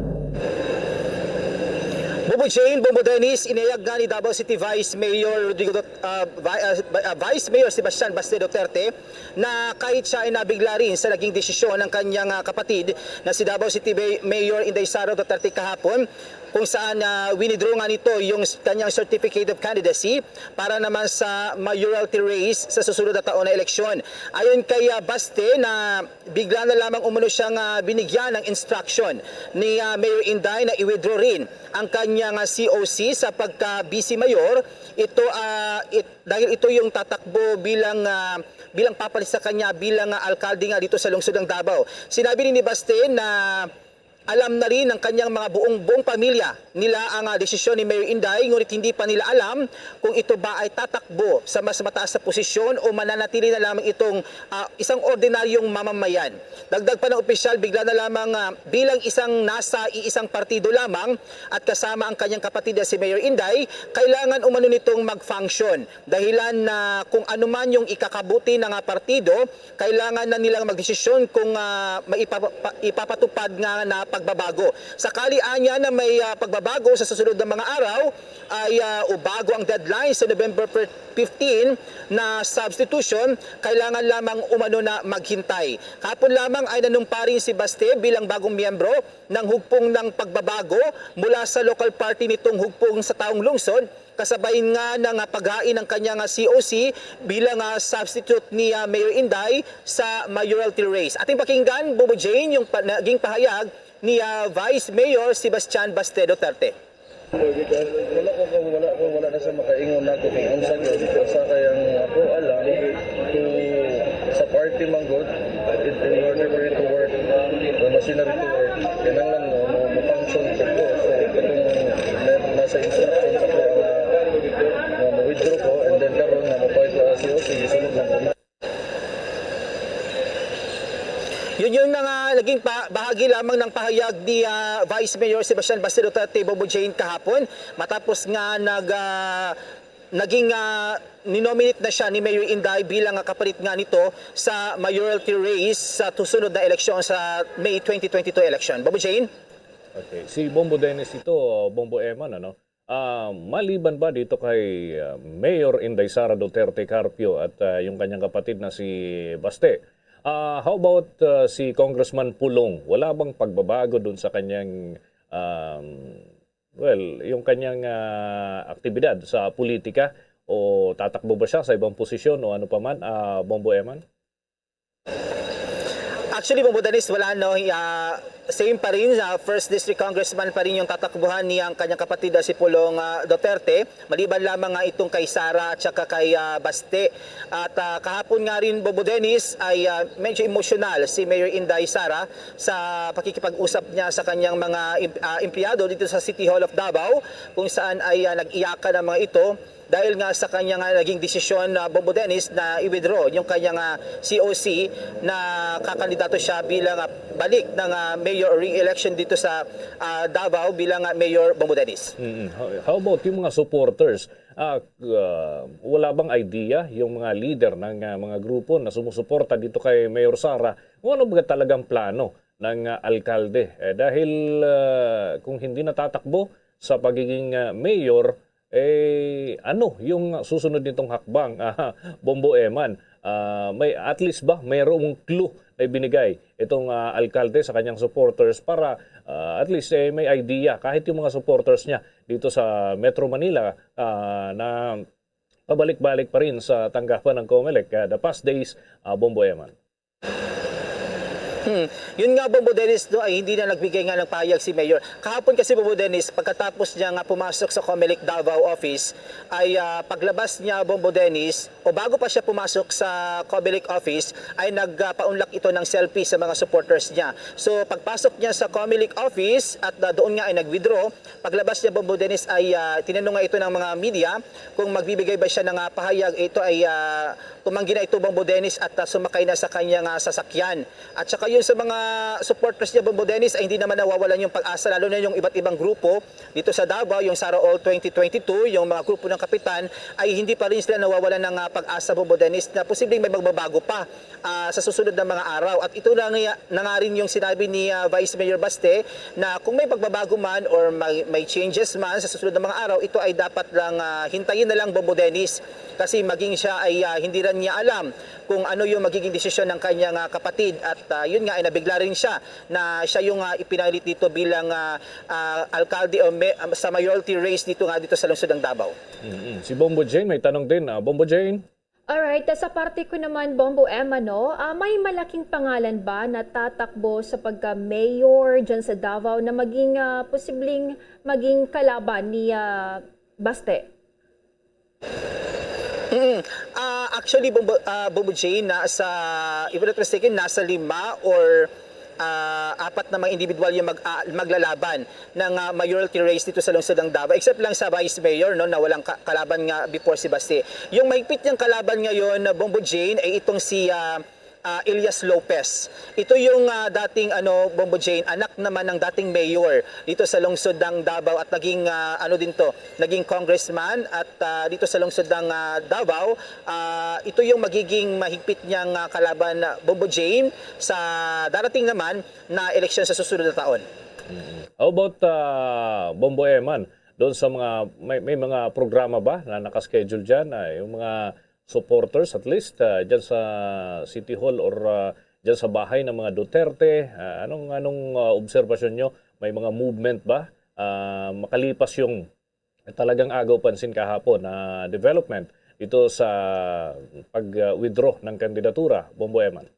Bombo Jane, Bombo Dennis, inayag nga ni Davao City Vice Mayor Rodrigo Dut-, ah, Vi-, ah, Vi-, ah, Vice Mayor Sebastian Baste Duterte na kahit siya ay nabigla rin sa naging desisyon ng kanyang, ah, kapatid na si Davao City Bay-, Mayor Inday Sara Duterte kahapon, kung saan, ah, winidraw nga nito yung s-, kanyang certificate of candidacy para naman sa mayoralty race sa susunod na taon na eleksyon. Ayon kay, ah, Baste, na bigla na lamang umano siyang, ah, binigyan ng instruction ni, ah, Mayor Inday na i-withdraw rin ang kanyang, ah, C O C sa pagka-vice mayor. Ito, ah, it-, dahil ito yung tatakbo bilang, ah, bilang papalit sa kanya bilang, ah, alkalde nga dito sa lungsod ng Davao. Sinabi ni Baste na alam na rin ng kanyang mga buong, buong pamilya nila ang, ah, desisyon ni Mayor Inday, ngunit hindi pa nila alam kung ito ba ay tatakbo sa mas mataas na posisyon o mananatili na lamang itong, ah, isang ordinaryong mamamayan. Dagdag pa ng opisyal, bigla na lamang, ah, bilang isang nasa iisang partido lamang at kasama ang kanyang kapatid na si Mayor Inday, kailangan umano nitong mag-function. Dahilan na kung ano man yung ikakabuti ng, ah, partido, kailangan na nilang magdesisyon kung, ah, maipapa-, ipapatupad nga na pagbabago. Sakali anya na may, ah, pagbabago sa susunod na mga araw, ay, ah, o bago ang deadline sa November fifteen na substitution, kailangan lamang umano na maghintay. Kahapon lamang ay nanumpa rin si Baste bilang bagong miyembro ng hugpong ng pagbabago mula sa local party nitong hugpong sa taong lungsod, kasabay nga ng, ah, paghain ng kanyang, ah, C O C bilang, ah, substitute ni, ah, Mayor Inday sa mayoralty race. Ating pakinggan, Bobo Jane, yung pa-, naging pahayag ni, ah, Vice Mayor Sebastian Baste Duterte. Wala ko, ko, wala ko, wala na sa makaingon na ko kung unsa gyud. Basta kay ang ako alam, kung sa party man gud, in, in order for it to work, the machinery to work, kinahanglan mo, mo, mo function sa ko. So, katong na, nasa instruction sa ko nga, nga mo-withdraw ko, and then karon nga mo-point ko ang C O C, gisunod lang ko na. Yun yung mga naging pa-, bahagi lamang ng pahayag ni, ah, Vice Mayor Sebastian Baste Duterte, Bobo Jane, kahapon, matapos nga nag, ah, naging, ah, ninominate na siya ni Mayor Inday bilang, ah, kapalit nga nito sa mayoralty race sa susunod na eleksyon sa May twenty twenty-two election. Bobo Jane? Okay. Si Bombo Dennis ito, Bombo Eman, ano? Ah, maliban ba dito kay, ah, Mayor Inday Sara Duterte Carpio at, ah, yung kanyang kapatid na si Baste? Ah, how about, ah, si Congressman Pulong? Wala bang pagbabago dun sa kanyang, um, well, yung kanyang, ah, aktibidad sa politika? O tatakbo ba siya sa ibang posisyon o ano pa man, ah, Bombo Eman? Actually, Bombo Dennis, wala, no. Ah, same pa rin, ah, first district congressman pa rin yung tatakbuhan niyang kanyang kapatid, ah, si Pulong, ah, Duterte, maliban lamang nga itong kay Sara at saka kay, ah, Baste. At, ah, kahapon nga rin, Bombo Dennis, ay, ah, medyo emosyonal si Mayor Inday Sara sa pakikipag-usap niya sa kanyang mga em-, ah, empleyado dito sa City Hall of Davao, kung saan ay, ah, nag-iyakan ang mga ito dahil nga sa kanya nga naging desisyon na, Bombo Dennis, na i-withdraw yung kanya nga C O C, na kakandidato siya bilang, ah, balik ng, ah, mayor re-election dito sa, ah, Davao bilang, ah, mayor, Bombo Dennis. Mm. How, how about yung mga supporters? Ah, ah, wala bang idea yung mga leader ng, ah, mga grupo na sumusuporta dito kay Mayor Sara kung ano ba talagang plano ng, ah, alkalde? Eh, dahil, ah, kung hindi natatakbo sa pagiging, ah, mayor, eh, ano yung susunod nitong hakbang, ah, Bombo Eman? Ah, may, at least ba, mayroong clue na ibinigay itong, ah, alkalde sa kanyang supporters para, ah, at least, eh, may idea kahit yung mga supporters niya dito sa Metro Manila, ah, na pabalik-balik pa rin sa tanggapan ng Comelec, ah, the past days, ah, Bombo Eman. Hmm. Yun nga, Bombo Dennis, no, ay hindi na nagbigay nga ng pahayag si Mayor. Kahapon kasi, Bombo Dennis, pagkatapos niya nga pumasok sa Comelec Davao office, ay, ah, paglabas niya, Bombo Dennis, o bago pa siya pumasok sa Comelec office, ay nagpaunlak ito ng selfie sa mga supporters niya. So, pagpasok niya sa Comelec office at, ah, doon nga ay nag-withdraw, paglabas niya, Bombo Dennis, ay, ah, tinanong nga ito ng mga media kung magbibigay ba siya ng, ah, pahayag. Ito ay, ah, tumanggi na ito, Bombo Dennis, at, ah, sumakay na sa kanyang, ah, sasakyan. At saka yun sa mga supporters niya, Bombo Dennis, ay hindi naman nawawalan yung pag-asa, lalo na yung iba't ibang grupo dito sa Davao, yung Sara All twenty twenty-two, yung mga grupo ng kapitan, ay hindi pa rin sila nawawalan ng, ah, pag-asa, Bombo Dennis, na posibleng may magbabago pa, ah, sa susunod na mga araw. At ito na nga, na nga rin yung sinabi ni, ah, Vice Mayor Baste, na kung may pagbabago man or may, may changes man sa susunod na mga araw, ito ay dapat lang, ah, hintayin na lang, Bombo Dennis, kasi maging siya ay, ah, hindi rin niya alam kung ano yung magiging desisyon ng kanyang, ah, kapatid. At, ah, yun nga, ay nabigla rin siya na siya yung, ah, ipinalit dito bilang, ah, ah, alkalde o me-, ah, sa mayoralty race dito nga dito sa lungsod ng Davao. Mm-mm. Si Bombo Jane may tanong din. Ah, Bombo Jane? Alright, sa parte ko naman, Bombo Emma, no? Ah, may malaking pangalan ba na tatakbo sa pagka-mayor dyan sa Davao na maging, ah, posibleng maging kalaban ni, ah, Baste? Mm. Ah, actually, Bombo, ah, Bombo Jane, nasa, if I'm not mistaken, nasa lima or, ah, apat na mga individual yung mag-, ah, maglalaban ng, ah, mayoralty race dito sa lungsod ng Davao, except lang sa vice mayor, no, na walang ka-, kalaban nga before si Baste. Yung mahigpit niyang kalaban ngayon, na Bombo Jane, ay itong si, ah, ah, Elias Lopez. Ito yung, ah, dating, ano, Bombo Jane, anak naman ng dating mayor dito sa lungsod ng Davao at naging, ah, ano din 'to, naging congressman at, ah, dito sa lungsod ng, ah, Davao, ah, ito yung magiging mahigpit niyang, ah, kalaban, ah, Bombo Jane, sa darating naman na eleksyon sa susunod na taon. How about, ah, Bombo Eman? Doon sa mga, may, may mga programa ba na naka-schedule diyan? Ah, yung mga supporters at least, ah, diyan sa City Hall or, ah, diyan sa bahay ng mga Duterte, ah, anong, anong, ah, obserbasyon nyo? May mga movement ba? Ah, makalipas yung talagang agaw pansin kahapon na development dito sa pag, ah, withdraw ng kandidatura, Bombo Eman?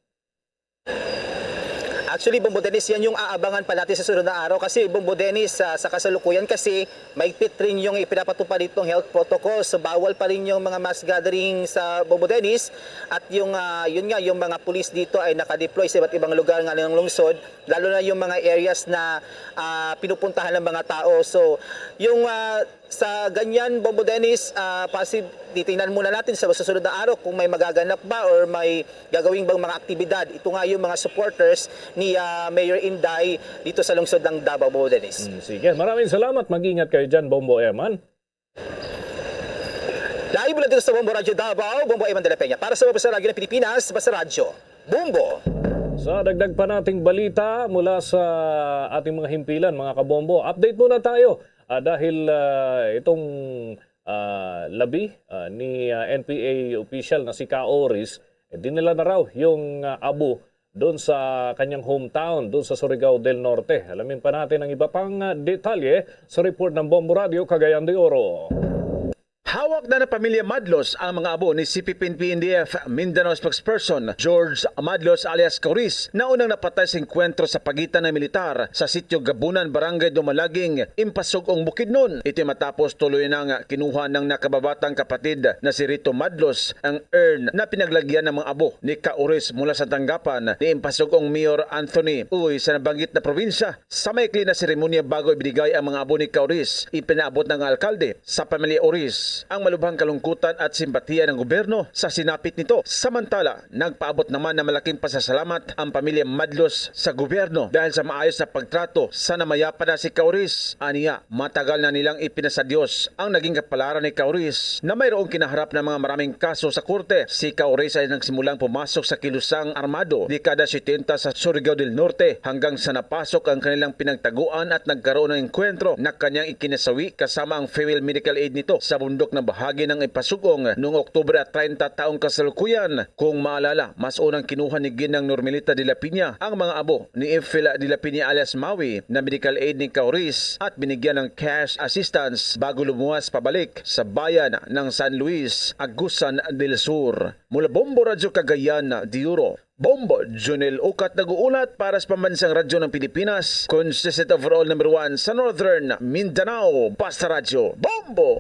Actually, Bombo Dennis, yan yung aabangan pa natin sa sunod na araw. Kasi, Bombo Dennis, ah, sa kasalukuyan kasi, maigpit rin yung ipinapatupad ditong health protocol. So, bawal pa rin yung mga mass gathering sa Bombo Dennis. At yung, ah, yun nga, yung mga pulis dito ay nakadeploy sa iba't ibang lugar nga ng lungsod. Lalo na yung mga areas na, ah, pinupuntahan ng mga tao. So, yung, ah, sa ganyan, Bombo Dennis, ah, pasib-, titingnan muna natin sa susunod na araw kung may magaganap ba or may gagawin bang mga aktibidad. Ito nga yung mga supporters ni, ah, Mayor Inday dito sa lungsod ng Davao, Bombo Dennis. Hmm, sige, maraming salamat. Mag-ingat kayo dyan, Bombo Eman. Live mula dito sa Bombo Radyo Davao, Bombo Eman de la Peña. Para sa Bombo sa Radyo ng Pilipinas, Basta Radyo, Bombo. Sa dagdag pa nating balita mula sa ating mga himpilan, mga kabombo, update muna tayo. Ah, dahil, ah, itong, ah, labi, ah, ni, ah, N P A official na si Ka Oris, eh, dinala na raw yung, ah, abo doon sa kanyang hometown, doon sa Surigao del Norte. Alamin pa natin ang iba pang, ah, detalye sa report ng Bombo Radio Cagayan de Oro. Hawak na ng pamilya Madlos ang mga abo ni C P P N P N D F Mindanao spokesperson George Madlos alias Kauris, na unang napatay sa engkwentro sa pagitan ng militar sa Sitio Gabunan, Barangay Dumalaging, Impasugong, Bukidnon. Ito matapos tuloy nang kinuha ng nakababatang kapatid na si Rito Madlos ang urn na pinaglagyan ng mga abo ni Kauris mula sa tanggapan ni Impasugong Mayor Anthony Uy sa nabanggit na probinsya. Sa maikli na seremonya bago ibinigay ang mga abo ni Kauris, ipinaabot ng alkalde sa pamilya Oris ang malubhang kalungkutan at simpatiya ng gobyerno sa sinapit nito. Samantala, nagpaabot naman ng malaking pasasalamat ang pamilya Madlos sa gobyerno dahil sa maayos na pagtrato sa namayapa na si Kauris. Aniya, matagal na nilang ipinasadios ang naging kapalaran ni Kauris na mayroong kinaharap ng mga maraming kaso sa korte. Si Kauris ay nagsimulang pumasok sa kilusang armado dekada setenta sa Surigao del Norte hanggang sa napasok ang kanilang pinagtaguan at nagkaroon ng engkwentro na kanyang ikinasawi kasama ang female medical aid nito sa bundok na bahagi ng Ipasugong noong Oktubre treinta taong kasalukuyan. Kung maalala, mas unang kinuha ni Ginang Normelita de la Piña ang mga abo ni Efil de la Piña alias Maui na medical aid ni Kauris at binigyan ng cash assistance bago lumuwas pabalik sa bayan ng San Luis, Agusan del Sur. Mula Bombo Radyo Cagayan de Oro, Bombo Junel Ukat nag-uulat para sa Pambansang Radyo ng Pilipinas, consistent overall number one sa Northern Mindanao. Basta Radyo, Bombo!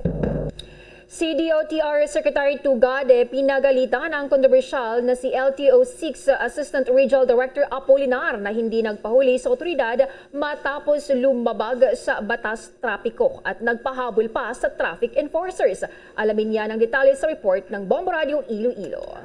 Si D O T R Secretary Tugade pinagalitan ang kontrobersyal na si L T O six Assistant Regional Director Apolinar na hindi nagpahuli sa otoridad matapos lumabag sa batas trapiko at nagpahabol pa sa traffic enforcers. Alamin niya ang detalye sa report ng Bombo Radio Iloilo.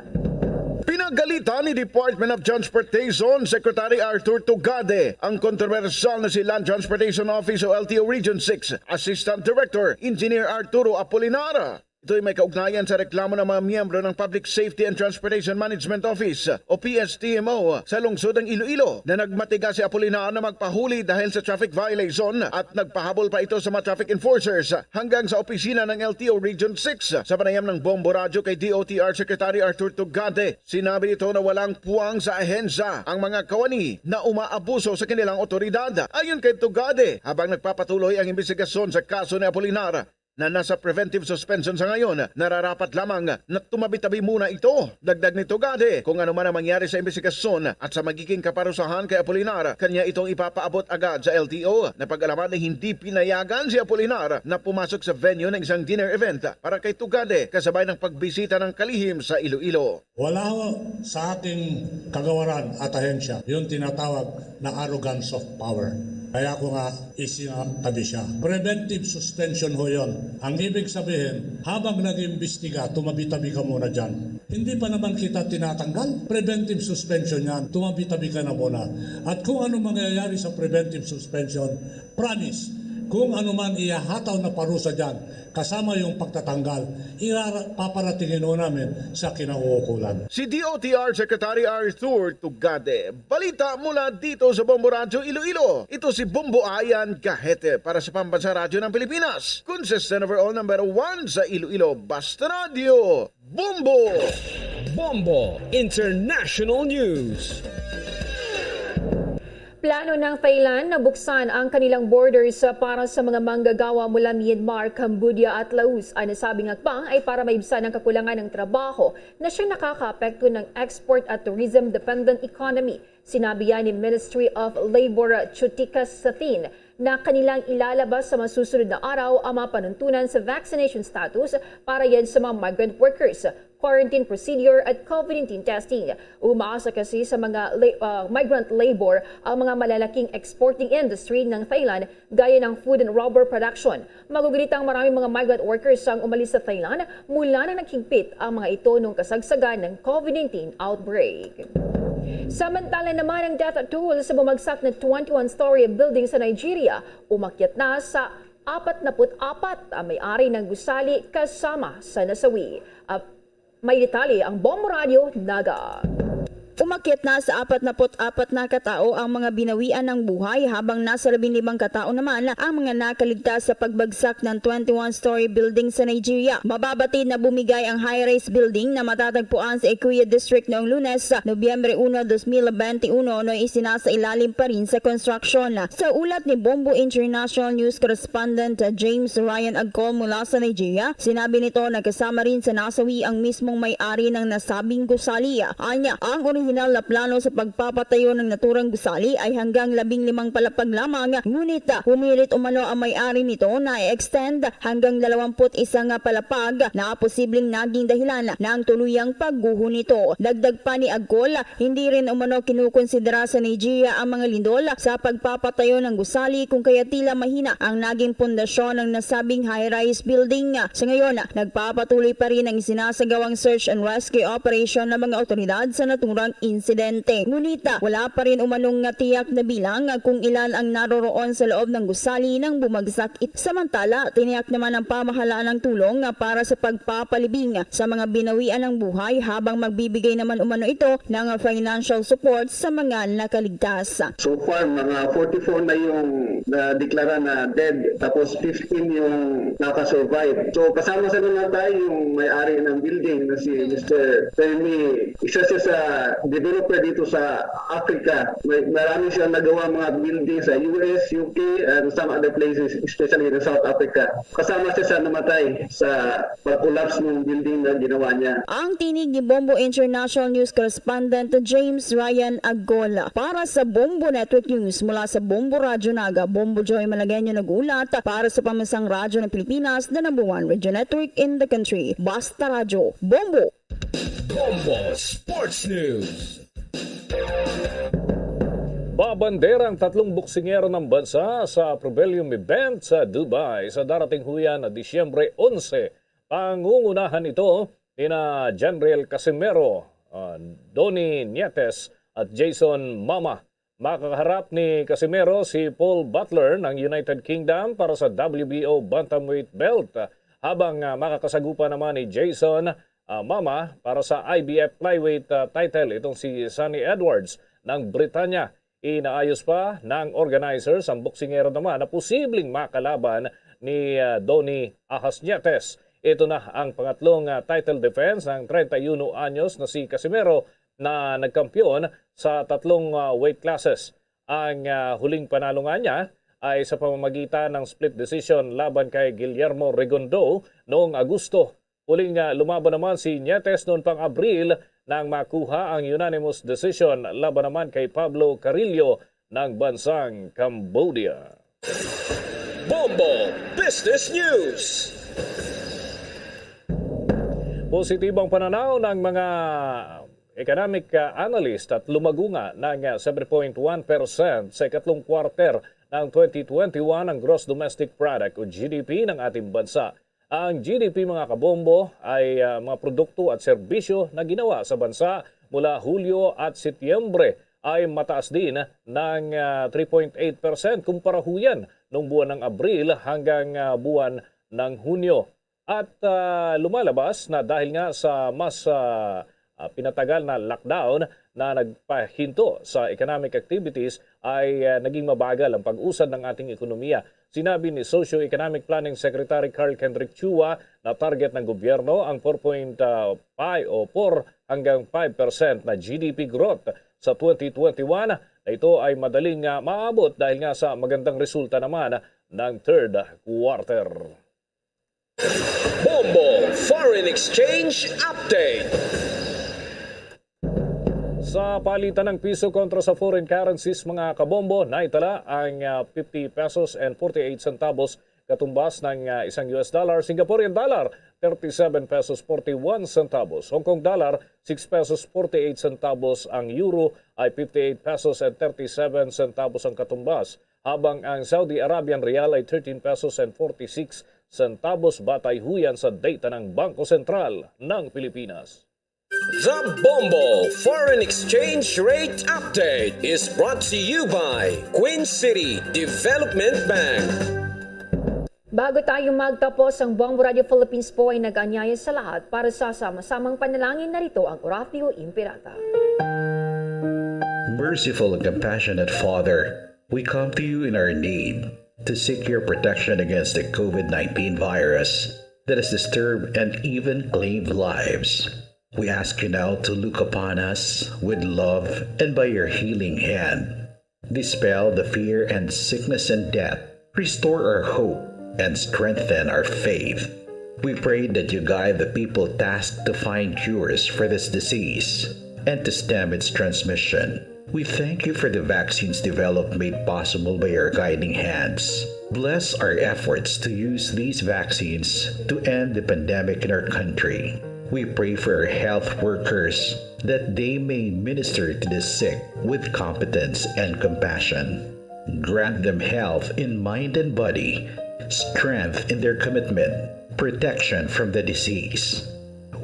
Pinagalitan ni Department of Transportation Secretary Arthur Tugade ang kontrobersyal na si Land Transportation Office o L T O Region six Assistant Director Engineer Arturo Apolinar. Ito'y may kaugnayan sa reklamo ng mga miyembro ng Public Safety and Transportation Management Office o P S T M O sa lungsod ng Iloilo na nagmatigas si Apolinar na magpahuli dahil sa traffic violation at nagpahabol pa ito sa mga traffic enforcers hanggang sa opisina ng L T O Region six. Sa panayam ng Bombo Radyo kay D O T R Secretary Arthur Tugade, sinabi nito na walang puwang sa ahensya ang mga kawani na umaabuso sa kanilang otoridad. Ayon kay Tugade, habang nagpapatuloy ang imbestigasyon sa kaso ni Apolinar, na nasa preventive suspension sa ngayon, nararapat lamang na tumabi-tabi muna ito. Dagdag ni Tugade, kung ano man ang mangyari sa imbestigasyon at sa magiging kaparusahan kay Apolinar, kanya itong ipapaabot agad sa L T O na pag-alaman na hindi pinayagan si Apolinar na pumasok sa venue ng isang dinner event. Para kay Tugade, kasabay ng pagbisita ng kalihim sa Iloilo. Wala ho sa aking kagawaran at ahensya yung tinatawag na arrogance of power. Kaya ko nga isinatabi siya. Preventive suspension ho yon. Ang ibig sabihin, habang nag-iimbestiga, tumabi-tabi ka muna dyan. Hindi pa naman kita tinatanggal. Preventive suspension yan. Tumabi-tabi ka na muna. At kung ano mangyayari sa preventive suspension, promise, kung ano man ihahataw na parusa dyan, kasama yung pagtatanggal, irara- paparatingin ho namin sa kinauukulan. Si D O T R Secretary Arthur Tugade. Balita mula dito sa Bombo Radyo Iloilo. Ito si Bombo Ayan Gahete para sa Pambansang Radyo ng Pilipinas. Consistent overall number one sa Iloilo. Basta Radyo, Bombo! Bombo International News. Plano ng Thailand na buksan ang kanilang borders para sa mga manggagawa mula Myanmar, Cambodia at Laos. Ang nasabing hakbang ay para maibsan ang kakulangan ng trabaho na siyang nakakaapekto ng export at tourism-dependent economy. Sinabi yan ni Ministry of Labor Chutika Sathin na kanilang ilalabas sa masusunod na araw ang mga panuntunan sa vaccination status para yan sa mga migrant workers, quarantine procedure at COVID nineteen testing. Umaasa kasi sa mga la- ah, migrant labor ang mga malalaking exporting industry ng Thailand gaya ng food and rubber production. Magugulit ang maraming mga migrant workers ang umalis sa Thailand mula nang naghigpit ang mga ito nung kasagsagan ng COVID nineteen outbreak. Samantala naman, ang death toll sa bumagsak na twenty-one-story building sa Nigeria umakyat na sa apat na put apat ang may-ari ng gusali kasama sa nasawi. Ah, may detalye ang Bombo Radyo Naga. Umakyat na sa apat na put apat na katao ang mga binawian ng buhay, habang nasa labing limang katao naman ang mga nakaligtas sa pagbagsak ng twenty-one-story building sa Nigeria. Mababatid na bumigay ang high-rise building na matatagpuan sa Ekuye District noong Lunes, Nobyembre uno, dos mil bente uno, na isinasailalim pa rin sa construction. Sa ulat ni Bombo International News correspondent James Ryan Agcol mula sa Nigeria, sinabi nito na kasama rin sa nasawi ang mismong may-ari ng nasabing gusali. Anya, ang orihinal na plano sa pagpapatayo ng naturang gusali ay hanggang labing limang palapag lamang, ngunit humirit umano ang may-ari nito na i-extend hanggang dalawampu't isa nga palapag na posibleng naging dahilan ng tuluyang pagguho nito. Dagdag pa ni Agcol, hindi rin umano kinukonsidera sa Nigeria ang mga lindol sa pagpapatayo ng gusali, kung kaya tila mahina ang naging pundasyon ng nasabing high-rise building. Sa ngayon, nagpapatuloy pa rin ang sinasagawang search and rescue operation ng mga otoridad sa naturang insidente. Ngunit, wala pa rin umanong nga tiyak na bilang kung ilan ang naroroon sa loob ng gusali nang bumagsak it-, samantala, tiniyak naman ng pamahalaan ang tulong para sa pagpapalibing sa mga binawian ng buhay, habang magbibigay naman umano ito ng financial support sa mga nakaligtas. So far, mga forty-four na yung nadeklara na dead, tapos fifteen yung nakasurvive. So, kasama sa namatay yung may-ari ng building na si Mister Fermi. Isa siya sa developer dito sa Africa. May, marami siyang nagawa mga building sa U S, U K, and some other places, especially in South Africa. Kasama siya sa namatay sa pag-collapse ng building na ginawa niya. Ang tinig ni Bombo International News correspondent James Ryan Agcol. Para sa Bombo Network News, mula sa Bombo Radyo Naga, Bombo Joy Malagueño nag-ulat para sa Pambansang Radyo ng Pilipinas, the number one radio network in the country. Basta Radyo, Bombo! Bombo Sports News. Babandera ang tatlong boksingero ng bansa sa Prebellium event sa Dubai sa darating huyan na Disyembre onse. Pangungunahan ito nina Janriel Casimero, ah, Donnie Nietes at Jason Mama. Makakaharap ni Casimero si Paul Butler ng United Kingdom para sa W B O bantamweight belt, ah, habang, ah, makakasagupa naman ni Jason, ah, Mama para sa I B F flyweight, ah, title itong si Sunny Edwards ng Britanya. Inaayos pa ng organizers ang boksingero naman na posibleng makalaban ni, ah, Donnie Ahas Nietes. Ito na ang pangatlong, ah, title defense ng treinta y uno anyos na si Casimero na nagkampiyon sa tatlong, ah, weight classes. Ang, ah, huling panalo nga niya ay sa pamamagitan ng split decision laban kay Guillermo Regondo noong Agosto. Huling, ah, lumaban naman si Nietes noon pang Abril nang makuha ang unanimous decision laban naman kay Pablo Carrillo ng bansang Cambodia. Bombo Business News. Positibong pananaw ng mga economic, ah, analyst at lumago nga ng, ah, seven point one percent sa ikatlong quarter ng twenty twenty-one ang gross domestic product o G D P ng ating bansa. Ang G D P, mga kabombo, ay, ah, mga produkto at serbisyo na ginawa sa bansa mula Hulyo at Setyembre ay mataas din ng, ah, three point eight percent kumpara huyan nung buwan ng Abril hanggang, ah, buwan ng Hunyo. At, ah, lumalabas na dahil nga sa mas, ah, ah, pinatagal na lockdown na nagpahinto sa economic activities ay, ah, naging mabagal ang pag-usad ng ating ekonomiya. Sinabi ni Socio-Economic Planning Secretary Carl Kendrick Chua na target ng gobyerno ang four point five o four hanggang five percent na G D P growth sa twenty twenty-one, na ito ay madaling, ah, maabot dahil nga sa magandang resulta naman ng third quarter. Bombo Foreign Exchange Update. Sa palitan ng piso kontra sa foreign currencies, mga kabombo, naitala ang, ah, fifty pesos and forty-eight centavos katumbas ng, ah, isang U S dollar, Singaporean dollar, thirty-seven pesos forty-one centavos, Hong Kong dollar, six pesos forty-eight centavos, ang euro ay fifty-eight pesos and thirty-seven centavos ang katumbas, habang ang Saudi Arabian riyal ay thirteen pesos and forty-six centavos, batay huyan sa data ng Bangko Sentral ng Pilipinas. The Bombo Foreign Exchange Rate Update is brought to you by Queen City Development Bank. Bago tayo magtapos, ang Bombo Radio Philippines po ay nag-anyaya sa lahat para sa sama-samang panalangin. Narito ang Oratio Imperata. Merciful and compassionate Father, we come to you in our need to seek your protection against the COVID nineteen virus that has disturbed and even claimed lives. We ask you now to look upon us with love and by your healing hand, dispel the fear and sickness and death, restore our hope, and strengthen our faith. We pray that you guide the people tasked to find cures for this disease and to stem its transmission. We thank you for the vaccines developed made possible by your guiding hands. Bless our efforts to use these vaccines to end the pandemic in our country. We pray for our health workers that they may minister to the sick with competence and compassion. Grant them health in mind and body, strength in their commitment, protection from the disease.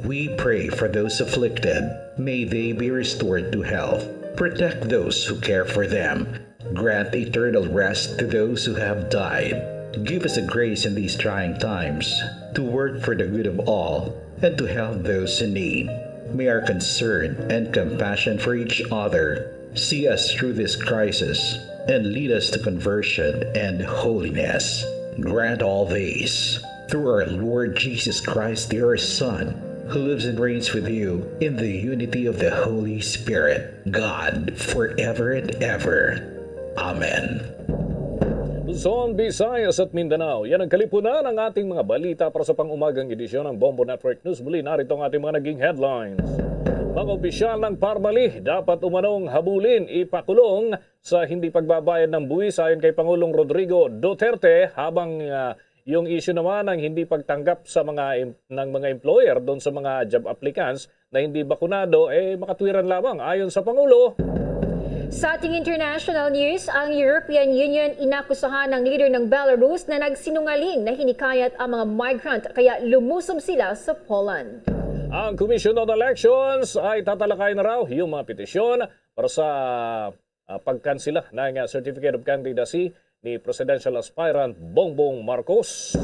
We pray for those afflicted. May they be restored to health. Protect those who care for them. Grant eternal rest to those who have died. Give us a grace in these trying times to work for the good of all and to help those in need. May our concern and compassion for each other see us through this crisis and lead us to conversion and holiness. Grant all these through our Lord Jesus Christ, your Son, who lives and reigns with you in the unity of the Holy Spirit, God, forever and ever. Amen. Luzon, Visayas at Mindanao, yan ang kalipunan ng ating mga balita para sa pang-umagang edisyon ng Bombo Network News. Muli, narito ang ating mga naging headlines. Mga opisyal ng Parmali dapat umanong habulin, ipakulong sa hindi pagbabayad ng buwis, ayon kay Pangulong Rodrigo Duterte, habang, ah, yung issue naman ng hindi pagtanggap sa mga em-, ng mga employer doon sa mga job applicants na hindi bakunado, eh, makatwiran lamang, ayon sa Pangulo. Sa ating international news, ang European Union inakusahan ang leader ng Belarus na nagsinungaling na hinikayat ang mga migrant, kaya lumusob sila sa Poland. Ang Commission on Elections ay tatalakay na raw yung mga petisyon para sa, ah, pagkansela ng, ah, Certificate of Candidacy ni Presidential Aspirant Bongbong Marcos.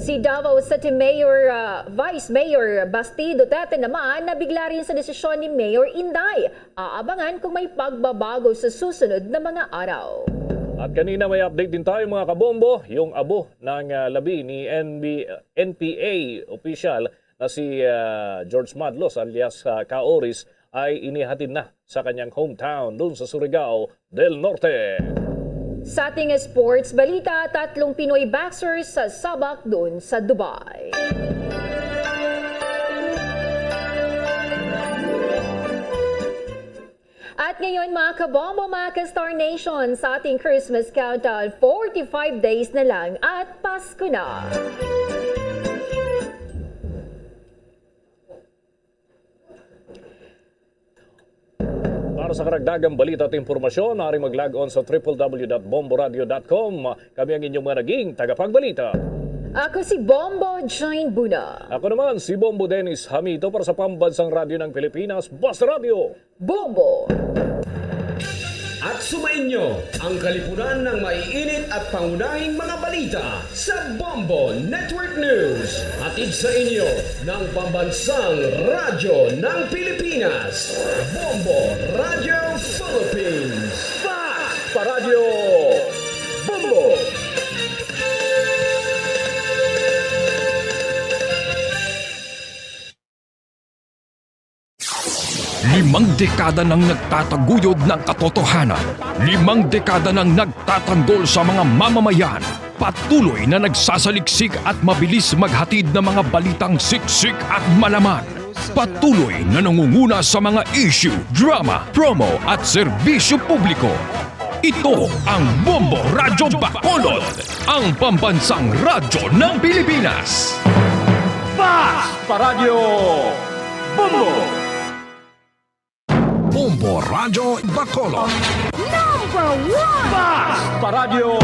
Si Davao City Mayor, ah, Vice Mayor Basti Duterte naman nabigla rin sa desisyon ni Mayor Inday. Aabangan kung may pagbabago sa susunod na mga araw. At kanina may update din tayo, mga kabombo, yung abo ng, ah, labi ni N B, N P A official na si, ah, George Madlos alias, ah, Kaoris ay inihatid na sa kanyang hometown doon sa Surigao del Norte. Sa ating sports balita, tatlong Pinoy boxers sa sabak doon sa Dubai. At ngayon, mga kabombo, mga ka-Star Nation, sa ating Christmas countdown, forty-five days na lang at Pasko na. Sa karagdagang balita at impormasyon, maaari mag-log on sa triple w dot bombo radio dot com. Kami ang inyong mga naging tagapagbalita. Ako si Bombo Jane Buna. Ako naman si Bombo Dennis Hamito para sa Pambansang Radyo ng Pilipinas, Basta Radyo. Bombo! At sumainyo ang kalipunan ng maiinit at pangunahing mga balita sa Bombo Network News. Hatid sa inyo ng Pambansang Radyo ng Pilipinas, Bombo Radyo Philippines. Fast Paradyo Bombo! Limang dekada nang nagtataguyod ng katotohanan. Limang dekada nang nagtatanggol sa mga mamamayan. Patuloy na nagsasaliksik at mabilis maghatid ng mga balitang siksik at malaman. Patuloy na nangunguna sa mga issue, drama, promo at serbisyo publiko. Ito ang Bombo Radyo Bacolod, ang pambansang radyo ng Pilipinas. Fast Paradyo Bombo! Bombo Radyo Bacolod. Number one! Fast Paradyo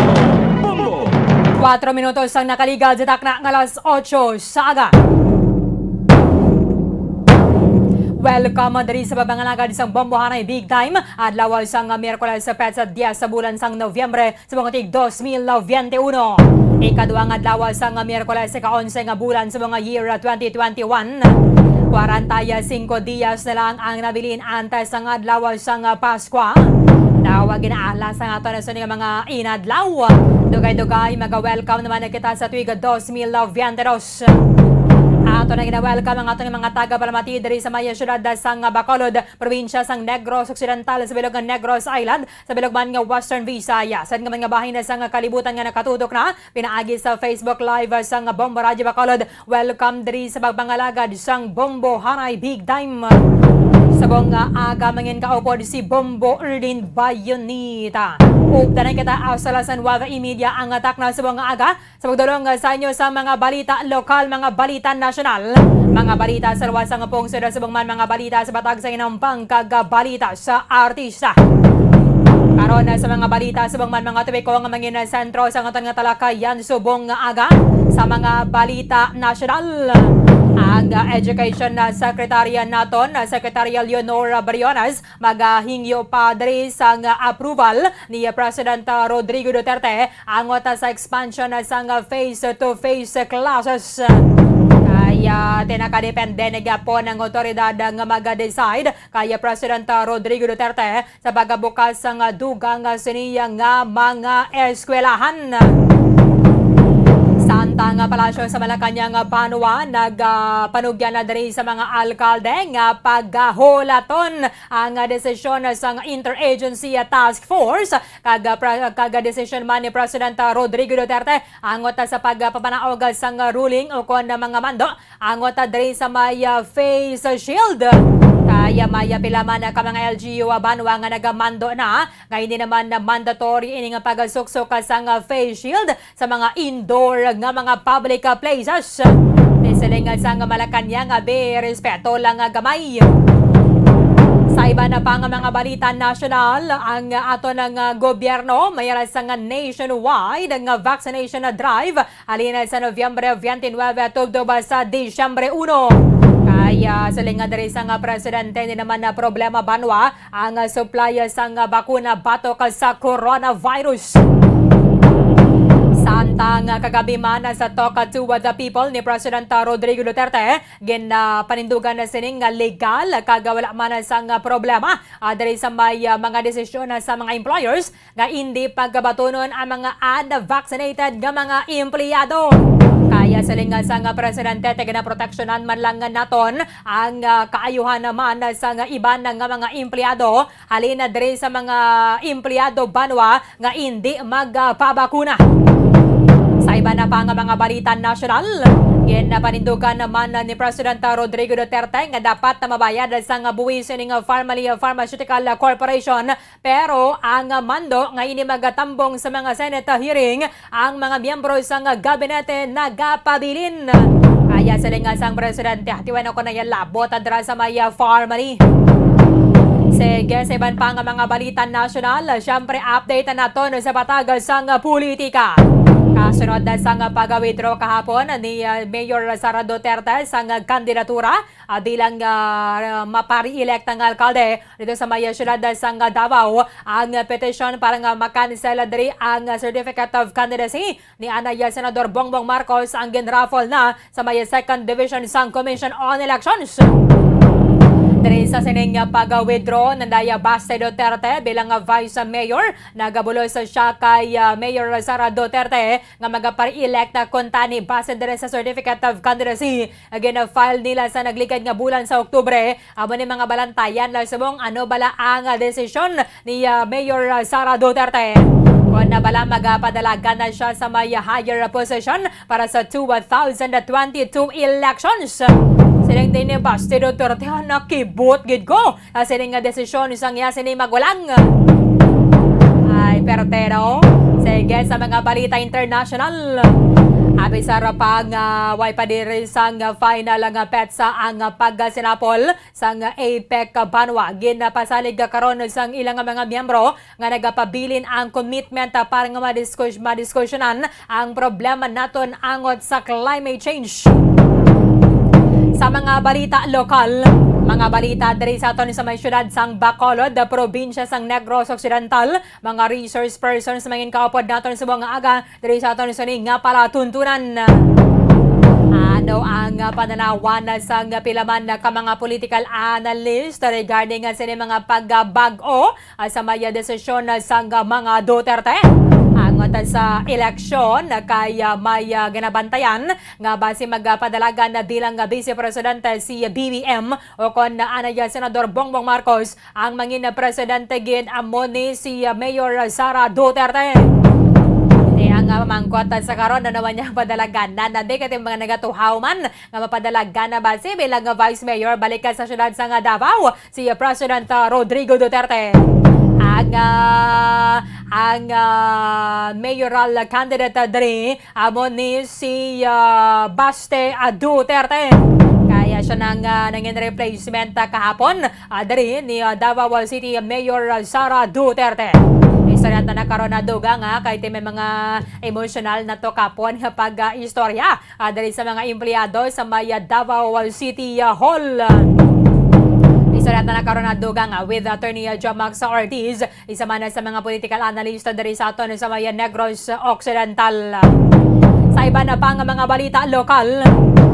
Bombo! Kuwatro minutos ang nakaligad sa takna nga alas otso sa aga. Welcome diri sa pagpangalagad sang Bombohanay Big Time, adlaw sang Miyerkules sa petsa diyes sa bulan sang Nobyembre, sa mga tig dos mil biyente uno. Ikaduha nga adlaw sang Miyerkules, ika-onse nga bulan sa mga year twenty twenty-one. Kwarenta y singko diyas na lang ang nabilin antes sang adlaw sang Paskwa. Daw ginaala sa aton na sini nga mga inadlaw. Dugay-dugay, maga-welcome naman na kita sa tuig dos mil biyente dos. Ato na gina-welcome ang aton mga taga-palamati diri sa may siyudad sang Bacolod, probinsya sang Negros Occidental, sa bilog nga Negros Island, sa bilog man nga Western Visayas, sa nga mga bahin na sang kalibutan nga nakatutok na pinaagi sa Facebook Live sang Bombo Radyo Bacolod. Welcome diri sa pagpangalagad sang Bombohanay Big Time. Subong nga aga, mangin kaupod si Bombo Erlin Bayonita. Updanan kita, ah, sa alas nuwebe y media ang takna subong nga aga. Sa pagdulong, ah, sa inyo sa mga balita lokal, mga balita nasyonal, mga balita sa luwas sang pungsod, subong man mga balita sa batak sang hinampang kag balita sa artista. Karon, ah, sa mga balita, subong man mga topiko nga mangin sentro sa aton nga talakayan subong nga aga sa mga balita nasyonal. Ang, ah, Education, ah, Secretary naton, ah, Secretary Leonora Briones, magahingyo pa diri sang approval ni President, ah, Rodrigo Duterte angot sa expansion sang face-to-face classes. Kaya, ah, tinakadepende na gyapon ang otoridad nga mag-decide kay President, ah, Rodrigo Duterte sa pagbukas sang dugang sini nga mga eskwelahan. Samtang ang Palasyo sa Malacañang, Banwa, nagapanugyan na diri sa mga alkalde nga pagahulaton ang desisyon sang Interagency Task Force kag, ah, pra-, kag desisyon man ni President, ah, Rodrigo Duterte angot sa pagpapanaog sang ruling ukon mga mando angot diri sa may, ah, face shield. Kaya may, ah, pila man ka mga L G U, ah, banwa nga nagamando na nga hindi naman na mandatory ini nga pagsuksok sang face shield sa mga indoor nga mga public, ah, places. Nisiling sang Malacañang, abi, respeto lang nga gamay. Sa iba na pa nga mga balita nasyonal, ang aton nga gobyerno may alas nga nationwide nga vaccination drive halin sa Nobyembre twenty-nine tubtob sa Disyembre uno. Kaya siling nga diri sang presidente, hindi naman na problema banwa ang supply sang bakuna batok sa coronavirus. Samtang kagabi man sa Talk to the People ni President Rodrigo Duterte, ginapanindugan na sining legal kag wala man sang problema, ah, diri sa may, ah, mga desisyon sa mga employers nga indi pagabatunon ang mga unvaccinated nga mga empleyado. Kaya siling sang presidente, tignaproteksyonan man lang naton ang, ah, kaayuhan naman sang iban nga mga empleyado, halin na diri sa mga empleyado banwa nga indi magpabakuna. Sa iba na pa nga mga balita nasyonal, ginapanindugan naman ni Presidente Rodrigo Duterte nga dapat na mabayad sang buwis ining Family Pharmaceutical Corporation. Pero ang mando nga ini magatambong sa mga Senate hearing, ang mga miyembro sang gabinete nagapabilin. Kaya siling sang presidente, "Tiwan ako na yan labot adra sa may, ah, Farmally." Sige, sa iban pa nga mga balita nasyonal, siyempre update naton sa patag sang politika. Kasunod sang pag-withdraw kahapon ni, ah, Mayor Sara Duterte sang kandidatura, ah, bilang, ah, mapa-re-elect nga alkalde dito sa may siyudad sang Davao, ang petisyon para nga ma-cancel diri ang Certificate of Candidacy ni anay Senador Bongbong Marcos ang gin-raffle na sa may Second Division sang Commission on Elections. Diri sa sining pag-withdraw, nanday Baste Duterte bilang Vice Mayor. Nagabulos siya kay, ah, Mayor Sara Duterte nga magapa-re-elect kuntani base diri sa Certificate of Candidacy nga gina-file nila sa nagligad nga bulan sa Oktubre. Amo ni mga balantayan na subong ano bala ang, ah, desisyon ni, ah, Mayor, ah, Sara Duterte. Kon na bala magapadalagan na siya sa may higher position para sa two thousand twenty-two elections. Siling din ni Baste Duterte, "Ah, nakibot gid ko, ah, sining nga desisyon sang iya sini magulang." Ay, pertero. Sige, sa mga balita international. Abisar pa nga way pa diri sang final nga petsa ang pagsinapol sang APEC banwa. Ginapasalig karon sang ilang mga miyembro nga nagapabilin ang commitment para nga madiskus-, madiskusyonan ang problema naton angot sa climate change. Sa mga balita lokal, mga balita diri sa aton sa may syudad sang Bacolod, probinsya sang Negros Occidental, mga resource persons mangin kaupod naton sa mga aga diri sa aton sini nga palatuntunan. Ano ang, ah, pananawan sang pila man ka mga political analyst regarding, ah, sini mga pagbag-o, ah, sa may desisyon, ah, sang mga Duterte? Angot sa eleksyon, ah, kay, ah, may, ah, ginabantayan nga basi magapadalagan na bilang, ah, vice presidente si B B M o kon, ah, anay Senador Bongbong Marcos. Ang mangin presidente gid amo ni si, ah, Mayor Sara Duterte. Kaya nga mamangkot sa karon, ano man niya padalagan na, na di ka mga nagatuhaw man nga mapadalagan na ba si bilang nga Vice Mayor balik ka sa syudad sa nga Davao, si, ah, President, ah, Rodrigo Duterte. Ang, ah, ang, ah, mayoral candidate, ah, diri amo ni si, ah, Baste, ah, Duterte. Kaya siya nang, ah, nangin replacement, ah, kahapon, ah, diri ni, ah, Davao City Mayor, ah, Sara Duterte. Istorya ta na karon na dugang, ah, kay ti may mga emosyonal na to kapon nga pag, ah, istorya, ah, diri sa mga empleyado sa may, ah, Davao City, ah, Hall. Istorya ta na karon na dugang, ah, with Attorney, ah, Jomax Ortiz. Isa man sa mga political analyst diri sa aton sa may Negros Occidental. Sa iban pa nga mga balita lokal,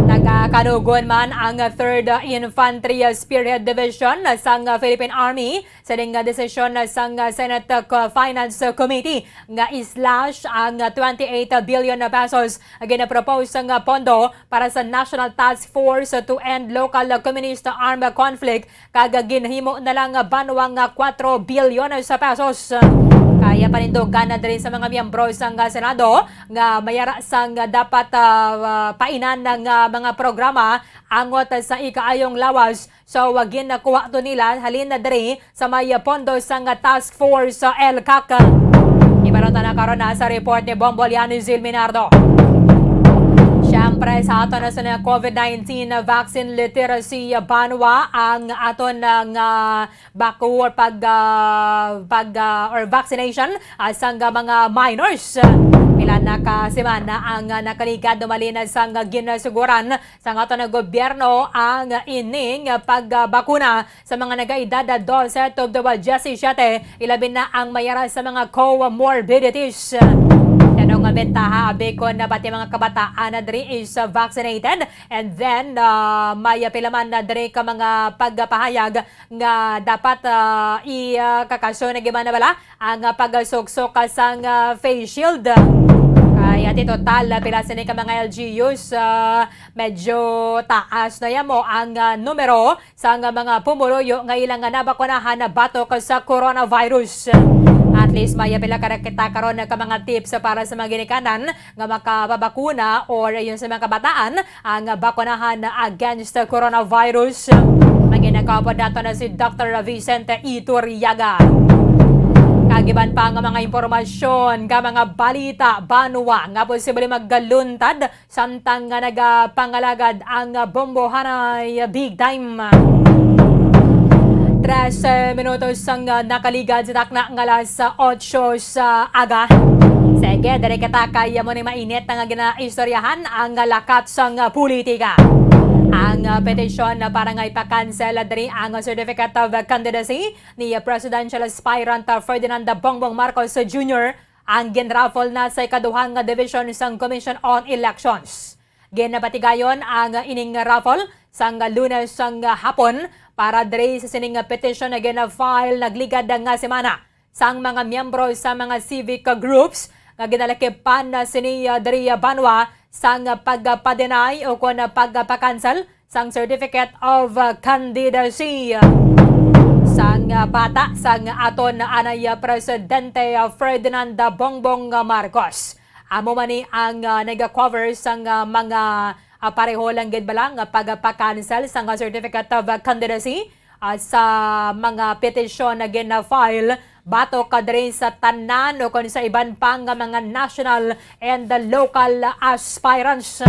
nagakanugon man ang Third Infantry Spearhead Division sang Philippine Army sa ning desisyon sang Senate Co-, Finance Committee nga i-slash ang twenty-eight billion pesos nga ginapropose nga pondo para sa National Task Force to End Local Communist Armed Conflict kag ginhimo na lang banwa nga kwatro bilyon sa pesos. Kaya panindugan na diri sa mga miyembro sang Senado nga mayara sang dapat, ah, painan nga mga programa angot sa ikaayong lawas. So, ginakuha to nila halin na diri sa may pondo sang Task Force sa ELCAC. Ibaron ta na karon na sa report ni Bombo Liani Zilminardo. Siyempre, sa aton na sa COVID nineteen vaccine literacy banwa ang aton nga baku or pag, ah, pag, ah, or vaccination, ah, sang mga minors. Pila na ka semana ang, ah, nakaligad, dumalin sang ginasuguran sang aton nga gobyerno ang ining pagbakuna sa mga nagaedad dose tubtob diyesisiete, ilabi na ang mayara sa mga comorbidities. Ano nga bentaha abi kon na pati mga kabataan na diri is vaccinated, and then, ah, may pila man na diri ka mga pagpahayag nga dapat, ah, i, ah, kakaso na giman na bala ang, ah, pagsuksok, ah, sang, ah, face shield. Kay ati total, ah, pila sini ka mga L G Us, ah, medyo taas na yamo ang, ah, numero sang mga pumuluyo nga ilang nga nabakunahan na batok sa coronavirus. At least may pila ka kita karon ka mga tips para sa mga ginikanan nga makapabakuna or yun sa mga kabataan ang bakunahan against coronavirus. Ang ginakapod nato na si Doctor Vicente Iturriaga. Kagiban pa nga mga impormasyon ka mga balita banwa nga posible magluntad samtang nga nagapangalagad ang bombohanay big time. Trese minutos ang, ah, nakaligad sa takna nga alas otso sa aga. Sige, diri kita kay amo ni mainit nga ginaistoryahan ang lakat sang politika. Ang, ah, petisyon para nga ipa-cancel diri ang certificate of candidacy ni Presidential Aspirant, ah, Ferdinand Bongbong Marcos Junior ang ginraffle na sa ikaduhang division sang Commission on Elections. Ginapatigayon ang ining raffle sang Lunes sang hapon para diri sa sining petisyon nga gina-file nagligad nga semana sang mga miyembro sa mga civic groups nga ginalakipan na sini, ah, diri, ah, banwa sang pagpa-deny o kon pagpa-cancel sang Certificate of, ah, Candidacy sang, ah, bata sang aton anay, ah, Presidente, ah, Ferdinand Bongbong Marcos. Amo man ni ang, ah, nag-cover sang, ah, mga, ah, pareho lang gid bala nga pagpa-cancel sang, ah, Certificate of, ah, Candidacy, ah, sa mga petisyon na gina-file batok ka diri sa tanan o kon sa iban pa nga mga national and local aspirants.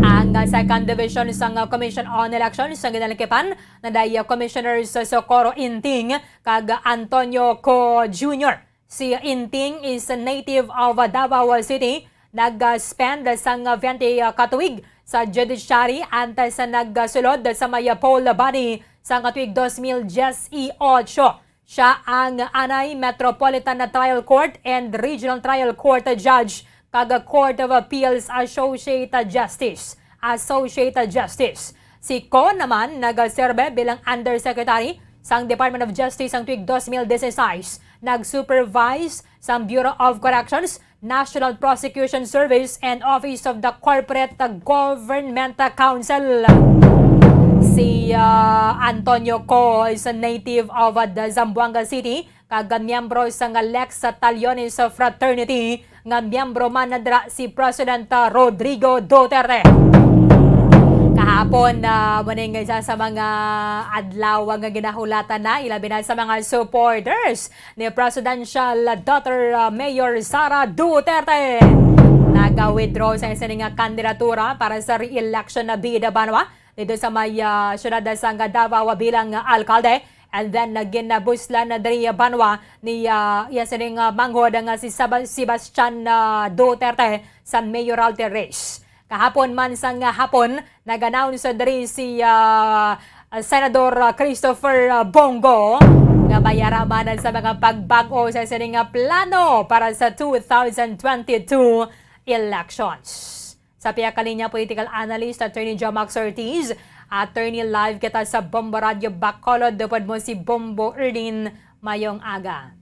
Ang, ah, second division sang, ah, Commission on Elections ang ginalakipan na day, ah, Commissioners Socorro Inting kag Antonio Co Junior. Si Inting is a native of Davao City. Nag-spend sang twenty ka tuig sa judiciary antes sa nagsulod sa may poll body sa tuig dos mil dieciocho. Siya ang anay Metropolitan Trial Court and Regional Trial Court Judge kag Court of Appeals Associate Justice. Associate Justice. Si Co naman nagaserbe bilang Undersecretary sang Department of Justice sang tuig dos mil dieciséis. Nag-supervise sang Bureau of Corrections, National Prosecution Service, and Office of the Corporate Government Counsel. Si, ah, Antonio Co is a native of, ah, the Zamboanga City kag miyembro sang Lex Talionis Fraternity, nga miyembro man na dira si President, ah, Rodrigo Duterte. Kahapon, ah, amo ni nga isa sa mga adlaw nga ginahulatan na, ilabi na sa mga supporters ni Presidential Daughter, ah, Mayor Sara Duterte. Naga-withdraw sa isa nga kandidatura para sa re-election na bid banwa dito sa may, ah, siyudad sang Davao bilang, ah, alkalde. And then, nagin nabuslan na diri, ah, banwa ni, ah, iya sining, ah, manghod nga si Saba-, Sebastian, ah, Duterte sa mayoralty race. Kahapon man sang, ah, hapon, nag-announce diri si, ah, Senador, ah, Christopher, ah, Bong Go nga may ara man sa mga pagbag-o sa sining, ah, plano para sa two thousand twenty-two elections. Sa pihak ka linya, political analyst Attorney Jomax Ortiz. Attorney, live kita sa Bombo Radio Bacolod. Upod mo si Bombo Erlin. Mayong aga.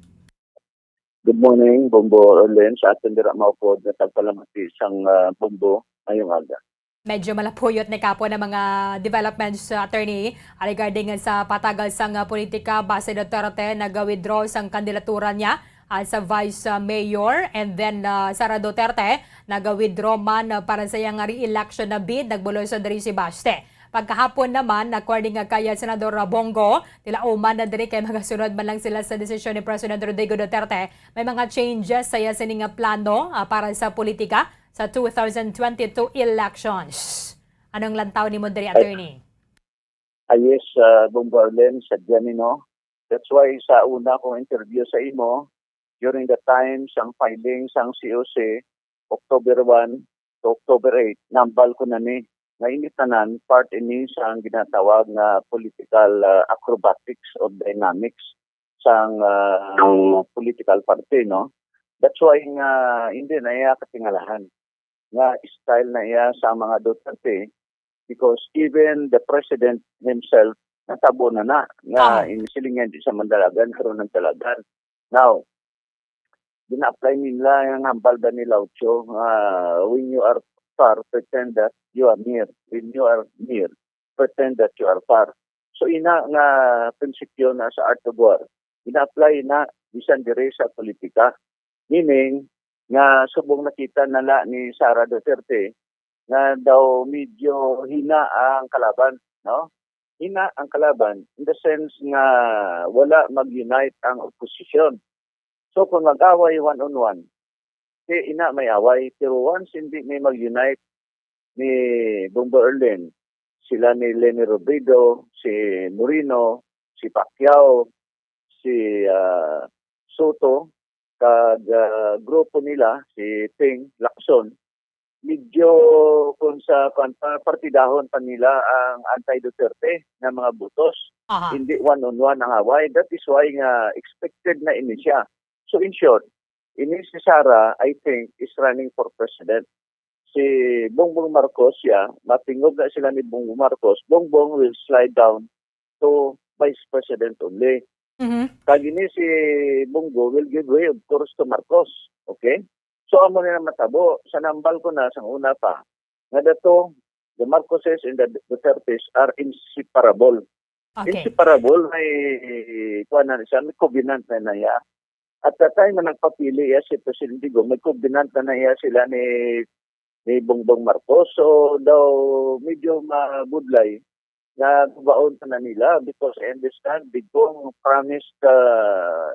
Good morning, Bombo Erlin. Sa aton dira maupod nga tagpalamati sang, ah, Bombo, mayong aga. Medyo malapuyot ni kapo na mga developments, uh, attorney, uh, regarding sa patagal sang, uh, politika, base Duterte nag-withdraw sang kandidatura niya, uh, sa vice, uh, mayor, and then, uh, Sara Duterte nag-withdraw man, uh, para sa iyang re-election na bid, nagbulos sa diri si Baste. Pagkahapon naman, according nga kay, uh, Senador, uh, Bong Go, tila uman na diri kay magasunod man lang sila sa desisyon ni President Rodrigo Duterte. May mga changes sa iya sini nga plano, uh, para sa politika sa two thousand twenty-two elections. Anong lantaw nimo diri, Ay, attorney? Ah, yes, uh, Bombo Erlin, sa dyan, no? That's why sa una kong interview sa imo, during the time sang filing sang C O C, October one to October eight, nambal ko na ni. Nga ini tanan, part ini sa ang ginatawag nga political, uh, acrobatics or dynamics sang, uh, political party, no? That's why nga hindi na iya katingalahan nga style na iya sa mga Duterte, because even the president himself natabo na na nga Ah. inisilingan di sa mandalagan, karon ang dalagan. Now, gina-apply nila ang hambal ba ni Lao Tzu, ah, "When you are far, pretend that you are near. When you are near, pretend that you are far." So, ina nga prinsipyo na sa Art of War, gina-apply na bisan diri sa politika. Meaning, nga subong nakita na la ni Sara Duterte nga daw medyo hina ang kalaban, no? Hina ang kalaban in the sense nga wala mag-unite ang oposisyon. So, kung mag-away one-on-one, di ina may away. Pero once hindi may mag-unite ni Bombo Erlin, sila ni Leni Robredo, si Moreno, si Pacquiao, si, ah, Soto, kag, ah, grupo nila, si Ping Lacson, medyo kung sa, kwan pa, partidahon pa nila ang anti-Duterte nga mga butos. Aha. Hindi one-on-one ang away. That is why nga expected na ini siya. So, in short, ini si Sara, I think, is running for president. Si Bongbong Marcos siya, matingog na sila ni Bongbong Marcos, Bongbong will slide down to vice president only. Mhm. Kag ini si Bongo will give way, of course, to Marcos. Okay? So, amo na matabo. Sa nambal ko na, sang una pa, nga dato, the Marcoses and the Dutertes are inseparable. Okay. Inseparable, may, kuwan na siya, may covenant na na iya. At the time na nagpapili iya si Presidente Digong, may covenant na na iya sila ni, ni Bongbong Marcos. So, daw medyo mabudlay nga gubaon pa na nila because I understand Digong promised, uh,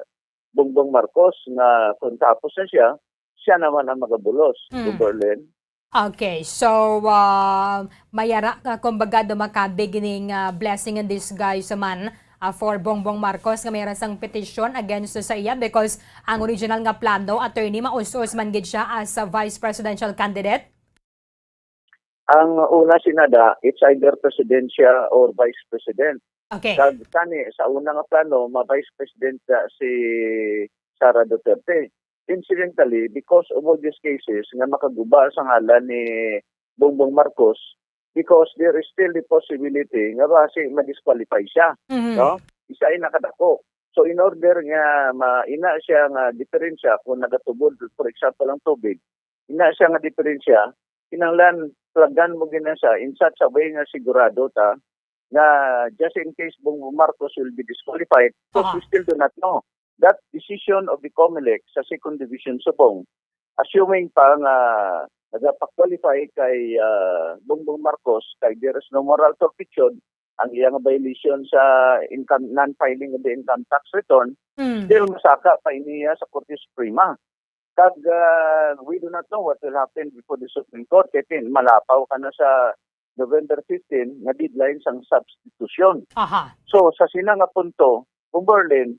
Bongbong Marcos nga kung tapos na siya, siya naman ang magabulos, Mm. Berlin. Okay, so, ah, mayara ka, kumbaga, dumakabig ning, ah, blessing in disguise man, ah, for Bongbong Marcos nga mayara sang petition against sa iya because ang original nga plano, attorney, maus-us man gid siya as a vice presidential candidate? Ang una sinada, it's either presidential or vice president. Okay. Kag tani, sa una nga plano, ma-vice president na si Sara Duterte. Incidentally, because of all these cases nga makaguba sa ngalan ni Bongbong Marcos, because there is still the possibility nga basi ma-disqualify siya, Mhm. no? Isa ay nakadako. So, in order nga ma-, ina siya nga diferensya kung nagatubod, for example, ang tubig, ina siya nga diferensya, kinahanglan plagan mo gina siya in such a way nga sigurado ta nga just in case Bongbong Marcos will be disqualified, because Aha. we still do not know. That decision of the COMELEC sa Second Division Subong, assuming pa nga nagapa-qualify kay, ah, Bongbong Marcos, kay there is no moral turpitude, ang iyang violation sa income, non-filing of the income tax return, Mm. still masaka pa iniya sa Korte Suprema. Kag, ah, we do not know what will happen before the Supreme Court. Kay tin-, malapaw ka na sa November fifteen nga deadline sang substitution. Aha. So, sa sina nga punto, Kong Berlin,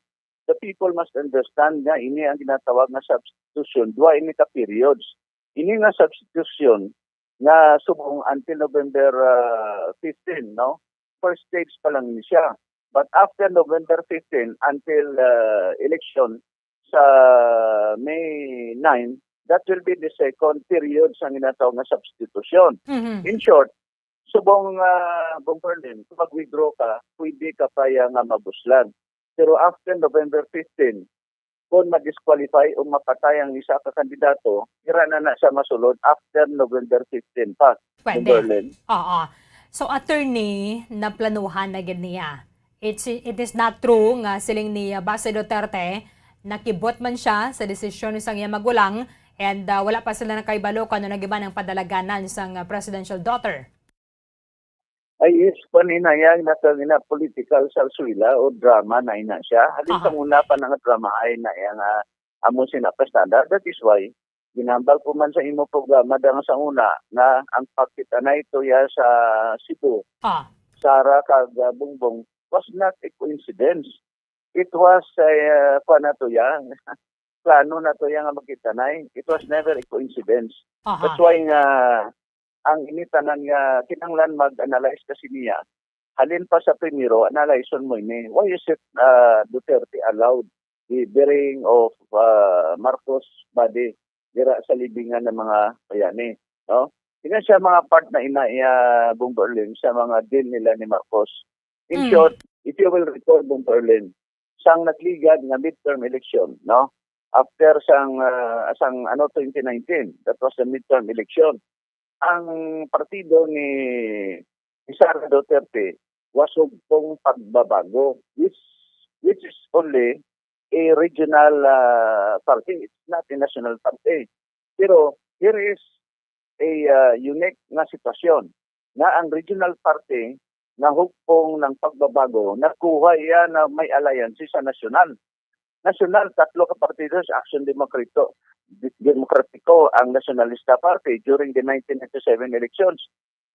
the people must understand nga ini ang ginatawag nga substitution. Duha ini ka periods. Ini nga substitution nga subong until November, ah, fifteen, no? First stage pa lang ni siya. But after November fifteen until, ah, election sa May nine, that will be the second period sa ginatawag nga substitution. Mhm. In short, subong, ah, Bong Ferlin, kung mag-withdraw ka, pwede ka pa ya nga mabuslan. Pero after November fifteen, kung ma-disqualify o mapatay ang isa ka kandidato, dira na na siya masulod after November fifteen pa, Bong Pwede. Ferlin. Oo. So, attorney, naplanuhan na gid niya. It's, it is not true nga siling ni, uh, Base Duterte, nakibot man siya sa desisyon sang iyang magulang, and, uh, wala pa sila nakahibalo kung ano na gid man ang padalaganan sang, uh, presidential daughter. Ay, yes, paninayag na to nga political salsuela o drama na ina siya. Halin Aha. sa una pa nga drama ay na iya nga amo sina pa standard. That is why, ginambal ko man sa imo programa dang sa una nga ang pagkita na ito ya sa Cebu, Ah. Sara kag, ah, Bongbong, was not a coincidence. It was a, uh, kuwan na to ya, plano na to ya nga magkitanay. It was never a coincidence. Aha. That's why nga ang ini tanan nga kinahanglan mag-analyze kasi niya. Halin pa sa primero, analyzon mo ini. Why is it, uh, Duterte allowed the burying of, uh, Marcos body dira sa libingan ng mga bayani, no? Ina siya mga part na ina iya, Bong Berlin, sa mga deal nila ni Marcos. In Mm. short, if you will recall, Bong Berlin, sang nagligad nga midterm election, no? After sang, ah, sang, ano, twenty nineteen, that was the midterm election. Ang partido ni, ni Sara Duterte was Hugpong Pagbabago, which, which is only a regional, ah, party. It's not a national party. Pero here is a, ah, unique nga sitwasyon na ang regional party nga Hugpong ng Pagbabago, nakuha iya na may alliance sa nasyonal. Nasyonal, tatlo ka partido sa Aksyon Demokrato-, Democratico ang Nationalista Party during the nineteen ninety-seven elections.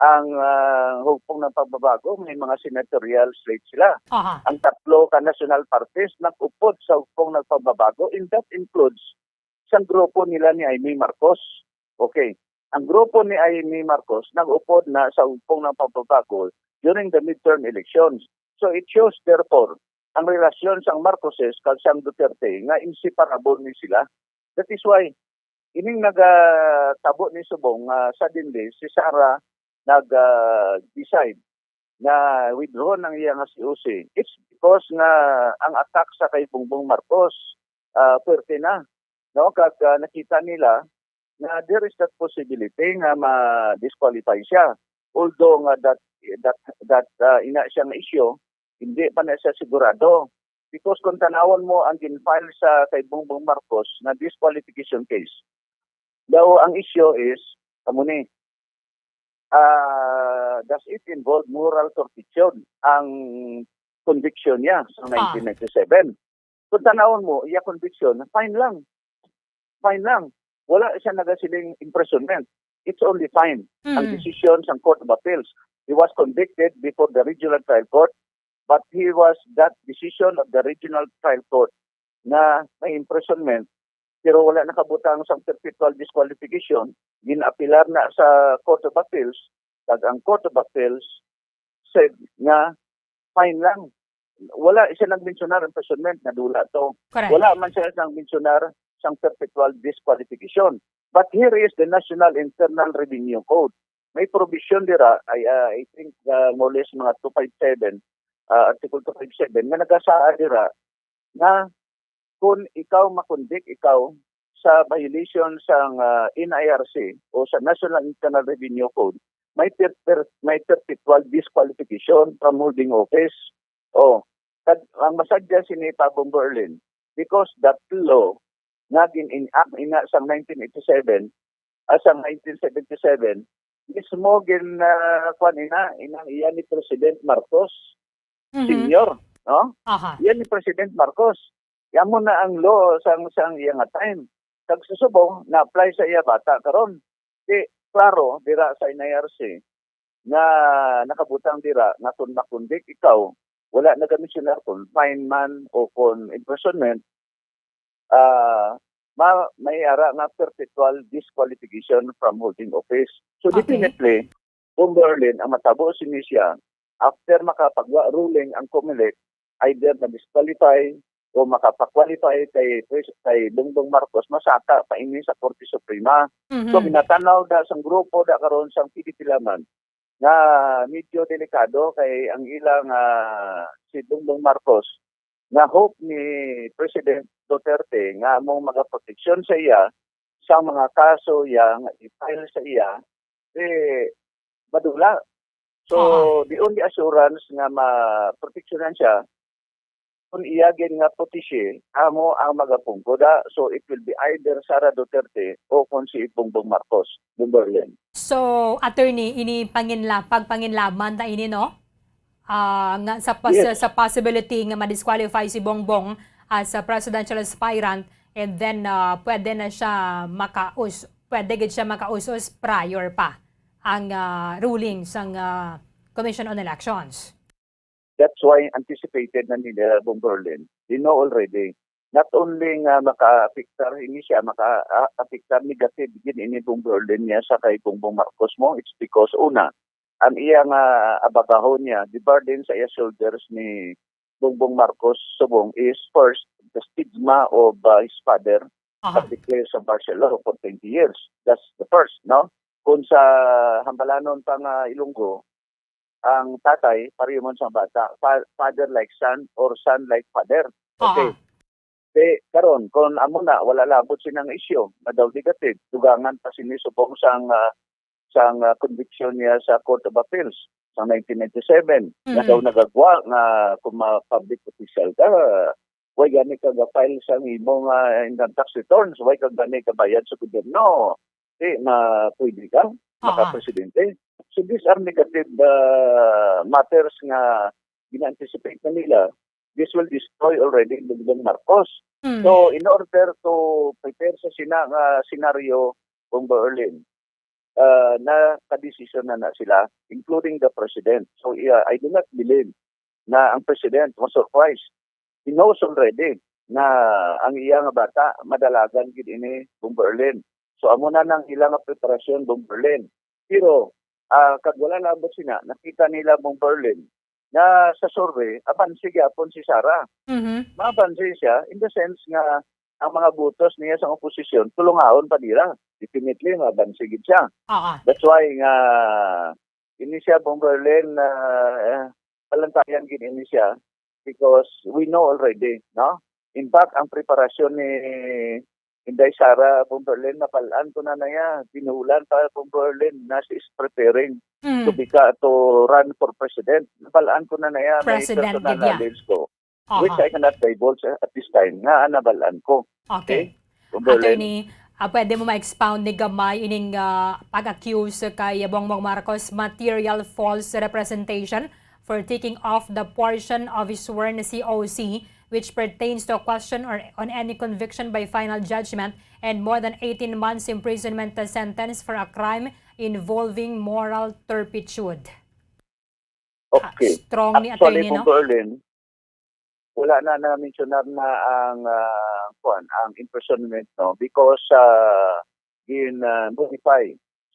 Ang, ah, Hugpong ng Pagbabago, may mga senatorial slate sila. Aha. Ang tatlo ka national parties nag-upod sa Hugpong ng Pagbabago, and that includes sang grupo nila ni Imee Marcos. Okay. Ang grupo ni Imee Marcos nag-upod na sa Hugpong ng Pagbabago during the midterm elections. So it shows, therefore, ang relasyon sang Marcoses kag sang Duterte nga inseparable ni sila. That is why ining nagatabo ni subong nga suddenly si Sara nag, ah, decide nga withdraw ang iya nga C O C. It's because nga ang attack sa kay Bongbong Marcos, ah, puwerte na, no? Kag, ah, nakita nila nga there is that possibility nga ma-disqualify siya. Although nga that, that, that, ah, ina siya nga isyu, hindi pa na siya sigurado. Because kung tanawon mo ang gin-file sa kay Bongbong Marcos na disqualification case, daw ang isyu is, kamo ni, ah, does it involve moral turpitude ang conviction niya sa Ah. nineteen ninety-seven? Kung tanawon mo, iya conviction, fine lang. Fine lang. Wala siya nagasiling imprisonment. It's only fine. Ang Mm. decision sang Court of Appeals. He was convicted before the Regional Trial Court, but he was that decision of the Regional Trial Court na may imprisonment, pero wala nakabutang sang perpetual disqualification, gin-apilar na sa Court of Appeals, kag ang Court of Appeals said nga fine lang. Wala siya nagmensionar imprisonment, nadula to. Correct. Wala man siya nagmensionar sang perpetual disqualification. But here is the National Internal Revenue Code. May provision dira, I, ah, I think, ah, more or less mga two five seven, ah, Article two five seven, nga nagasaad dira nga kung ikaw makonvict ikaw sa violation sang, ah, N I R C o sa National Internal Revenue Code, may per-, per-, may perpetual disqualification from holding office. Oh, kag ang masadya sini pa, Bomber Erlin, because that law nga gin-enact ina sang nineteen eighty-seven, ah, sang nineteen seventy-seven, mismo gin, ah, kuwan ina, inang iya ni President Marcos Mhm. Senior, no? Aha. Iya ni President Marcos. Amo na ang law sang, sang iya nga time. Kag sa subong, na-apply sa iya bata karon. Di, klaro, dira sa N I R C, nga nakabutang dira nga kung makonvict ikaw, wala nagamensionar kung fine man o kung imprisonment, ah, ma-, may ara nga perpetual disqualification from holding office. So, Okay. definitely, Bomber Erlin, ang matabo sini siya, after makapagwa ruling ang Comelec, either ma-disqualify o makapa-qualify kay Pres-, kay Bongbong Marcos, masaka pa ini sa Korte Suprema. So, Mhm. ginatanaw da sang grupo da karon sang P D P Laban nga medyo delikado kay ang ilang, ah, si Bongbong Marcos nga hope ni President Duterte nga among magaproteksyon sa iya sa mga kaso iya nga i-file sa iya, eh, madula. So, Aha. the only assurance nga maproteksyonan siya, kung iya gid nga protege, amo ang magapungko da. So, it will be either Sara Duterte o kung si Bongbong Marcos, Bomber Erlin. So, attorney, ini panginla-, pagpanginlaban ta ini, no? Ah, nga sa pos-, Yes. sa possibility nga ma-disqualify si Bongbong as a presidential aspirant, and then, ah, pwede na siya makaus-, pwede gid siya makausos prior pa ang, ah, ruling sang, ah, Commission on Elections. That's why anticipated na nila, Bomber Erlin. They know already. Not only nga maka-apektar ini siya, maka-, ah, apektar negative gid ini, Bomber Erlin, niya sa kay Bongbong Marcos mo, it's because, una, ang iya nga abagahon niya, the burden sa iya shoulders ni Bongbong Marcos subong is first, the stigma of, uh, his father Aha. pag-declare sa martial law for twenty years. That's the first, no? Kung sa hambalanon pa nga Ilonggo, ang tatay, pareho man sa bata, fa-, father like son or son like father. Okay. Aha. Di, karon, kung amo na, wala labot sinang isyu, nga daw negative, dugangan pa sini subong sang, ah, sang, ah, conviction niya sa Court of Appeals sa nineteen ninety-seven, nga Mm. daw nagagwa nga kung ma-, public official ka, why gani ka ga-file sa imo nga income tax returns? Why ka gani ka bayad sa gobyerno? Di, ma-, pwede ka, Ah. makapresidente. So these are negative, ah, matters nga gina-anticipate na nila. this will destroy already Bongbong Marcos. Mm. So, in order to prepare sa sina-, nga senaryo, Bong Berlin, ah, nakadesisyon na na sila, including the president. So, yeah, I do not believe na ang president was surprised. He knows already na ang iya nga bata, madalagan gid ini, Bong Berlin. So, amo na nang ila nga preparasyon, Bong Berlin. Pero, ah, kag wala naabot sina, nakita nila, Bong Berlin, nga sa survey, abanse gyapon si Sara. Mhm. Maabanse siya in the sense nga ang mga butos niya sa oposisyon, tulungaon pa nila. Definitely, maabanse gid siya. Oo. That's why nga, ini siya, Bong Berlin, ah, palantayan gid ini siya because we know already, no? In fact, ang preparasyon ni Inday Sara, Bong Berlin, nabal-an ko na na iya. Binulan pa, Bong Berlin, na she is preparing Mm. to beca-, to run for president. Nabal-an ko na na iya. May President personal gid, yeah. knowledge ko, Aha. which I cannot divulge, uh, at this time, nga nabal-an ko. Okay. Okay? Bong Berlin. Attorney, ah, pwede mo ma-expound ni gamay ining, ah, pag-accuse kay Bongbong Marcos material false representation for taking off the portion of his sworn C O C which pertains to a question or on any conviction by final judgment and more than eighteen months imprisonment sentence for a crime involving moral turpitude. Okay. Strong ni Actually, attorney, Bong no? Berlin, wala na na-mentionar na ang, ah, kuwan, ang imprisonment, no? Because, ah, gin, ah, modify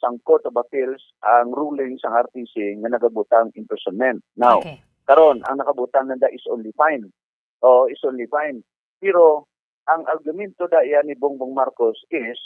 sang Court of Appeals ang ruling sang R T C nga nagabutang imprisonment. Now, Okay. karon, ang nakabutang nanda is only fine. O, is only fine. Pero, ang argumento da iya ni Bongbong Marcos is,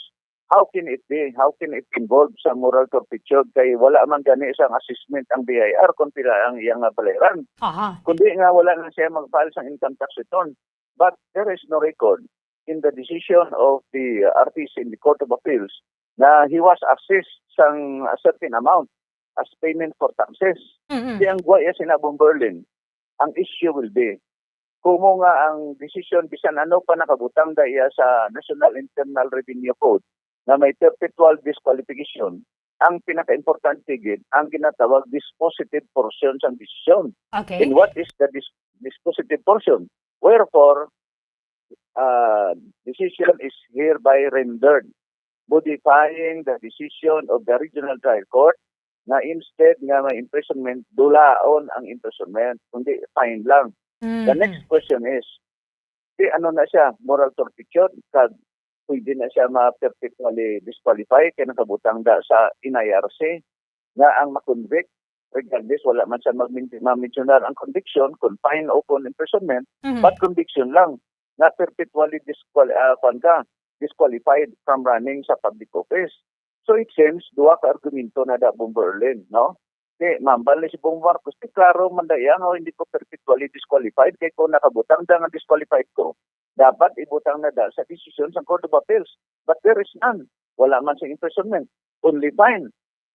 how can it be? How can it involve sa moral turpitude? Kay wala man gani sang assessment ang B I R kung pila ang iyang nga balayran. Aha. Kundi nga wala na siya mag-file sang income tax return. But there is no record in the decision of the R T C in the Court of Appeals na he was assessed sang a certain amount as payment for taxes. Mm-mm. Di ang guwa iya sina Bong Berlin, ang issue will be, kumo nga ang desisyon, bisan ano pa nakabutang da iya sa National Internal Revenue Code na may perpetual disqualification, ang pinakaimportante gid ang ginatawag dispositive portion sang desisyon. Okay. And what is the dis-, dispositive portion? Wherefore, uh, decision is hereby rendered, modifying the decision of the Regional Trial Court, na instead nga may imprisonment, dulaon ang imprisonment, kundi fine lang. The Mhm. next question is, di ano na siya, moral turpitude, kag pwede na siya ma-perpetually disqualify kay nakabutang da sa N I R C nga ang ma-convict, regardless, wala man siya mag-, ma-mentionar ang conviction, kung fine o kung imprisonment, Mhm. but conviction lang, na perpetually disqual-, ah, kuwan ka, disqualified from running sa public office. So it seems, duha ka argumento na da Bong Berlin, no? Di, mambal ni si Bong Marcos, di klaro man da iya nga hindi ko perpetually disqualified, kay kung nakabutang da nga disqualified ko, dapat ibutang na da sa desisyon sa Court of Appeals. But there is none. Wala man sing imprisonment. Only fine.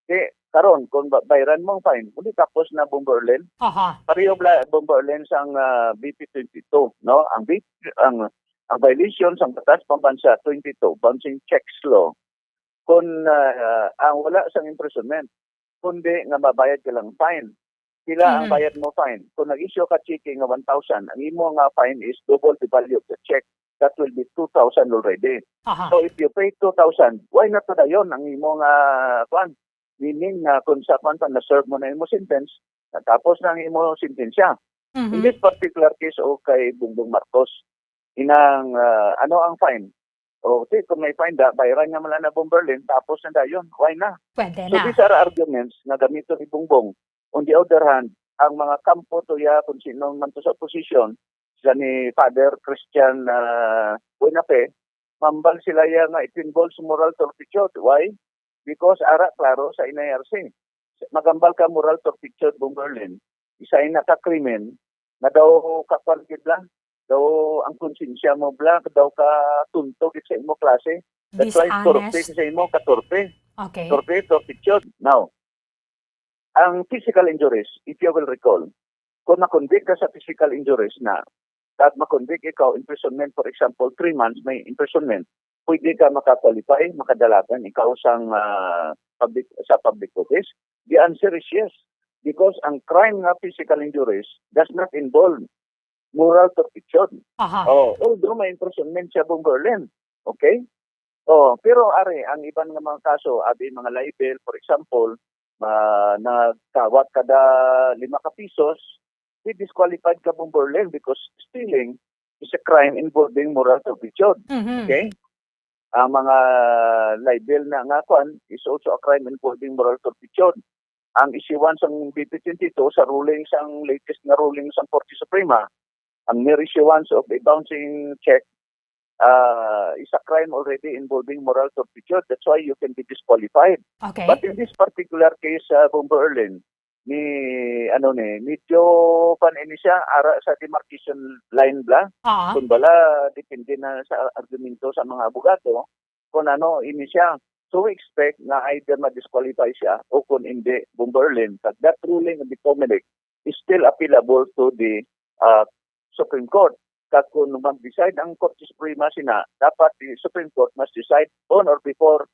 Di, karon, kung ba-, bayran mo ang fine, muli tapos na Bong Berlin. Aha. Pareho bla-, Bong Berlin sang, ah, B P twenty-two, no? Ang B P, ang, ang violation sang batas pambansa twenty-two, bouncing checks law, kung, ah, ang wala sang imprisonment, kundi nga mabayad ka lang fine. Pila ang Mhm. bayad mo fine? Kung nag-issue ka cheque nga one thousand, ang imo nga fine is double the value of the check. That will be two thousand already. Aha. So if you pay two thousand, why not padayon ang imo nga, kuwan? Meaning na kung sa kuwan pa, na-serve mo na imo sentence, natapos na ang imo sentensya. In Mhm. this particular case, o kay Bongbong Marcos, inang, ah, ano ang fine? O, di, kung may fine da, bayran nga man lang na Bong Berlin, tapos na dayon. Why na? Pwede So, na. these are arguments nga gamiton ni Bongbong. On the other hand, ang mga kampo to ya, kung sino man to sa opposition, sila ni Father Christian, ah, Buenafe, mambal sila ya nga it involves moral turpitude. Why? Because ara, klaro sa N I R C. Magambal ka moral turpitude, Bong Berlin, isa ina ka krimen, nga daw kakwan gid lang, daw ang konsensya mo bla, daw ka tunto gid sa imo klase. That's why torpe Dishonest. sa imo, katorpe. Okay. Torpe, torpitude. Now, ang physical injuries, if you will recall, kung na-convict ka sa physical injuries na, at ma-convict ikaw, imprisonment, for example, three months may imprisonment, pwede ka maka-qualify, makadalagan ikaw sang, ah, public, sa public office? The answer is yes. Because ang crime nga physical injuries does not involve moral turpitude. Aha. Oh, although may imprisonment siya, Bong Berlin. Okay? Oh, pero ari, ang iban nga mga kaso, abi mga libel, for example, ma nagkawat kada lima ka pisos, di disqualified ka, Bong Berlin, because stealing is a crime involving moral turpitude. Mhm. Okay? Ang mga libel na nga kwan is also a crime involving moral turpitude. Ang issuance sang B P twenty-two sa ruling, sang latest nga ruling sang Korte Suprema, ang mere issuance of a bouncing check uh, is a crime already involving moral turpitude. That's why you can be disqualified. Okay. But in this particular case, uh, Bombo Erlin, ni ano ni, medyo pan ini siya, ara sa demarcation line bla. Ah. Kung bala, depende na sa argumento sa mga abogado kung ano ini siya. So we expect na either ma-disqualify siya o kung hindi, Bombo Erlin, that, that ruling of the Comelec is still appealable to the uh, Supreme Court. Kag kung mag-decide ang Korte Suprema sina, dapat the Supreme Court must decide on or before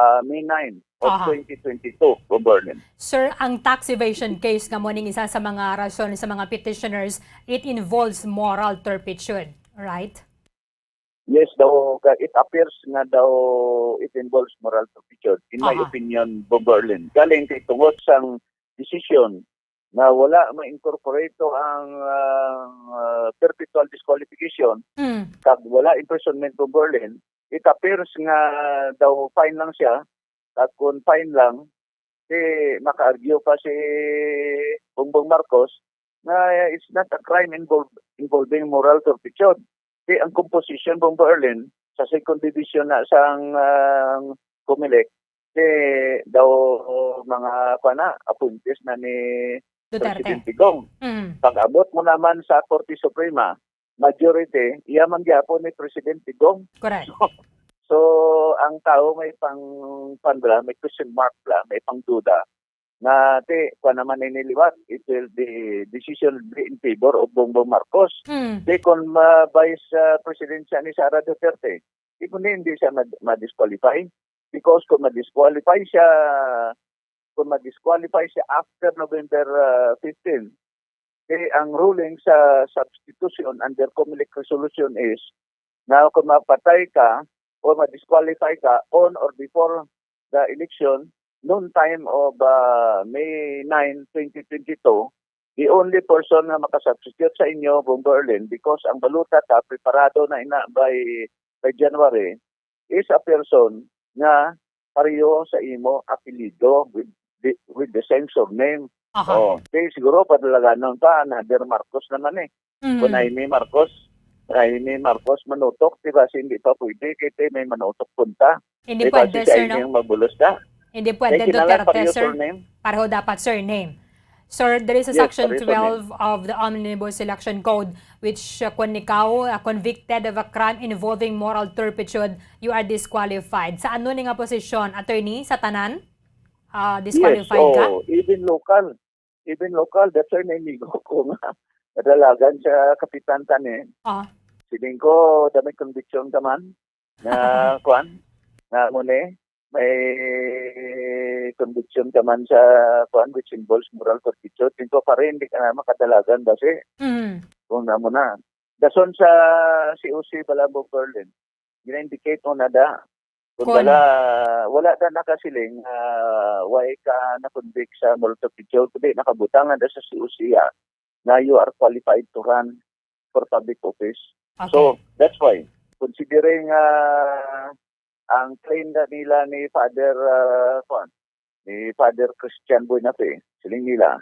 uh, May nine of Aha. twenty twenty-two, Bombo Erlin. Sir, ang tax evasion case nga mo ning isa sa mga rason sa mga petitioners, it involves moral turpitude, right? Yes, daw, ka- it appears nga daw it involves moral turpitude, in my Aha. opinion, Bombo Erlin. Galing kay tungod sang decision na wala ma-incorporate ang ah, perpetual disqualification, Mm. kag wala imprisonment, Bombo Erlin, it appears nga daw fine lang siya, kag kung fine lang, di maka-argue pa si Bongbong Marcos na it's not a crime involve, involving moral turpitude. Di ang composition, Bombo Erlin, sa second division na sang ah, Comelec, di daw mga, kuwan na, appointees na ni Duterte. Presidente Gong. Mm. Pag-abot mo naman sa Korte Suprema, majority, iya man gyapon ni Presidente Gong. Correct. So, ang tao may pang, pang bla, may question mark bla, may pangduda na, ti, kuwan naman ini liwat, it will, the decision will be in favor of Bongbong Marcos. Mm. Di kung ma-, vice ah, president siya ni Sara Duterte, di kundi hindi siya ma-, ma-disqualify. Because kung ma-disqualify siya, kung ma-disqualify siya after November ah, fifteen, di ang ruling sa substitution under Comelec resolution is na kung mapatay ka o ma-disqualify ka on or before the election, noon time of ah, May nine, twenty twenty-two, the only person nga makasubstitute sa inyo, Bongo Erlin, because ang balota ta preparado na ina by, by January, is a person nga pareho sa imo apelyido with the, with the same surname. Aha. Oh, di siguro padalaganon pa, another Marcos naman eh. Mm. Kung Jaime Marcos, Jaime Marcos Manutok, di ba, hindi pa pwede, kay may Manutok punta. Hindi Di ba, pwede, si sir, no? Jaime ang mabulos na. Hindi pwede, Kay kinahanglan Duterte, pareho sir. Surname. Pareho dapat surname. Sir, there is a Yes, section pareho twelve of the Omnibus Election Code which uh, kung ikaw uh, convicted of a crime involving moral turpitude, you are disqualified. Sa ano ni nga posisyon, attorney? Sa tanan? Ah, disqualified ka? Yes, oh, even local. Even local, that's why naimigo ko nga nadalagan sa kapitan tan eh. Ah. Siling ko, damay conviction ka man. Na, kwan, na mo ni, may conviction ka man sa, kwan, which involves moral turpitude. Siling ko pa rin, di ka na makadalagan kasi Mm. kung na mo na. Dason sa C O C Balabog Berlin, gina-indicate mo na da. Kung Kon- wala, wala na nakasiling, ah, why ka na-convict sa moral turpitude, kundi nakabutang na da sa C O C, ah, na you are qualified to run for public office. Okay. So, that's why, considering ah, ang claim na nila ni Father, ah, kuwan, ni Father Christian Buenafe, siling nila,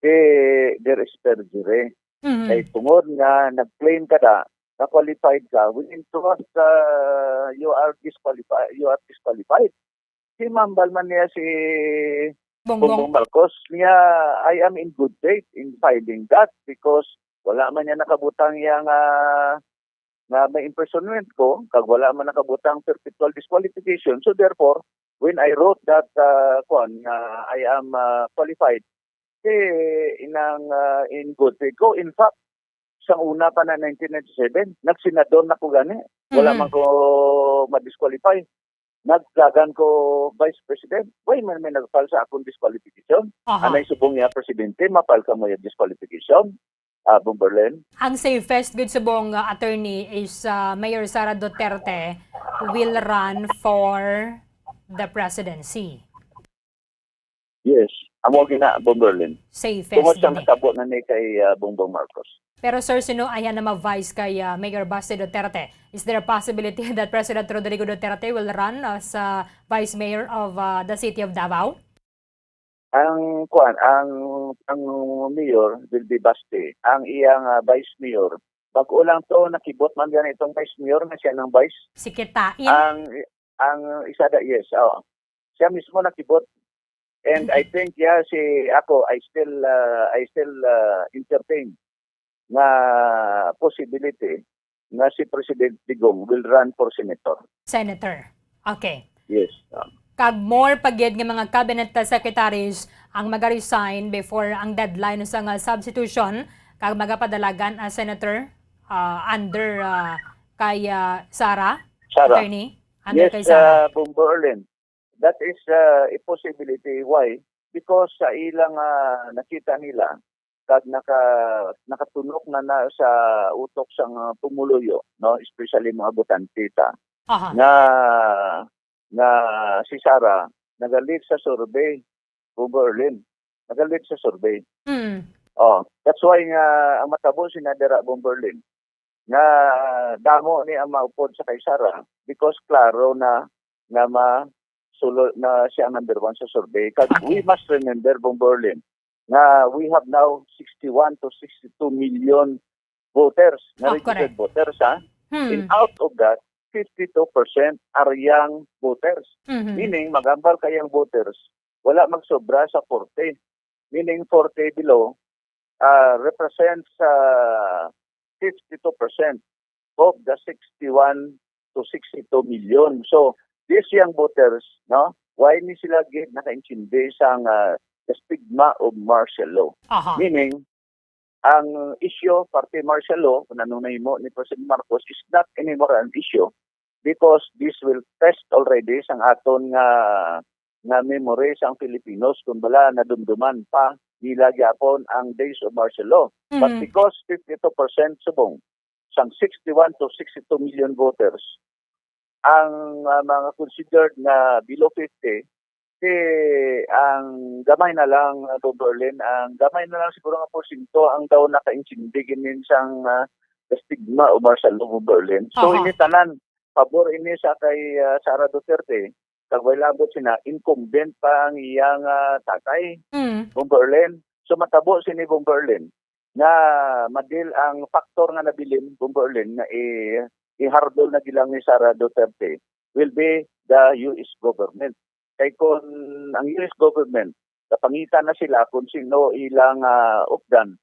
eh, there is perjury. Mhm. Kay tungod nga nag-claim ka na, na qualified ka, when in truth, ah, you are disqualified, you are disqualified. Si mambal man niya si Bongbong. Bongbong Marcos niya, I am in good faith in filing that because wala man niya nakabutang niya nga, nga may imprisonment ko, kag wala man nakabutang perpetual disqualification. So therefore, when I wrote that, uh, kuwan, nga I am uh, qualified, eh, inang uh, in good faith ko. In fact, sang una pa na nineteen ninety-seven, nagsenador na ko gani. Wala Mhm. man ko ma-disqualify. Nagdagan ko vice president. Why man may nag-file sa akong disqualification? Aha. Anay subong niya, presidente, ma-file ka mo yung disqualification. Ah, Bomberlin? Ang safest gud subong, uh, attorney, is uh, Mayor Sara Duterte will run for the presidency. Yes. Amo gina, Bomberlin. Safest Tungod sa gini. Natabo na ni kay ah, Bongbong Marcos. Pero sir, sino ay na ma-vice kay uh, Mayor Baste Duterte? Is there a possibility that President Rodrigo Duterte will run as uh, Vice Mayor of uh, the city of Davao? Ang kuan, ang ang mayor will be Baste. Ang iyang ah, vice mayor, bago lang to, nakibot man gani itong vice mayor nga siya nang vice. Si Kitain? Ang ang isa da, yes, oh. Siya mismo nakibot. And I think, yeah, si ako, I still uh, I still uh, entertain nga possibility nga si President Digong will run for senator. Senator. Okay. Yes. Um, Kag more pa gid nga mga cabinet secretaries ang mag-resign before ang deadline sa nga substitution kag magapadalagan ang senator uh, under uh, kay uh, Sara, Sara. Attorney, under Yes, kay Sara. Uh, Bombo Erlin. That is uh, a possibility. Why? Because sa ilang uh, nakita nila kag naka nakatunok na na sa utok sang uh, pumuluyo, no, especially mga botante ta, Aha. Nga nga si Sara nagalid sa survey, Bombo Erlin. Nagalid sa survey. Mm. Oh, that's why nga ang matabo sina dira, Bombo Erlin, nga damo ni ang maupod sa kay Sara because klaro na nga ma sulo na siya ang number one sa survey. Kag Okay. We must remember, Bombo Erlin, nga we have now sixty-one to sixty-two million voters, nga Oh, registered correct. Voters, ha? Hmm. And out of that, fifty-two percent are young voters. Mhm. Meaning, magambal ka young voters, wala magsobra sa forty. Meaning, forty below uh, represents uh, fifty-two percent of the sixty-one to sixty-two million. So, these young voters, no, why ni sila gid nakaintindi sang uh, the stigma of martial law? Aha. Meaning, ang issue parte martial law, kung anong nahimo ni President Marcos, is not anymore an issue because this will test already sang aton nga nga memory sang Filipinos kung bala nadumduman pa nila gyapon ang days of martial law. But Mhm. Because fifty-two percent subong sang sixty-one to sixty-two million voters ang uh, mga considered nga below fifty, si ang gamay na lang, uh, Bombo Erlin, ang gamay na lang siguro nga porsyento ang daw nakaintindi ginin sang uh, stigma o martial law, Bombo Erlin. So, Aha. Ini tanan, pabor ini sa kay uh, Sara Duterte, kag way labot sina, incumbent pa ang iyang uh, tatay, Mm. Bombo Erlin. So, matabo sini, Bombo Erlin, nga madil ang factor nga nabilin, Bombo Erlin, nga i iharbol na gilang ni Sara Duterte will be the U S government. Kay kung ang U S government, kapangitan na sila kung sino ilang uh, updan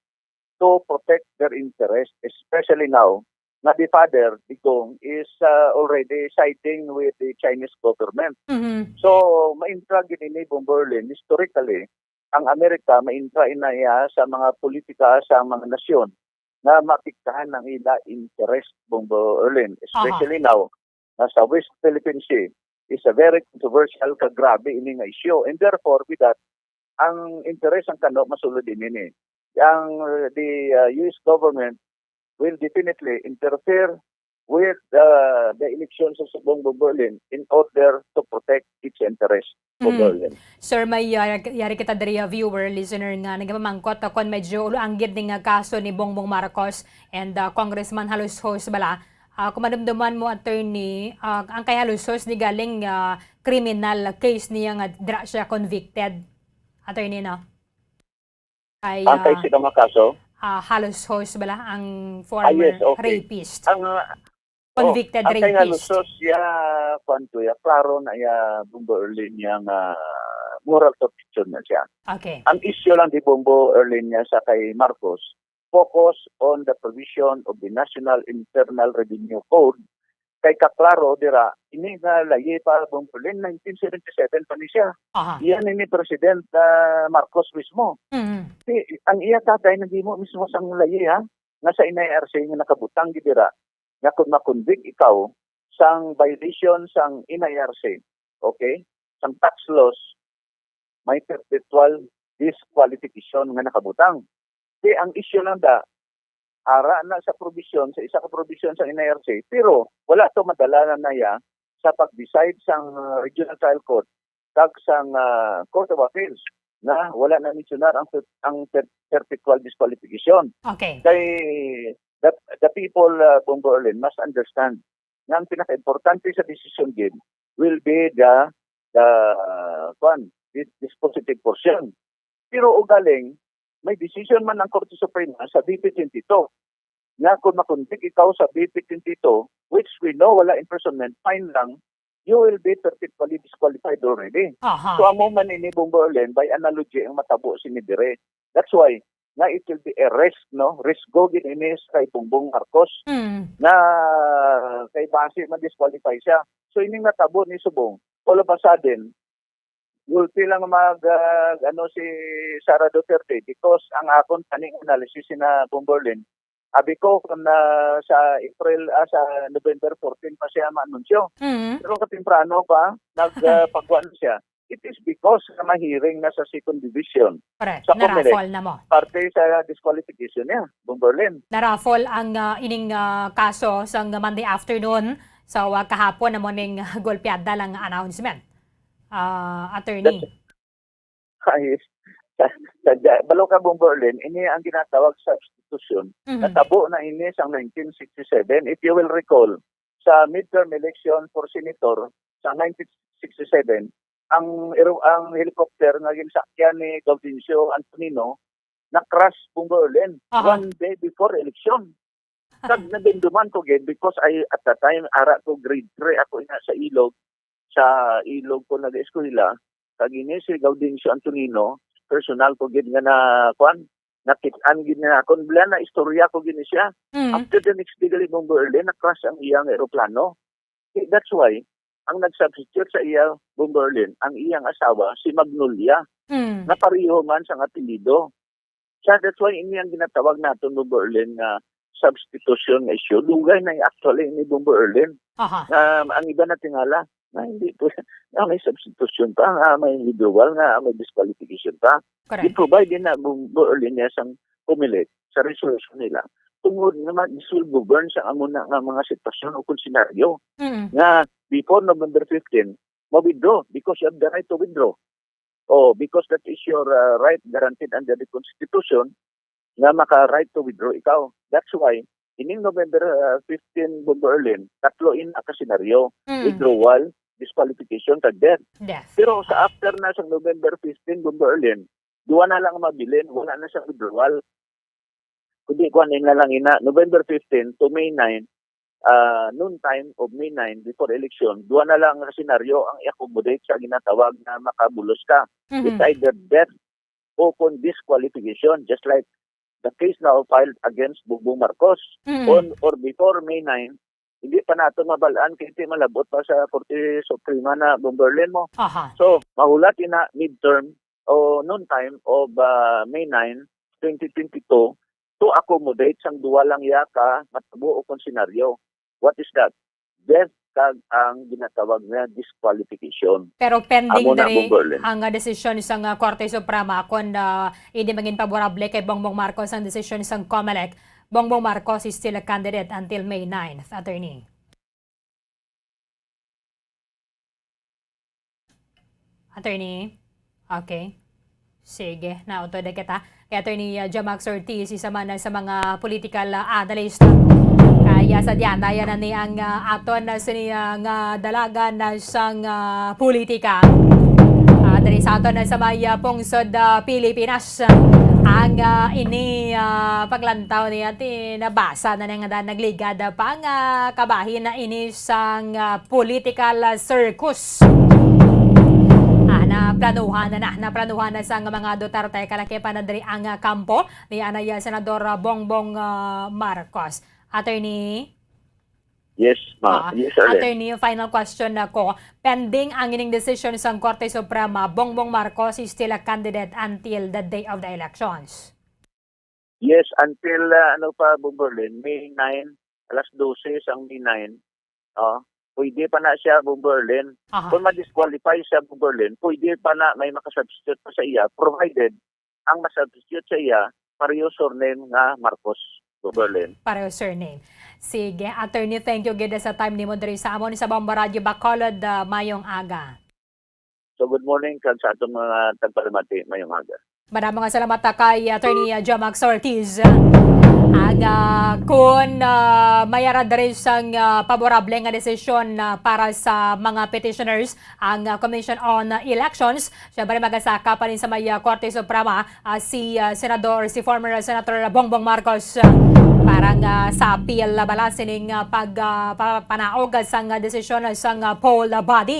to protect their interest, especially now nga the father, Digong, is uh, already siding with the Chinese government. Mhm. So, maintra gid ini, Bombo Erlin, historically, ang Amerika maintra ina iya sa mga politika sa mga nasyon nga maapektahan ang ila interest, Bombo Erlin, especially now na sa West Philippine Sea is a very controversial ka grabe ini nga issue, and therefore with that ang interest ang kano masulod ini ni ang uh, the uh, U S government will definitely interfere with uh, the election sa subong, Bombo Erlin, in order to protect its interest, Bombo Mm. Erlin. Sir, may uh, yari kita diri uh, viewer, listener nga nagapamangkot uh, kung medyo ulo anggid ning uh, kaso ni Bongbong Marcos and uh, Congressman Halushos bala. Uh, kung madumduman mo, attorney, uh, ang kay Halushos ni galing uh, criminal case niya nga dira siya convicted. Attorney, no? Kay Ang kay uh, sino nga kaso? uh, Halushos bala ang Ah, former yes, okay. Rapist. Ang uh, Convicted oh, ang kay rapist. Halushos siya, kwan ko ya, klaro na ya, Bombo Erlin, niya nga moral turpitude na siya. Okay. Ang issue lang di Bombo Erlin niya sa kay Marcos, focus on the provision of the National Internal Revenue Code. Kay kaklaro dira, ini nga layi pa, Bombo Erlin, nineteen seventy-seven pa ni siya. Aha. Iyan ini President ah, Marcos mismo. Mm. Si, ang iya tatay naghimo mismo sang layi, ha, nga sa N I R C nga nakabutang gid dira nga kung makonvict ikaw sang violation sang N I R C, okay, sang tax laws, may perpetual disqualification nga nakabutang. Di ang issue lang da, ara na sa probisyon, sa isa ka probisyon sa N I R C, pero wala to madala na naya sa pag-decide sang, ah, Regional Trial Court kag sang, ah, Court of Appeals nga wala na mensionar ang per-, ang per-, perpetual disqualification. Okay. Kay the, the people, uh, Bongbong Erlin, must understand nga ang pinakaimportante sa decision gid will be the, the, uh, kwan, the dispositive portion. Pero ugaling, may decision man ang Korte Suprema sa B P twenty-two nga kung makonvict ikaw sa B P twenty-two, which we know wala imprisonment, fine lang, you will be perpetually disqualified already. Aha. So, amo man ini, Bongbong Erlin, by analogy ang matabo sini dire. That's why nga it will be a risk, no? Risgo gid ini kay Bongbong Marcos Mm. na kay basi ma-disqualify siya. So, ining natabo ni subong, all of a sudden, gulpi lang mag, ah, ano, si Sara Duterte because ang akon taning analysis sina Bongbong Erlin, abi ko kung na sa April, ah, sa November fourteen pa siya maanunsyo. Mm. Pero katemprano pa, nag, ah, pagwa na siya. It is because nga mahiring na sa second division. Correct. Sa Comelec. Naraffle na mo. Parte sa disqualification niya, Bongbong Erlin. Naraffle ang ah, ining ah, kaso sang Monday afternoon. So ah, kahapon na mo ning golpeada lang announcement. Ah, attorney. Ay, sa, sa, balo ka, Bongbong Erlin, ini ang ginatawag substitution. Mhm. Natabo na ini sa nineteen sixty-seven. If you will recall, sa midterm election for senator sa nineteen sixty-seven, ang ero-, ang helicopter nga ginsakyan ni Gaudencio Antonino na-crash, Bongbong Erlin, Aha. one day before election. Kag nadumduman ko gid because I, at that time, ara ko, grade three ako ina sa Ilog. Sa Ilog ko nag-eskwela. Kag ini si Gaudencio Antonino, personal ko gid nga na, kwan, nakit-an gid na ako. Bila na istorya ko gid ni siya. Mm. After the next day, gali, Bongbong Erlin, na-crash ang iyang eroplano. Eh, that's why, ang nag-substitute sa iya, Bongbong Erlin, ang iyang asawa, si Magnolia, Mm. na pareho man sang apelyido. So, that's why ini ang ginatawag naton, Bongbong Erlin, nga substitution nga issue. Dugay na actually ini, Bongbong Erlin. Aha. Um, ang iba natingala na hindi po, na may substitution pa, nga may withdrawal, nga may disqualification pa. Correct. Gi-provide din na, Bongbong Erlin, niya sang Comelec sa resolution nila tungod nga mag-dissolve govern sa amo na nga mga sitwasyon o kung senaryo Mm. nga before November fifteen, ma-withdraw because you have the right to withdraw. Oh, because that is your, uh, right guaranteed under the Constitution nga maka-right to withdraw ikaw. That's why, ining November, uh, fifteen, Bongbong Erlin, tatlo ina ka senaryo. Mm. Withdrawal, disqualification, kag death. Death. Pero sa after na sa November fifteen, Bongbong Erlin, duwa na lang mabilin, wala na sa withdrawal. Kundi kuan na lang ina, November fifteen to May nine, ah, noon time of May nine, before election, duwa na lang nga senaryo ang i-accommodate sa ginatawag na makabulos ka. Mhm. It's either death o kon disqualification, just like the case now filed against Bongbong Marcos. Mhm. On or before May nine, hindi pa nato mabal-an kay ti malabot pa sa Korte Suprema na, Bongbong Erlin, mo. Aha. So, mahulat ina midterm o noon time of, ah, May nine, twenty twenty-two to accommodate sang duwa lang ya ka matabo o kon senaryo. What is that? Death kag ang ginatawag nga disqualification. Pero pending Amo na, diri Bongbong Erlin. ang ah, desisyon sang ah, Korte Suprema kon ah, hindi mangin paborable kay Bongbong Marcos ang desisyon sang Comelec. Bongbong Marcos is still a candidate until May ninth, attorney. Attorney? Okay. Sige, nautod na kita. Kay Attorney uh, Jamax Ortiz, isa man sa mga political uh, analyst. Kaya sa diyan, ayan na ni ang uh, aton na sini uh, nga dalagan na sang uh, politika. Uh, diri sa aton na sa may uh, pungsod uh, Pilipinas. Ang uh, ini uh, paglantaw niya, ti, nabasa na nga nagligad uh, pa nga kabahin na ini sang uh, political uh, circus. Ah, naplanuhan na, na naplanuhan na sang mga Duterte kalakipan na diri ang ah, kampo ni anay ah, Senador ah, Bongbong ah, Marcos. Attorney? Yes, ma. Ah, Yes, Arlene. Attorney, final question na ko. Pending ang ining decision sang Korte Suprema, Bongbong Marcos is still a candidate until the day of the elections. Yes, until ah, ano pa, Bumberlin, May nine, alas dose sang May nine. Oh, pwede pa na siya, Bumberlin. Aha. Kung ma-disqualify siya, Bumberlin, pwede pa na may makasubstitute pa sa iya, provided ang masubstitute sa iya, pareho surname nga Marcos. Berlin. Pareho surname. Sige, attorney, thank you gid sa time nimo diri sa amon sa Bombo Radyo Bacolod. Ah, mayong aga. So, good morning kag sa atong mga tagpalamati, mayong aga. Madamo nga salamat, ah, kay Attorney, ah, Jomax Ortiz. Ang, ah, kun, ah, may ara diri sang, ah, paborable nga desisyon, ah, para sa mga petitioners ang, ah, Commission on Elections, syempre magasaka pa rin sa may, ah, Korte Suprema, ah, si, ah, Senador, si former Senator Bongbong Marcos, ah, para nga sa appeal, ah, bala sining, ah, pag, ah, pa-, panaog sang, ah, desisyon sang, ah, poll body.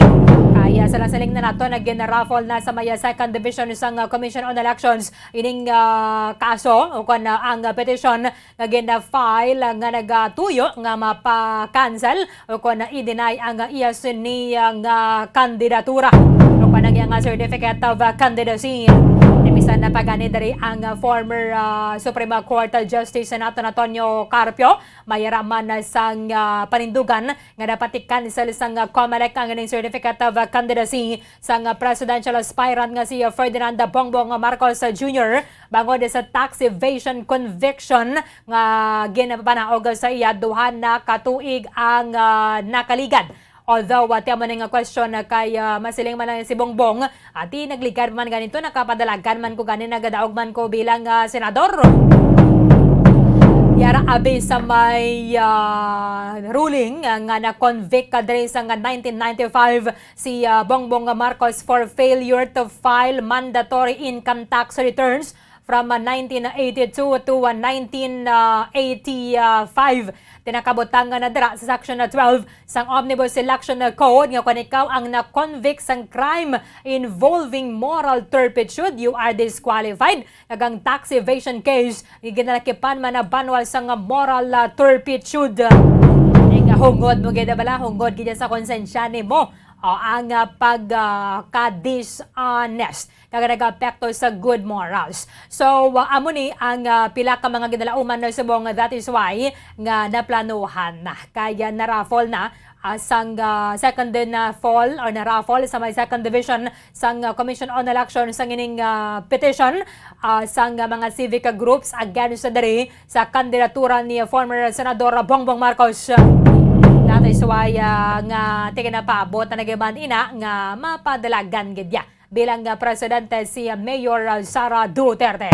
Kaya sa nasiling na nato, nag-raffle na sa may, ah, second division sang, ah, Commission on Elections ining, ah, kaso o kon, ah, ang, ah, petisyon nga gina-file, ah, nga nagatuyo nga mapa-cancel o kon, ah, i-deny ang, ah, iya sini, ah, nga kandidatura o kon ang iya nga certificate of, ah, candidacy. Ni bisan na pa gani diri ang, ah, former, ah, Supreme Court Justice Senator Antonio Carpio, may ara man sang, ah, panindugan nga dapat i-cancel sang, ah, COMELEC ang ining certificate of, ah, candidacy sang, ah, presidential aspirant nga si, ah, Ferdinand Bongbong Marcos Junior bangod sa tax evasion conviction nga ginpanaog sa iya duha na ka tuig ang, ah, nakaligad. Although, ah, ti amo ni nga question, ah, kay, ah, masiling man lang si Bongbong, ati nagligad man ganito, nakapadalagan man ko gani, nagadaog man ko bilang, ah, senador. Yara abi sa may, ah, ruling, ah, nga na-convict ka diri sa nga nineteen ninety-five si, ah, Bongbong Marcos for failure to file mandatory income tax returns from, ah, nineteen eighty-two to, ah, nineteen eighty-five. Tinakabutang nga nadara sa Section twelve sang Omnibus Election Code nga kon ikaw ang na-convict sang crime involving moral turpitude, you are disqualified. Kag ang tax evasion case, ginalakipan man na banwa sang moral, ah, turpitude. Ning hungod mo gid bala, hungod gid sa konsensya nimo. O, ang, ah, pag, ah, ka-dishonest kag nagaapekto sa good morals. So, ah, amo ni ang, ah, pila ka mga ginalauman na subong, that is why nga naplanuhan na. Kaya na-raffle na, ah, sang, ah, second din na fall or na-raffle sa may second division sang, ah, Commission on Election sang ining, ah, petition, ah, sang, ah, mga civic groups against sa diri sa kandidatura ni former Senador Bongbong Marcos. That is why, ah, nga tiginapaabot na nagiman ina nga mapadalagan gid ya bilang, ah, presidente si, ah, Mayor, ah, Sara Duterte.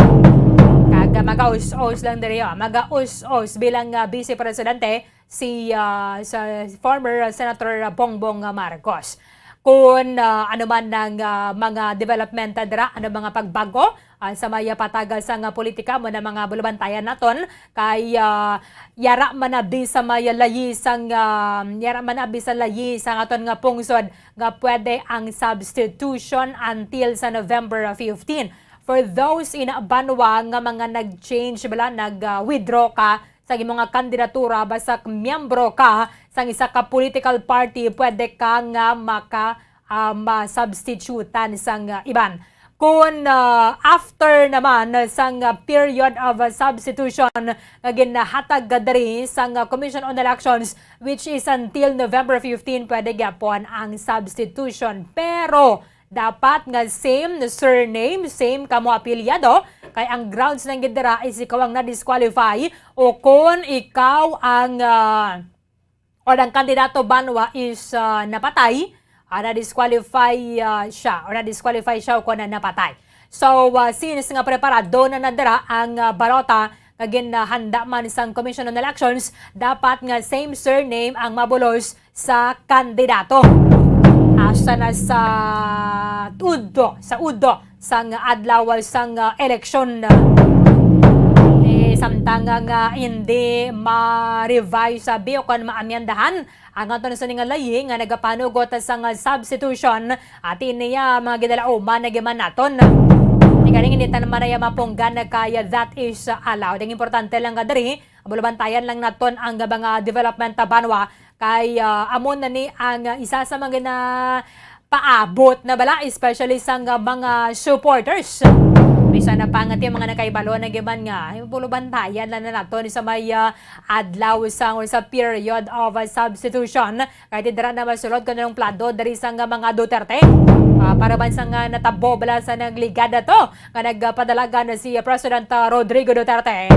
Kag, ah, magaus-os lang diri, ah, magaus-os bilang, ah, vice presidente si, ah, sa former Senator Bongbong Marcos. Kung, ah, ano man ang, ah, mga development dira, ano mga pagbago, ah, sa may patagal sang politika mo na mga bulubantayan naton, kay, ah, yara man abi sa may layi sang, ah, yara man abi sa layi sang aton nga pungsod nga pwede ang substitution until sa November fifteen. For those in banwa nga mga nag-change bala, nag, ah, withdraw ka sa imo nga kandidatura, basta miyembro ka sang isa ka political party, pwede ka nga maka, ah, masubstitutan sang, ah, iban. Kung, ah, after naman sang, ah, period of, ah, substitution nga ginahatag diri sang, ah, Commission on Elections, which is until November fifteen, pwede gyapon ang substitution. Pero dapat nga same surname, same kamo apelyado, kay ang grounds lang gid dira is ikaw ang na-disqualify o kon ikaw ang, ah, or ang kandidato banwa is, ah, napatay, ah, na-disqualify, ah, siya, or na-disqualify siya o kon na napatay. So, ah, since nga preparado na na dira ang, ah, balota nga ginhanda man sang Commission on Elections, dapat nga same surname ang mabulos sa kandidato. Hasta na sa udto, sa udto sang adlaw sang, ah, eleksyon. Eh, samtang nga hindi ma-revise sa biyo kon maamyandahan ang aton sa nga layi nga nagapanugot sang substitution, ati niya mga ginalauman na giman naton. Ikaw ning hindi tan man niya mapunggan na kaya that is allowed. Ang importante lang nga diri, bulubantayan lang naton ang mga development ta banwa kay, ah, amo na ni ang, ah, isa sa mga na paabot na bala, especially sang, ah, mga supporters Bisan na pa nga ti mga nakahibalo na giman nga, ay, bulo bantayan na, na naton sa may, ah, adlaw sa, sa period of, ah, substitution. Kay ti dira na masulod ko na yung plado diri sa nga mga Duterte. Ah, para man sa nga natabo bala sa nagligad na to, nga nagpadalagan na si President, ah, Rodrigo Duterte.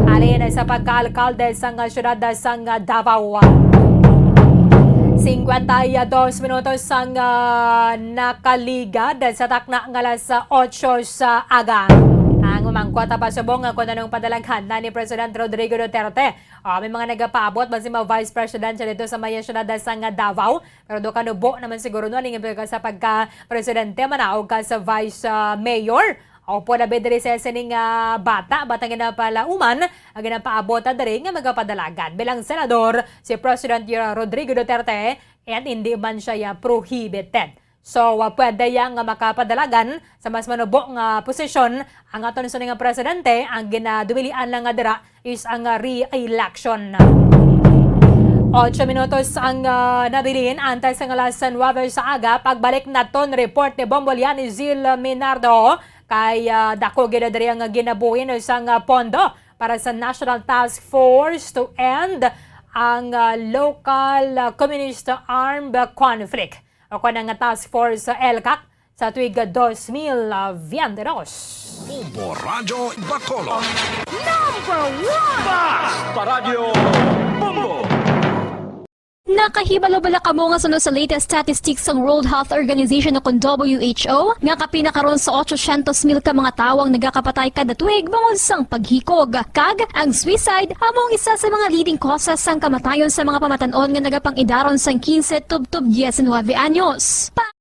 Halin sa pagkaalkalde sa nga syudad sa nga Davao. Singkwenta y dos minutos ang, ah, nakaligad sa takna nga alas otso sa aga. Ang umangkot pa subong nga kung anong padalaghan na ni President Rodrigo Duterte. Ah, may mga nagapaabot man si mga vice president siya dito sa may syudad sa nga Davao. Pero do kanubo naman siguro no, aling ka sa pagka-presidente, manaog ka sa vice, ah, mayor. O po labi diri sa sining, ah, bata, bata nga napalauman, ang ginapaabot na diri nga magapadalagan. Bilang senador, si President Rodrigo Duterte, and hindi man siya ya prohibited. So, ah, pwede yang makapadalagan sa mas manubo nga posisyon ang aton sini nga presidente. Ang ginadubilian lang nga dira is ang, ah, re-election. Ocho minutos ang, ah, nabilin antes ang alas nuebe sa aga. Pagbalik naton report ni Bombo Liani Zil Minardo kay, ah, dako gid diri ang ginabuhin sang, ah, pondo para sa National Task Force to End ang, ah, Local, ah, Communist Armed Conflict o kon ang Task Force ELCAC sa tuig dos mil veintidos. Bombo Radyo Bacolod. Number one! Basta Radyo Bombo! Nakahibalo bala kamo nga suno sa latest statistics sang World Health Organization o kon W H O nga kapin na karon sa otso syentos mil ka mga tawo ang nagakapatay kada tuig bangod sang paghikog? Kag ang suicide amo ang isa sa mga leading causes sang kamatayon sa mga pamatan-on nga nagapang-idaron sang quince tubtob diecinuebe anyos. Pa-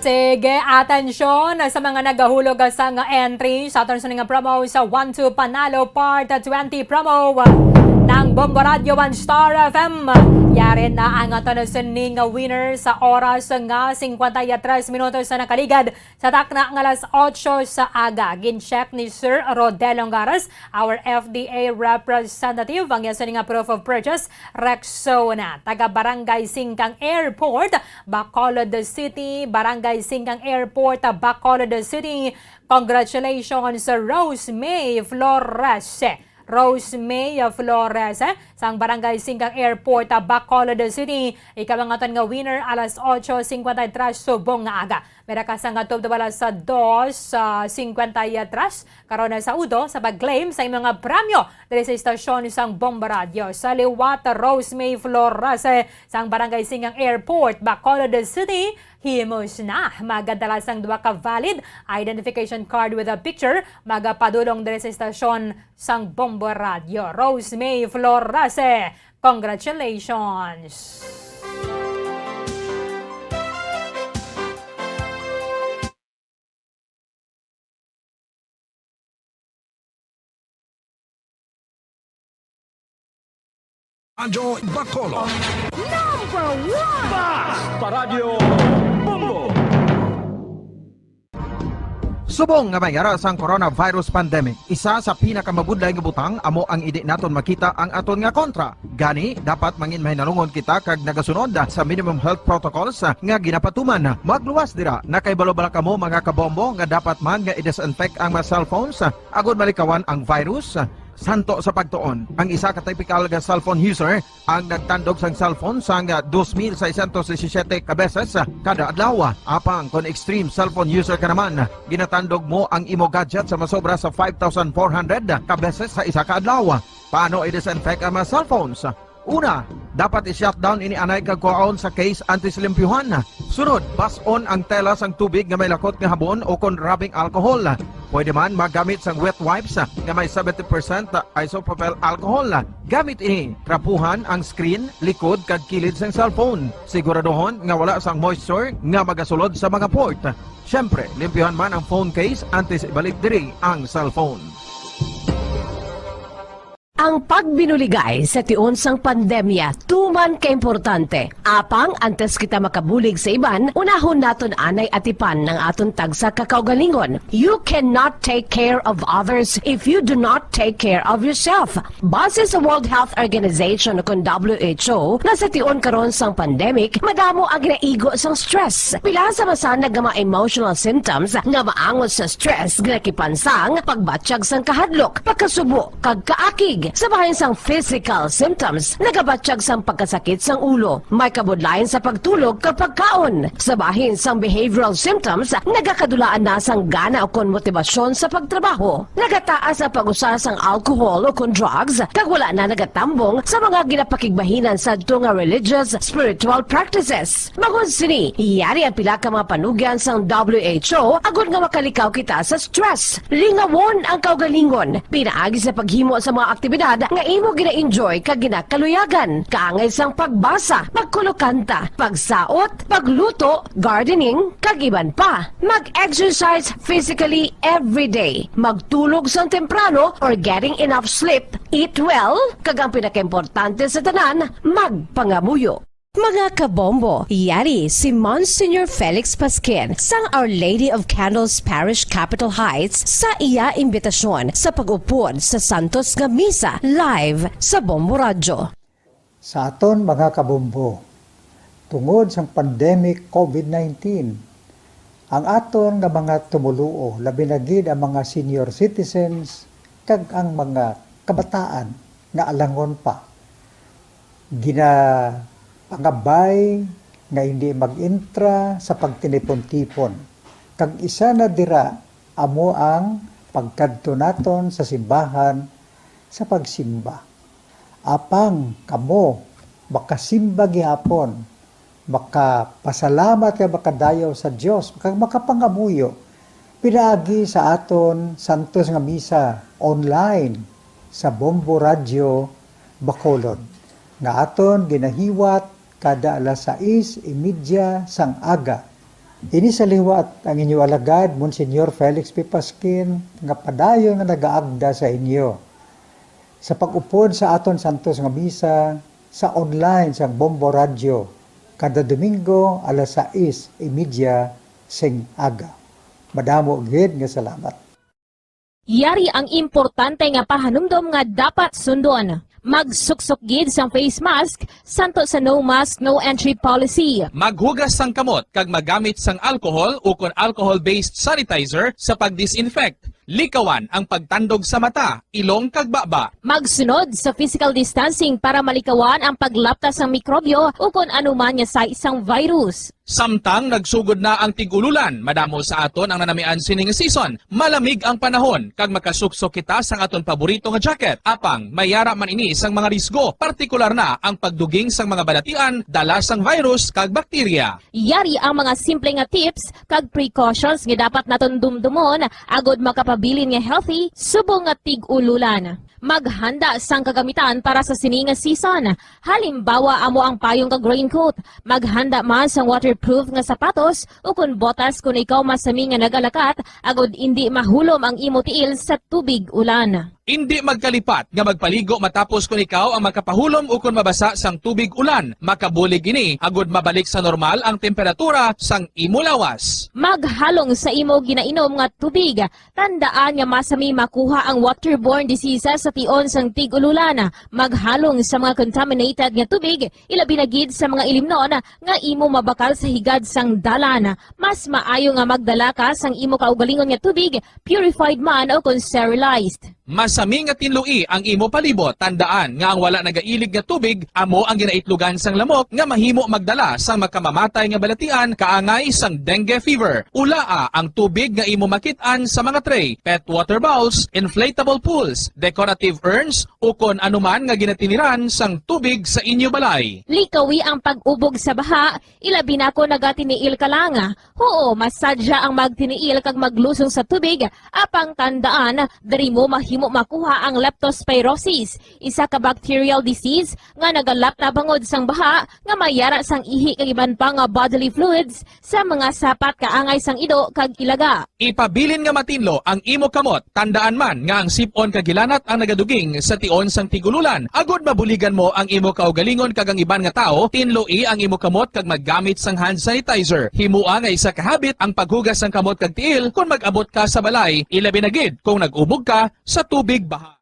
Sige, atensyon sa mga nagahulog sa nga entry sa aton sa nga promo sa One Two Panalo Part twenty promo ng Bombo Radio One Star F M. Yari na ang aton sining winner sa oras nga cincuenta y tres minutos sa nakaligad. Sa takna nga alas otso sa aga, gin-check ni Sir Rodel Ongaras, our F D A representative, ang iya sini nga proof of purchase, Rexona, taga Barangay Singkang Airport, Bacolod City, Barangay Singkang Airport, Bacolod City. Congratulations, Rose May Flores. Rose May Flores, eh, sang Barangay Singkang Airport, ah, Bacolod City. Ikaw ang aton nga winner alas otso cincuenta y tres subong nga aga. Mera ka sang tubtob alas dos, ah, cincuenta y tres. Karon na sa udo sa pag-claim sa imong mga premyo diri sa istasyon sang Bombo Radio. Sa liwat, Rose May Flores, eh, sang Barangay Singkang Airport, Bacolod City. Himos na magadala sang duha ka valid identification card with a picture, magapadulong diri sa istasyon sang Bombo Radyo. Rose May Florase, congratulations! Radyo Bacolod. Number one! Basta Radyo Bombo! Subong nga may ara sang coronavirus pandemic, isa sa pinakamabudlay nga butang amo ang indi naton makita ang aton nga kontra. Gani, dapat mangin mahinalungon kita kag nagasunod sa minimum health protocols nga ginapatuman. Magluwas dira, nakahibalo bala kamo, mga kabombo, nga dapat man nga i-disinfect ang mga cellphones agod malikawan ang virus? Santo sa pagtuon, ang isa ka typical nga cellphone user ang nagtandog sang cellphone sang dos mil seiscientos disisiete ka beses kada adlaw. Apang kon extreme cellphone user ka naman, ginatandog mo ang imo gadget sa masobra sa five thousand four hundred ka beses sa isa ka adlaw. Paano i-disinfect ang mga cellphones? Una, dapat i-shutdown ini anay kag kuhaon sa case antes limpyuhan. Sunod, bas-on ang tela sang tubig nga may lakot nga habon o kon rubbing alcohol. Pwede man magamit sang wet wipes nga may seventy percent isopropyl alcohol. Gamit ini, trapuhan ang screen, likod, kag kilid sang cellphone. Siguraduhon nga wala sang moisture nga magasulod sa mga port. Siyempre, limpyuhan man ang phone case antes ibalik diri ang cellphone. Ang pagbinuligay sa tion sang pandemya tuman ka importante. Apang antes kita makabulig sa iban, unahon naton anay atipan ang aton tagsa ka kaugalingon. You cannot take care of others if you do not take care of yourself. Base sa World Health Organization o kon W H O, nga sa tion karon sang pandemic, madamo ang ginaigo sang stress. Pila sa masanag nga mga emotional symptoms nga maangot sa stress ginakipan sang pagbatyag sang kahadlok, pagkasubo, kag kaakig. Sa bahin sang physical symptoms, nagabatyag sang pagkasakit sang ulo, may kabudlayan sa pagtulog kag pagkaon. Sa bahin sang behavioral symptoms, nagakadulaan na sang gana ukon motibasyon sa pagtrabaho. Nagataas ang pag-usa sang alcohol ukon drugs, kag wala na nagatambong sa mga ginapakigbahinan sadto nga religious, spiritual practices. Bangod sini, yari ang pila ka mga panugyan sang W H O agod nga makalikaw kita sa stress. Lingawon ang kaugalingon pinaagi sa paghimo sa mga aktibidad nga imo gina-enjoy kag ginakaluyagan, kaangay sang pagbasa, pagkulokanta, pagsaot, pagluto, gardening, kag iban pa. Mag-exercise physically every day. Magtulog sang temprano or getting enough sleep. Eat well, kag ang pinakaimportante sa tanan, magpangamuyo. Mga kabombo, yari si Monsignor Felix Pasquin sang Our Lady of Candles Parish, Capitol Heights, sa iya imbitasyon sa pag-upod sa santos nga misa live sa Bombo Radyo. Sa aton mga kabombo, tungod sang pandemic COVID nineteen, ang aton nga mga tumoluo, labi na gid ang mga senior citizens kag ang mga kabataan nga alangon pa, ginapangabay nga hindi mag-intra sa pagtinipon-tipon. Kag isa na dira amo ang pagkadto naton sa simbahan sa pagsimba. Apang kamo makasimba gihapon, makapasalamat kag makadayaw sa Dios, kag makapangamuyo pinaagi sa aton santos nga misa online sa Bombo Radyo Bacolod, nga aton ginahiwat kada alas sais y media sang aga. Ini sa liwat ang inyo alagad, Monsignor Felix P. Pasquin, nga padayon nga nagaagda sa inyo sa pag-upod sa aton santos nga misa sa online sang Bombo Radyo kada Domingo alas sais y media sing aga. Madamo gid nga salamat. Yari ang importante nga pahanumdom nga dapat sundon. Magsuksok gid sang face mask, santo sa no mask, no entry policy. Maghugas sang kamot kag magamit sang alcohol ukon alcohol-based sanitizer sa pag-disinfect. Likawan ang pagtandog sa mata, ilong kag baba. Magsunod sa physical distancing para malikawan ang paglapta sang mikrobyo ukon anuman nga sais sang virus. Samtang nagsugod na ang tig-ululan, madamo sa aton ang nanamian sining season. Malamig ang panahon kag makasuksok kita sang aton paborito nga jacket. Apang may yara man ini sang mga risgo, partikular na ang pagduging sang mga balatian dala sang virus kag bakterya. Yari ang mga simple nga tips kag precautions nga dapat naton dumdumon agod makapabilin nga healthy subong nga tig-ululan. Maghanda sang kagamitan para sa sini nga season. Halimbawa, amo ang payong kag raincoat. Maghanda man sang waterproof nga sapatos ukon botas kon ikaw masami nga nagalakat agod indi mahulom ang imo tiil sa tubig ulan. Indi magkalipat nga magpaligo matapos kon ikaw ang makapahulom ukon mabasa sang tubig ulan. Makabulig ini agod mabalik sa normal ang temperatura sang imo lawas. Maghalong sa imo ginainom nga tubig. Tandaan nga masami makuha ang waterborne diseases sa tion sang tig-ululan. Maghalong sa mga contaminated nga tubig, ilabi na gid sa mga ilimnon nga imo mabakal sa higad sang dalan. Mas maayo nga magdala ka sang imo kaugalingon nga tubig, purified man o kon sterilized. Masami nga tinloi ang imo palibot. Tandaan nga ang wala nagailig nga tubig amo ang ginaitlogan sang lamok nga mahimo magdala sang makamamatay nga balatian kaangay sang dengue fever. Ulaa ang tubig nga imo makit-an sa mga tray, pet water bowls, inflatable pools, decorative urns, o kon anuman nga ginatiniran sang tubig sa inyo balay. Likawi ang pag-ubog sa baha, ilabi na kon nagatiniil ka lang. Huo, masadya ang magtiniil kag maglusong sa tubig, apang tandaan, diri mo mahimo makuha ang leptospirosis, isa ka bacterial disease nga nagalapta bangod sang baha nga may yara sang ihi kag iban pa nga bodily fluids sa mga sapat kaangay sang ido kag ilaga. Ipabilin nga matinlo ang imo kamot. Tandaan man nga ang sip-on kag hilanat ang Gaduging sa tion sang tig-ululan. Agod mabuligan mo ang imo kaugalingon kag ang iban nga tawo, tinloi ang imo kamot kag maggamit sang hand sanitizer. Himoa nga isa ka habit ang paghugas sang kamot kag tiil kon mag-abot ka sa balay, ilabi na gid kung nag-ubog ka sa tubig baha.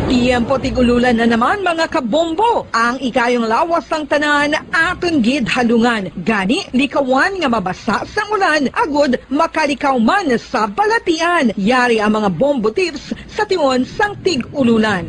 Tiyempo tig-ululan na naman, mga kabombo. Ang ikayong lawas sang tanan aton gid halungan. Gani, likawan nga mabasa sang ulan agud makalikaw man sa balatian. Yari ang mga bombo tips sa tion sang tig-ululan.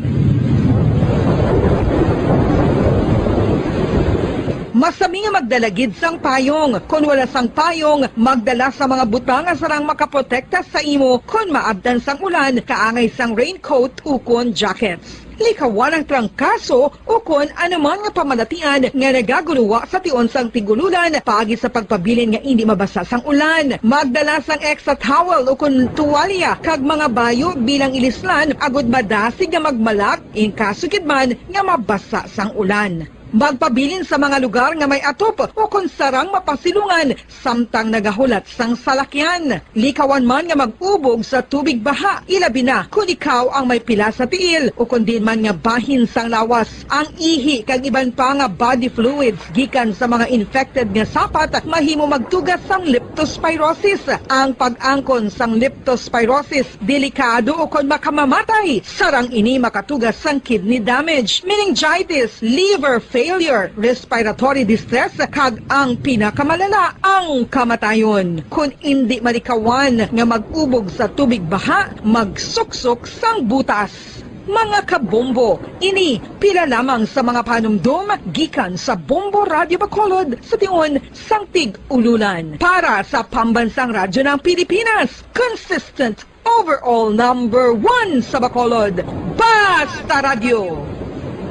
Masami nga magdala gid sang payong. Kon wala sang payong, magdala sa mga butang nga sarang makaprotekta sa imo kon maabtan sang ulan, kaangay sang raincoat ukon jackets. Likawan ang trangkaso ukon anuman nga pamalatian nga nagaguluwa sa tion sang tig-ululan paagi sa pagpabilin nga indi mabasa sang ulan. Magdala sang extra towel ukon tuwalya kag mga bayo bilang ilislan agud madasig nga magmalak in kaso gid man nga mabasa sang ulan. Magpabilin sa mga lugar nga may atop ukon sarang mapasilungan samtang nagahulat sang salakyan. Likawan man nga mag-ubog sa tubig baha, ilabi na kon ikaw ang may pila sa tiil ukon diin man nga bahin sang lawas. Ang ihi kag iban pa nga body fluids gikan sa mga infected nga sapat mahimo magtuga sang leptospirosis. Ang pag-angkon sang leptospirosis delikado ukon makamamatay. Sarang ini makatugas sang kidney damage, meningitis, liver failure, respiratory distress, kag ang pinakamalala, ang kamatayon. Kon indi malikawan nga mag-ubog sa tubig baha, magsuksok sang butas. Mga kabombo, ini pila lamang sa mga panumdom gikan sa Bombo Radyo Bacolod sa tion sang tig-ululan. Para sa Pambansang Radyo ng Pilipinas, consistent overall number one sa Bacolod, Basta Radyo,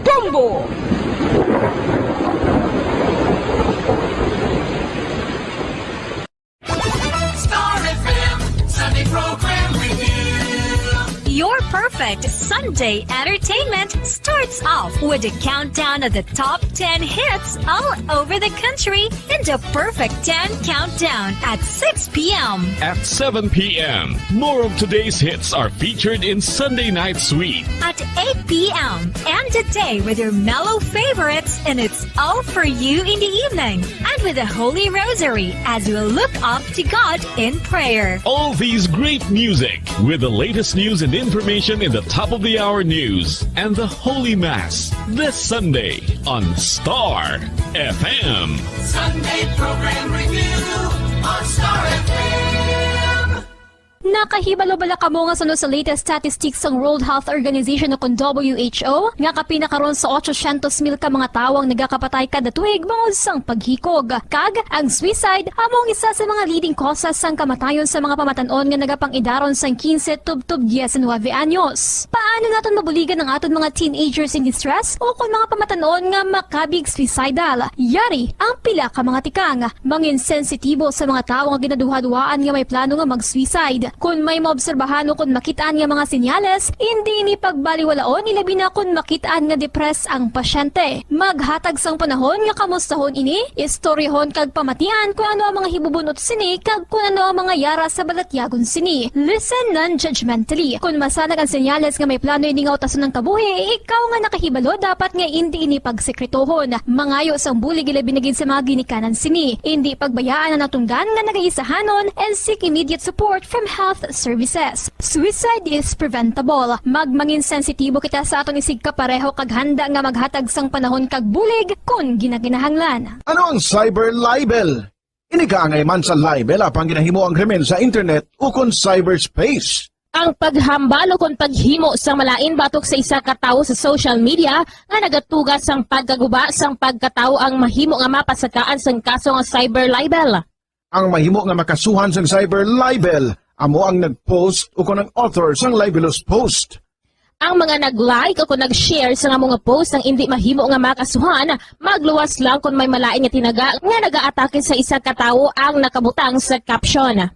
Bombo! Star F M, Sunday program with you. Your perfect Sunday entertainment starts off with a countdown of the top ten hits all over the country in the Perfect ten Countdown at six p m. At seven p m, more of today's hits are featured in Sunday Night Sweet. At eight p m, end the day with your mellow favorites, and it's all for you in the evening. And with the Holy Rosary as we look up to God in prayer. All these great music with the latest news and information in the top of the hour news and the Holy Mass this Sunday on Star F M. Sunday Program Review on Star F M. Nakahibalo bala kamo nga suno sa latest statistics sang World Health Organization o kon W H O nga kapin na karon sa otsosyentos mil ka mga tawo ang nagakapatay kada tuig bangod sang paghikog? Kag ang suicide amo ang isa sa mga leading causes sang kamatayon sa mga pamatan-on nga nagapang-idaron sang quince tubtob diecinuebe anyos. Paano naton mabuligan ang aton mga teenagers in distress o kon mga pamatan-on nga makabig suicidal? Yari ang pila ka mga tikang. Mangin sensitibo sa mga tawo nga ginaduhaduhaan nga may plano nga mag-suicide. Kon may maobserbahan o kon makit-an nga mga senyales, indi ini pagbaliwalaon, ilabi na kon makit-an nga depressed ang pasyente. Maghatag sang panahon nga kamustahon ini, istoryahon kag pamatian kon ano ang mga hibubun-ot sini kag kon ano ang mga yara sa balatyagon sini. Listen non-judgmentally. Kon masanag ang senyales nga may plano ini nga utason ang kabuhi, ikaw nga nakahibalo dapat nga indi ini pagsekretohon. Mangayo sang bulig, ilabi na gid sa mga ginikanan sini. Indi pagbayaan ang natungdan nga nagaisahanon and seek immediate support from health services. Suicide is preventable. Magmangin sensitibo kita sa aton isigkapareho kag handa nga maghatag sang panahon kag bulig kon ginakinahanglan. Ano ang cyber libel? Ini kaangay man sa libel apang ginahimo ang krimen sa internet ukon cyberspace. Ang paghambal ukon paghimo sang malain batok sa isa ka tawo sa social media nga nagatuga sang pagkaguba sang pagkatawo ang mahimo nga mapasakaan sang kaso nga cyber libel. Ang mahimo nga makasuhan sang cyber libel amo ang nag-post ukon ang author sang libelous post. Ang mga nag-like o kon nag-share sa amo nga post ang indi mahimo nga makasuhan, magluwas lang kon may malain nga tinaga nga nagaatake sa isa ka tawo ang nakabutang sa caption.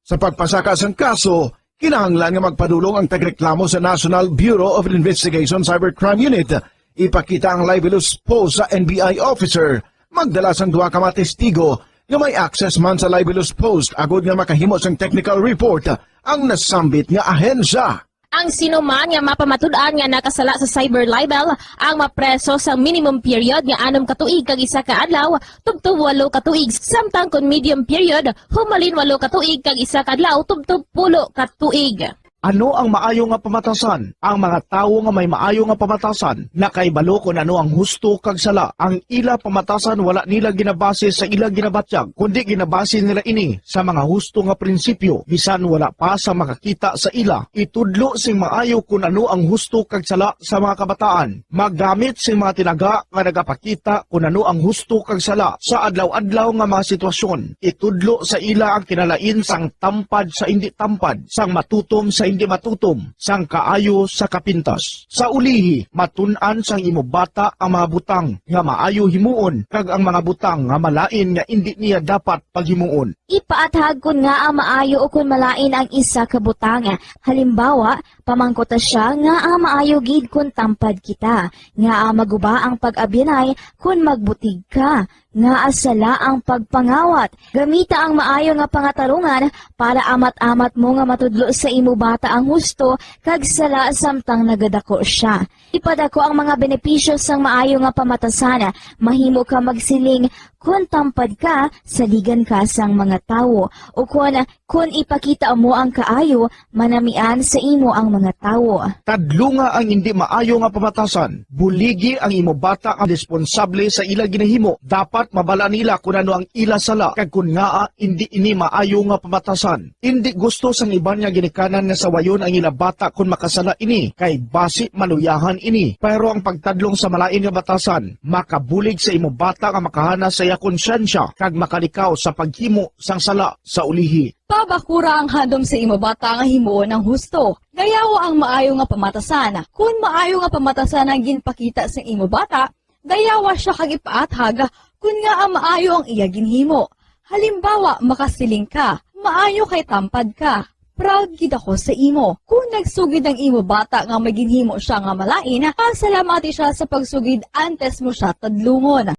Sa pagpasaka sang kaso, kinahanglan nga magpadulong ang tagreklamo sa National Bureau of Investigation Cybercrime Unit. Ipakita ang libelous post sa N B I officer Magdala sang duha ka mga testigo nga may access man sa libelous post agod nga makahimo sang technical report ang nasambit nga ahensya. Ang sino man nga mapamatud-an nga nakasala sa cyber libel ang mapreso sa minimum period nga anom ka tuig kag isa ka adlaw tubtob walo ka tuig, samtang kon medium period, humalin walo ka tuig kag isa ka adlaw tubtob pulo ka tuig. Ano ang maayo nga pamatasan? Ang mga tawo nga may maayo nga pamatasan nakahibalo kon ano ang husto kag sala. Ang ila pamatasan wala nila ginabase sa ila ginabatyag, kundi ginabase nila ini sa mga husto nga prinsipyo, bisan wala pa sa makakita sa ila. Itudlo sing maayo kon ano ang husto kag sala sa mga kabataan. Maggamit sing mga tinaga nga nagapakita kon ano ang husto kag sala sa adlaw-adlaw nga mga sitwasyon. Itudlo sa ila ang kinalain sang tampad sa indi tampad, sang matutom sa indi matutom, sang kaayo sa kapintas. Sa ulihi, matun-an sang imo bata ang mga butang nga maayo himuon kag ang mga butang nga malain nga indi niya dapat paghimuon. Ipaathag kon ngaa maayo ukon malain ang isa ka butang. Halimbawa, pamangkuta sia ngaa maayo gid kon tampad kita, ngaa maguba ang pag-abyanay kon magbutig ka, ngaa sala ang pagpangawat. Gamita ang maayo nga pangatarungan para amat-amat mo nga matudlo sa imo bata ang husto kag sala samtang nagadako sia. Ipadako ang mga benepisyo sang maayo nga pamatasan. Mahimo ka magsiling, "Kon tampad ka, saligan ka sang mga tawo," ukon, "Kon ipakita mo ang kaayo, manamian sa imo ang mga tawo." Tadlunga ang indi maayo nga pamatasan. Buligi ang imo bata nga responsable sa ila ginahimo. Dapat mabala nila kon ano ang ila sala kag kon ngaa indi ini maayo nga pamatasan. Indi gusto sang iban nga ginikanan nga sawayon ang ila bata kon makasala ini, kay basi maluyahan ini. Pero ang pagtadlong sa malain nga batasan makabulig sa imo bata nga makahana sa iya konsyensya kag makalikaw sa paghimo sang sala sa ulihi. Pabakura ang handom sa imo bata nga himuon ang husto. Gayawa ang maayo nga pamatasan. Kon maayo nga pamatasan ang ginpakita sa imo bata, gayawa sia kag ipaathag kon ngaa maayo ang iya ginhimo. Halimbawa, makasiling ka, "Maayo kay tampad ka. Proud gid ako sa imo." Kon nagsugid ang imo bata nga may ginhimo sia nga malain, pasalamati sia sa pagsugid antes mo sia tadlungon.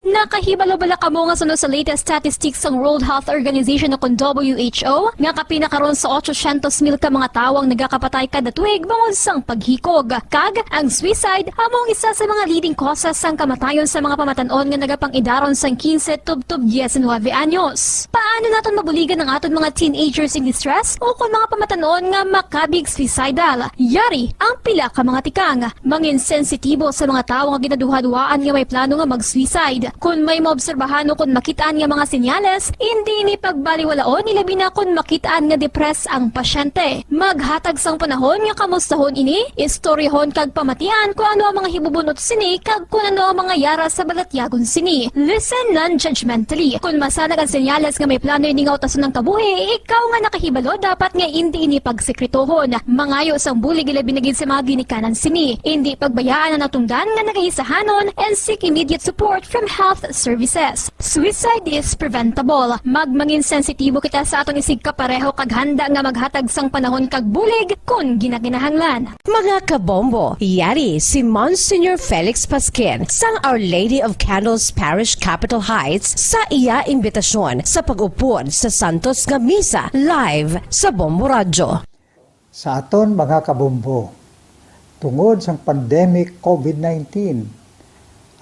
Nakahibalo bala kamo nga suno sa latest statistics sang World Health Organization o kon W H O nga kapin na karon sa otsosyentos mil ka mga tawo ang nagakapatay kada tuig bangod sang paghikog, kag ang suicide amo ang isa sa mga leading causes sang kamatayon sa mga pamatan-on nga nagapang-idaron sang kinse tubtob diecinuebe anyos. Paano naton mabuligan ang aton mga teenagers in distress o kon mga pamatan-on nga makabig suicidal? Yari ang pila ka mga tikang. Mangin sensitibo sa mga tawo nga ginaduhaduhaan nga may plano nga mag-suicide. Kon may maobserbahan o kon makit-an nga mga senyales, indi ini pagbaliwalaon, ilabi na kon makit-an nga depressed ang pasyente. Maghatag sang panahon nga kamustahon ini, istoryahon kag pamatian kon ano ang mga hibubun-ot sini kag kon ano ang mga yara sa balatyagon sini. Listen non-judgmentally. Kon masanag ang senyales nga may plano ini nga utason ang kabuhi, ikaw nga nakahibalo dapat nga indi ini pagsekretohon. Mangayo sang bulig, ilabi na gid sa mga ginikanan sini. Indi pagbayaan ang natungdan nga nagahisahanon and seek immediate support from health services. Suicide is preventable. Magmangin sensitibo kita sa aton isigkapareho kag handa nga maghatag sang panahon kag bulig kon ginakinahanglan. Mga kabombo, yari si Monsignor Felix Pasquin sang Our Lady of Candles Parish, Capitol Heights, sa iya imbitasyon sa pag-upod sa Santos nga Misa live sa Bombo Radyo. Sa aton mga kabombo, tungod sang pandemic COVID nineteen,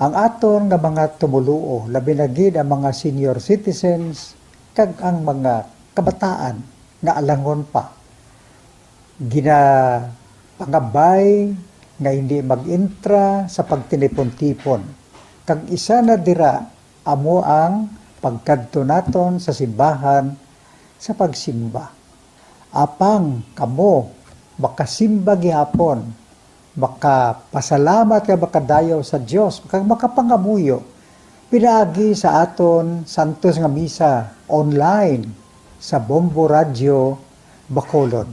ang aton nga mga tumoluo, labi na gid ang mga senior citizens kag ang mga kabataan nga alangon pa, ginapangabay nga hindi mag-intra sa pagtinipon-tipon, kag isa na dira amo ang pagkadto naton sa simbahan sa pagsimba. Apang kamo makasimba gihapon Makapasalamat ka, makadayaw sa Dios, kag makapangamuyo pinaagi sa aton santos nga misa online sa Bombo Radyo Bacolod,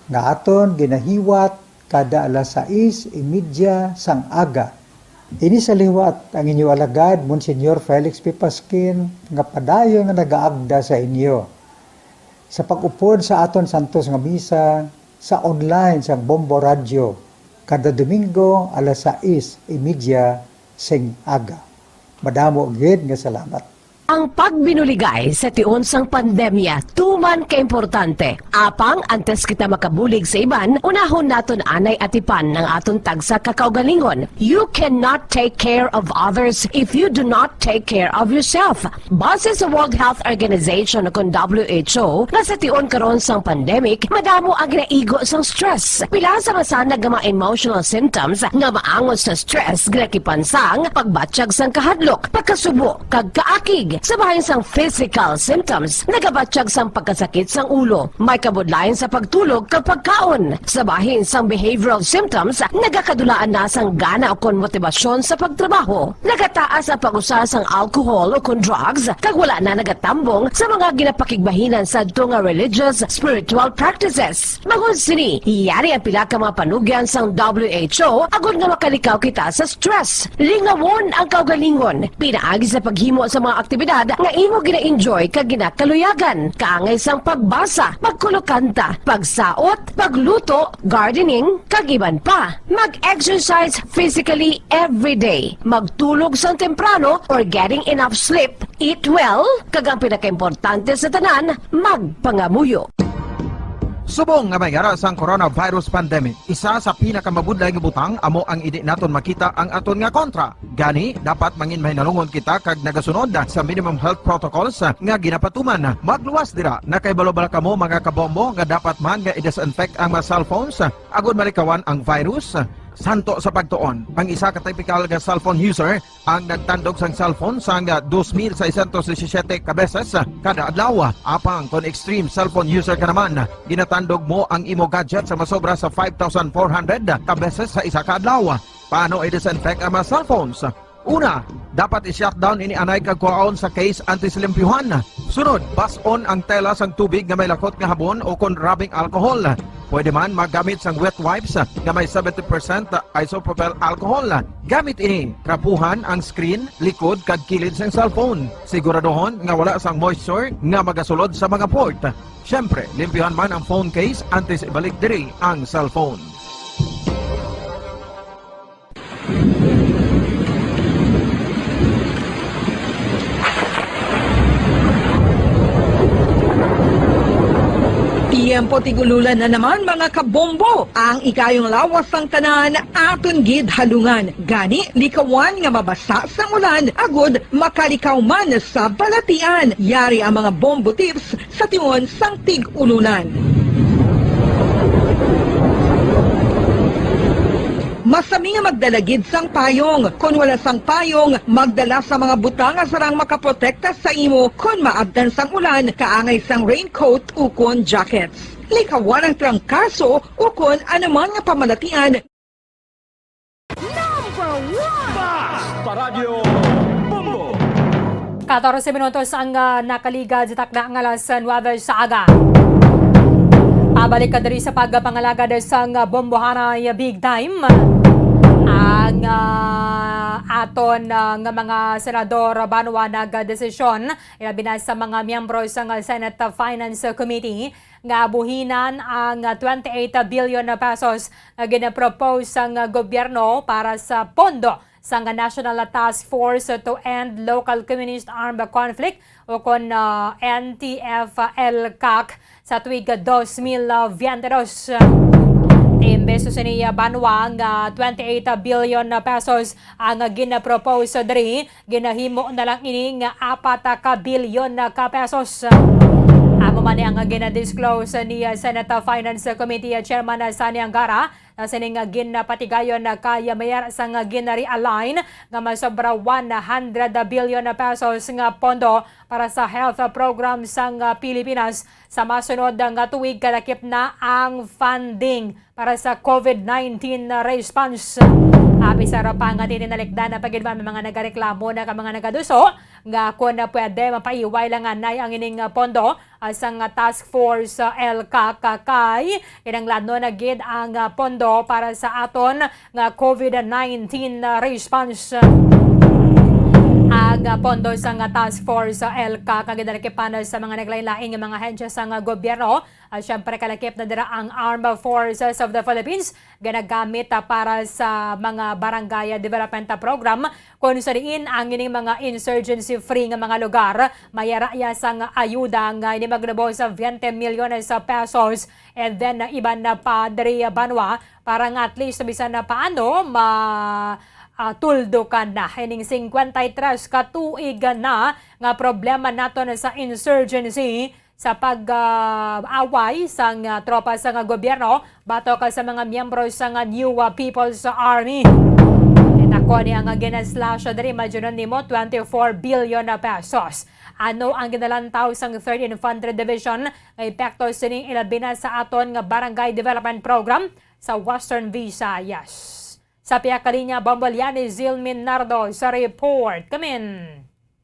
nga aton ginahiwat kada alas sais y media sang aga. Ini sa liwat ang inyo alagad, Monsignor Felix P. Pasquin, nga padayon nga nagaagda sa inyo sa pag-upod sa aton santos nga misa sa online sang Bombo Radyo kada Domingo alas sais y media sing aga. Madamo gid nga salamat. Ang pagbinuligay sa tion sang pandemya tuman ka importante. Apang antes kita makabulig sa iban, unahon naton anay atipan ang aton tagsa ka kaugalingon. You cannot take care of others if you do not take care of yourself. Base sa World Health Organization, kon W H O, nga sa tion karon sang pandemic, madamo ang ginaigo sang stress. Pila sa masanag nga mga emotional symptoms nga maangot sa stress ginakipan sang pagbatyag sang kahadlok, pagkasubo, kag kaakig. Sa bahin sang physical symptoms, nagabatyag sang pagkasakit sang ulo, may kabudlayan sa pagtulog kag pagkaon. Sa bahin sang behavioral symptoms, nagakadulaan na sang gana ukon motibasyon sa pagtrabaho. Nagataas ang pag-usa sang alcohol ukon drugs, kag wala na nagatambong sa mga ginapakigbahinan sadto nga religious, spiritual practices. Bangod sini, yari ang pila ka mga panugyan sang W H O agod nga makalikaw kita sa stress. Lingawon ang kaugalingon pinaagi sa paghimo sa mga aktibidad nga imo gina-enjoy kag ginakaluyagan, kaangay sang pagbasa, pagkulokanta, pagsaot, pagluto, gardening, kag iban pa. Mag-exercise physically every day. Magtulog sang temprano or getting enough sleep. Eat well, kag ang pinakaimportante sa tanan, magpangamuyo. Subong nga may ara sang coronavirus pandemic, isa sa pinakamabudlay nga butang amo ang indi naton makita ang aton nga kontra. Gani, dapat mangin mahinalungon kita kag nagasunod sa minimum health protocols nga ginapatuman. Magluwas dira, nakahibalo bala kamo, mga kabombo, nga dapat man nga i-disinfect ang mga cellphones agud malikawan ang virus? Santo sa pagtuon, ang isa ka typical nga cellphone user ang nagtandog sang cellphone sang dos mil seiscientos disisiete ka beses kada adlaw. Apang kon extreme cellphone user ka naman, ginatandog mo ang imo gadget sa masobra sa five thousand four hundred ka beses sa isa ka adlaw. Paano i-disinfect ang mga cellphones? Una, dapat i-shutdown ini anay kag kuhaon sa case antes limpyuhan. Sunod, bas-on ang tela sang tubig nga may lakot nga habon o kon rubbing alcohol. Pwede man maggamit sang wet wipes nga may seventy percent isopropyl alcohol. Gamit ini, trapuhan ang screen, likod, kag kilid sang cellphone. Siguraduhon nga wala sang moisture nga magasulod sa mga port. Siyempre, limpyuhan man ang phone case antes ibalik diri ang cellphone. Tiyempo tig-ululan na naman, mga kabombo. Ang ikayong lawas sang tanan aton gid halungan. Gani, likawan nga mabasa sang ulan agud makalikaw man sa balatian. Yari ang mga bombo tips sa tion sang tig-ululan. Masami nga magdala gid sang payong. Kon wala sang payong, magdala sa mga butang nga sarang makaprotekta sa imo kon maabtan sang ulan, kaangay sang raincoat ukon jackets. Likawan ang trangkaso ukon anuman nga pamalatian. Number one! Basta Radyo Bombo! Katorse minutos ang, ah, nakaligad sa takna nga alas nuwebe sa aga. Pabalik ka diri sa pagpangalagad sang Bombohanay Big Time. Ang, ah, aton, ah, nga mga senador banwa nagdesisyon, ilabi na sa mga miyembro sang Senate Finance Committee, nga abuhinan ang twenty-eight billion pesos nga ginapropose sang gobyerno para sa pondo sang National Task Force to End Local Communist Armed Conflict, o kon, ah, N T F L CAC, sa tuig dos mil veinte dos. Imbes sa sini, ah, banwa nga twenty-eight billion pesos ang ginapropose diri, ginahimo na lang ini nga apat ka bilyon ka pesos. Amo man ni ang gina-disclose ni, uh, Senate Finance Committee, uh, Chairman, uh, Sonny Angara, na sining, uh, ginapatigayon, uh, kay, uh, may ara sang, uh, gina-realign nga masobra one hundred billion pesos nga pondo para sa health, uh, program sang, uh, Pilipinas. Sa masunod, uh, nga tuig, kalakip na ang funding para sa COVID nineteen response. Apisar pa nga titinalikdan na pa gid man mga nagareklamo na ka mga nagaduso nga kon pwede mapaiway lang anay ang ining, ah, pondo, ah, sang task force, ah, ELCAC kay kinahanglanon na gid ang, ah, pondo para sa aton nga COVID nineteen response. Ang, ah, pondo sang task force, ah, ELCAC nga ginalakipan sa mga naglain-lain nga mga ahensya sang, ah, gobyerno. Ah, siyempre, kalakip na dira ang Armed Forces of the Philippines, ginagamit, ah, para sa mga barangay development program, kung sa diin ang ining mga insurgency-free nga mga lugar, may ara iya sang ayuda nga inimagnubo sa twenty milyones sa pesos, and then, ah, iban na pa diri, ah, banwa, para nga at least bisan na paano ma, ah, tuldukan na ining cincuenta y tres ka tuig na nga problema naton sa insurgency sa pag, ah, away sang, ah, tropa sang gobyerno batok sa mga miyembro sang New, ah, People's Army. Kay nako ni ang gina-slash diri, imagine nimo, twenty-four billion na pesos. Ano ang ginalantaw sang Third Infantry Division nga epekto sini, ilabi na sa aton nga Barangay Development Program sa Western Visayas? Sa pihak ka linya, Bombo Elian, ni Zilmin Nardo sa report. Kamin.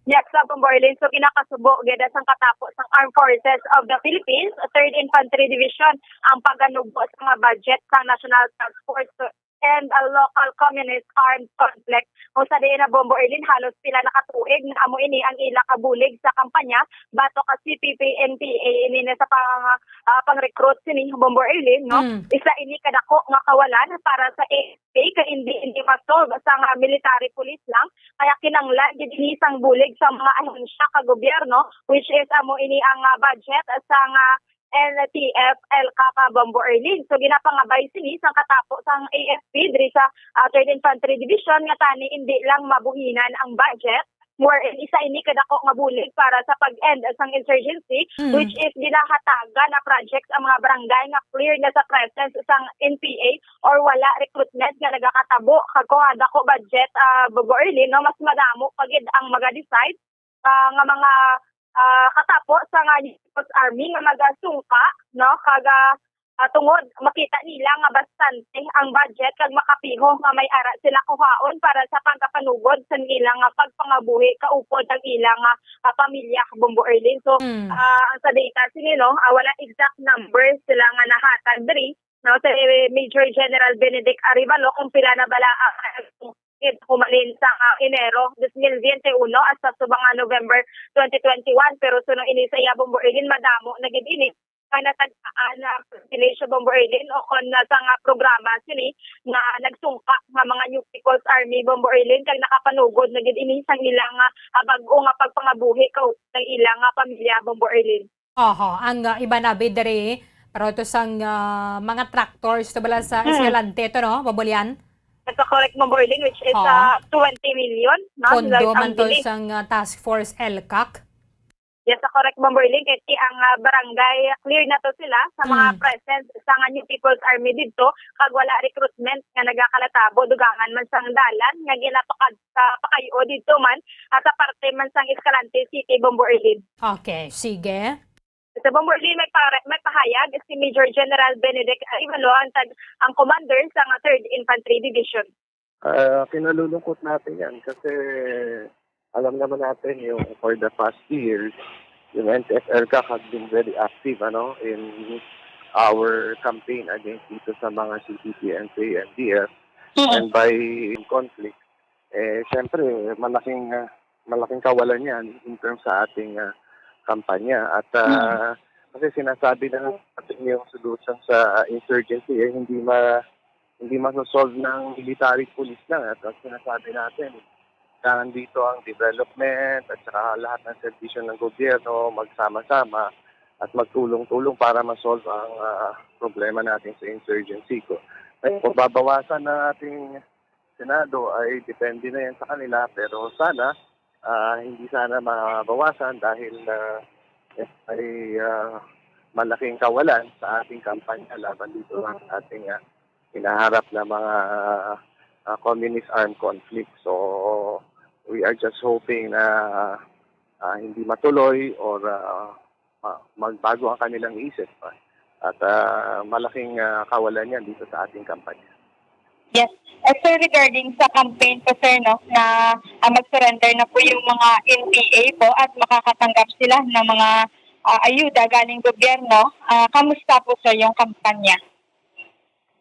Yes, sa Bombo Elian, so ginakasubo gid sang katapo sang Armed Forces of the Philippines, Third Infantry Division, ang paganubo sa mga budget sa National Task Force and a local communist armed conflict. Kung sa diin na, Bombo Elian, halos pila na ka tuig na amo ini ang ila kabulig sa kampanya batok ka C P P N P A, ini na sa pang, ah, pang-recruit sini, Bombo Elian, no? Mm. Isa ini kadako nga kawalan para sa A F P, kay hindi, hindi ma-solve sang military police lang, kaya kinahanglan gid ini sang bulig sa mga ahensya ka gobyerno, which is amo ini ang, ah, budget sang, ah, N T F ELCAC, Bombo Elian. So, ginapangabay sini sang katapo sang A F P diri sa, ah, Third Infantry Division nga tani indi lang mabuhinan ang budget, wherein isa ini kadako nga bulig para sa pag-end sang insurgency, Mm. which is ginahatagan na projects ang mga barangay nga clear na sa presence sang N P A or wala recruitment nga nagakatabo. Kag kung ang dako budget, ah, Bombo Elian, no, mas madamo pa gid ang maga-decide, ah, nga mga, ah, katapo sa nga People's Army nga magasungka, no, kag, ah, ah, tungod makita nila nga bastante ang budget kag makapiho nga may ara sila kuhaon para sa pagkapanugod sa ilang nga pagpangabuhi kaupod ang ilang nga, ah, pamilya, Bombo Elian. So, Mm. ah, ang sa data sini, no, ah, wala exact numbers sila nga nahatag diri, no, si Major General Benedict Arevalo kung pila na bala ang humalin sa, ah, Enero dos mil veintiuno hasta subong nga November twenty twenty-one, pero suno ini sa iya, Bombo Elian, madamo na gid ini nga natagaan na privilege, Bombo Elian, o kon na sa nga programa sini nga nagsungka nga mga New People's Army, Bombo Elian, kag nakapanugod na gid ini sang ilang, ah, bag-o nga pagpangabuhi kaupod ang ilang, ah, pamilya, Bombo Elian. Oho, ang, ah, iba na bid diri, pero to sang, ah, mga tractors to bala sa Hmm. Escalante to, no, Bombo Elian? Sa correct, Bombo Elian, which is, Oo. ah, twenty million, no? Pondo Like, ang man to bili. sang, ah, Task Force ELCAC. Yes, sa correct, Bombo Elian, kay ti ang, ah, barangay clear na to sila sa mga Hmm. presence sa nga New People's Army didto, kag wala recruitment nga nagakalatabo, dugangan man sang dalan nga ginapakad-, ah, pakayo didto man, ah, sa parte man sang Escalante City, Bombo Elian. Okay, sige. Sa Bombo Elian, may para-, may pahayag si Major General Benedict Arevalo, ang tag-, ang commander sa nga Third Infantry Division. Ah, kinalulungkot natin yan kasi alam naman natin yung for the past years, yung N T F ELCAC has been very active, ano, in our campaign against dito sa mga C P P, N P A, N D F, Mm. and by conflict, eh, siyempre, malaking, ah, malaking kawalan yan in terms sa ating, ah, kampanya. At, ah, Mm. kasi sinasabi na natin yung solution sa insurgency, eh, hindi ma-, hindi masosolve ng military police lang. At ang sinasabi natin, kailangan dito ang development at saka lahat ng serbisyo ng gobyerno magsama-sama at magtulong-tulong para masolve ang, ah, problema natin sa insurgency ko. Ngayon, kung babawasan ng ating Senado ay depende na yan sa kanila, pero sana, ah, hindi sana mabawasan dahil, ah, ay, ah, malaking kawalan sa ating kampanya laban dito sa ating, ah, hinaharap na mga, ah, communist armed conflict. So, we are just hoping na, ah, hindi matuloy or, ah, ma-, magbago ang kanilang isip. At, ah, malaking, ah, kawalan yan dito sa ating kampanya. Yes. Eh, sir, regarding sa campaign po, sir, no, na, ah, mag-surrender na po yung mga N P A po at makakatanggap sila ng mga, ah, ayuda galing gobyerno, ah, kamusta po, sir, yung kampanya?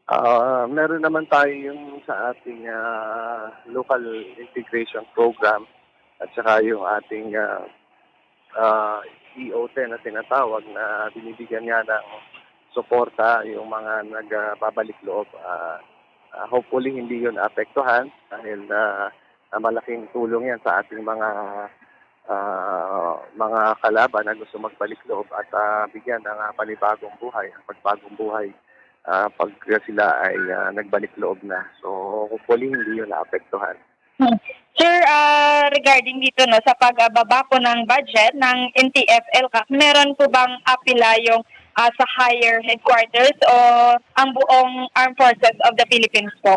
Ah, meron naman tayo yung sa ating, ah, local integration program at saka yung ating, ah, ah, E O ten na tinatawag na binibigyan nga ng suporta yung mga nagbabalik loob. Ah, ah, hopefully, hindi yun apektuhan dahil, ah, ah, malaking tulong yan sa ating mga, ah, mga kalaban na gusto magbalik loob at, ah, bigyan ng, ah, panibagong buhay, ang pagbagong buhay, ah, pag sila ay, ah, nagbalik loob na. So, hopefully, hindi yun naapektuhan. Hmm. Sir, ah, regarding dito, no, sa pagbaba po ng budget ng N T F-ELCAC, meron po bang apila yung, ah, sa higher headquarters o ang buong Armed Forces of the Philippines po?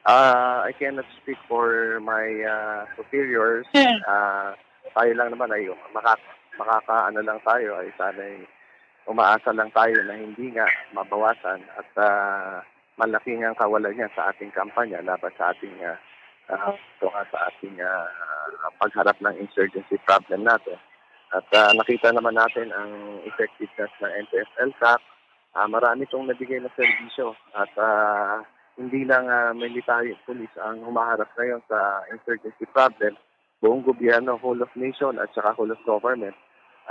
Ah, I cannot speak for my, ah, superiors. Hmm. Ah, tayo lang naman ay maka-, makakaano lang tayo, ay sana'y umaasa lang tayo na hindi nga mabawasan at, ah, malaki nga ang kawalan niya sa ating kampanya laban sa ating, ah, ah, ito nga sa ating, ah, pagharap ng insurgency problem natin. At, ah, nakita naman natin ang effectiveness ng N T F-ELCAC. Ah, marami itong nabigay na serbisyo at, ah, hindi lang, ah, military, police ang humaharap ngayon sa insurgency problem. Buong gobyerno, whole of nation at saka whole of government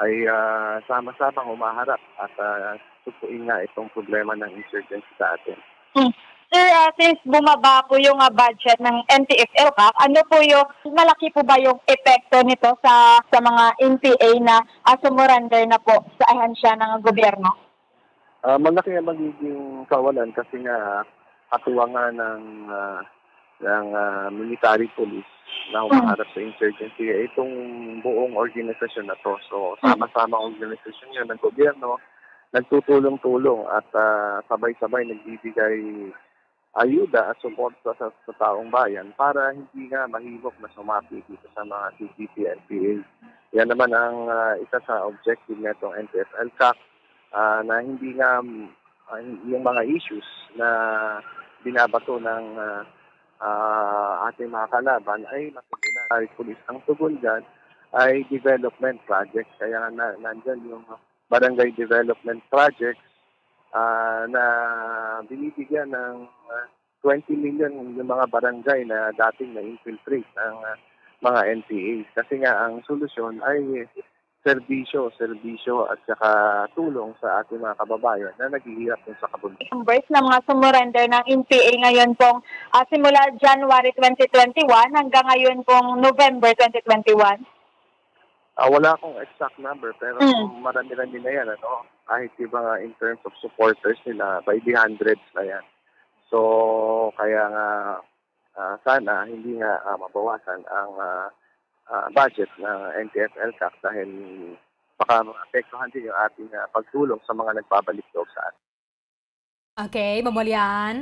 ay, ah, sama-samang humaharap at, ah, sukuin nga itong problema ng insurgency sa atin. Hmm. Sir, ah, since bumaba po yung, ah, budget ng N T F-ELCAC, ano po yung, malaki po ba yung epekto nito sa, sa mga N P A na, ah, sumurrender na po sa ahensya ng gobyerno? Ah, malaki ang magiging kawalan kasi nga katuwangan ng, ah, ng, ah, military police na humaharap sa insurgency, eh, itong buong organisasyon na 'to. So, sama-sama ang organisasyon 'yun, ng gobyerno, nagtutulong-tulong at, ah, sabay-sabay nagbibigay ayuda at suporta sa, sa taong bayan para hindi nga mahimok na sumapi dito sa mga C P P, N P A. Yan naman ang, ah, isa sa objective nitong N T F-ELCAC, ah, na hindi nga, ah, yung mga issues na binabato ng, ah, ah, ating mga kalaban ay matugunan. Ay, pulis, ang tugon dyan ay development project. Kaya nga na, nandyan yung barangay development projects, ah, na binibigyan ng, ah, twenty million yung mga barangay na dating na-infiltrate ng, ah, mga N P A. Kasi nga ang solusyon ay serbisyo, serbisyo at saka tulong sa ating mga kababayan na naghihirap din sa kabundukan. Numbers ng mga sumurrender ng N P A ngayon pong, ah, simula January twenty twenty-one hanggang ngayon pong November twenty twenty-one? Ah, wala akong exact number, pero marami-rami na yan, ano? Kahit yung mga in terms of supporters nila, by the hundreds na yan. So, kaya nga, ah, sana hindi nga, ah, mabawasan ang, ah, ah, budget ng N T F-ELCAC dahil baka maapektuhan din yung ating, ah, pagtulong sa mga nagbabalik loob sa atin. Okay, Ma'am Olian.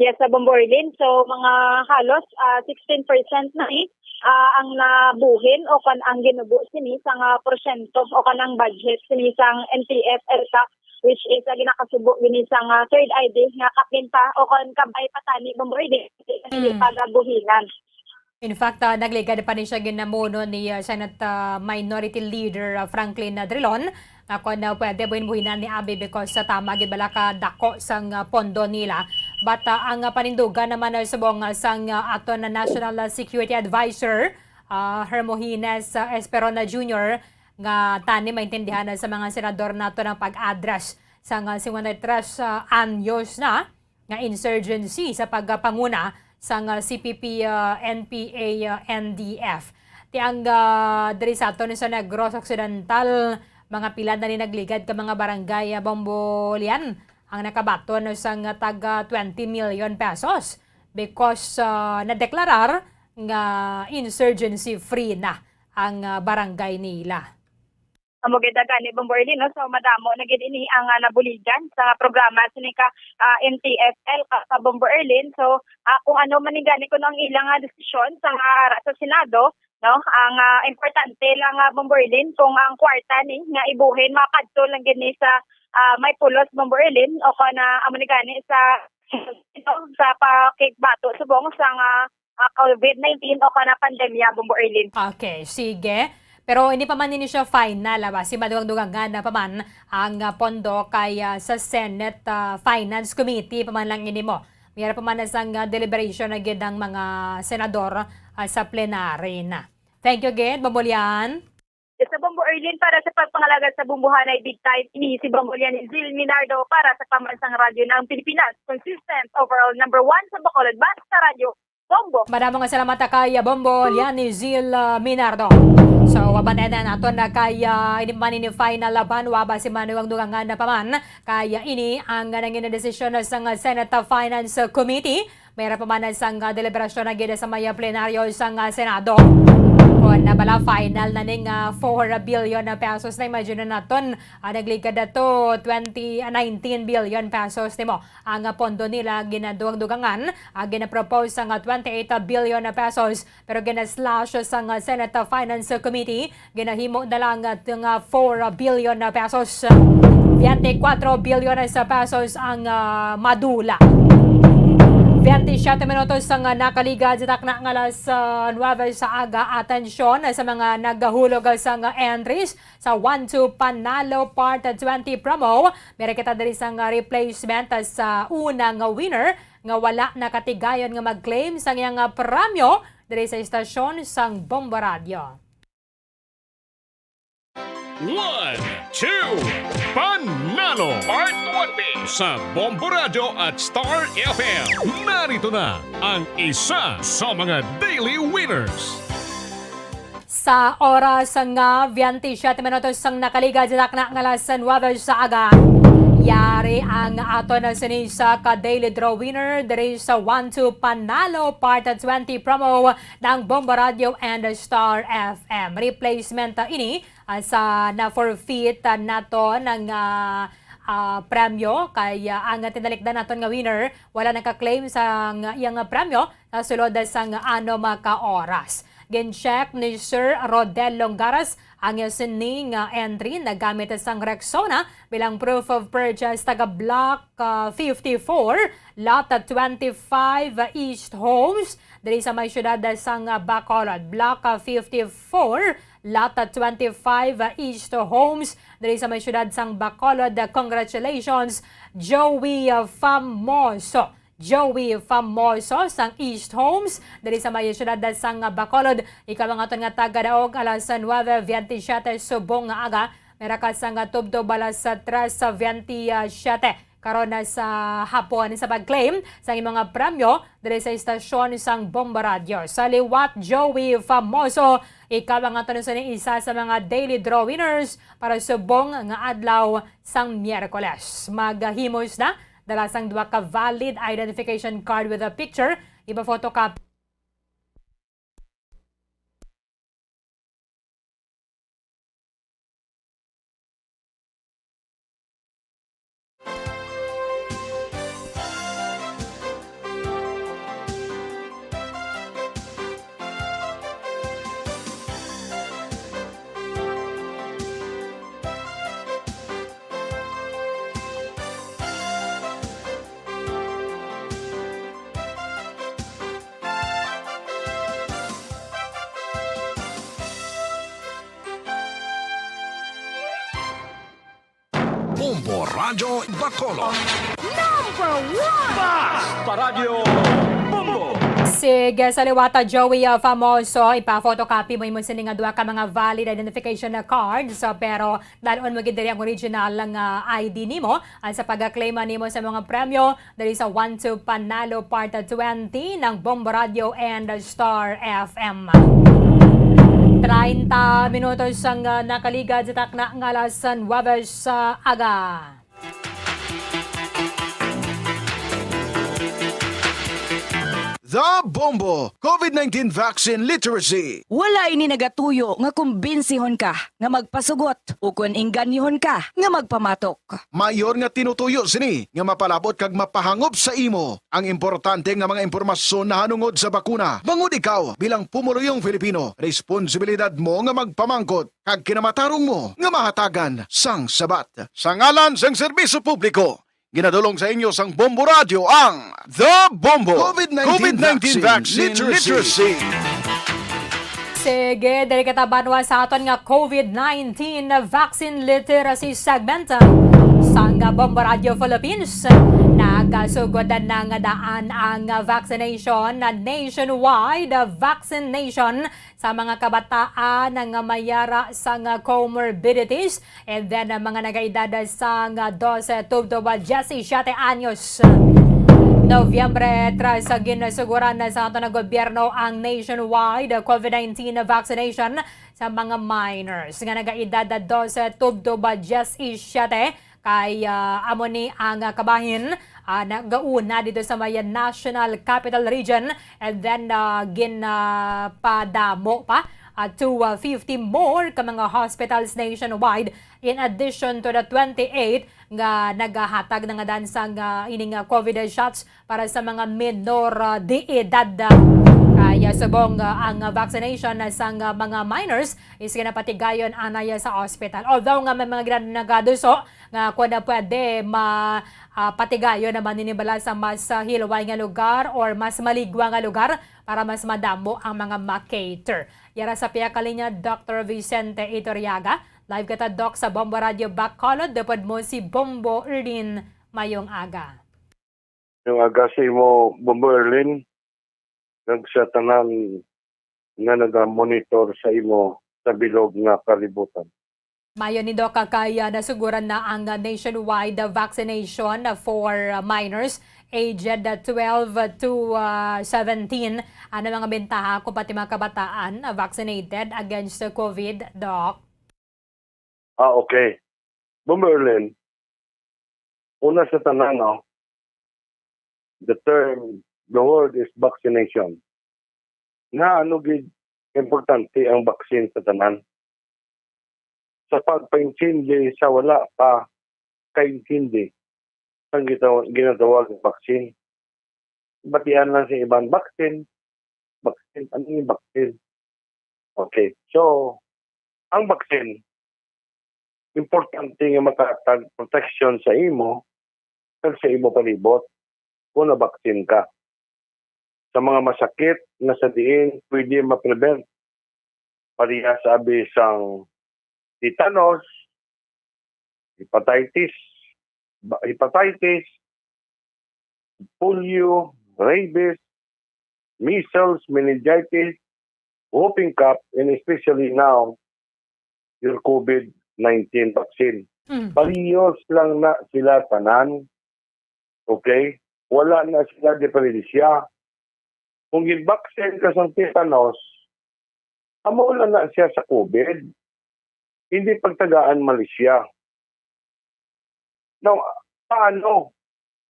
Yes, sa Bomborlin. So, mga halos, ah, sixteen percent na ni, ah, ang nabuhin o kon ang ginubo sini sa nga porsyento o kon ang budget sini sang N T F-ELCAC, which is, ah, ginakasubo gini sa nga third I D nga kapin pa o kon kabay pa tani, Bomborlin, hindi Mm. pagabuhinan. In fact, ah, nagligad pa ni siya ginamuno ni, ah, Senate, ah, Minority Leader, ah, Franklin, ah, Drilon, nga kon, ah, pwede buhin-buhinan ni Abby because sa tama gid bala ka dako sang, ah, pondo nila. But, ah, ang, ah, panindugan naman, ah, subong, ah, sang, ah, aton na National, ah, Security Advisor, ah, Hermogenes, ah, Esperona Junior, nga tani maintindihan na sa mga senador nato ng pag-address sang, ah, cincuenta y tres, ah, anyos na nga insurgency sa pagpanguna sang, ah, C P P, ah, N P A, ah, N D F. Ti ang, ah, diri sa aton sa Negros Occidental, mga pila na ni nagligad ka mga barangay, ah, Bombolyan ang nakabaton sang, ah, tag, ah, twenty million pesos because, ah, nadeklarar nga insurgency free na ang, ah, barangay nila. Amo gid gani, Bombo Erlin, no? So, madamo na gid ini ang, ah, nabuligan sa programa sini ka, ah, N T F L ka, ka Bombo Erlin. So, ah, kung ano man ni gani, kung ang ilang, ah, desisyon sa, ah, sa Senado, no? Ang, ah, importante lang, ah, Bombo Erlin, kung ang kwarta ni nga ibuhin makadto lang gid ni sa, ah, may pulos, Bombo Erlin, o kung na, amo ni gani sa, sa pakigbato subong sa nga, ah, COVID nineteen o kana pandemya, Bombo Erlin. Okay, sige. Pero hindi pa man ini siya final, ah, basi madugang-dugangan na pa man ang, ah, pondo kay, ah, sa Senate, ah, Finance Committee pa man lang ini mo. Mayara pa man na sang, ah, deliberation na gid ang mga senador, ah, sa plenary na. Thank you gid, Bombo Lian. Sa Bombo Erlin, para sa pagpangalagad sa bombohanay big time, ini si Bombo Lian Zil Minardo para sa Pambansang Radyo ng Pilipinas. Consistent, overall number one sa Bacolod, basta Radyo Bombo. Madamo nga salamat kay Bombo Lian Zil, ah, Minardo. So, wabantayan naton na kay, ah, ini man ini final laban, wa ba si manugang dugangan na pa man. Kay ini ang nangin desisyon sang Senate Finance Committee. Mayra pa man sang, ah, deliberasyon na gid sa may plenaryo sang, ah, Senado. Kon na bala final na ning, ah, four billion na pesos, na imagine naton, ah, nagligad na to twenty, ah, nineteen billion pesos nimo. Ang, ah, pondo nila ginadugang-dugangan, ah, ginapropose sang, ah, twenty-eight billion na pesos, pero ginaslash sang, ah, Senate Finance Committee, ginahimo na lang, ah, nga four billion na pesos. Twenty-four billion sa pesos ang, ah, madula. Twenty-siyete minutos ang, ah, nakaligad sa takna nga alas, ah, nuwebe sa aga. Atensyon sa mga nagahulog sa, ah, entries sa One Two Panalo Part twenty promo. Meron kita diri sa, ah, replacement, ah, sa una nga winner nga wala nakatigayon nga mag-claim sa iyang, ah, premyo diri sa istasyon sang Bombo Radyo. One, two, Panalo Part twenty sa Bombo Radyo at Star F M. Narito na ang isa sa mga daily winners. Sa oras nga twenty-seven minutos ang nakaligad sa takna nga alas nuwebe sa aga, yari ang aton sini sa ka daily draw winner diri sa One Two Panalo Part twenty promo ng Bombo Radio and Star F M. Replacement, ah, ini, ah, sa na-forfeit, ah, nato ng, ah, ah, premyo. Kay, ah, ang tinalikdan naton nga winner, wala naka-claim sa nga, iyang premyo, nasulod sa nga anom ka oras. Gin-check ni Sir Rodel Longaras ang iya sini nga entry nagamit sang Rexona bilang proof of purchase taga Block, ah, fifty-four, Lot twenty-five, ah, East Homes, diri sa may siyudad sang, ah, Bacolod. Block, ah, fifty-four, Lot twenty-five, ah, East Homes, diri sa may siyudad sang Bacolod. Ah, congratulations, Joey, ah, Famoso. Joey Famoso sang East Homes, diri sa may siyudad sang Bacolod. Ikaw ang aton nga taga-daog, alas nuwebe veintisiete subong nga aga, may ra ka sang tubtob alas tres veintisiete karon na sa hapon sa pag-claim sa imong mga premyo diri sa istasyon sang Bombo Radio. Sa liwat, Joey Famoso, ikaw ang aton sa isa sa mga daily draw winners para subong nga adlaw sang Miyerkules. Maghimos na dala sang duha ka valid identification card with a picture, ipa-photocopy. Bombo Radyo Bacolod. Number one! Basta Radyo Bombo! Sige, sa liwata, Joey, uh, Famoso, ipa-photocopy mo imo sini nga duha ka mga valid identification na cards, uh, pero dal-on mo gid diri ang original nga I D nimo, uh, sa pag-claim nimo sa mga premyo diri sa One Two Panalo Part twenty ng Bombo Radio and Star F M. Treinta minutos ang, ah, nakaligad sa takna nga alas nuwebe sa aga. The Bombo, COVID nineteen Vaccine Literacy. Wala ini nagatuyo nga kumbinsihon ka nga magpasugot ukon ingganyuhon ka nga magpamatok. Mayor nga tinutuyo sini nga mapalabot kag mapahangop sa imo ang importante nga mga impormasyon nahanungod sa bakuna. Bangod ikaw, bilang pumuluyong Filipino, responsibilidad mo nga magpamangkot kag kinamatarong mo nga mahatagan sang sabat. Sa ngalan sang serbisyo publiko, ginadulong sa inyo sang Bombo Radyo ang The Bombo, COVID nineteen COVID nineteen Vaccine Vaccine Literacy. Literacy. Sige, diri kita banwa sa aton nga COVID nineteen Vaccine Literacy segment sang Bombo Radyo Philippines. Nagasugot na nga daan ang vaccination nationwide, vaccination sa mga kabataan nga may ara sang comorbidities, and then ang mga nagaedad sang dose tubtob diyesisiete anyos. Nobyembre tres, ginsuguran na sa aton nga gobyerno ang nationwide COVID nineteen vaccination sa mga minors nga nagaedad dose tubtob diyesisiete. Kay, ah, amo ni ang, ah, kabahin, ah, nagauna dito sa may National Capital Region, and then, ah, gin, ah, padamo pa, ah, to, ah, fifty more ka mga hospitals nationwide, in addition to the twenty-eight nga nagahatag na nga dan sang, ah, ining, ah, COVID shots para sa mga menor, ah, de edad. Kaya subong, ah, ang, ah, vaccination sang, ah, mga minors is ginapatigayon anay sa hospital. Although nga may mga gina-, nagaduso nga kung na pwede ma-, ah, patigayon naman ini bala sa mas, ah, hilway nga lugar or mas maligwa nga lugar para mas madamo ang mga ma-cater. Yara sa pihak ka linya, Doctor Vicente Iturriaga. Live kita, Doc, sa Bombo Radio Bacolod. Upod mo si Bombo Erlin. Mayong aga. Mayong aga sa imo, Bombo Erlin, kag sa tanan nga naga-monitor sa imo sa bilog nga kalibutan. Mayo ni, Doc, kay, ah, nasuguran na ang, ah, nationwide, ah, vaccination, ah, for, ah, minors aged, ah, twelve to, ah, seventeen. Ano mga bentaha kung pati mga kabataan, ah, vaccinated against, ah, COVID, Doc? Ah, okay. Bombo Erlin, una sa tanan, no, the term, the word is vaccination. Nga ano gid importante ang vaccine sa tanan? Sa pagpaintindi sa wala pa kaintindi sa gitaw-, ginatawag nga vaccine. Batian lang sa iban, vaccine, vaccine, ano yung vaccine? Okay. So, ang vaccine, importante nga makahatag protection sa imo kag sa imo palibot kung nabaksin ka. Sa mga masakit nga sa diin pwede ma-prevent, parehas abi sang tetanus, hepatitis, ba-, hepatitis, polio, rabies, measles, meningitis, whooping cough, and especially now, your COVID nineteen vaccine. Mm. Parehas lang na sila tanan. Okay? Wala na sila diferensya. Kung gin-vaccine ka sa tetanus, amo lang na siya sa COVID. Hindi pagtagaan Malaysia. Now, paano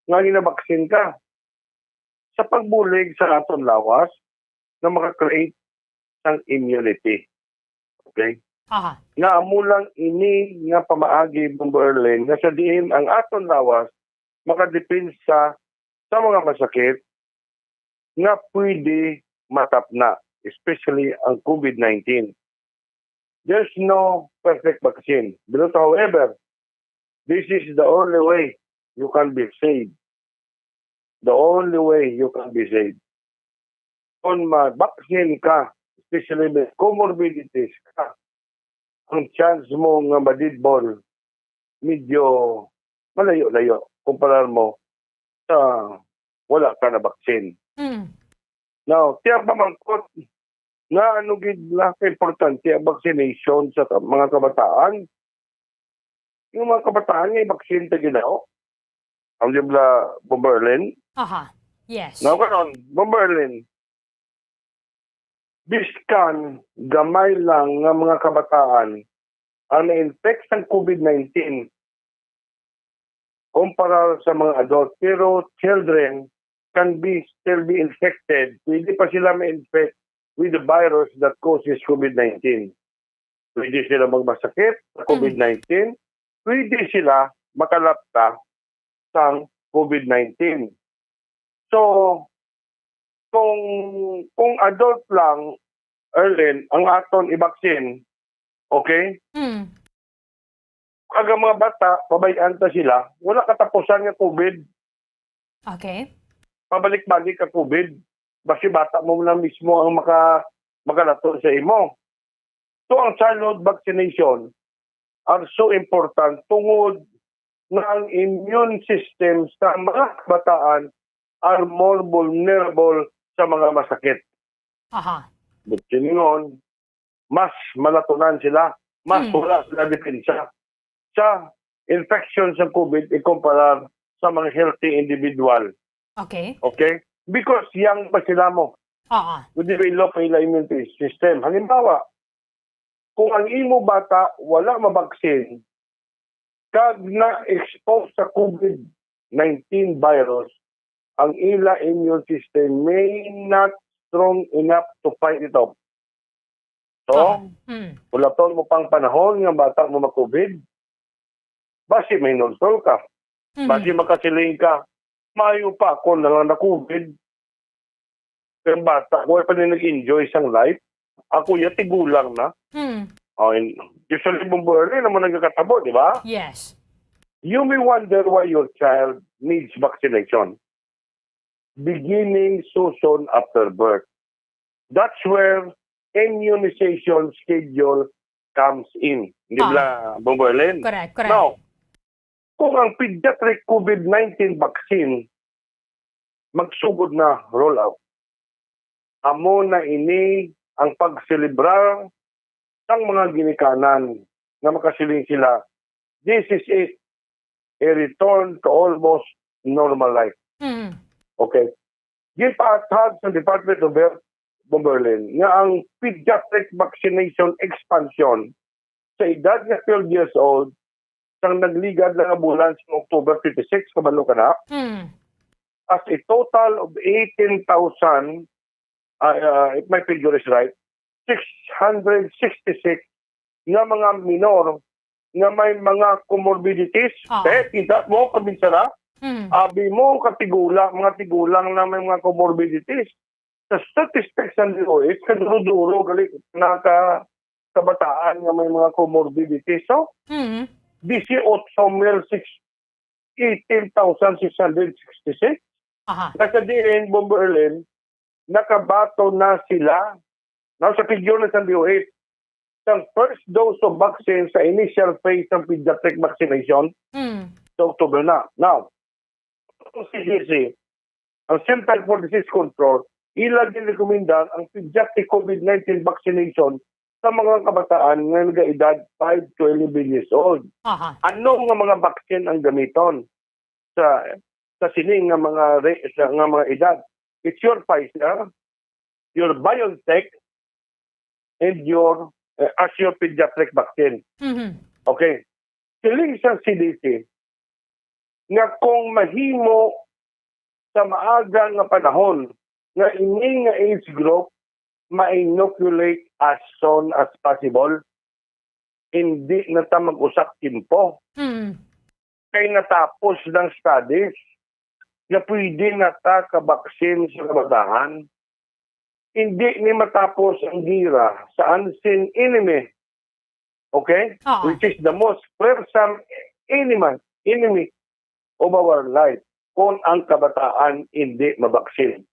nga ginabaksin ka? Sa pagbulig sa aton lawas na maka-create sang immunity. Okay? Aha. Nga amo lang ini nga pamaagi, Bombo Erlin, nga sa diin ang aton lawas makadepensa sa mga masakit nga pwede matapna, especially ang COVID nineteen. There's no perfect vaccine. But however, this is the only way you can be saved. The only way you can be saved. Kung ma-vaccine ka, especially may comorbidities ka, ang chance mo nga madidball medyo malayo-layo kumpara mo sa wala ka na vaccine. Mm. Now, tiyan pamangkot nga ano gid na ka-importante ang vaccination sa ka-, mga kabataan. Yung mga kabataan nga i-vaccine ta ginaw. Ang di bala, Bombo Erlin? Aha. Yes. Now, karon, Bombo Erlin, biskan gamay lang nga mga kabataan ang na-infect sang COVID nineteen kumpara sa mga adult, pero children, can be still be infected. Pwede pa sila ma-infect with the virus that causes COVID nineteen. Pwede sila magmasakit sa COVID nineteen. Pwede sila makalapta sang COVID nineteen. So, kung, kung adult lang, Erlyn, ang aton i-vaccine, okay? Mm. Kag ang mga bata, pabay-an ta sila, wala katapusan nga COVID. Okay. Pabalik-balik ka COVID. Basi bata mo na mismo ang maka, makalato sa imo. So, ang childhood vaccination are so important tungod nga ang immune system sa mga kabataan are more vulnerable sa mga masakit. Aha. But siningon, mas malatunan sila, mas Hmm. wala sila depensa sa infection sa COVID ikumparar sa mga healthy individual. Okay. Okay? Because young pa sila mo. Oo. Nag-develop ang ila immune system. Halimbawa, kung ang imo bata wala mabaksin, kag na-expose sa COVID nineteen virus, ang ila immune system may not strong enough to fight it off. So, Oo. Mm. Ulaton mo pang panahon nga bata mo ma-COVID, basi may nonsol ka. Mhm. Basi makasiling ka, mayo pa ako na lang na-COVID. Kaya bata ko, pa din nag-enjoy sang life. Ako ya, tigulang na. Mm. Oh, in, usually, Bombo Erlyn naman nagkakatabo, di ba? Yes. You may wonder why your child needs vaccination beginning so soon after birth. That's where immunization schedule comes in. Di Ah. ba, Bombo Erlyn? Correct, correct. Now, kung ang pediatric COVID nineteen vaccine magsugod na roll out, amo na ini ang pagselebrar sang mga ginikanan nga makasiling sila, "This is it, a return to almost normal life." Mm. Okay. Gipaathag sa Department of Health, Bombo Erlyn, nga ang pediatric vaccination expansion sa edad nga twelve years old sang nagligad lang nga bulan sa October twenty-six, kabalo ka na, Mm. as a total of eighteen thousand, uh, uh, if my figure is right, six hundred sixty-six nga mga minor nga may mga comorbidities. Ah. Eh, kita mo, kabinsara, Mm. abi mo, katigulang, mga tigulang na may mga comorbidities. Sa statistics ng D O H, kaduro-duro, gali, naka kabataan nga may mga comorbidities. So, Mm. eighteen thousand six, eighteen thousand six hundred sixty-six. Aha. Nasa diin, Bombo Erlyn, nakabaton na sila. Now, sa figure na sa D O H, sa first dose of vaccine sa initial phase ng pediatric vaccination Mm. sa October na. Now, ang C D C, ang Center for Disease Control, ila ginrekomendar ang pediatric COVID nineteen vaccination sa mga kabataan nga nagaedad five to eleven years old. Aha. Ano nga mga vaccine ang gamiton sa sa sining nga mga re, sa, nga mga edad? It's your Pfizer, your BioNTech, and your uh, as your pediatric vaccine. Mhm. Okay. Siling sa C D C nga kung mahimo sa maaga nga panahon nga ini nga age group ma-inoculate as soon as possible, hindi na ta mag-usap timpo. Mm. Kay natapos ng studies nga pwede na ta kabaksin sa kabataan. Hindi ni matapos ang gira sa unseen enemy. Okay? Oo. Which is the most fearsome enemy, enemy of our life kung ang kabataan hindi mabaksin.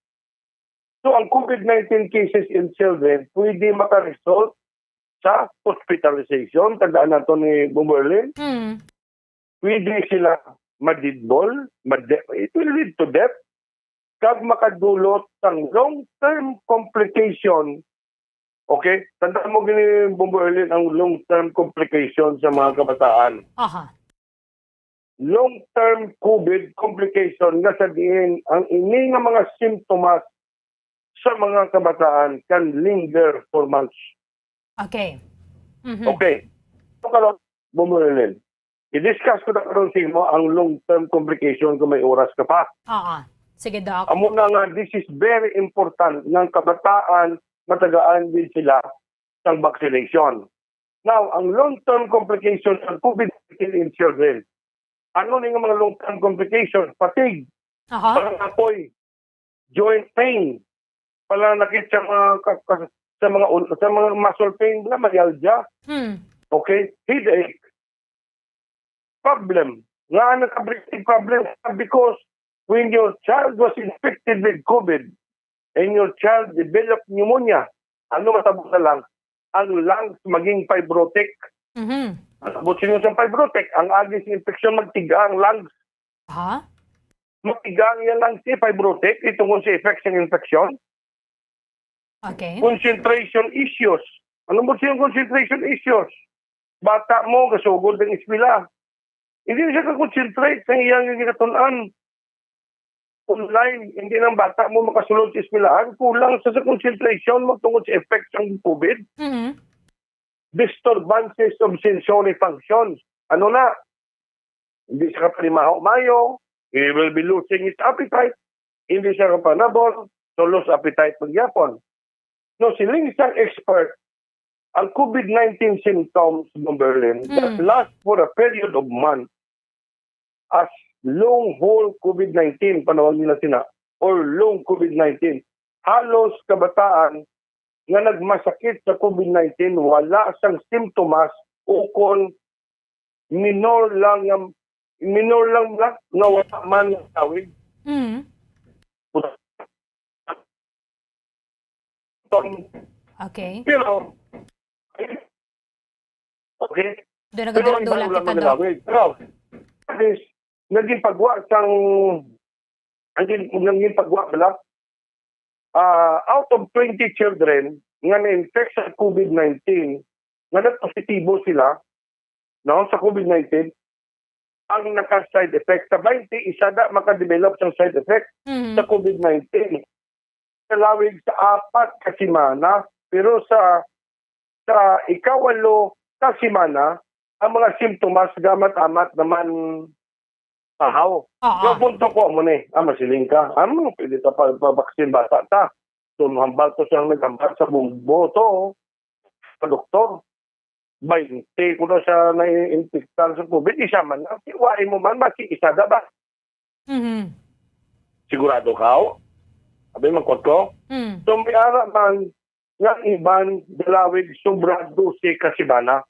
So, ang COVID nineteen cases in children pwede makaresult sa hospitalization. Tandaan nato ni Bombo Erlyn, Mm. pwede sila madidbol, made- it will lead to death. Kag makadulot sang long-term complication. Okay? Tandaan mo gini, Bombo Erlyn, ang long-term complication sa mga kabataan. Aha. Long-term COVID complication nga sa diin ang ini nga mga simptomas sa mga kabataan can linger for months. Okay. Mhm. Okay. So, karon, Bombo Erlyn, i-discuss ko na karon sa imo ang long-term complication kung may oras ka pa. Oo. Sige, Doc. Amo na nga, this is very important nga ang kabataan matagaan din sila sang vaccination. Now, ang long-term complication sa COVID nineteen in children. Ano ni nga mga long-term complication? Fatigue, Aha. Panangapoy, joint pain, pananakit sa mga ka- ka- sa mga ul- sa mga muscle pain, na myalgia, Hmm. okay? Headache. Problem. Nga nagka-breathing problem because when your child was infected with COVID and your child developed pneumonia, ano matabo sa lungs? Ang lungs maging fibrotic. Mhm. Ang abot sa inyo sa fibrotic, ang agi sa infeksyon, magtiga ang lungs. Aha. Magtiga ang iyang lungs, eh, fibrotic, itungod sa effects ng infeksyon. Okay. Concentration issues. Ano mo siyang concentration issues? Bata mo, gasugod ng eskwela. Hindi siya ka-concentrate sa iyang ginatun-an. Online, hindi ng bata mo makasulod sa eskwelahan. Kulang sa, sa concentration mo tungod sa effects ng COVID. Mhm. Disturbances of sensory functions. Ano na? Hindi siya kapanimaho mayo. He will be losing his appetite. Hindi siya kapanabol. So, lose appetite pagyapon. No, siling sang expert, ang COVID nineteen symptoms, Bomberlin, that Mm. last for a period of months, as long haul COVID nineteen, panawag nila sina, or long COVID nineteen, halos kabataan nga nagmasakit sa COVID nineteen, wala sang simptomas ukon minor lang nga, minor lang nga, nga wala man tawid. Mhm. Okay. Pero, okay? Doon Pero nagdula-dula iba lang kita, Doc. Manilawig. Pero, at least, naging pagwa sang, ang gin- naging pagwa pala, ah, out of twenty children nga na-infect sa COVID nineteen, nga nagpositibo sila, no, sa COVID nineteen, ang naka-side effect. Sa twenty, isa na makadevelop sang side effect Mhm. sa COVID nineteen. Sa lawig sa apat ka semana, pero sa, sa ikawalo ka semana, ang mga simptomas gamat-amat naman pahaw. Oo. Yung punto ko mo ni, ah, masiling ka. Ano, pwede ta pa, pa-vaccine bata ta. So, hambal to siyang naghambal sa bumbo to, sa doktor. Bainte ko na siya naiinfektar sa COVID. Isa man lang. Iwain mo man, masi isa da ba? Mhm. Sigurado ka, oh? Abi, mangkot ko. Mm. So, may ara man nga ang iban dalawig sobra dose ka semana.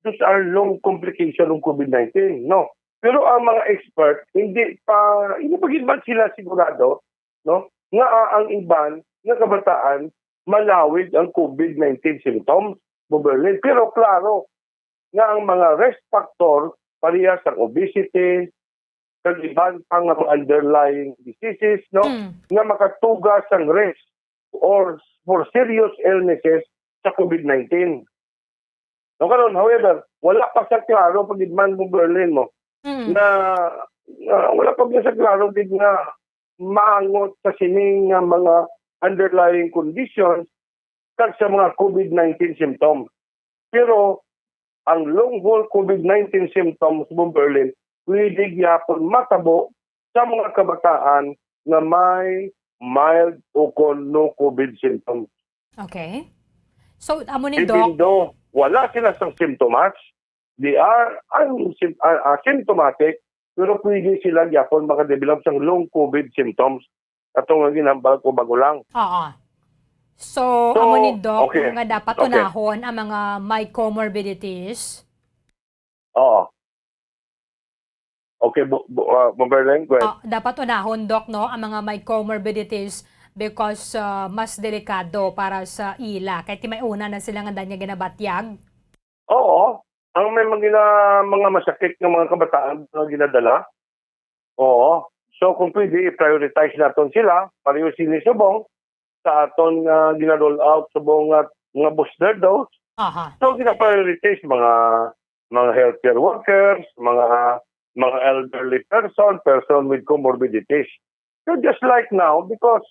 Those are long complication ng COVID nineteen, no? Pero ang mga expert, hindi pa, hindi pa gid man sila sigurado, no? Nga, ah, ang iban nga kabataan, malawig ang COVID nineteen symptoms, Bomberlin. Pero klaro nga ang mga risk factor, pareha sang obesity, kag iban pa nga mga underlying diseases, no? Mm. Nga makatuga sang risk or for serious illnesses sa COVID nineteen. No, karon, however, wala pa sa klaro pa gid man, Bomberlin, mo, Mm. na, na wala pa gid sa klaro gid nga maangot sa sining nga mga underlying conditions kag sa mga COVID nineteen symptoms. Pero ang long haul COVID nineteen symptoms, Bomberlin, pwede gyapon matabo sa mga kabataan nga may mild o kon no COVID symptoms. Okay. So, amo ni, Doc. Even though wala sila sang simptomas, they are unsym- uh, asymptomatic, pero pwede sila gyapon makadevelop sang long COVID symptoms. Ato nga ginhambal ko bago lang. Oo. So, So, amo ni, Doc, okay. Nga dapat Okay. Unahon ang mga may comorbidities. Oo. Okay, bu- bu- uh, Bomberlin, go ahead. Ah, dapat unahon, Doc, no, ang mga may comorbidities because, ah, mas delikado para sa ila. Kay ti may una na sila nga danya ginabatyag. Oo. Ang may mga, mga masakit nga mga kabataan nga ginadala. Oo. So, kung pwede, i-prioritize naton sila, pareho sini subong sa aton nga gina-roll out subong nga, nga booster dose. Aha. So, gina-prioritize mga, mga healthcare workers, mga, mga elderly person, person with comorbidities. So, just like now, because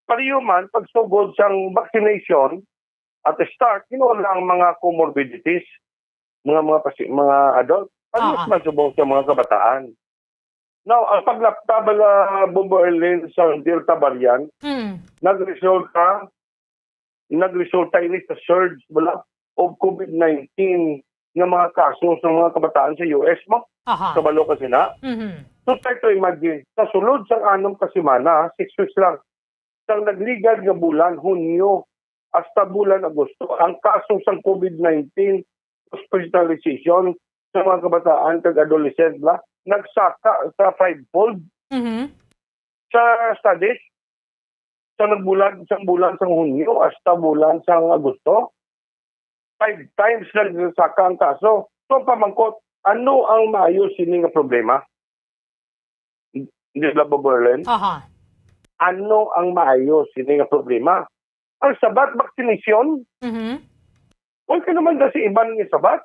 pareho man, pagsugod sang vaccination at start, you know, ang mga comorbidities, mga, mga, pasi- mga adult, pareho Ah. man subong sa mga kabataan. Now, ang paglapta bala, Bombo Erlin, sa Delta variant, Mm. nagresulta, nagresulta ini sa surge bala of COVID nineteen nga mga kaso sa mga kabataan sa U S mo. Aha. Kabalo ka sina? Mhm. So, try to imagine, sa sulod sang anom ka semana, six weeks lang, sang nagligad nga bulan, Hunyo, hasta bulan Agosto, ang kaso sang COVID nineteen hospitalization sa mga kabataan kag adolescent ba, nagsaka sa fivefold Mhm. sa studies. Sa nagbulan, sa bulan sang Hunyo hasta bulan sang Agosto, five times nagsaka ang kaso. So, ang pamangkot, ano ang maayo sini nga problema? Di ba, Bombo Erlin? Aha. Ano ang maayo sini nga problema? Ang sabat, vaccination? Mhm. Wala ka naman kasi iban nga sabat.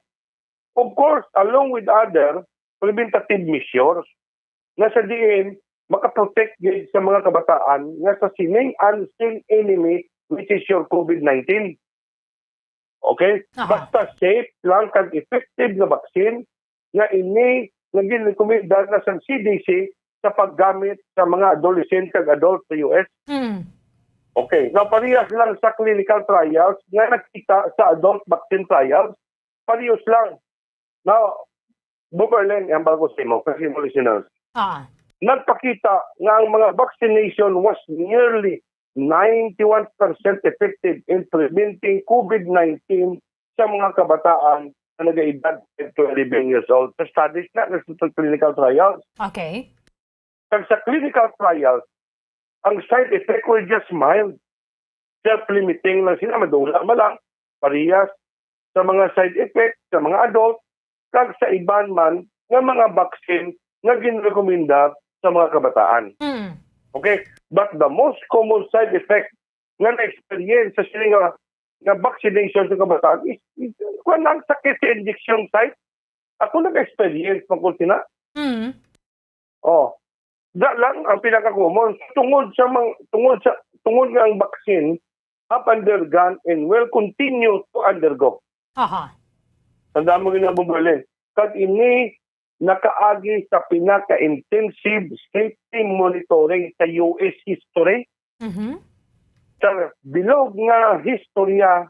Of course, along with other preventative measures, nga sa diin makaprotect gid sa mga kabataan nga sa sining unseen enemy, which is your COVID nineteen. Okay? Aha. Basta safe lang kag effective nga vaccine nga ini nga ginrekomenda na sa C D C sa paggamit sa mga adolescent kag adult sa U S. Mm. Okay. Now, parehas lang sa clinical trials nga nakita sa adult vaccine trials, parehas lang. Now, Bombo Erlin, ang bago sa imo, kasi mo listeners. Ah. Nagpakita nga ang mga vaccination was nearly ninety-one percent effective in preventing COVID nineteen sa mga kabataan na nag-edad ten to eleven years old. Sa studies na, sa clinical trials. Okay. Kag sa clinical trials, ang side effect were just mild. Self-limiting lang sila, madula man lang. Parehas sa mga side effect sa mga adult, kag sa iban man nga mga vaccine nga ginrekomenda sa mga kabataan. Mm. Okay? But the most common side effect nga na-experience sa sila nga, nga vaccination sa kabataan is, is, kuwan lang, sakit sa injection site. Ako nag-experience man ko sina. Mm. Oh, da lang ang pinaka-common. Tungod sa mang-, tungod sa, tungod nga ang vaccine have undergone and will continue to undergo. Aha. Tandaan mo gid na, Bombo Erlin. Kag ini nakaagi sa pinaka-intensive safety monitoring sa U S history. Mhm. Sa bilog nga historya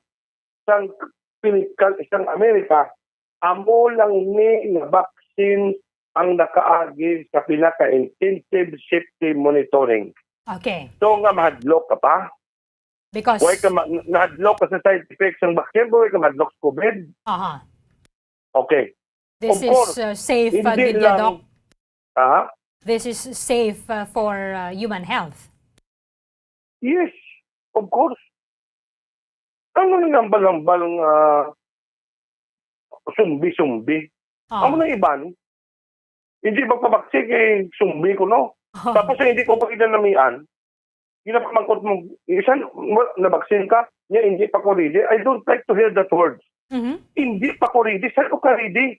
sang pinikal-, sang Amerika, amo lang ni nga vaccine ang nakaagi sa pinaka-intensive safety monitoring. Okay. So nga mahadlok ka pa? Because Why ka ma-, nahadlok ka sa side effects ng vaccine, why ka mahadlok sa COVID? Aha. Okay. This Of is, course, uh, safe, uh, hindi gid ya, lang Doc? Ha? This is safe, uh, for, uh, human health? Yes, of course. Ano nga hambal-hambal nga sumbi-sumbi? Ah. Amo na iban, hindi magpabaksin kay sumbi ko, no? Tapos ang hindi ko pa kinanamian, ginapamangkot mo, "Isan, wa-, nabaksin ka?" Niya, "Hindi pa ko ready." I don't like to hear that word. Mhm. "Hindi pa ko ready." Saan ko ka ready?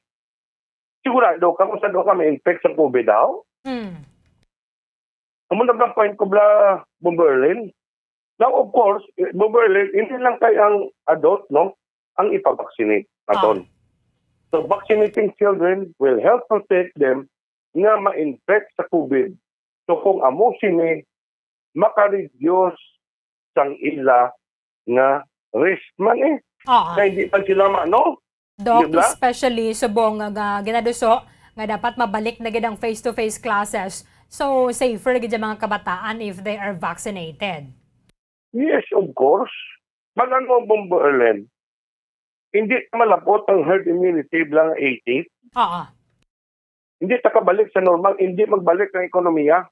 Sigurado ka kung saan ka ma-infect sa COVID daw? Mm. Amo na ang point ko, bla, Bombo Erlin. Now, of course, eh, Bombo Erlin, hindi lang kay ang adult, no, ang ipavaccinate naton. Ah. So, vaccinating children will help protect them nga ma-infect sa COVID. So, kung amo sini, maka-reduce sang ila nga risk man eh. Ah. Kay di pa sila ma-, no? Doc, Di ba? especially subong nga ginaduso nga dapat mabalik na gid ang face-to-face classes. So, safer gid ang mga kabataan if they are vaccinated. Yes, of course. Mag-ano, Bombo Erlin? Hindi malabot ang herd immunity bilang eighty. Oo. Hindi ta kabalik sa normal, hindi magbalik ang ekonomiya.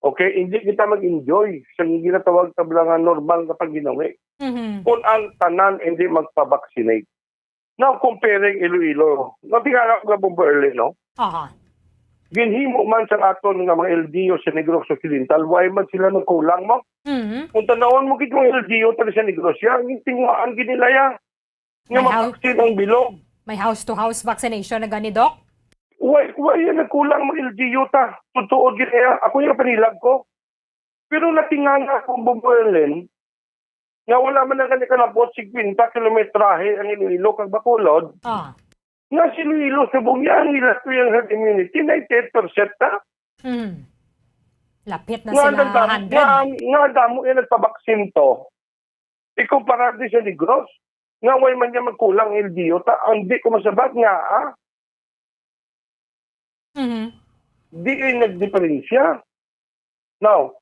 Okay, hindi kita mag-enjoy sa ginatawag ta bala nga normal nga pagginawi. Mhm. Kung ang tanan hindi magpa-vaccinate. Now, comparing Iloilo, natingala ko nga, Bombo Erlin, no? Aha. Ginhimo man sa aton nga mga L G U sa Negros Occidental, why man sila nagkulang mo? Mhm. Kung tanawon mo gid mga L G U taga sa Negros, ya, ang tinguhaan gid nila ya. Nga May hou-, mabaksin ang bilog. May house-to-house vaccination na gani, Doc? Why, why yan nagkulang mga L G U ta? Totoo gid ya. Ako yung panilag ko. Pero natingala ko, Bombo Erlin, nga wala man na gani kalabot fifty kilometrahe ang Iloilo kag Bacolod. Ah. Nga si Iloilo, subong niya, ang ila to yung herd immunity, ninety-eight percent na. Hmm. Lapit na Nga sila nagdamo, hundred. nga, nga damo yung nagpabaksin to. Ikumpara di sa Negros. Nga way man niya magkulang ang L G U, ta, ang di ko masabat nga, ah, Mhm. di kayo nagdiferensya. Now,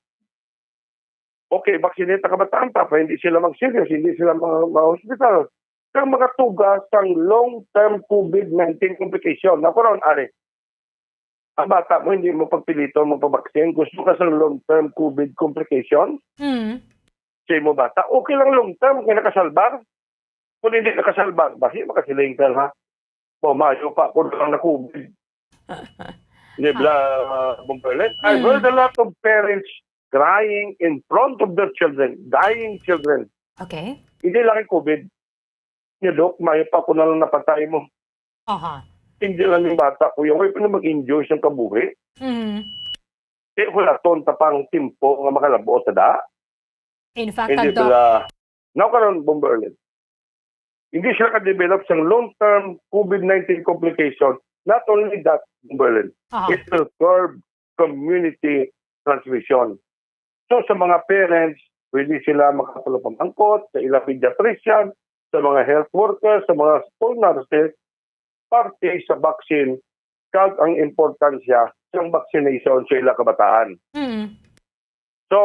okay, vaccinate ang kabataan, tapos hindi sila mag-serious, hindi sila ma- ma-hospital. Kang makatuga sang long-term COVID nineteen complication. Ako ron, ari, ang bata mo, hindi mo pagpiliton mo pabaksin. Gusto ka sa long-term COVID complication? Mm. Sa imo bata, okay lang long-term, kaya nakasalbar. Kung hindi nakasalbar, basi makasiling ka, ha? O, mayo pa ako lang na COVID. Di ba, uh, Bomberlet? I've Mm. heard a lot of parents crying in front of their children, dying children. Okay. Hindi lang yung COVID. Niya, Dok, mayo pa ako na lang napatay mo. Aha. Hindi lang yung bata ko, yung way pa na mag-enjoy sa kabuhi. Mhm. Di ko laton tapang timpo nga makalabo sa da. In fact, Hindi Doc, pala. Now karon, Bomberlin. Hindi sila ka-develop sa long-term COVID nineteen complication. Not only that, Bomberlin, aha. it will curb community transmission. So, sa mga parents, pwede sila makapalapamangkot sa ilang pediatrician, sa mga health workers, sa mga school nurses, parte sa vaccine, kag ang importansya sa vaccination sa ilang kabataan. Mm. So,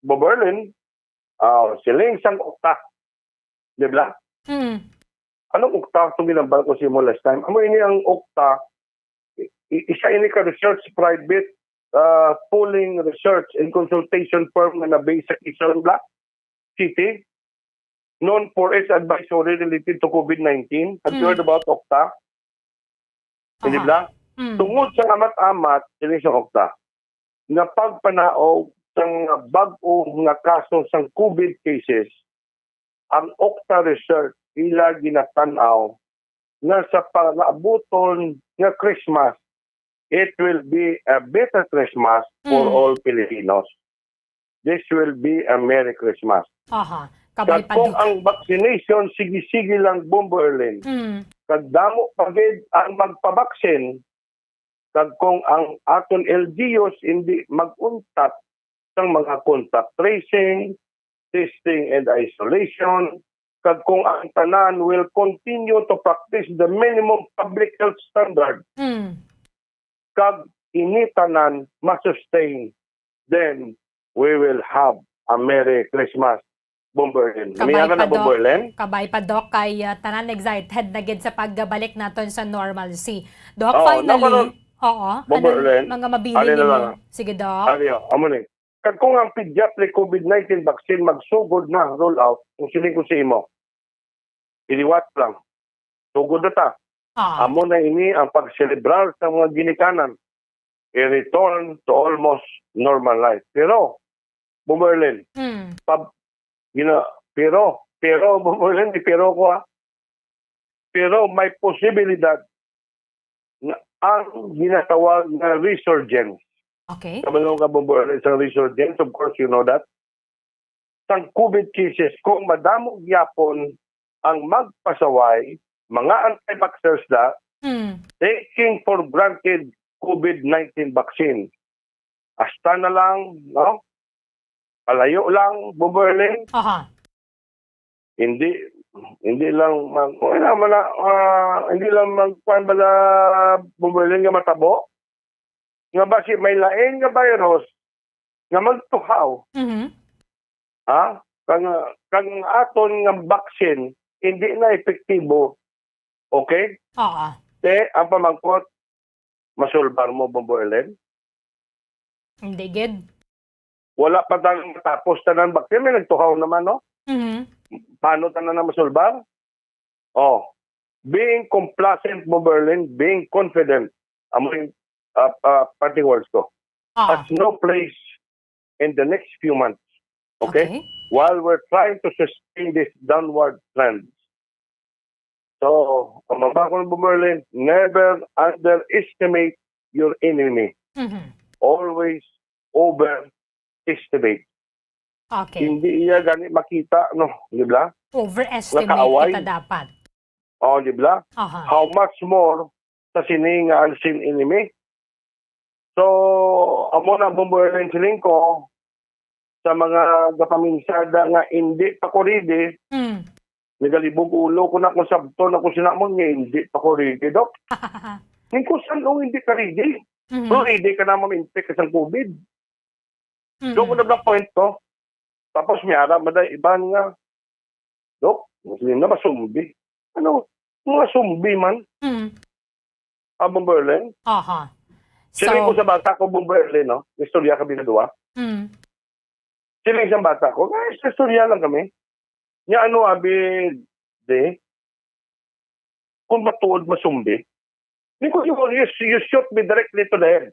Bomberlin, ah, siling sang OCTA. Di ba? Mm. Anong OCTA? Itong ginambal ko sa imo last time. Amo ini ang OCTA. I- i- isa ini ka research, private, ah, polling research and consultation firm nga na-base sa Quezon Bla-, City, known for its advisory related to COVID nineteen. Have you Mm. heard about OCTA? Hindi Aha. ba? Mm. Tungod sa amat-amat, ini sa OCTA, nga pagpanaog sa mga bag-o nga kaso sang COVID cases, ang OCTA research ila ginatan-aw nga sa palabuton nga Christmas, it will be a better Christmas for Mm. all Filipinos. This will be a Merry Christmas. Aha. Kabay Kag pa, kung Doc. ang vaccination sige-sige lang, Bomberlin, Mm. kag damo pa gid ang magpabaksin, kag kung ang aton L G Us hindi mag-untat sang mga contact tracing, testing and isolation, kag kung ang tanan will continue to practice the minimum public health standard, Mm. kag ini tanan ma-sustain, then we will have a Merry Christmas, Bomberlin. Kabay Umiyanan pa, na, Doc. Bomberlin? Kabay pa, Doc, kay ah, tanan excited na gid sa pagbalik naton sa normalcy. Doc, Oo, finally, nakaroon, oo, Bomberlin, ano, mga mabilin ano na nimo? lang. Sige, Doc. Ano yun? Amo ni. Kag kung ang pediatric COVID nineteen vaccine magsugod na, roll out, kung siling ko sa imo, iliwat lang. Sugod na ta. Ah. Amo na ini ang pagselebrar sa mga ginikanan. A return to almost normal life. Pero, Bomberlin, Mm. pab, gina, pero, pero, Bomberlin, di pero ko, ha. Pero may posibilidad na ang ginatawag na resurgence. Okay. Kabalo ka, Bomberlin, sa resurgence, of course, you know that. Sang COVID cases, kung madamo gyapon ang magpasaway, mga anti-vaxxers na, Mm. taking for granted COVID nineteen vaccine. Hasta na lang, no? Palayo lang, Bomberlin. Aha. Hindi, hindi lang mag, wala man na, ah, hindi lang mag, kuwan bala, Bomberlin, nga matabo. Nga basi may lain nga virus nga magtuhaw, Mhm. ha? Kang, kang aton nga vaccine, hindi na epektibo. Okay? Oo. Te, ang pamangkot, masulbar mo, Bombo Ellen? Hindi gid. Wala pa tayo matapos tanan vaccine, may nagtuhaw naman, no? Mhm. Paano tanan na masulbar? Oh, being complacent, Bombo Ellen, being confident. Amo yung, ah, ah, parting words ko. Ah. Has no place in the next few months. Okay? Okay. While we're trying to sustain this downward trend. So, ang mga bakon, Bombo Ellen, never underestimate your enemy. Mhm. Always overestimate. Okay. Hindi iya gani makita, no? Di ba? Overestimate Nakaaway. kita dapat. O, di ba? Aha. How much more sa sini nga unseen enemy? So, amo na, Bombo Erlen, siling ko, sa mga gapaminsada nga hindi pa ko ready, Mm. nagalibog ulo ko na kung sabton ako sinamon nga hindi pa ko ready, Doc. Ning ko, "San-o hindi ka ready?" Mhm. Pero ready ka na ma-infect ka sang covid. Mhm. Doon ko na point ko. Tapos may ara man day iban nga, "Dok, hindi na masumbi." Ano? Mga sumbi man. Mm. Ah, Bombo Erlen? Aha. Siling ko So, sa bata ko, Bombo Erlen, no? Istorya kami na duwa. Mm. Siling sa bata ko, "Ay, sa istorya lang kami." Nya ano, abi, de, kung matuod masumbi, di ko, "You, you, you shoot me directly to the head.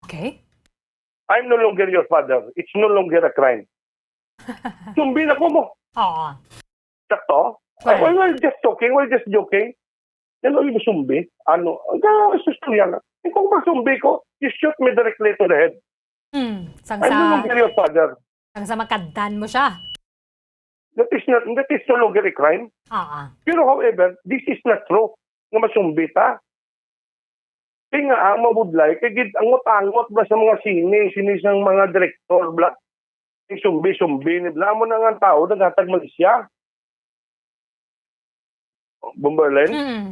Okay. I'm no longer your father. It's no longer a crime." Sumbi na ko mo. Oo. Sakto? Correct. Well, well, just joking. Well, just joking. Yan ang sumbi. Ano? Ang istorya na. Eh, kung masumbi ko, you shoot me directly to the head. Hmm. Sang I'm no sa, longer your father. Sang sa makaddan mo siya. That is not, that is no longer a crime. Ah, ah. Pero however, this is not true nga masumbi ta. Kaya nga, ang mabudlay, kay gid, angot-angot ba sa mga sine, sine sang mga direktor, bla? Sumbi-sumbi ni bla, mo na nga ang tao, naghatag man siya. Bombo Erlen? Mm.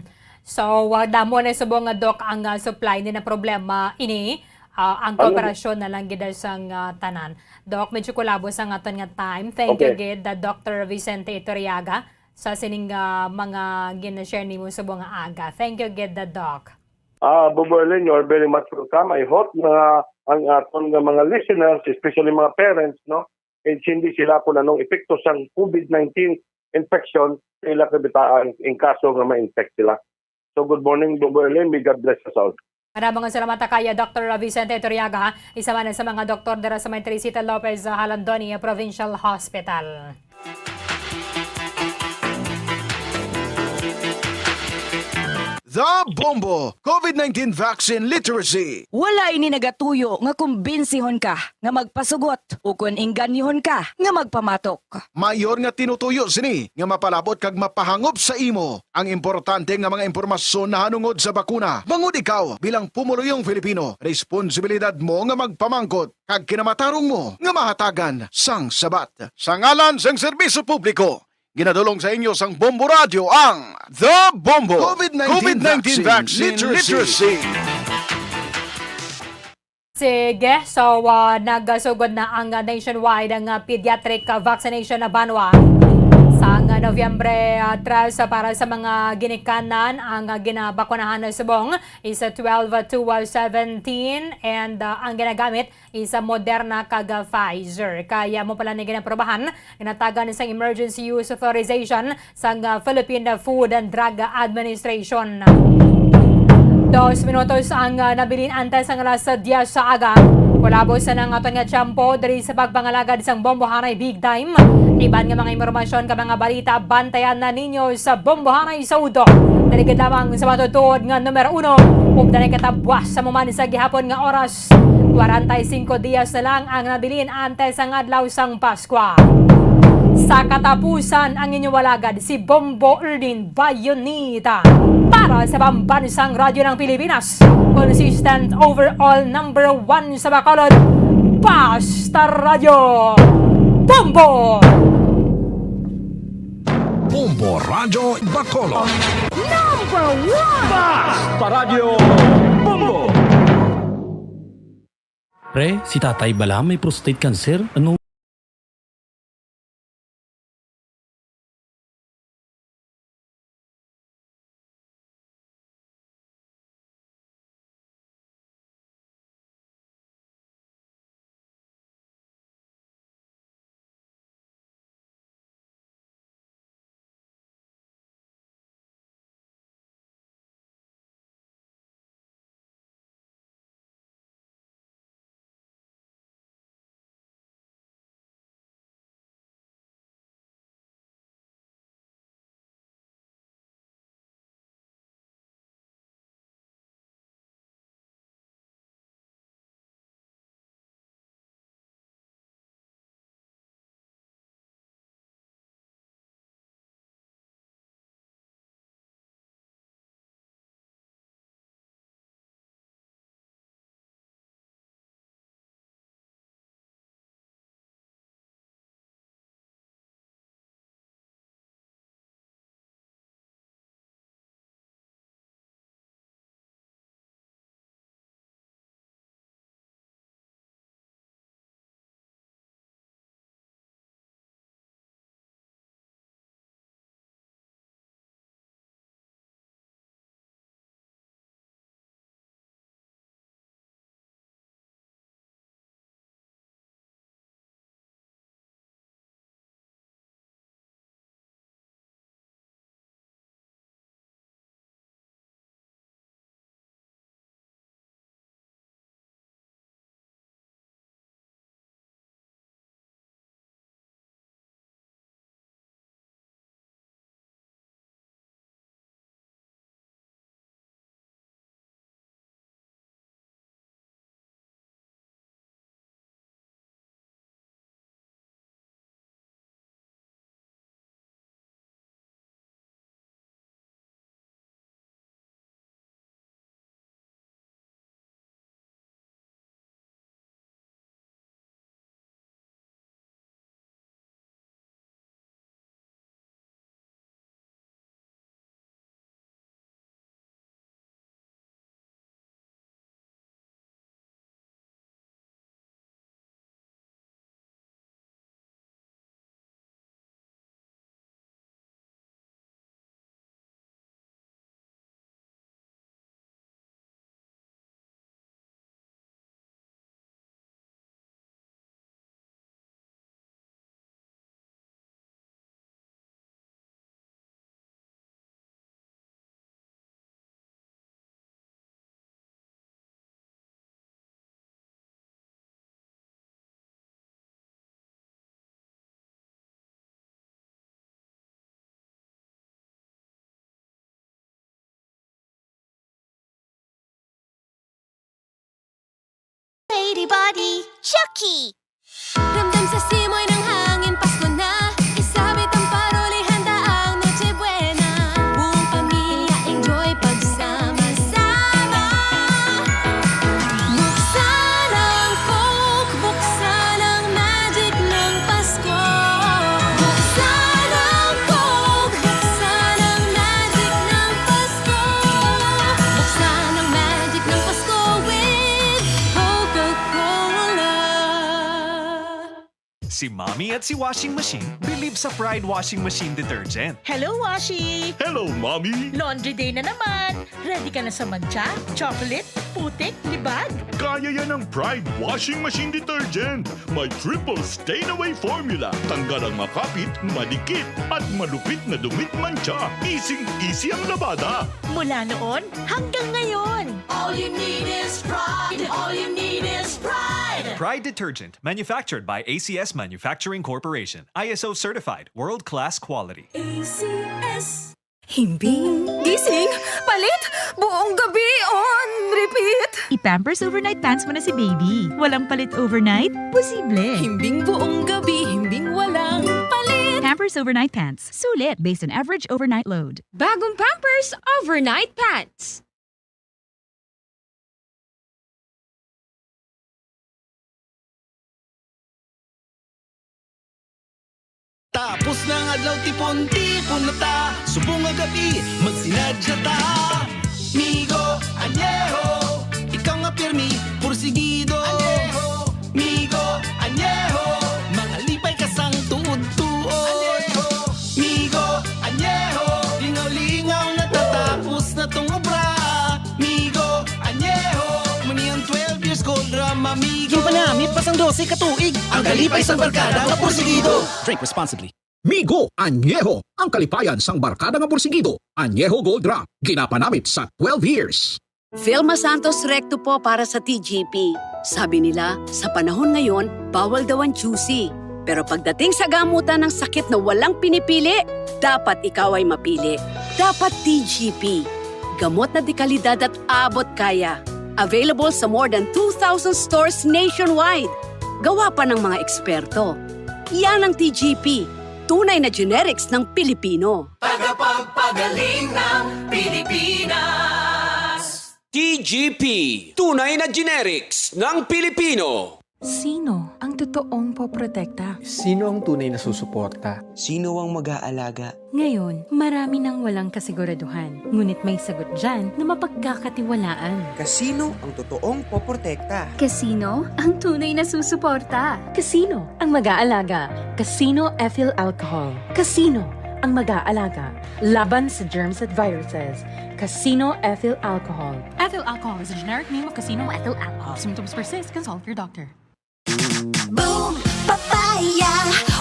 So, wa, damo na subong nga, Doc, ang, ah, supply ni na problema ini, ah, ang Ano? kooperasyon na lang gid sang, ah, tanan. Doc, medyo kulabo sa aton nga time. Thank you Okay. gid, the Doctor Vicente Iturriaga, sa sining, ah, mga gina-share nimo subong nga aga. Thank you gid, the Doc. Ah, Bombo Erlen, you are very much welcome. I hope nga ang aton nga mga listeners, especially mga parents, no, intindi sila kung anong epekto sang covid nineteen infection sa ila kabataan in case nga ma-infect sila. So, good morning, Bombo Erlen. May God bless us all. Maraming salamat kay Doctor Vicente Iturriaga, isa man sa mga doktor dira sa may Teresita Lopez Jalandoni Provincial Hospital. The Bombo, covid nineteen Vaccine Literacy. Wala ini nagatuyo nga kumbinsihon ka nga magpasugot ukon engganyohon ka nga magpamatok. Mayor nga tinutuyo sini nga mapalabot kag mapahangop sa imo ang importante nga mga impormasyon nahanungod sa bakuna. Bangod ikaw, bilang pumuluyong Filipino, responsibilidad mo nga magpamangkot kag kinamatarong mo nga mahatagan sang sabat. Sa ngalan sang serbisyo publiko, ginadulong sa inyo sang Bombo Radyo ang The Bombo covid nineteen covid nineteen Vaccine Vaccine Literacy. Literacy. Sige, so, ah, nagasugod na ang, ah, nationwide ang, ah, pediatric, ah, vaccination na banwa sang, ah, Nobyembre, ah, tres, ah, para sa mga ginikanan. Ang, ah, ginabakunahan na subong is, ah, twelve to, ah, seventeen, and, ah, ang ginagamit is, ah, Moderna kag, ah, Pfizer. Kaya mo pala ni ginaprobahan, ginatagan sang emergency use authorization sang, ah, Philippine Food and Drug Administration. Dos minutos ang, ah, nabilin antes sang alas diyes sa aga. Kulabo sa nang aton nga tiyempo diri sa pagpangalagad sang Bombohanay Big Time. Iban nga mga impormasyon kag mga balita, bantayan na ninyo sa Bombohanay sa Udto. Diri gid lamang sa matutuod nga numero uno. Ug dali katabwas sa muman sa gihapon nga oras. Kwarenta y singko dias na lang ang nabilin antes sang adlaw sang Paskwa. Sa katapusan, ang inyong alagad, si Bombo Erlin Bayonita. Para sa Pambansang Radyo ng Pilipinas, consistent overall number one sa Bacolod, Basta Radyo Bombo! Bombo Radyo Bacolod. Number one! Basta Radyo Bombo! Pre, si tatay bala may prostate cancer? Ano? Body, Chucky! Ramdam sa simoy ng hangin, Pasko na. Isabit ang parol, ihanda ang Noche Buena. Buong pamilya, enjoy pagsama-sama. Buksan ang Coke, buksan ang magic ng Pasko. Buksan ang Coke, buksan ang magic ng Pasko. Buksan ang magic ng Pasko with Coca-Cola. Si Mommy at si Washing Machine believe sa Pride Washing Machine Detergent. Hello, Washi! Hello, Mommy! Laundry day na naman! Ready ka na sa mantsa, chocolate, putik, libag? Kaya yan ng Pride Washing Machine Detergent. May triple stain away formula. Tanggal ang makapit, madikit, at malupit na dumi at mantsa. Easy-easy ang labada. Mula noon hanggang ngayon. All you need is Pride. All you need is Pride. Pride Detergent, manufactured by A C S Manufacturing Corporation. I S O certified, world-class quality. A C S. Himbing, gising, palit, buong gabi on repeat. I-Pampers Overnight Pants mo na si baby. Walang palit overnight? Posible. Himbing buong gabi, himbing walang palit. Pampers Overnight Pants. Sulit based on average overnight load. Bagong Pampers Overnight Pants. Tapos na ang adlaw, tipon-tipon na ta. Subong nga gab-i, magsinadya ta. Migo, añejo, ikaw nga pirmi, pursigido. Añejo, Migo, añejo, mga lipay ka sang tuod-tuod. Añejo, Migo, añejo, lingaw-lingaw, natatapos na tong obra. Migo, añejo, muni ang twelve years gold rum, amigo. Ginpanamit pa sang dose ka tuig ang kalipay sang barkada nga pursigido. Drink responsibly. Migo, añejo, ang kalipayan sang barkada nga pursigido. Añejo Gold Rum, ginapanamit sa twelve years. Vilma Santos Recto po para sa T G P. Sabi nila, sa panahon ngayon, bawal daw ang juicy. Pero pagdating sa gamutan ng sakit na walang pinipili, dapat ikaw ay mapili. Dapat T G P. Gamot na dekalidad at abot kaya. Available sa more than two thousand stores nationwide. Gawa pa ng mga eksperto. Yan ang T G P, tunay na generics ng Pilipino. Tagapagpagaling ng Pilipinas. T G P, tunay na generics ng Pilipino. Sino ang totoong poprotekta? Sino ang tunay na susuporta? Sino ang mag-aalaga? Ngayon, marami nang walang kasiguraduhan, ngunit may sagot dyan na mapagkakatiwalaan. Kasino ang totoong poprotekta? Kasino ang tunay na susuporta? Kasino ang mag-aalaga? Casino Ethyl Alcohol. Casino ang mag-aalaga laban sa germs at viruses. Casino Ethyl Alcohol. Ethyl alcohol is a generic name of Casino ethyl alcohol. If symptoms persist, consult your doctor. Boom Papaya,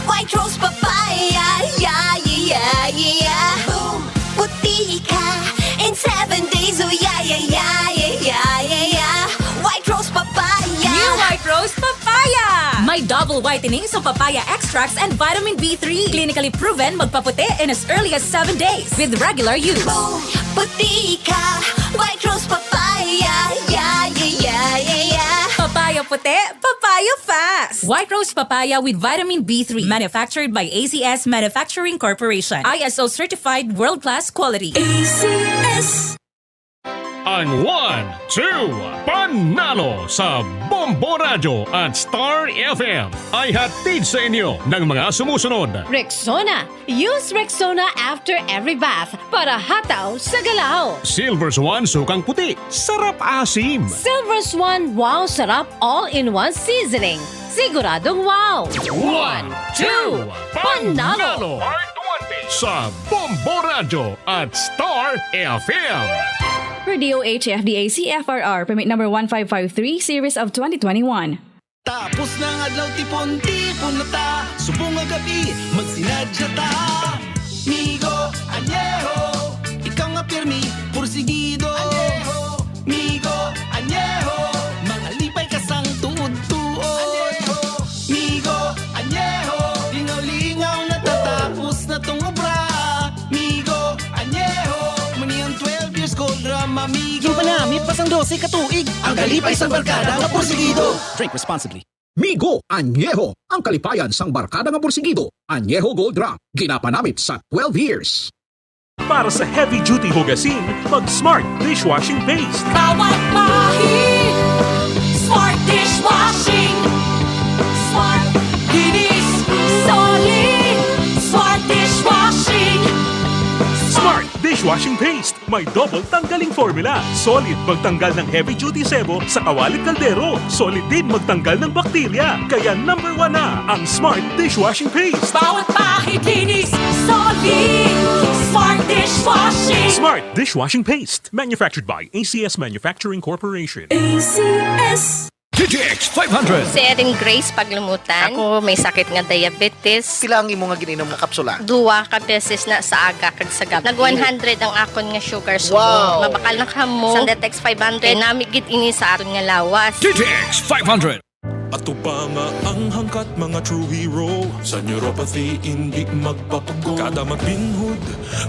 White Rose Papaya, yeah, yeah, yeah, yeah. Boom, puti ka in seven days, oh yeah, yeah, yeah, yeah, yeah, yeah, yeah. White Rose Papaya. New White Rose Papaya! May double whitening sa papaya extracts and vitamin B three. Clinically proven magpaputi in as early as seven days with regular use. Boom, puti ka, White Rose Papaya, yeah, yeah, yeah, yeah, yeah. Papaya puti, papaya fast. White Rose Papaya with vitamin B three. Manufactured by A C S Manufacturing Corporation. I S O certified world-class quality. A C S. Ang one, two, panalo sa Bombo Radyo at Star F M ay hatid sa inyo ng mga sumusunod. Rexona. Use Rexona after every bath para hataw sa galaw. Silver Swan Sukang Puti, sarap asim. Silver Swan Wow Sarap All-in-One Seasoning, siguradong wow. One, two, panalo! Sa Bombo Radyo at Star F M. Per D O H F D A C F R R, permit number one five five three, series of twenty twenty-one. Tapos na ang adlaw, tipon-tipon na ta. Subong nga gab-i, magsinadya ta. Migo, añejo, ikaw nga pirmi, pursigido. Añejo, Migo, añejo, mga lipay ka sang tuod-tuod. Añejo, Migo, añejo, lingaw-lingaw, natatapos na tong obra. Migo, añejo, muni ang twelve years gold rum, amigo. Ginpanamit pa sang Dose ka tuig, ang kalipay sang barkada nga porsigido. Drink responsibly. Migo, Añejo, ang kalipayan sang barkada nga porsigido. Añejo Gold Rum, ginapanamit sa twelve years. Para sa heavy duty hugasin, mag Smart Dishwashing Paste. Bawat bahin, Smart Dishwashing. Smart, linis, solid. Smart Dishwashing. Smart Dishwashing Paste. May double tanggaling formula. Solid magtanggal ng heavy duty sebo sa kawali at kaldero. Solid din magtanggal ng bakterya. Kaya number one na ang Smart Dishwashing Paste. Bawat pahid linis, solid. Smart Dishwashing. Smart Dishwashing Paste. Manufactured by A C S Manufacturing Corporation. A C S. D T X five hundred. Si Erin Grace Paglumutan. Ako may sakit nga diabetes. Pila ang imo nga gininom nga kapsula? Duwa ka beses na sa aga kag sa gabi. Nag one hundred ang akon nga sugar, so Wow. mabakal na kamo. Sang D T X five hundred, kay nami gid ini sa aton nga lawas. D T X five hundred. Atubanga ang hangkat, mga true hero. Sa neuropathy, indi magpapugo. Kada magbinhod,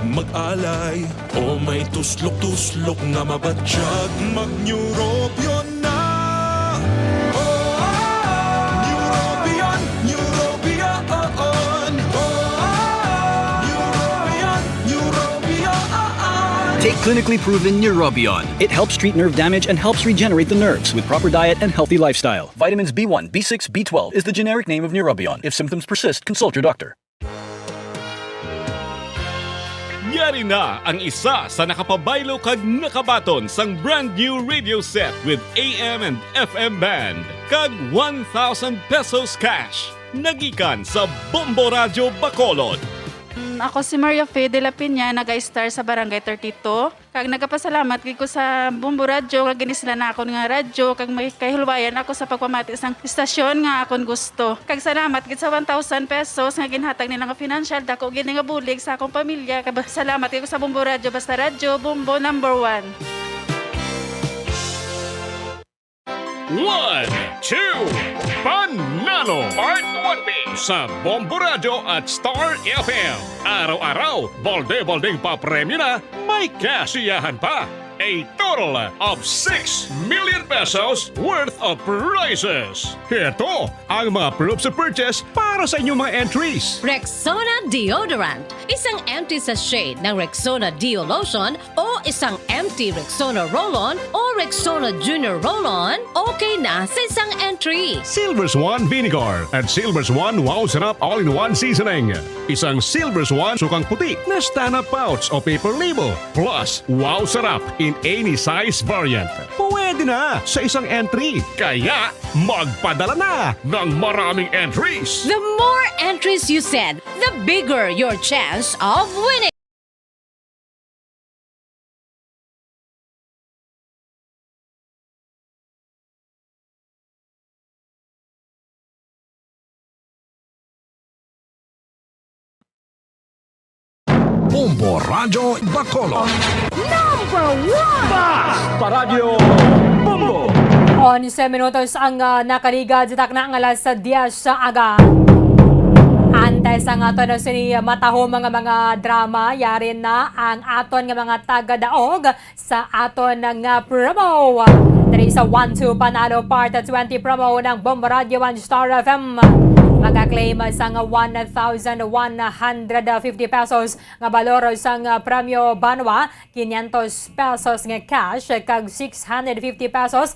mag-alay, o may tuslok-tuslok nga mabatyag, mag-Neurobion na. Oh, oh, oh. Neurobion, Neurobion. Oh, oh, oh. Neurobion, Neurobion. Take clinically proven Neurobion. It helps treat nerve damage and helps regenerate the nerves with proper diet and healthy lifestyle. Vitamins B one, B six, B twelve is the generic name of Neurobion. If symptoms persist, consult your doctor. Yari na ang isa sa nakapabaylo kag nakabaton sang brand new radio set with A M and F M band kag one thousand pesos cash nagikan sa Bombo Radyo Bacolod. Mm, ako si Maria Fe de la Peña, naga-star sa Barangay thirty-two. Kag nagapasalamat gid ko sa Bombo Radyo nga ginisla na akon nga radyo, kag may kahilwayan ako sa pagpamati sang istasyon nga akon gusto. Kag salamat gid sa one thousand pesos nga ginhatag nila nga financial, dako gid nga bulig sa akong pamilya. Kag ba-, salamat gid ko sa Bombo Radyo, basta radyo, Bombo number one. One, two, Panalo Part one B sa Bombo Radyo at Star F M. Araw-araw, balde-baldeng papremyo na, may kasiyahan pa. A total of six million pesos worth of prizes. Heto ang mga proofs of purchase para sa inyong mga entries. Rexona Deodorant, isang empty sachet ng Rexona Deo Lotion o isang empty Rexona Roll-On o Rexona Junior Roll-On, okay na sa isang entry. Silver Swan Vinegar and Silver Swan Wow Sarap All-in-One Seasoning. Isang Silver Swan sukang puti na stand-up pouch o paper label. Plus, Wow Sarap in any size variant. Pwede na sa isang entry. Kaya, magpadala na ng maraming entries. The more entries you send, the bigger your chance of winning. Bombo Radyo Bacolod. Number one! Bas! Paradyo Bombo! Onse minutos ang, ah, nakaligad sa takna nga alas diyes sa aga. Antes ang aton sini matahom nga mga drama, yari na ang aton nga mga tagadaog sa aton nga promo. Diri sa One Two Panalo Part twenty promo ng Bombo Radyo and Star F M, maka-claim sang one thousand one hundred fifty pesos nga balor sang premyo banwa, quinientos pesos nga cash, kag six hundred fifty pesos